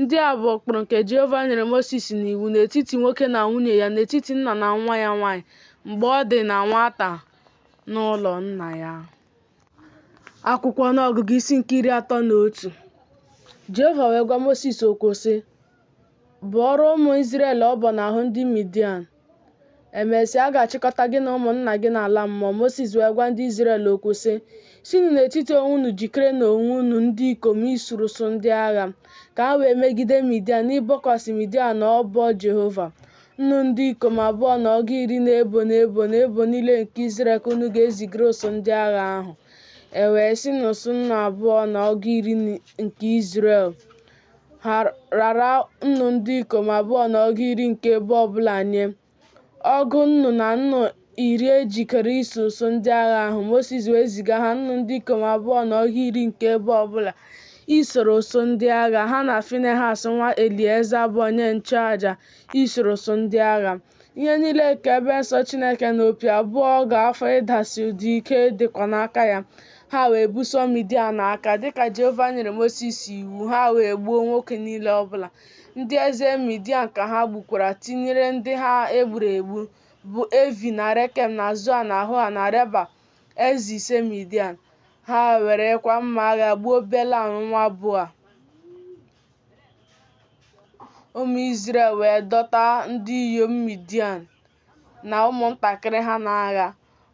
Ndị a bụ ụkpụrụ nke Jehova nyere Mosis n'iwu n'etiti nwoke na nwunye ya, n'etiti nna na nwa ya nwaanyị, mgbe ọ dị na nwata n'ụlọ nna ya. Akwụkwọ Ọnụọgụgụ isi nke 31. Jehova wee gwa Mosis okwu sị, Bọọrọ ụmụ Izrel ọbọ n'ahụ ndị Midian. E mesịa, a ga-achịkọta gị na ụmụnna gị n'ala mmụọ. Mosis wee gwa ndị Izrel okwu, sị, Sinụ n'etiti onwe unu jikerenụ onwe unu ndị ikom isoro ụsụụ ndị agha, ka ha wee megide Midian, ịbọkwasị Midian ọbọ Jehova. Nnu ndị ikom abụọ na ọgụ iri n'ebo n'ebo n'ebo niile nke Izrel ka unu ga-ezigara ụsụụ ndị agha ahụ. E wee si n'ụsụụ nnu abụọ na ọgụ iri nke Izrel ha rara nnu ndị ikom abụọ na ọgụ iri nke ebo ọ bụla nye, ọgụ nnu na nnu iri e jikere iso ụsụụ ndị agha ahụ. Mosis wee ziga ha, nnu ndị ikom abụọ na ọgụ iri nke ebo ọ bụla, isoro ụsụụ ndị agha, ha na Finehaz nwa Elieza bụ onye nchụaja isoro ụsụụ ndị agha. Ihe niile nke ebe nsọ Chineke na opi abụọ ọgụ afọ ịdasi ụda ike dịkwa n'aka ya. Ha wee buso Midian agha, dịka Jehova nyere Mosis iwu, ha wee gbuo nwoke niile ọ bụla. Ndị eze Midian ka ha gbukwara, tinyere ndị ha e gburu egbu, bụ Evi na Rekem na Zua na Hua na Reba, eze ise Midian. Ha werekwa mma agha gbuo Belam nwa Boa. Ụmụ Izrel wee dọta ndị inyom Midian na ụmụntakịrị ha n'agha.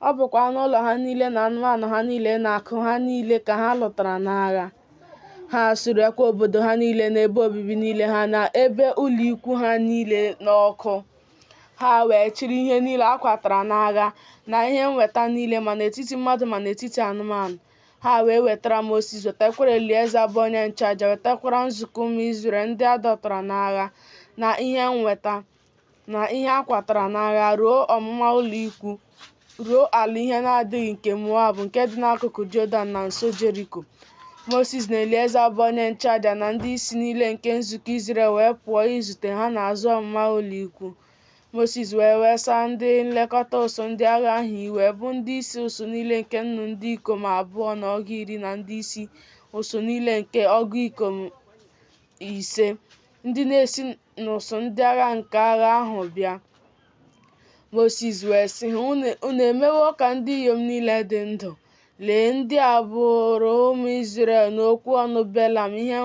Ọ bụkwa anụ ụlọ ha niile na anụmanụ ha niile na akụ ha niile ka ha lụtara n'agha. Ha surekwa obodo ha niile na ebe obibi niile ha na ebe ụlọikwu ha niile n'ọkụ. Ha wee chịrị ihe niile a kwatara n'agha na ihe nnweta niile ma n'etiti mmadụ ma n'etiti anụmanụ. Ha wee wetara Mosis, wetakwara Elieza bụ onye nchụaja, wetakwara nzukọ ụmụ Izrel ndị a dọtara n'agha na ihe nnweta na ihe a kwatara n'agha ruo ọmụma ụlọ ikwu, ruo ala ihe na-adịghị nke Moab nke dị n'akụkụ Jọdan na nso Jeriko. Mosis na Elieza bụ onye nchụaja na ndị isi niile nke nzukọ Izrel wee pụọ izute ha n'azụ ọmụma ụlọ ikwu. Mosis wee wesa ndị nlekọta ụsụụ ndị agha ahụ iwe, bụ ndị isi ụsụụ niile nke nnu ndị ikom abụọ na ọgụ iri na ndị isi ụsụụ niile nke ọgụ ikom ise, ndị na-esi n'ụsụụ ndị agha nke agha ahụ bịa. Mosis wee sị ha, Unu emewo ka ndị inyom niile dị ndụ. Lee, ndị a bụụrụ ụmụ Izrel n'okwu ọnụ Belam ihe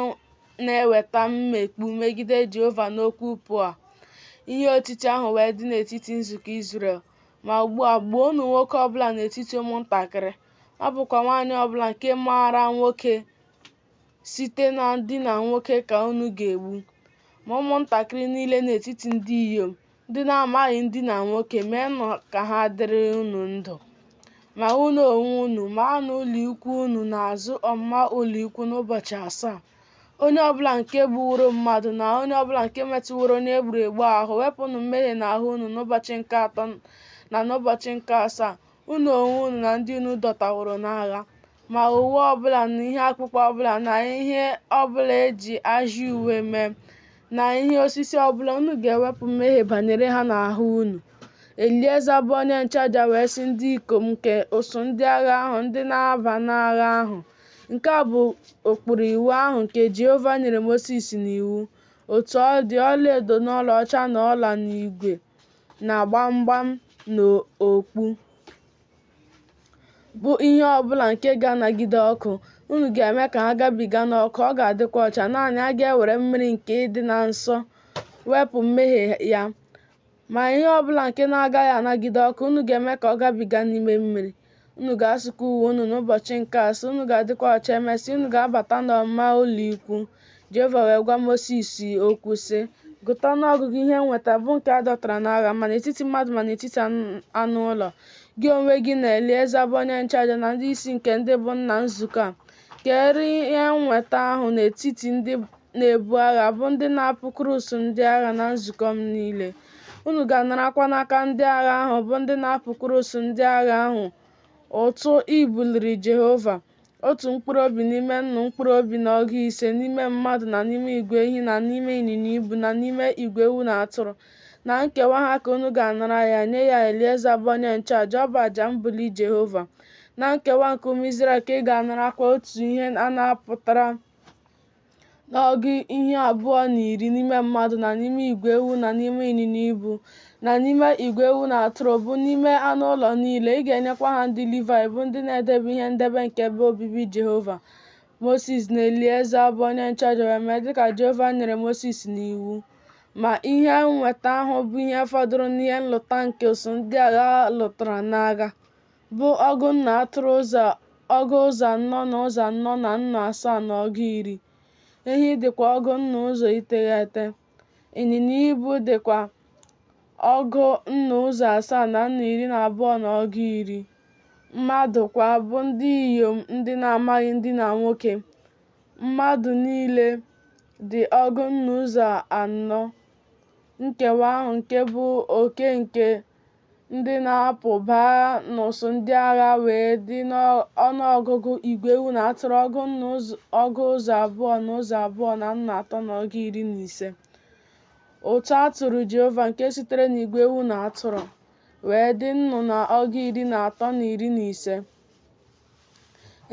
na-eweta mmekpu megide Jehova n'okwu Peoa. Ihe otiti ahụ wee dị n'etiti nzukọ Izrel. Ma ugbu a, gbuonụ nwoke ọ bụla n'etiti ụmụntakịrị, ọ bụkwa nwaanyị ọ bụla nke maara nwoke site na ndina nwoke ka unu ga-egbu. Ma ụmụntakịrị niile n'etiti ndị inyom, ndị na-amaghị ndina nwoke, meenụ ka ha dịrị unu ndụ. Ma unu onwe unu, maanụ ụlọikwuu unu n'azụ ọmụma ụlọikwuu n'ụbọchị asaa. Onye ọ bụla nke gbuworo mmadụ, na onye ọ bụla nke metụworo onye e gburu egbu ahụ, wepụnụ mmehie n'ahụ unu n'ụbọchị nke atọ na n'ụbọchị nke asaa, unu onwe unu na ndị unu dọtaworo n'agha. Ma uwe ọ bụla na ihe akpụkpọ ọ bụla na ihe ọ bụla e ji ajị uwe mee, na ihe osisi ọ bụla, unu ga-ewepụ mmehie banyere ha n'ahụ unu. Elieza bụ onye nchụaja wee sị ndị ikom nke ụsụụ ndị agha ahụ ndị na-aba n'agha ahụ, Nke a bụ ụkpụrụ iwu ahụ nke Jehova nyere Mosis n'iwu. Otu ọ dị, ọlaedo na ọlaọcha na ọla na igwe na gbamgbam na okpu, bụ ihe ọ bụla nke ga-anagide ọkụ, unu ga-eme ka ha gabiga n'ọkụ, ọ ga-adịkwa ọcha. Naanị a ga-ewere mmiri nke ịdị na nsọ wepụ mmehie ya. Ma ihe ọ bụla nke na-agaghị anagide ọkụ, unu ga-eme ka ọ gabiga n'ime mmiri. Unu ga-asụkwa uwe unu n'ụbọchị nke asaa, unu ga-adịkwa ọcha, e mesịa, unu ga-abata n'ọmụma ụlọikwuu. Jehova wee gwa Mosis okwu, sị, Gụta ọnụọgụgụ ihe nnweta, bụ nke a dọtara n'agha, ma n'etiti mmadụ ma n'etiti anụ ụlọ, gị onwe gị na Elieza bụ onye nchụaja na ndị isi nke ndị bụ nna nzukọ a. Keere ihe nnweta ahụ n'etiti ndị na-ebu agha, bụ ndị na-apụkwuru usuu ndị agha na nzukọ m niile. Unu ga-anarakwa n'aka ndị agha ahụ, bụ ndị na-apụkwuru usuu ndị agha ahụ, ụtụ ibuliri Jehova, otu mkpụrụ obi n'ime nnụ mkpụrụ obi na ọgụ ise, n'ime mmadụ na n'ime igwe ehi na n'ime ịnyịnya ibu na n'ime igwe ewu na atụrụ. Na nkewa ha ka unu ga-anara ya, nye ya Elieza bụ onye nchụaja, ọ bụ aja mbuli Jehova. Na nkewa nke ụmụ Izrel ka ị ga-anarakwa otu ihe a napụtara n'ọgụ ihe abụọ na iri n'ime mmadụ na n'ime igwe ewu na n'ime ịnyịnya ibu na n'ime igwe ewu na atụrụ, bụ n'ime anụ ụlọ niile. Ị ga-enyekwa ha ndị Livaị, bụ ndị na-edebe ihe ndebe nke ebe obibi Jehova. Mosis na Elieza bụ onye nchụaja wee mee dị ka Jehova nyere Mosis n'iwu. Ma ihe nnweta ahụ bụ ihe fọdụrụ n'ihe nlụta nke usuu ndị agha lụtara n'agha, bụ ọgụ nnu atụrụ ọgụ ụzọ anọ na ụzọ anọ na nnu asaa na ọgụ iri. Ehi dịkwa ọgụ nnu ụzọ iteghete, ịnyịnya ibu dịkwa ọgụ nnu ụzọ asaa na nnu iri na abụọ na ọgụ iri. Mmadụ kwa, bụ ndị inyom ndị na-amaghị ndina nwoke, mmadụ niile dị ọgụ nnu ụzọ anọ. Nkewa ahụ nke bụ oke nke ndị na-apụ baa n'ụsụụ ndị agha wee dị n'ọnụọgụgụ igwe ewu na atụrụ ọgụ nnu ọgụ ụzọ abụọ na ụzọ abụọ na nnu atọ na ọgụ iri na ise. Ụtụ a tụụrụ Jehova nke sitere n'igwe ewu na atụrụ wee dị nnu na ọgụ iri na atọ na iri na ise.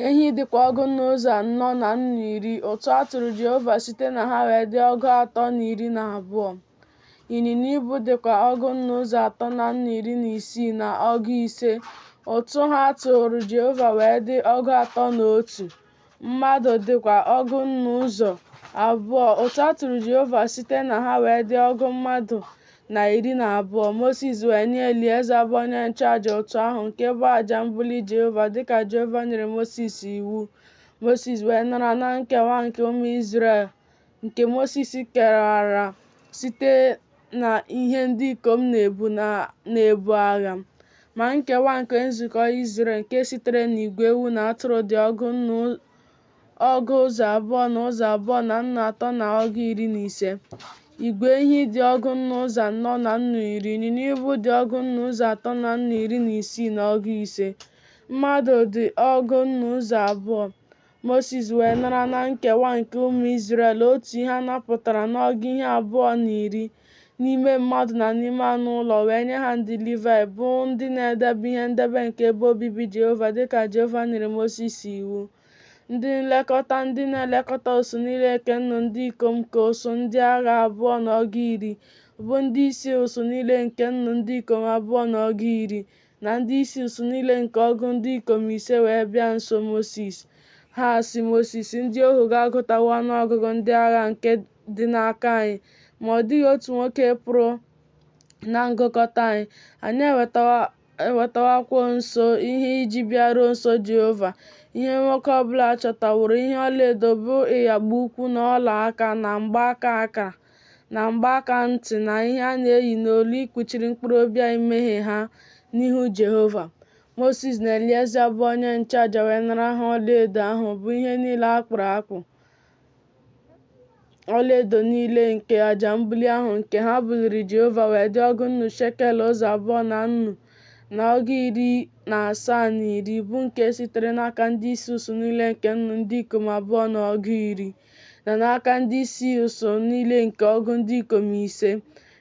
Ehi dịkwa ọgụ nnu ụzọ anọ na nnu iri. Ụtụ a tụụrụ Jehova site na ha wee dị ọgụ atọ na iri na abụọ. Ịnyịnya ibu dịkwa ọgụ nnu ụzọ atọ na nnu iri na isii na ọgụ ise. Ụtụ ha tụụrụ Jehova wee dị ọgụ atọ na otu. Mmadụ dịkwa ọgụ nnu ụzọ abụọ. Ụtụ a tụụrụ Jehova site na ha wee dị ọgụ mmadụ na iri na abụọ. Mosis wee nye Elieza bụ onye nchụaja ụtụ ahụ nke bụ aja mbuli Jehova, dịka Jehova nyere Mosis iwu. Mosis wee nara na nkewa nke ụmụ Izrel nke Mosis kewara site na ihe ndị ikom na-ebu na-ebu agha. Ma nkewa nke nzukọ Izrel nke sitere n'igwe ewu na atụrụ dị ọgụ nnu ọgụ ụzọ abụọ na ụzọ abụọ na nnu atọ na ọgụ iri na ise. Igwe ehi dị ọgụ nnu ụzọ anọ na nnu iri, ịnyịnya ibu dị ọgụ nnu ụzọ atọ na nnu iri na isii na ọgụ ise. Mmadụ dị ọgụ nnu ụzọ abụọ. Mosis wee nara na nkewa nke ụmụ Izrel otu ihe a napụtara n'ọgụ ihe abụọ na iri n'ime mmadụ na n'ime anụ ụlọ, wee nye ha ndị Livaị, bụ ndị na-edebe ihe ndebe nke ebe obibi Jehova, dịka Jehova nyere Mosis iwu. Ndị nlekọta, ndị na-elekọta usuu niile nke nnu ndị ikom nke usuu ndị agha abụọ na ọgụ iri, bụ ndị isi usuu niile nke nnu ndị ikom abụọ na ọgụ iri, na ndị isi usuu niile nke ọgụ ndị ikom ise wee bịa nso Mosis. Ha asị Mosis, Ndị ohu gị agụtawo ọnụ ọgụgụ ndị agha nke dị n'aka anyị, ma ọ dịghị otu nwoke pụrụ na ngụkọta anyị. Anyị ewetawokwa nso ihe iji bịaruo nso Jehova, ihe nwoke ọ bụla chọtaworo, ihe ọlaedo bụ ịyagba ukwu na ọla aka na mgbaaka akara na mgbaaka ntị na ihe a na-eyi n'olu ikpuchiri mkpụrụ obi anyị mmehie ha n'ihu Jehova. Mosis na Elieza bụ onye nchụaja wee nara ha ọlaedo ahụ, bụ ihe niile a kpụrụ akpụ, ọlaedo niile nke aja mbuli ahụ nke ha buliri Jehova wee dị ọgụ nnu shekel ụzọ abụọ na nnu na ọgụ iri na asaa na iri, bụ nke sitere n'aka ndị isi usuu niile nke nnu ndị ikom abụọ na ọgụ iri, na n'aka ndị isi usuu niile nke ọgụ ndị ikom ise.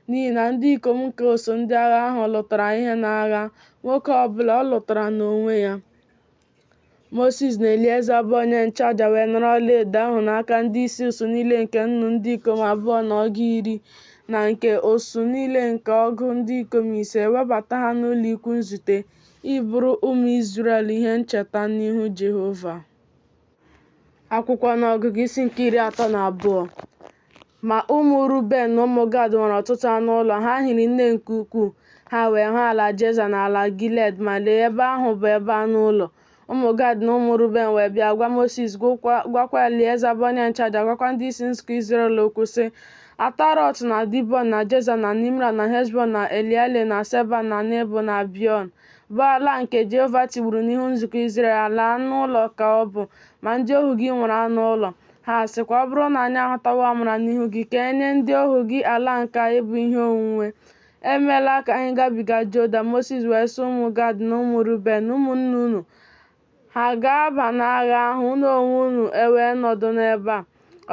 N'ihi na ndị ikom nke usuu ndị agha ahụ lụtara ihe n'agha, nwoke ọ bụla, ọ lụtara n'onwe ya. Mosis na Elieza bụ onye nchụaja wee nara ọlaedo ahụ n'aka ndị isi usuu niile nke nnu ndị ikom abụọ na ọgụ iri, na nke usuu niile nke ọgụ ndị ikom ise, webata ha n'ụlọikwuu nzute, ịbụrụ ụmụ Izrel ihe ncheta n'ihu Jehova. Akwụkwọ Ọnụọgụgụ isi nke 32. Ma ụmụ Ruben na ụmụ Gad nwere ọtụtụ anụ ụlọ, ha hiri nne nke ukwuu. Ha wee hụ ala Jeza na ala Gilead, ma lee, ebe ahụ bụ ebe anụ ụlọ. Ụmụ Gad na ụmụ Ruben wee bịa gwa Mosis, gwakwa Elieza bụ onye nchụaja, gwakwa ndị isi nzukọ Izrel okwu, sị, Atarọt na Dibọn na Jeza na Nimra na Heshbọn na Eliale na Sebam na Nebo na Bion, bụ ala nke Jehova tigburu n'ihu nzukọ Izrel, ala anụ ụlọ ka ọ bụ, ma ndị ohu gị nwere anụ ụlọ. Ha sịkwa, Ọ bụrụ na anyị ahụtawo amara n'ihu gị, ka e nye ndị ohu gị ala nke a ịbụ ihe onwunwe. Emela ka anyị gabiga Jọdan. Mosis wee sị ụmụ Gad na ụmụ Ruben, Ụmụnne unu ha ga-aba n'agha ahụ, unu onwe unu ewee nọdụ n'ebe a?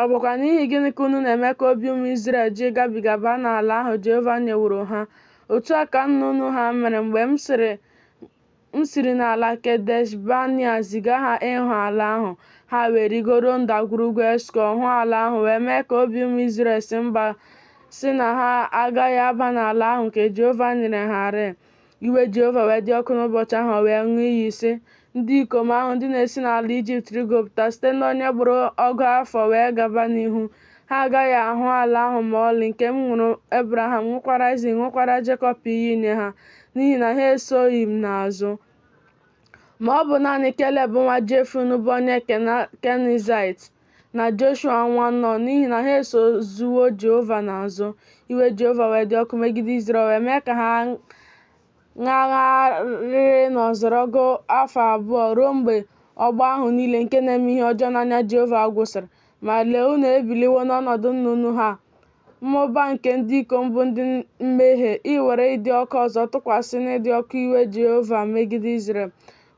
Ọ bụkwa n'ihi gịnị ka unu na-eme ka obi ụmụ Izrel jụ ịgabiga baa n'ala ahụ Jehova nyeworo ha? Otu a ka nna unu ha mere mgbe m siri n'ala Kedesh-Banea ziga ha ịhụ ala ahụ. Ha wee rịgoruo ndagwurugwu Eshkọl, hụ ala ahụ, wee mee ka obi ụmụ Izrel si mba sị na ha agaghị aba n'ala ahụ nke Jehova nyere ha rịị. Iwe Jehova wee dị ọkụ n'ụbọchị ahụ, o wee ṅụọ iyi, sị, Ndị ikom ahụ ndị na-esi n'ala Ijipt rịgopụta site n'onye gbara ọgụ afọ wee gaba n'ihu, ha agaghị ahụ ala ahụ ma ọlị, nke m ṅụụrụ Ebraham, ṅụkwara Aịzik, ṅụkwara Jekọb iyi inye ha, n'ihi na ha esoghị m n'azụ. Ma ọ bụ naanị Keleb nwa Jefune bụ onye Kenizaịt, na Joshua nwa Nun, n'ihi na ha esozuwo Jehova n'azụ. Iwe Jehova wee dị ọkụ megide Izrel, wee mee ka ha ṅagharịrị n'ọzara ọgụ afọ abụọ, ruo mgbe ọgbọ ahụ niile nke na-eme ihe ọjọọ n'anya Jehova gwụsịrị. Ma lee, unu ebiliwo n'ọnọdụ nna unu ha, mmụba nke ndị ikom bụ ndị mmehie, iwere ịdị ọkụ ọzọ tụkwasị n'ịdị ọkụ iwe Jehova megide Izrel.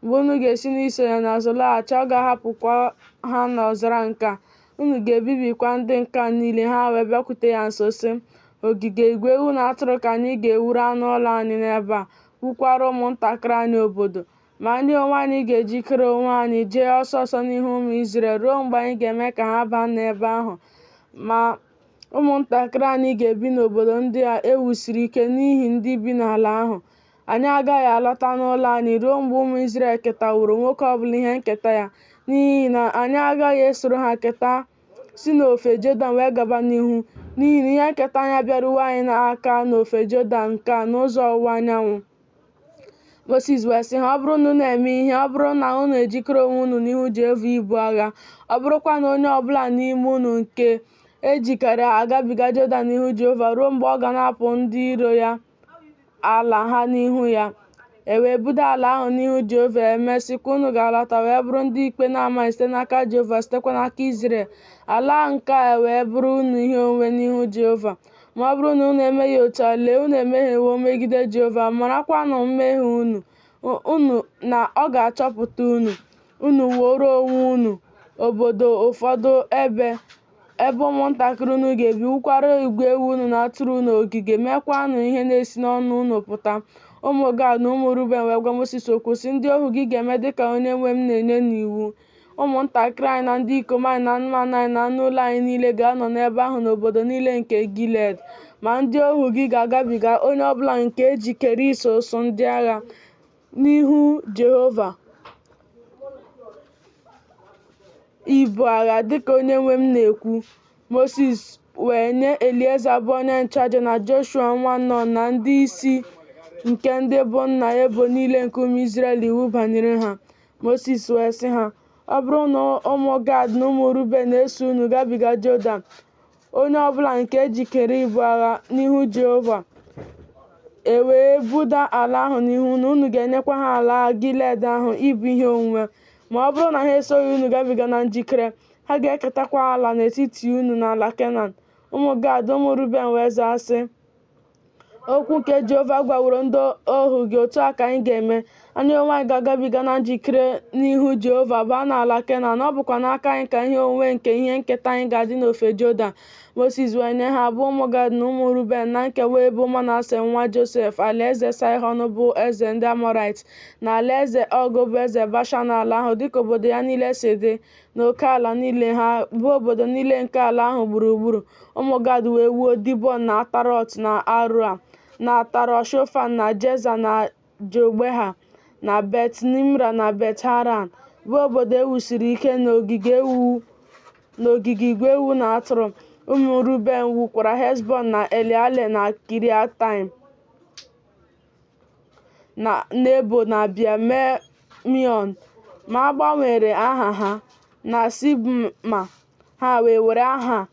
Mgbe unu ga-esi n'iso ya n'azụ laghachi, ọ ga-ahapụkwa ha n'ọzara nke a, unu ga-ebibikwa ndị nke a niile. Ha wee bịakwute ya nso, sị, Ogige igwe ewu na atụrụ ka anyị ga-ewuru anụ ụlọ anyị n'ebe a, wukwara ụmụntakịrị anyị obodo. Ma anyị onwe anyị ga-ejikere onwe anyị jee ọsọ ọsọ n'ihu ụmụ Izrel ruo mgbe anyị ga-eme ka ha baa n'ebe ahụ. Ma ụmụntakịrị anyị ga-ebi n'obodo ndị a e wusiri ike n'ihi ndị bi n'ala ahụ. Anyị agaghị alọta n'ụlọ anyị ruo mgbe ụmụ Izrel ketaworo nwoke ọ bụla ihe nketa ya, n'ihi na anyị agaghị esoro ha keta si n'ofe Jọdan wee gaba n'ihu, n'ihi na ihe nketa anyị abịaruwo anyị aka n'ofe Jọdan nke a n'ụzọ ọwụwa anyanwụ. Mosis wee sị ha, Ọ bụrụ na unu eme ihe, ọ bụrụ na unu ejikere onwe unu n'ihu Jehova ibu agha, ọ bụrụkwa na onye ọ bụla n'ime unu nke ejikere agabiga Jọdan n'ihu Jehova ruo mgbe ọ ga-anapụ ndị iro ya ala ha n'ihu ya, e wee buda ala ahụ n'ihu Jehova, e mesịkwa unu ga-alọta wee bụrụ ndị ikpe na-amaghị site n'aka Jehova, sitekwa n'aka Izrel, ala nke a wee bụrụ unu ihe onwunwe n'ihu Jehova. Ma ọ bụrụ na unu emeghị otu a, lee, unu emehiewo megide Jehova, marakwanụ mmehie unu na ọ ga-achọpụta unu. Unu wuoro onwe unu obodo ụfọdụ ebe, ebe ụmụntakịrị unu ga-ebi, wukwara igwe ewu unu na atụrụ unu ogige, meekwanụ ihe na-esi n'ọnụ unu pụta. Ụmụ Gad na ụmụ Ruben wee gwa Mosis okwu, sị, Ndị ohu gị ga-eme dị ka onyenwe m na-enye n'iwu. Ụmụntakịrị anyị na ndị ikom anyị na anụmanụ anyị na anụ ụlọ anyị niile ga-anọ n'ebe ahụ n'obodo niile nke Gilead. Ma ndị ohu gị ga-agabiga, onye ọ bụla nke ejikere iso usuu ndị agha, n'ihu Jehova ibu agha, dịka onyenwe m na-ekwu. Mosis wee nye Elieza bụ onye nchụaja na Joshua nwa Nun na ndị isi nke ndị bụ nna ebo niile nke ụmụ Izrel iwu banyere ha. Mosis wee sị ha, Ọ bụrụ na ụmụ Gad na ụmụ Ruben eso unu gabiga Jọdan, onye ọ bụla nke ejikere ibu agha n'ihu Jehova E wee buda ala ahụ n'ihu unu, unu ga-enyekwa ha ala Gilead ahụ ịbụ ihe onwunwe. Ma ọ bụrụ na ha esoghị unu gabiga na njikere, ha ga-eketakwa ala n'etiti unu n'ala Kenan. Ụmụ Gad, ụmụ Ruben wee zaa, sị, Okwu nke Jehova gwaworo ndị ohu gị, otu a ka anyị ga-eme. Anyị onwe anyị ga-agabiga na njikere n'ihu Jehova baa n'ala Kenan, ọ bụkwa n'aka anyị ka ihe onwunwe nke ihe nketa anyị ga-adị n'ofe Jọdan. Mosis wee nye ha, bụ ụmụ Gad na ụmụ Ruben, na nkewa ebo Manase nwa Josef, alaeze Saịhọn bụ eze ndị Amọraịt, na alaeze Ọg bụ eze Bashan ala ahụ, dịka obodo ya niile si dị, na oke ala niile ha, bụ obodo niile nke ala ahụ gburugburu. Ụmụ Gad wee wuo Dibọn na Atarọt na Aroa na Atarọt-shofan na Jeza na Jogbeha na Bet-nimra na Bet-haran, bụ obodo e wusiri ike na ogige igwe ewu na atụrụ. Ụmụ Ruben wukwara Heshbọn na Eleale na Kiriataim na Nebo na Bel-meon, ma a gbanwere aha ha, na Sibma, ha wee were aha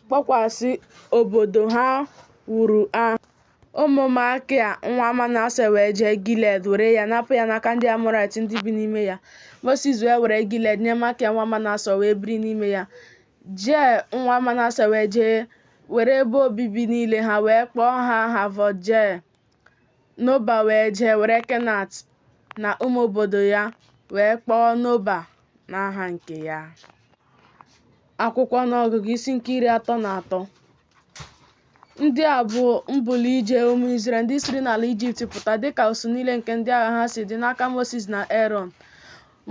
kpọkwasị obodo ha wuru aha. Ụmụ Makia nwa Manase wee jee Gilead, were ya, napụ ya n'aka ndị Amọraịt ndị bi n'ime ya. Mosis wee were Gilead nye Makia nwa Manase, o wee biri n'ime ya. Jaịa nwa Manase wee jee were ebe obibi niile ha, wee kpọọ ha Havọt-jaịa. Noba wee jee were Kenat na ụmụ obodo ya, wee kpọọ Noba n'aha nke ya. Akwụkwọ Ọnụọgụgụ isi nke 33. Ndị a bụ mbuli ije ụmụ Izrel ndị siri n'ala Ijipt pụta dịka usuu niile nke ndị agha ha si dị n'aka Mosis na Erọn.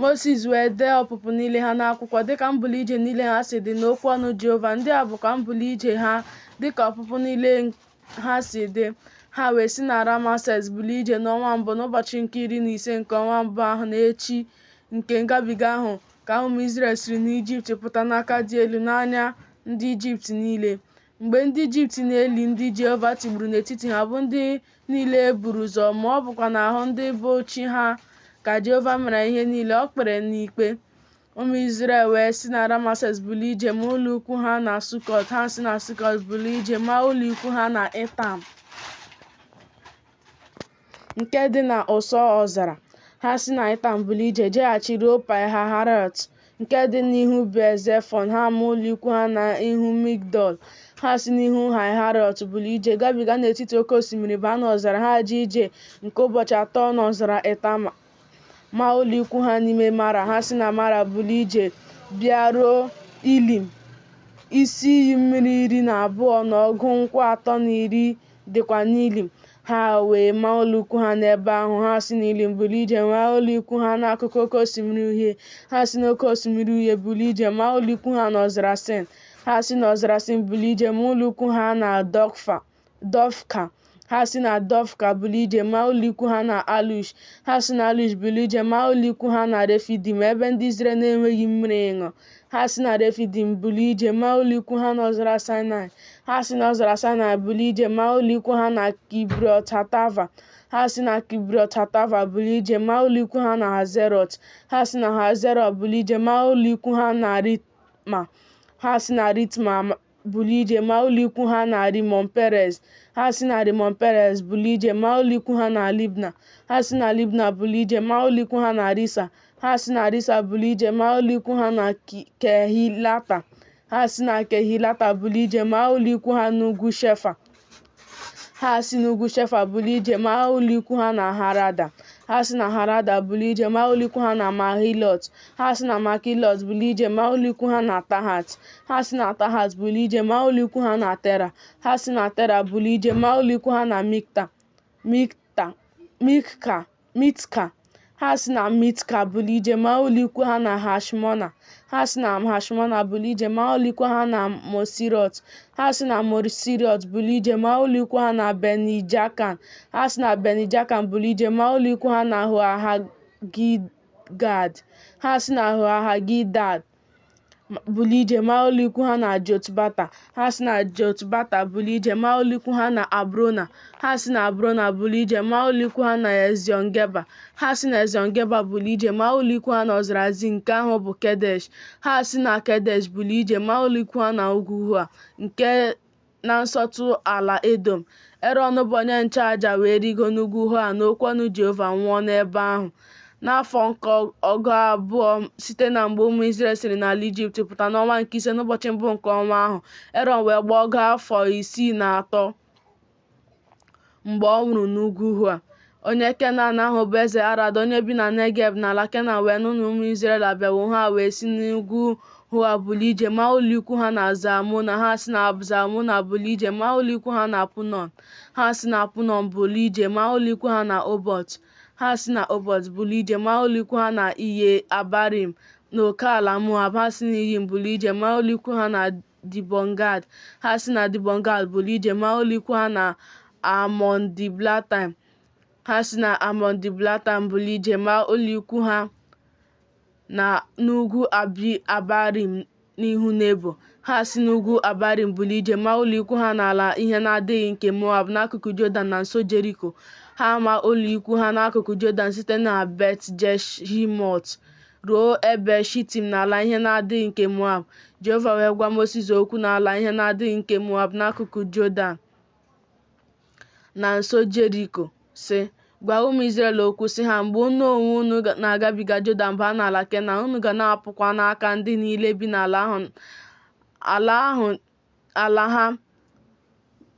Mosis wee dee ọpụpụ niile ha n'akwụkwọ dịka mbuli ije niile ha si dị n'okwu ọnụ Jehova. Ndị a bụkwa mbuli ije ha dịka ọpụpụ niile ha si dị. Ha wee si na Rameses bulie ije n'ọnwa mbụ, n'ụbọchị nke 15 nke ọnwa mbụ ahụ, n'echi nke ngabiga ahụ, ka ụmụ Izrel siri n'Ijipt pụta n'aka dị elu n'anya ndị Ijipt niile. Mgbe ndị Ijipt na-eli ndị Jehova tigburu n'etiti ha, bụ ndị niile e buru ụzọ mụọ, ọ bụkwa n'ahụ ndị bụ chi ha ka Jehova mere ihe niile o kpere n'ikpe. Ụmụ Izrel wee si na Rameses bulie ije maa ụlọ ikwu ha na Sukọt. Ha si na Sukọt bulie ije maa ụlọ ikwu ha na Itam, nke dị n'ụsọ ọzara. Ha si na Itam bulie ije jeghachi ruo Paịhahaịrọt, nke dị n'ihu Bel-zefọn. Ha maa ụlọ ikwu ha n'ihu Migdol. Ha si n'ihu Haịhaịrọt bulie ije gabiga n'etiti oke osimiri baa n'ọzara. Ha jee ije nke ụbọchị 3 n'ọzara Itam, maa ụlọ ikwu ha n'ime Mara. Ha si na Mara bulie ije bịaruo Ilim. Isi iyi mmiri 12 na ọgụ nkwụ 310 dịkwa n'Ilim. Ha wee maa ụlọ ikwu ha n'ebe ahụ. Ha si n'Ilim bulie ije maa ụlọ ikwu ha n'akụkụ Oke Osimiri Uhie. Ha si n'Oke Osimiri Uhie bulie ije maa ụlọ ikwu ha n'ọzara Sin. Ha si n'ọzara Sin bulie ije maa ụlọ ikwu ha na Dọfka. Ha si na Dọfka bulie ije maa ụlọ ikwu ha na Alush. Ha si na Alush bulie ije maa ụlọ ikwu ha na Refidim, ebe ndị Izrel na-enweghị mmiri ịṅụ. Ha si na Refidim bulie ije maa ụlọ ikwu ha n'ọzara Saịnaị. Ha si n'ọzara Saịnaị bulie ije maa ụlọ ikwu ha na Kibrọt-Hatava. Ha si na Kibrọt-Hatava bulie ije maa ụlọ ikwu ha na Hazerọt. Ha si na Hazerọt bulie ije maa ụlọ ikwu ha na Ritma. Ha si na Ritma bulie ije maa ụlọ ikwu ha na Rimọn Perez. Ha si na Rimọn Perez bulie ije maa ụlọ ikwu ha na Libna. Ha si na Libna bulie ije maa ụlọ ikwu ha na Risa. Ha si na Risa bulie ije maa ụlọ ikwu ha na Kehilata. Ha si na Kehilata bulie ije maa ụlọ ikwu ha n'ugwu Shefa. Ha si n'ugwu Shefa bulie ije maa ụlọ ikwu ha na Harada. Ha si na Harada bulie ije maa ụlọ ikwu ha na Makhelot. Ha si na Makhelot bulie ije maa ụlọ ikwu ha na Tahat. Ha si na Tahat bulie ije maa ụlọ ikwu ha na Tera. Ha si na Tera bulie ije maa ụlọ ikwu ha na Mitka. Ha si na Mitka bulie ije maa ụlọ ikwu ha na Hashmona. Ha si na Hashmona bulie ije maa ụlọ ikwu ha na Moserot. Ha si na Moserot bulie ije maa ụlọ ikwu ha na Bene-Jaakan. Ha si na Bene-Jaakan bulie ije maa ụlọ ikwu ha na Hoa-Hagidgad. Ha si na Hoa-Hagidgad bulie ije maa ụlọ ikwu ha na Jotbata. Ha si na Jotbata bulie ije maa ụlọ ikwu ha na Abrona. Ha si na Abrona bulie ije maa ụlọ ikwu ha na Eziọn-Geba. Ha si na Eziọn-Geba bulie ije maa ụlọ ikwu ha n'ọzara Zin, nke ahụ bụ Kedesh. Ha si na Kedesh bulie ije maa ụlọ ikwu ha na ugwu Hoa, nke na nsọtụ ala Edọm. Erọn bụ onye nchụaja wee rịgoo n'ugwu Hoa n'okwu ọnụ Jehova nwụọ n'ebe ahụ. N'afọ nke ọgụ abụọ site na mgbe ụmụ Izrel siri n'ala Ijipt pụta, n'ọnwa nke ise, n'ụbọchị mbụ nke ọnwa ahụ, Erọn wee gbaa ọgụ afọ 63 mgbe ọ nwụrụ n'ugwu Hoa. Onye Kenan ahụ bụ eze Arad, onye bi na Negeb n'ala Kenan wee nụ na ụmụ Izrel abịawo. Ha wee si n'ugwu Hoa bulie ije maa ụlọikwu ha na Zalmona. Ha si na Zalmona bulie ije maa ụlọikwu ha na Punon. Ha si na Punon bulie ije maa ụlọikwu ha na Obot. Ha si na Obot bulie ije maa ụlọikwu ha na Iye Abarim n'oke ala Moab. Ha si na Iyim bulie ije maa ụlọikwu ha na Dibọn-gad. Ha si na Dibọn-gad bulie ije maa ụlọikwu ha na Almọn-diblataim. Ha si na Almọn-diblataim bulie ije maa ụlọikwu ha n'ugwu Abarim n'ihu Nebo. Ha si n'ugwu Abarim bulie ije maa ụlọikwu ha n'ala ihe na-adịghị nke Moab n'akụkụ Jọdan na nso Jeriko. Ha maa ụlọikwu ha n'akụkụ Jọdan site na Bet-jeshimọt ruo Ebel Shitim n'ala ihe na-adịghị nke Moab. Jehova wee gwa Mosis okwu n'ala ihe na-adịghị nke Moab n'akụkụ Jọdan na nso Jeriko, sị, Gwa ụmụ Izrel okwu, sị ha, Mgbe unu onwe unu na-agabiga Jọdan baa n'ala Kenan, unu ga-anapụkwa n'aka ndị niile bi n'ala ahụ ala ha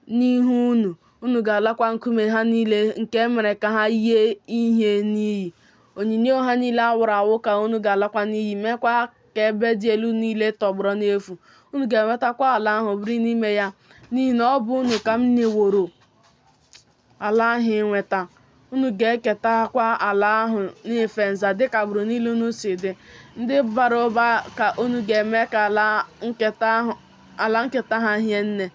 n'ihu unu, unu ga-alakwa nkume ha niile nke e mere ka ha yie ihe n'iyi. Onyinyo ha niile a wụrụ awụ ka unu ga-alakwa n'iyi, meekwa ka ebe dị elu niile tọgbọrọ n'efu. Unu ga-enwetakwa ala ahụ, biri n'ime ya, n'ihi na ọ bụ unu ka m nyeworo ala ahụ inweta. Unu ga-eketakwa ala ahụ n'ife nza dịka agbụrụ niile unu si dị. Ndị bara ụba ka unu ga-eme ka ala nketa ha hie nne,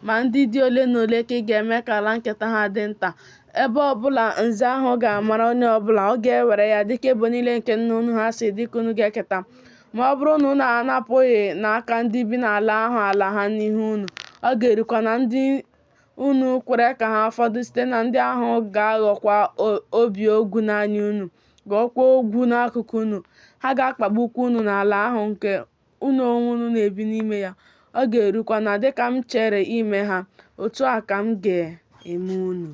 ma ndị dị ole na ole ka ị ga-eme ka ala nketa ha dị nta. Ebe ọbụla nza ahụ ga-amara onye ọbụla, ọ ga-ewere ya dịka ebo niile nke nna unu ha si dị ka unu ga-eketa. Ma ọ bụrụ na unu anapụghị n'aka ndị bi n'ala ahụ ala ha n'ihu unu, ọ ga-erukwa na ndị unu kwere ka ha fọdụ site na ndị ahụ ga-aghọkwa obi ogwu n'anya unu, ghọọkwa ogwu n'akụkụ unu. Ha ga-akpagbukwa unu n'ala ahụ nke unu onwe unu na-ebi n'ime ya. Ọ ga-erukwa na dịka m chere ime ha, otu a ka m ga-eme unu.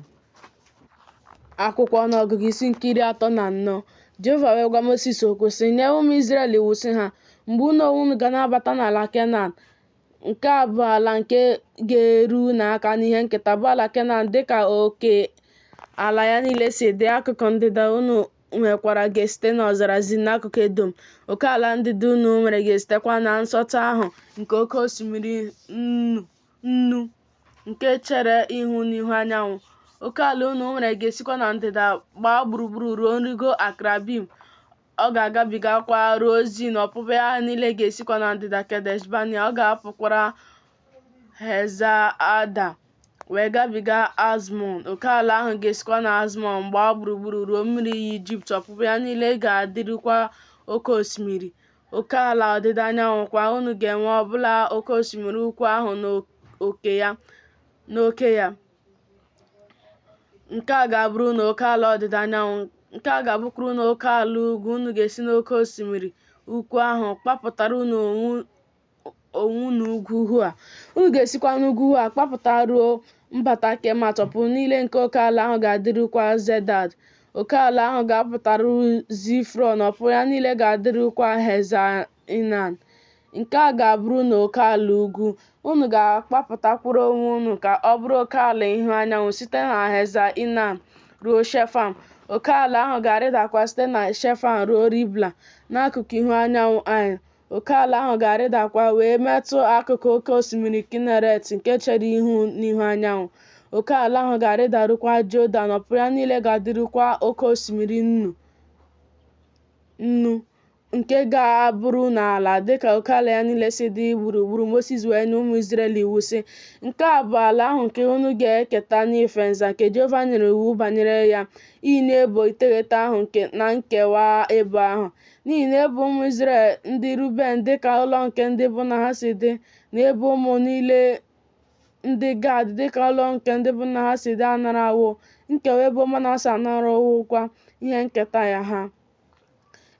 Akwụkwọ Ọnụọgụgụ isi nke 34. Jehova wee gwa Mosis okwu sị, Nye ụmụ Izrel iwu sị ha, Mgbe unu onwe unu ga na-abata n'ala Kenan, nke a bụ ala nke ga-eru unu aka n'ihe nketa, bụ ala Kenan dịka oke ala ya niile si dị. Akụkụ ndịda unu nwekwara ga-esite n'ọzara Zin n'akụkụ Edọm. Oke ala ndịda unu nwere ga-esitekwa na nsọtụ ahụ nke oke osimiri Nnu nke chere ihu n'ihu anyanwụ. Oke ala unu nwere ga-esikwa na ndịda gbaa gburugburu ruo nrigo Akrabim. Ọ ga-agabigakwa ruo Zin, ọpụpụ ya niile ga-esikwa na ndịda Kadesh Banea. Ọ ga-apụkwara Heza Ada wee gabiga Azmọn. Oke ala ahụ ga-esikwa na Azmọn gbaa gburugburu ruo mmiri iyi Ijipt, ọpụpụ ya niile ga-adịrukwa oke osimiri. Oke ala ọdịda anyanwụ kwa unu ga-enwe ọbụla oke osimiri ukwu ahụ n'oke ya. Nke a ga-abụrụ unu oke ala ọdịda anyanwụ. Nke a ga-abụkwara unu oke ala ugwu. Unu ga-esi n'oke osimiri ukwu ahụ kpapụtara unu onwe unu ugwu Hoa. Unu ga-esikwa n'ugwu Hoa kpapụta ruo mbata Kemat. Ọpụpụ niile nke oke ala ahụ ga-adịrukwa Zedad. Oke ala ahụ ga-apụtaru Zifrọn, ọpụpụ ya niile ga-adịrukwa Heza Enan. Nke a ga-abụrụ unu oke ala ugwu. Unu ga-akpapụtakwara onwe unu ka ọ bụrụ oke ala ihu anyanwụ site na Heza Enan ruo Shefam. Oke ala ahụ ga-arịdakwa site na Shefam ruo Ribla, n'akụkụ ihu anyanwụ Ain. Oke ala ahụ ga-arịdakwa wee metụ akụkụ oke osimiri Kineret nke chere ihu n'ihu anyanwụ. Oke ala ahụ ga-arịdarukwa Jọdan, ọpụpụ ya niile ga-adịrukwa oke osimiri Nnu, nke ga-abụrụ unu ala, dịka oke ala ya niile si dị gburugburu. Mosis wee nye ụmụ Izrel iwu, sị, Nke a bụ ala ahụ nke unu ga-eketa n'ife nza, nke Jehova nyere iwu banyere ya inye ebo iteghete ahụ na nkewa ebo ahụ. N'ihi na ebo ụmụ Izrel ndị Ruben dịka ụlọ nke ndị bụ nna ha si dị, na ebo ụmụ niile ndị Gad dịka ụlọ nke ndị bụ nna ha si dị anarawo, nkewa ebo Manase anarawokwa ihe nketa ya ha.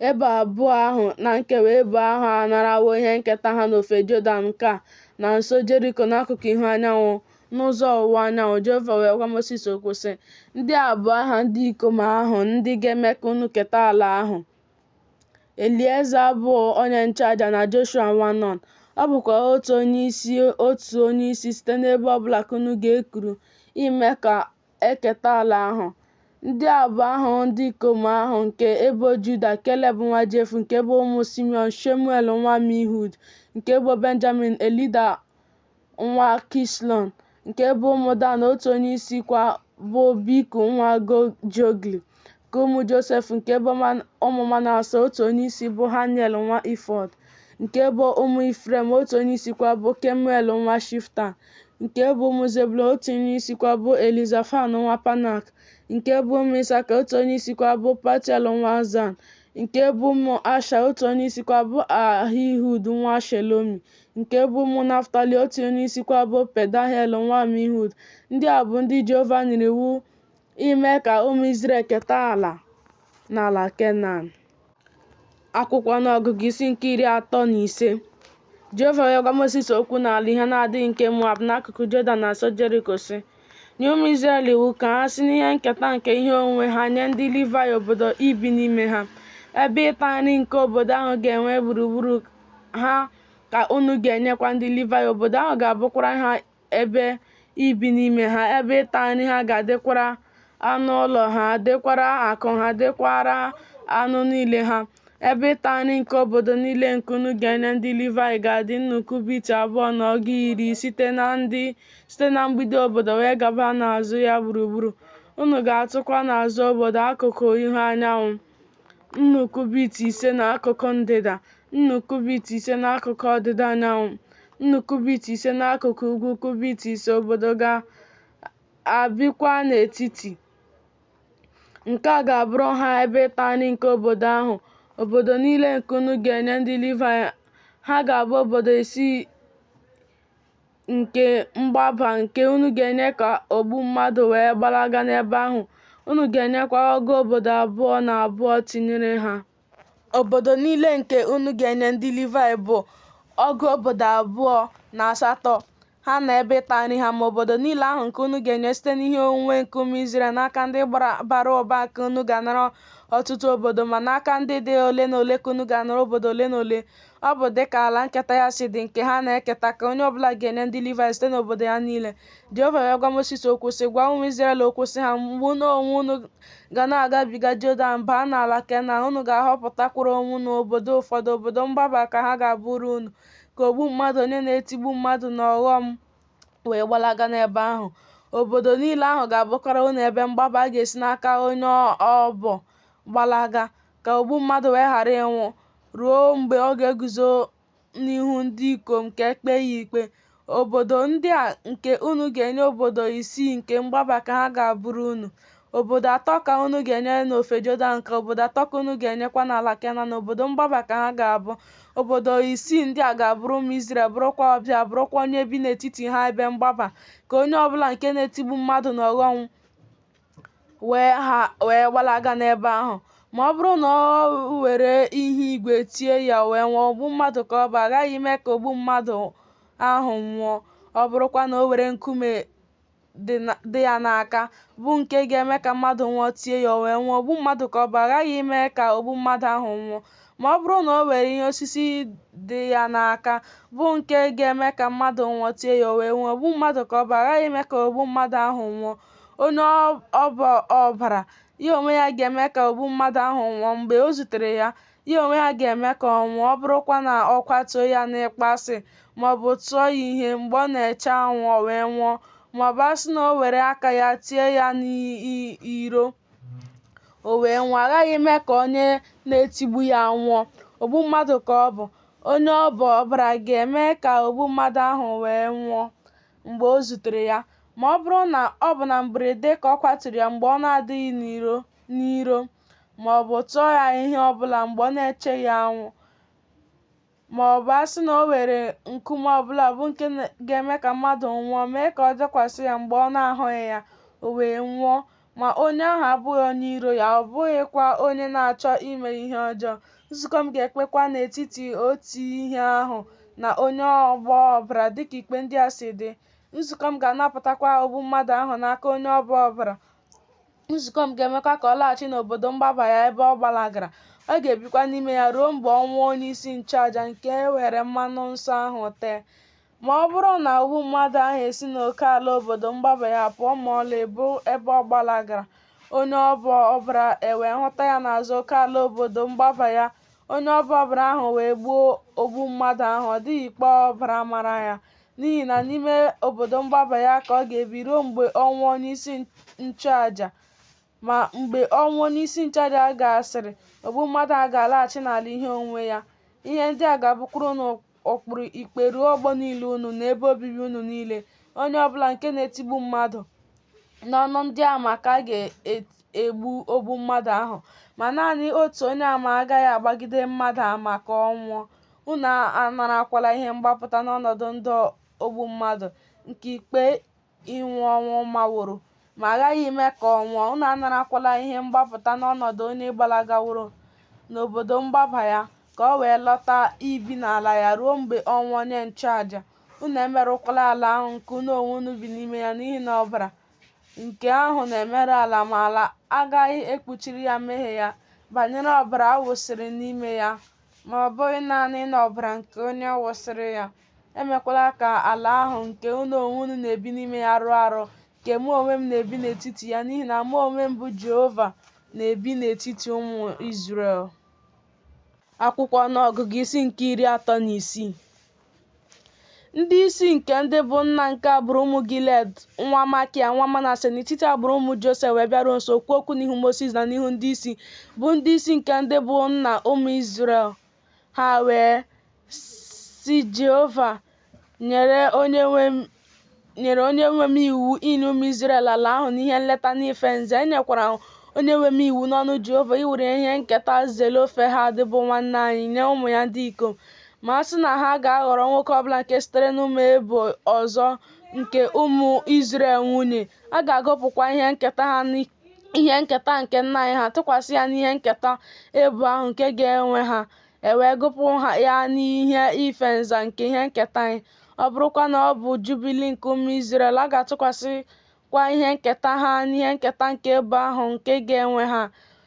Ebo abụọ ahụ na nkewa ebo ahụ anarawo ihe nketa ha n'ofe Jọdan nke a. na nso Jeriko n'akụkụ ihu anyanwụ, n'ụzọ ọwụwa anyanwụ. Jehova wee gwa Mosis okwu, sị, Ndị a bụ aha ndị ikom ahụ ndị ga-eme ka unu keta ala ahụ, Elieza bụ onye nchụaja na Joshua nwa Nọn. Ọ bụkwa otu onyeisi otu onyeisi site n'ebo ọ bụla ka unu ga-ekuru ime ka e keta ala ahụ. Ndị a bụ aha ndị ikom ahụ, nke ebo Juda, Keleb nwa Jefune, nke ebo ụmụ Simiọn, Shemuel nwa Amihud, nke ebo Benjamin, Elida nwa Kislon, nke ebo ụmụ Dan, otu onyeisi kwa bụ Bikri nwa Jogli, nke ụmụ Josef, nke ebo ụmụ Manase, otu onyeisi bụ Haniel nwa Ifọd, nke ebo ụmụ Ifrem, otu onyeisi kwa bụ Kemuel nwa Shiftan, nke ebo ụmụ Zebụlọn, otu onyeisi kwa bụ Elizafan nwa Panak, nke ebo ụmụ Isaka, otu onyeisi kwa bụ Paltiel nwa Azan, nke ebo ụmụ Asha, otu onyeisi kwa bụ Ahihud nwa Shelomi, nke ebo ụmụ Naftali, otu onyeisi kwa bụ Pedahel nwa Amihud. Ndị a bụ ndị Jehova nyere iwu ime ka ụmụ Izrel keta ala n'ala Kenan. Akwụkwọ Ọnụọgụgụ isi nke 35. Jehova wee gwa Mosis okwu n'ala ihe na-adịghị nke Moab n'akụkụ Jọdan na nso Jeriko, sị, Nye ụmụ Izrel iwu ka ha si n'ihe nketa nke ihe onwunwe ha nye ndị Livaị obodo ibi n'ime ha. Ebe ịta nri nke obodo ahụ ga-enwe gburugburu ha ka unu ga-enyekwa ndị Livaị, obodo ahụ ga-abụkwara ha ebe ibi n'ime ha, ebe ịta nri ha ga-adịkwara anụ ụlọ ha, dịkwara akụ ha, dịkwara anụ niile ha. Ebe ịta nri nke obodo niile nke unu ga-enye ndị Livaị ga-adị nnu kubit abụọ na ọgụ iri site na mgbidi obodo wee gaba n'azụ ya gburugburu. Unu ga-atụkwa n'azụ obodo akụkụ ihu anyanwụ nnu kubit 5 n'akụkụ ndịda, nnu kubit 5 n'akụkụ ọdịda anyanwụ, nnu kubit 5 n'akụkụ ugwu kubit 5, obodo ga-abịkwa n'etiti. Nke a ga-abụrụ ha ebe ịta nri nke obodo ahụ. Obodo niile nke unu ga-enye ndị Livaị, ha ga-abụ obodo isii nke mgbaba nke unu ga-enye ka ogbu mmadụ wee gbalaga n'ebe ahụ. Unu ga-enyekwa ọgụ obodo abụọ na abụọ tinyere ha. Obodo niile nke unu ga-enye ndị Livaị bụ ọgụ obodo abụọ na asatọ, ha na ebe ịta nri ha. Ma obodo niile ahụ nke unu ga-enye site n'ihe onwunwe nke ụmụ Izrel, n'aka ndị bara ụba ka unu ga-anara ọtụtụ obodo, ma n'aka ndị dị ole na ole ka unu ga-anara obodo ole na ole. Ọ bụ dịka ala nketa ya si dị nke ha na-eketa ka onye ọbụla ga-enye ndị Livaị site n'obodo ya niile. Jehova wee gwa Mosis okwu sị, Gwa ụmụ Izrel okwu sị ha, Mgbe unu onwe unu ga na-agabiga Jọdan baa n'ala Kenan, unu ga-ahọpụtakwara onwe unu obodo ụfọdụ, obodo mgbaba ka ha ga-abụrụ unu, ka ogbu mmadụ onye na-etigbu mmadụ n'ọghọm wee gbalaga n'ebe ahụ. Obodo niile ahụ ga-abụkwara unu ebe mgbaba a ga-esi n'aka onye ọbọ gbalaga, ka ogbu mmadụ wee ghara ịnwụ, ruo mgbe ọ ga-eguzo n'ihu ndị ikom ka e kpee ya ikpe. Obodo ndị a nke unu ga-enye obodo isii nke mgbaba ka ha ga-abụrụ unu. Obodo atọ ka unu ga-enye n'ofe Jọdan, ka obodo atọ ka unu ga-enyekwa n'ala Kenan, obodo mgbaba ka ha ga-abụ. Obodo isii ndị a ga-abụrụ ụmụ Izrel, bụrụkwa ọbịa, bụrụkwa onye bi n'etiti ha ebe mgbaba, ka onye ọbụla nke na-etigbu mmadụ n'ọghọm wee gbalaga n'ebe ahụ. Ma ọ bụrụ na o were ihe igwe tie ya o wee nwụọ, ogbu mmadụ ka ọ bụ, a ghaghị ime ka ogbu mmadụ ahụ nwụọ. Ọ bụrụkwa na o were nkume dị ya n'aka, bụ nke ga-eme ka mmadụ nwụọ, tie ya, o wee nwụọ, ogbu mmadụ ka ọ bụ, a ghaghị ime ka ogbu mmadụ ahụ nwụọ. Ma ọ bụrụ na o were ihe osisi dị ya n'aka, bụ nke ga-eme ka mmadụ nwụọ, tie ya, o wee nwụọ, ogbu mmadụ ka ọ bụ, a ghaghị ime ka ogbu mmadụ ahụ nwụọ. Onye ọbọ ọbara, ya onwe ya ga-eme ka ogbu mmadụ ahụ nwụọ. Mgbe o zutere ya, ya onwe ya ga-eme ka ọ nwụọ. Ọ bụrụkwa na ọ kwatuo ya n'ịkpọasị, maọbụ tụọ ya ihe mgbe ọ na-eche anwụ, o wee nwụọ, maọbụ a sị na o were aka ya tie ya n'iro, o wee nwụọ, a ghaghị ime ka onye na-etigbu ya nwụọ. Ogbu mmadụ ka ọ bụ. Onye ọbọ ọbara ga-eme ka ogbu mmadụ ahụ wee nwụọ mgbe o zutere ya. Ma ọ bụrụ na ọ bụ na mberede ka ọ kwaturu ya mgbe ọ na-adịghị n'iro, maọbụ tụọ ya ihe ọbụla mgbe ọ na-echeghị anwụ, maọbụ a sị na o were nkume ọbụla bụ nke ga-eme ka mmadụ nwụọ mee ka ọ dakwasị ya mgbe ọ na-ahụghị ya, o wee nwụọ, ma onye ahụ abụghị onye iro ya, ọ bụghịkwa onye na-achọ ime ihe ọjọọ. Nzukọ m ga-ekpekwa n'etiti otu ihe ahụ na onye ọbọ ọbara dịka ikpe ndị a si dị. Nzukọ m ga-anapụtakwa ogbu mmadụ ahụ n'aka onye ọbọ ọbara. Nzukọ m ga-emekwa ka ọ laghachi n'obodo mgbaba ya ebe ọ gbalagara. Ọ ga-ebikwa n'ime ya ruo mgbe ọnwụ onyeisi nchụaja nke e were mmanụ nsọ ahụ tee. Ma ọ bụrụ na ogbu mmadụ ahụ esi n'oke ala obodo mgbaba ya pụọ ma ọlị, bụ ebe ọ gbalagara, onye ọbọ ọbara ewee hụta ya n'azụ oke ala obodo mgbaba ya, onye ọbọ ọbara ahụ wee gbuo ogbu mmadụ ahụ, ọ dịghị ikpe ọbara mara ya, n'ihi na n'ime obodo mgbaba ya ka ọ ga-ebi ruo mgbe ọnwụ onyeisi nchụaja. Ma mgbe ọnwụ onyeisi nchụaja gasịrị, ogbu mmadụ ahụ ga-alaghachi n'ala ihe onwunwe ya. Ihe ndị a ga-abụkwara unu ụkpụrụ ikpe ruo ọgbọ niile unu n'ebe obibi unu niile. Onye ọ bụla nke na-etigbu mmadụ, n'ọnụ ndị ama ka a ga-egbu ogbu mmadụ ahụ, ma naanị otu onye ama agaghị agbagide mmadụ ama ka ọ nwụọ. Unu anarakwala ihe mgbapụta n'ọnọdụ ndụ ogbu mmadụ nke ikpe ịnwụ ọnwụ maworo, ma a ghaghị ime ka ọ nwụọ. Unu anarakwala ihe mgbapụta n'ọnọdụ onye gbalagaworo n'obodo mgbaba ya, ka o wee lọta ibi n'ala ya ruo mgbe ọnwụ onye nchụaja. Unu emerụkwala ala ahụ nke unu onwe unu bi n'ime ya, n'ihi na ọbara nke ahụ na-emerụ ala, ma ala agaghị ekpuchiri ya mmehie ya banyere ọbara a wụsịrị n'ime ya, ma ọ bụghị naanị n'ọbara nke onye wụsịrị ya. Emekwala ka ala ahụ nke unu onwe unu na-ebi n'ime ya rụọ arụ, nke mụ onwe m na-ebi n'etiti ya, n'ihi na mụ onwe m bụ Jehova na-ebi n'etiti ụmụ Izrel. Akwụkwọ Ọnụọgụgụ isi nke 36. Ndị isi nke ndị bụ nna nke agbụrụ ụmụ Gilead nwa Makia nwa Manase n'etiti agbụrụ ụmụ Josef wee bịaruo nso kwuo okwu n'ihu Mosis na n'ihu ndị isi, bụ ndị isi nke ndị bụ nna ụmụ Izrel. Ha wee sị, Jehova nyere onyenwe m iwu inye ụmụ Izrel ala ahụ n'ihe nleta n'ife nza. E nyekwara onyenwe m iwu n'ọnụ Jehova iwere ihe nketa Zelofehad bụ nwanne anyị nye ụmụ ya ndị ikom. Ma a sị na ha ga-aghọrọ nwoke ọbụla nke sitere n'ụmụ ebo ọzọ nke ụmụ Izrel nwunye, a ga-agụpụkwa ihe nketa ha n'ihe nketa nke nna anyị ha, tụkwasị ya n'ihe nketa ebo ahụ nke ga-enwe ha, e wee gụpụ ya n'ihe ife nza nke ihe nketa anyị. Ọ bụrụkwa na ọ bụ Jubili nke ụmụ Izrel, a ga-atụkwasịkwa ihe nketa ha n'ihe nketa nke ebo ahụ nke ga-enwe ha,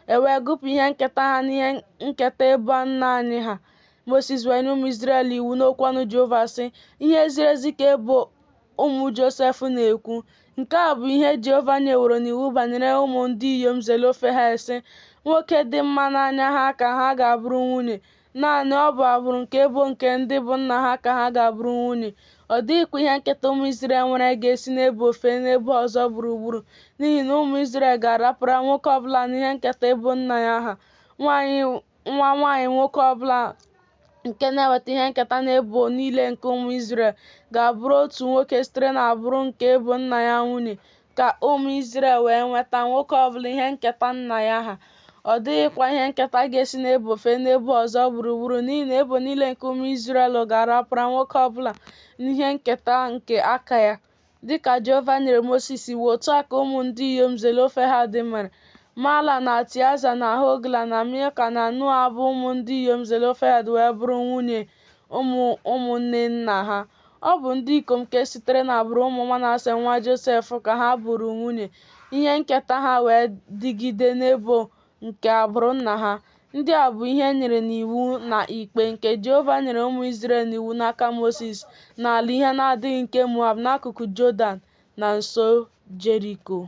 e wee gụpụ ihe nketa ha n'ihe nketa ebo nna anyị ha. Mosis wee nye ụmụ Izrel iwu n'okwu ọnụ Jehova, sị, Ihe ziri ezi ka ebo ụmụ Josef na-ekwu. Nke a bụ ihe Jehova nyeworo n'iwu banyere ụmụ ndị inyom Zelofehad, sị, Nwoke dị mma n'anya ha ka ha ga-abụrụ nwunye. Naanị ọ bụ agbụrụ nke ebo nke ndị bụ nna ha ka ha ga-abụrụ nwunye. Ọ dịghịkwa ihe nketa ụmụ Izrel nwere ga-esi n'ebo fee n'ebo ọzọ gburugburu, n'ihi na ụmụ Izrel ga-arapara nwoke ọ bụla n'ihe nketa ebo nna ya ha. Nwa nwaanyị nwoke ọ bụla nke na-enweta ihe nketa n'ebo niile nke ụmụ Izrel ga-abụrụ otu nwoke sitere n'agbụrụ nke ebo nna ya nwunye, ka ụmụ Izrel wee nweta nwoke ọ bụla ihe nketa nna ya ha. Ọ dịghịkwa ihe nketa ga-esi n'ebo fee n'ebo ọzọ gburugburu, n'ihi na ebo niile nke ụmụ Izrel ga-arapara nwoke ọ bụla n'ihe nketa nke aka ya. Dị ka Jehova nyere Mosis iwu, otu a ka ụmụ ndị inyom Zelofehad mere. Mahla na Tiaza na Hogla na Milka na Noa bụ ụmụ ndị inyom Zelofehad wee bụrụ nwunye ụmụ ụmụnne nna ha. Ọ bụ ndị ikom nke sitere n'agbụrụ ụmụ Manase nwa Josef ka ha bụrụ nwunye, ihe nketa ha wee dịgide n'ebo nke agbụrụ nna ha. Ndị a bụ ihe e nyere n'iwu na ikpe, nke Jehova nyere ụmụ Izrel n'iwu n'aka Mosis n'ala ihe na-adịghị nke Moab, n'akụkụ Jọdan, na nso Jeriko.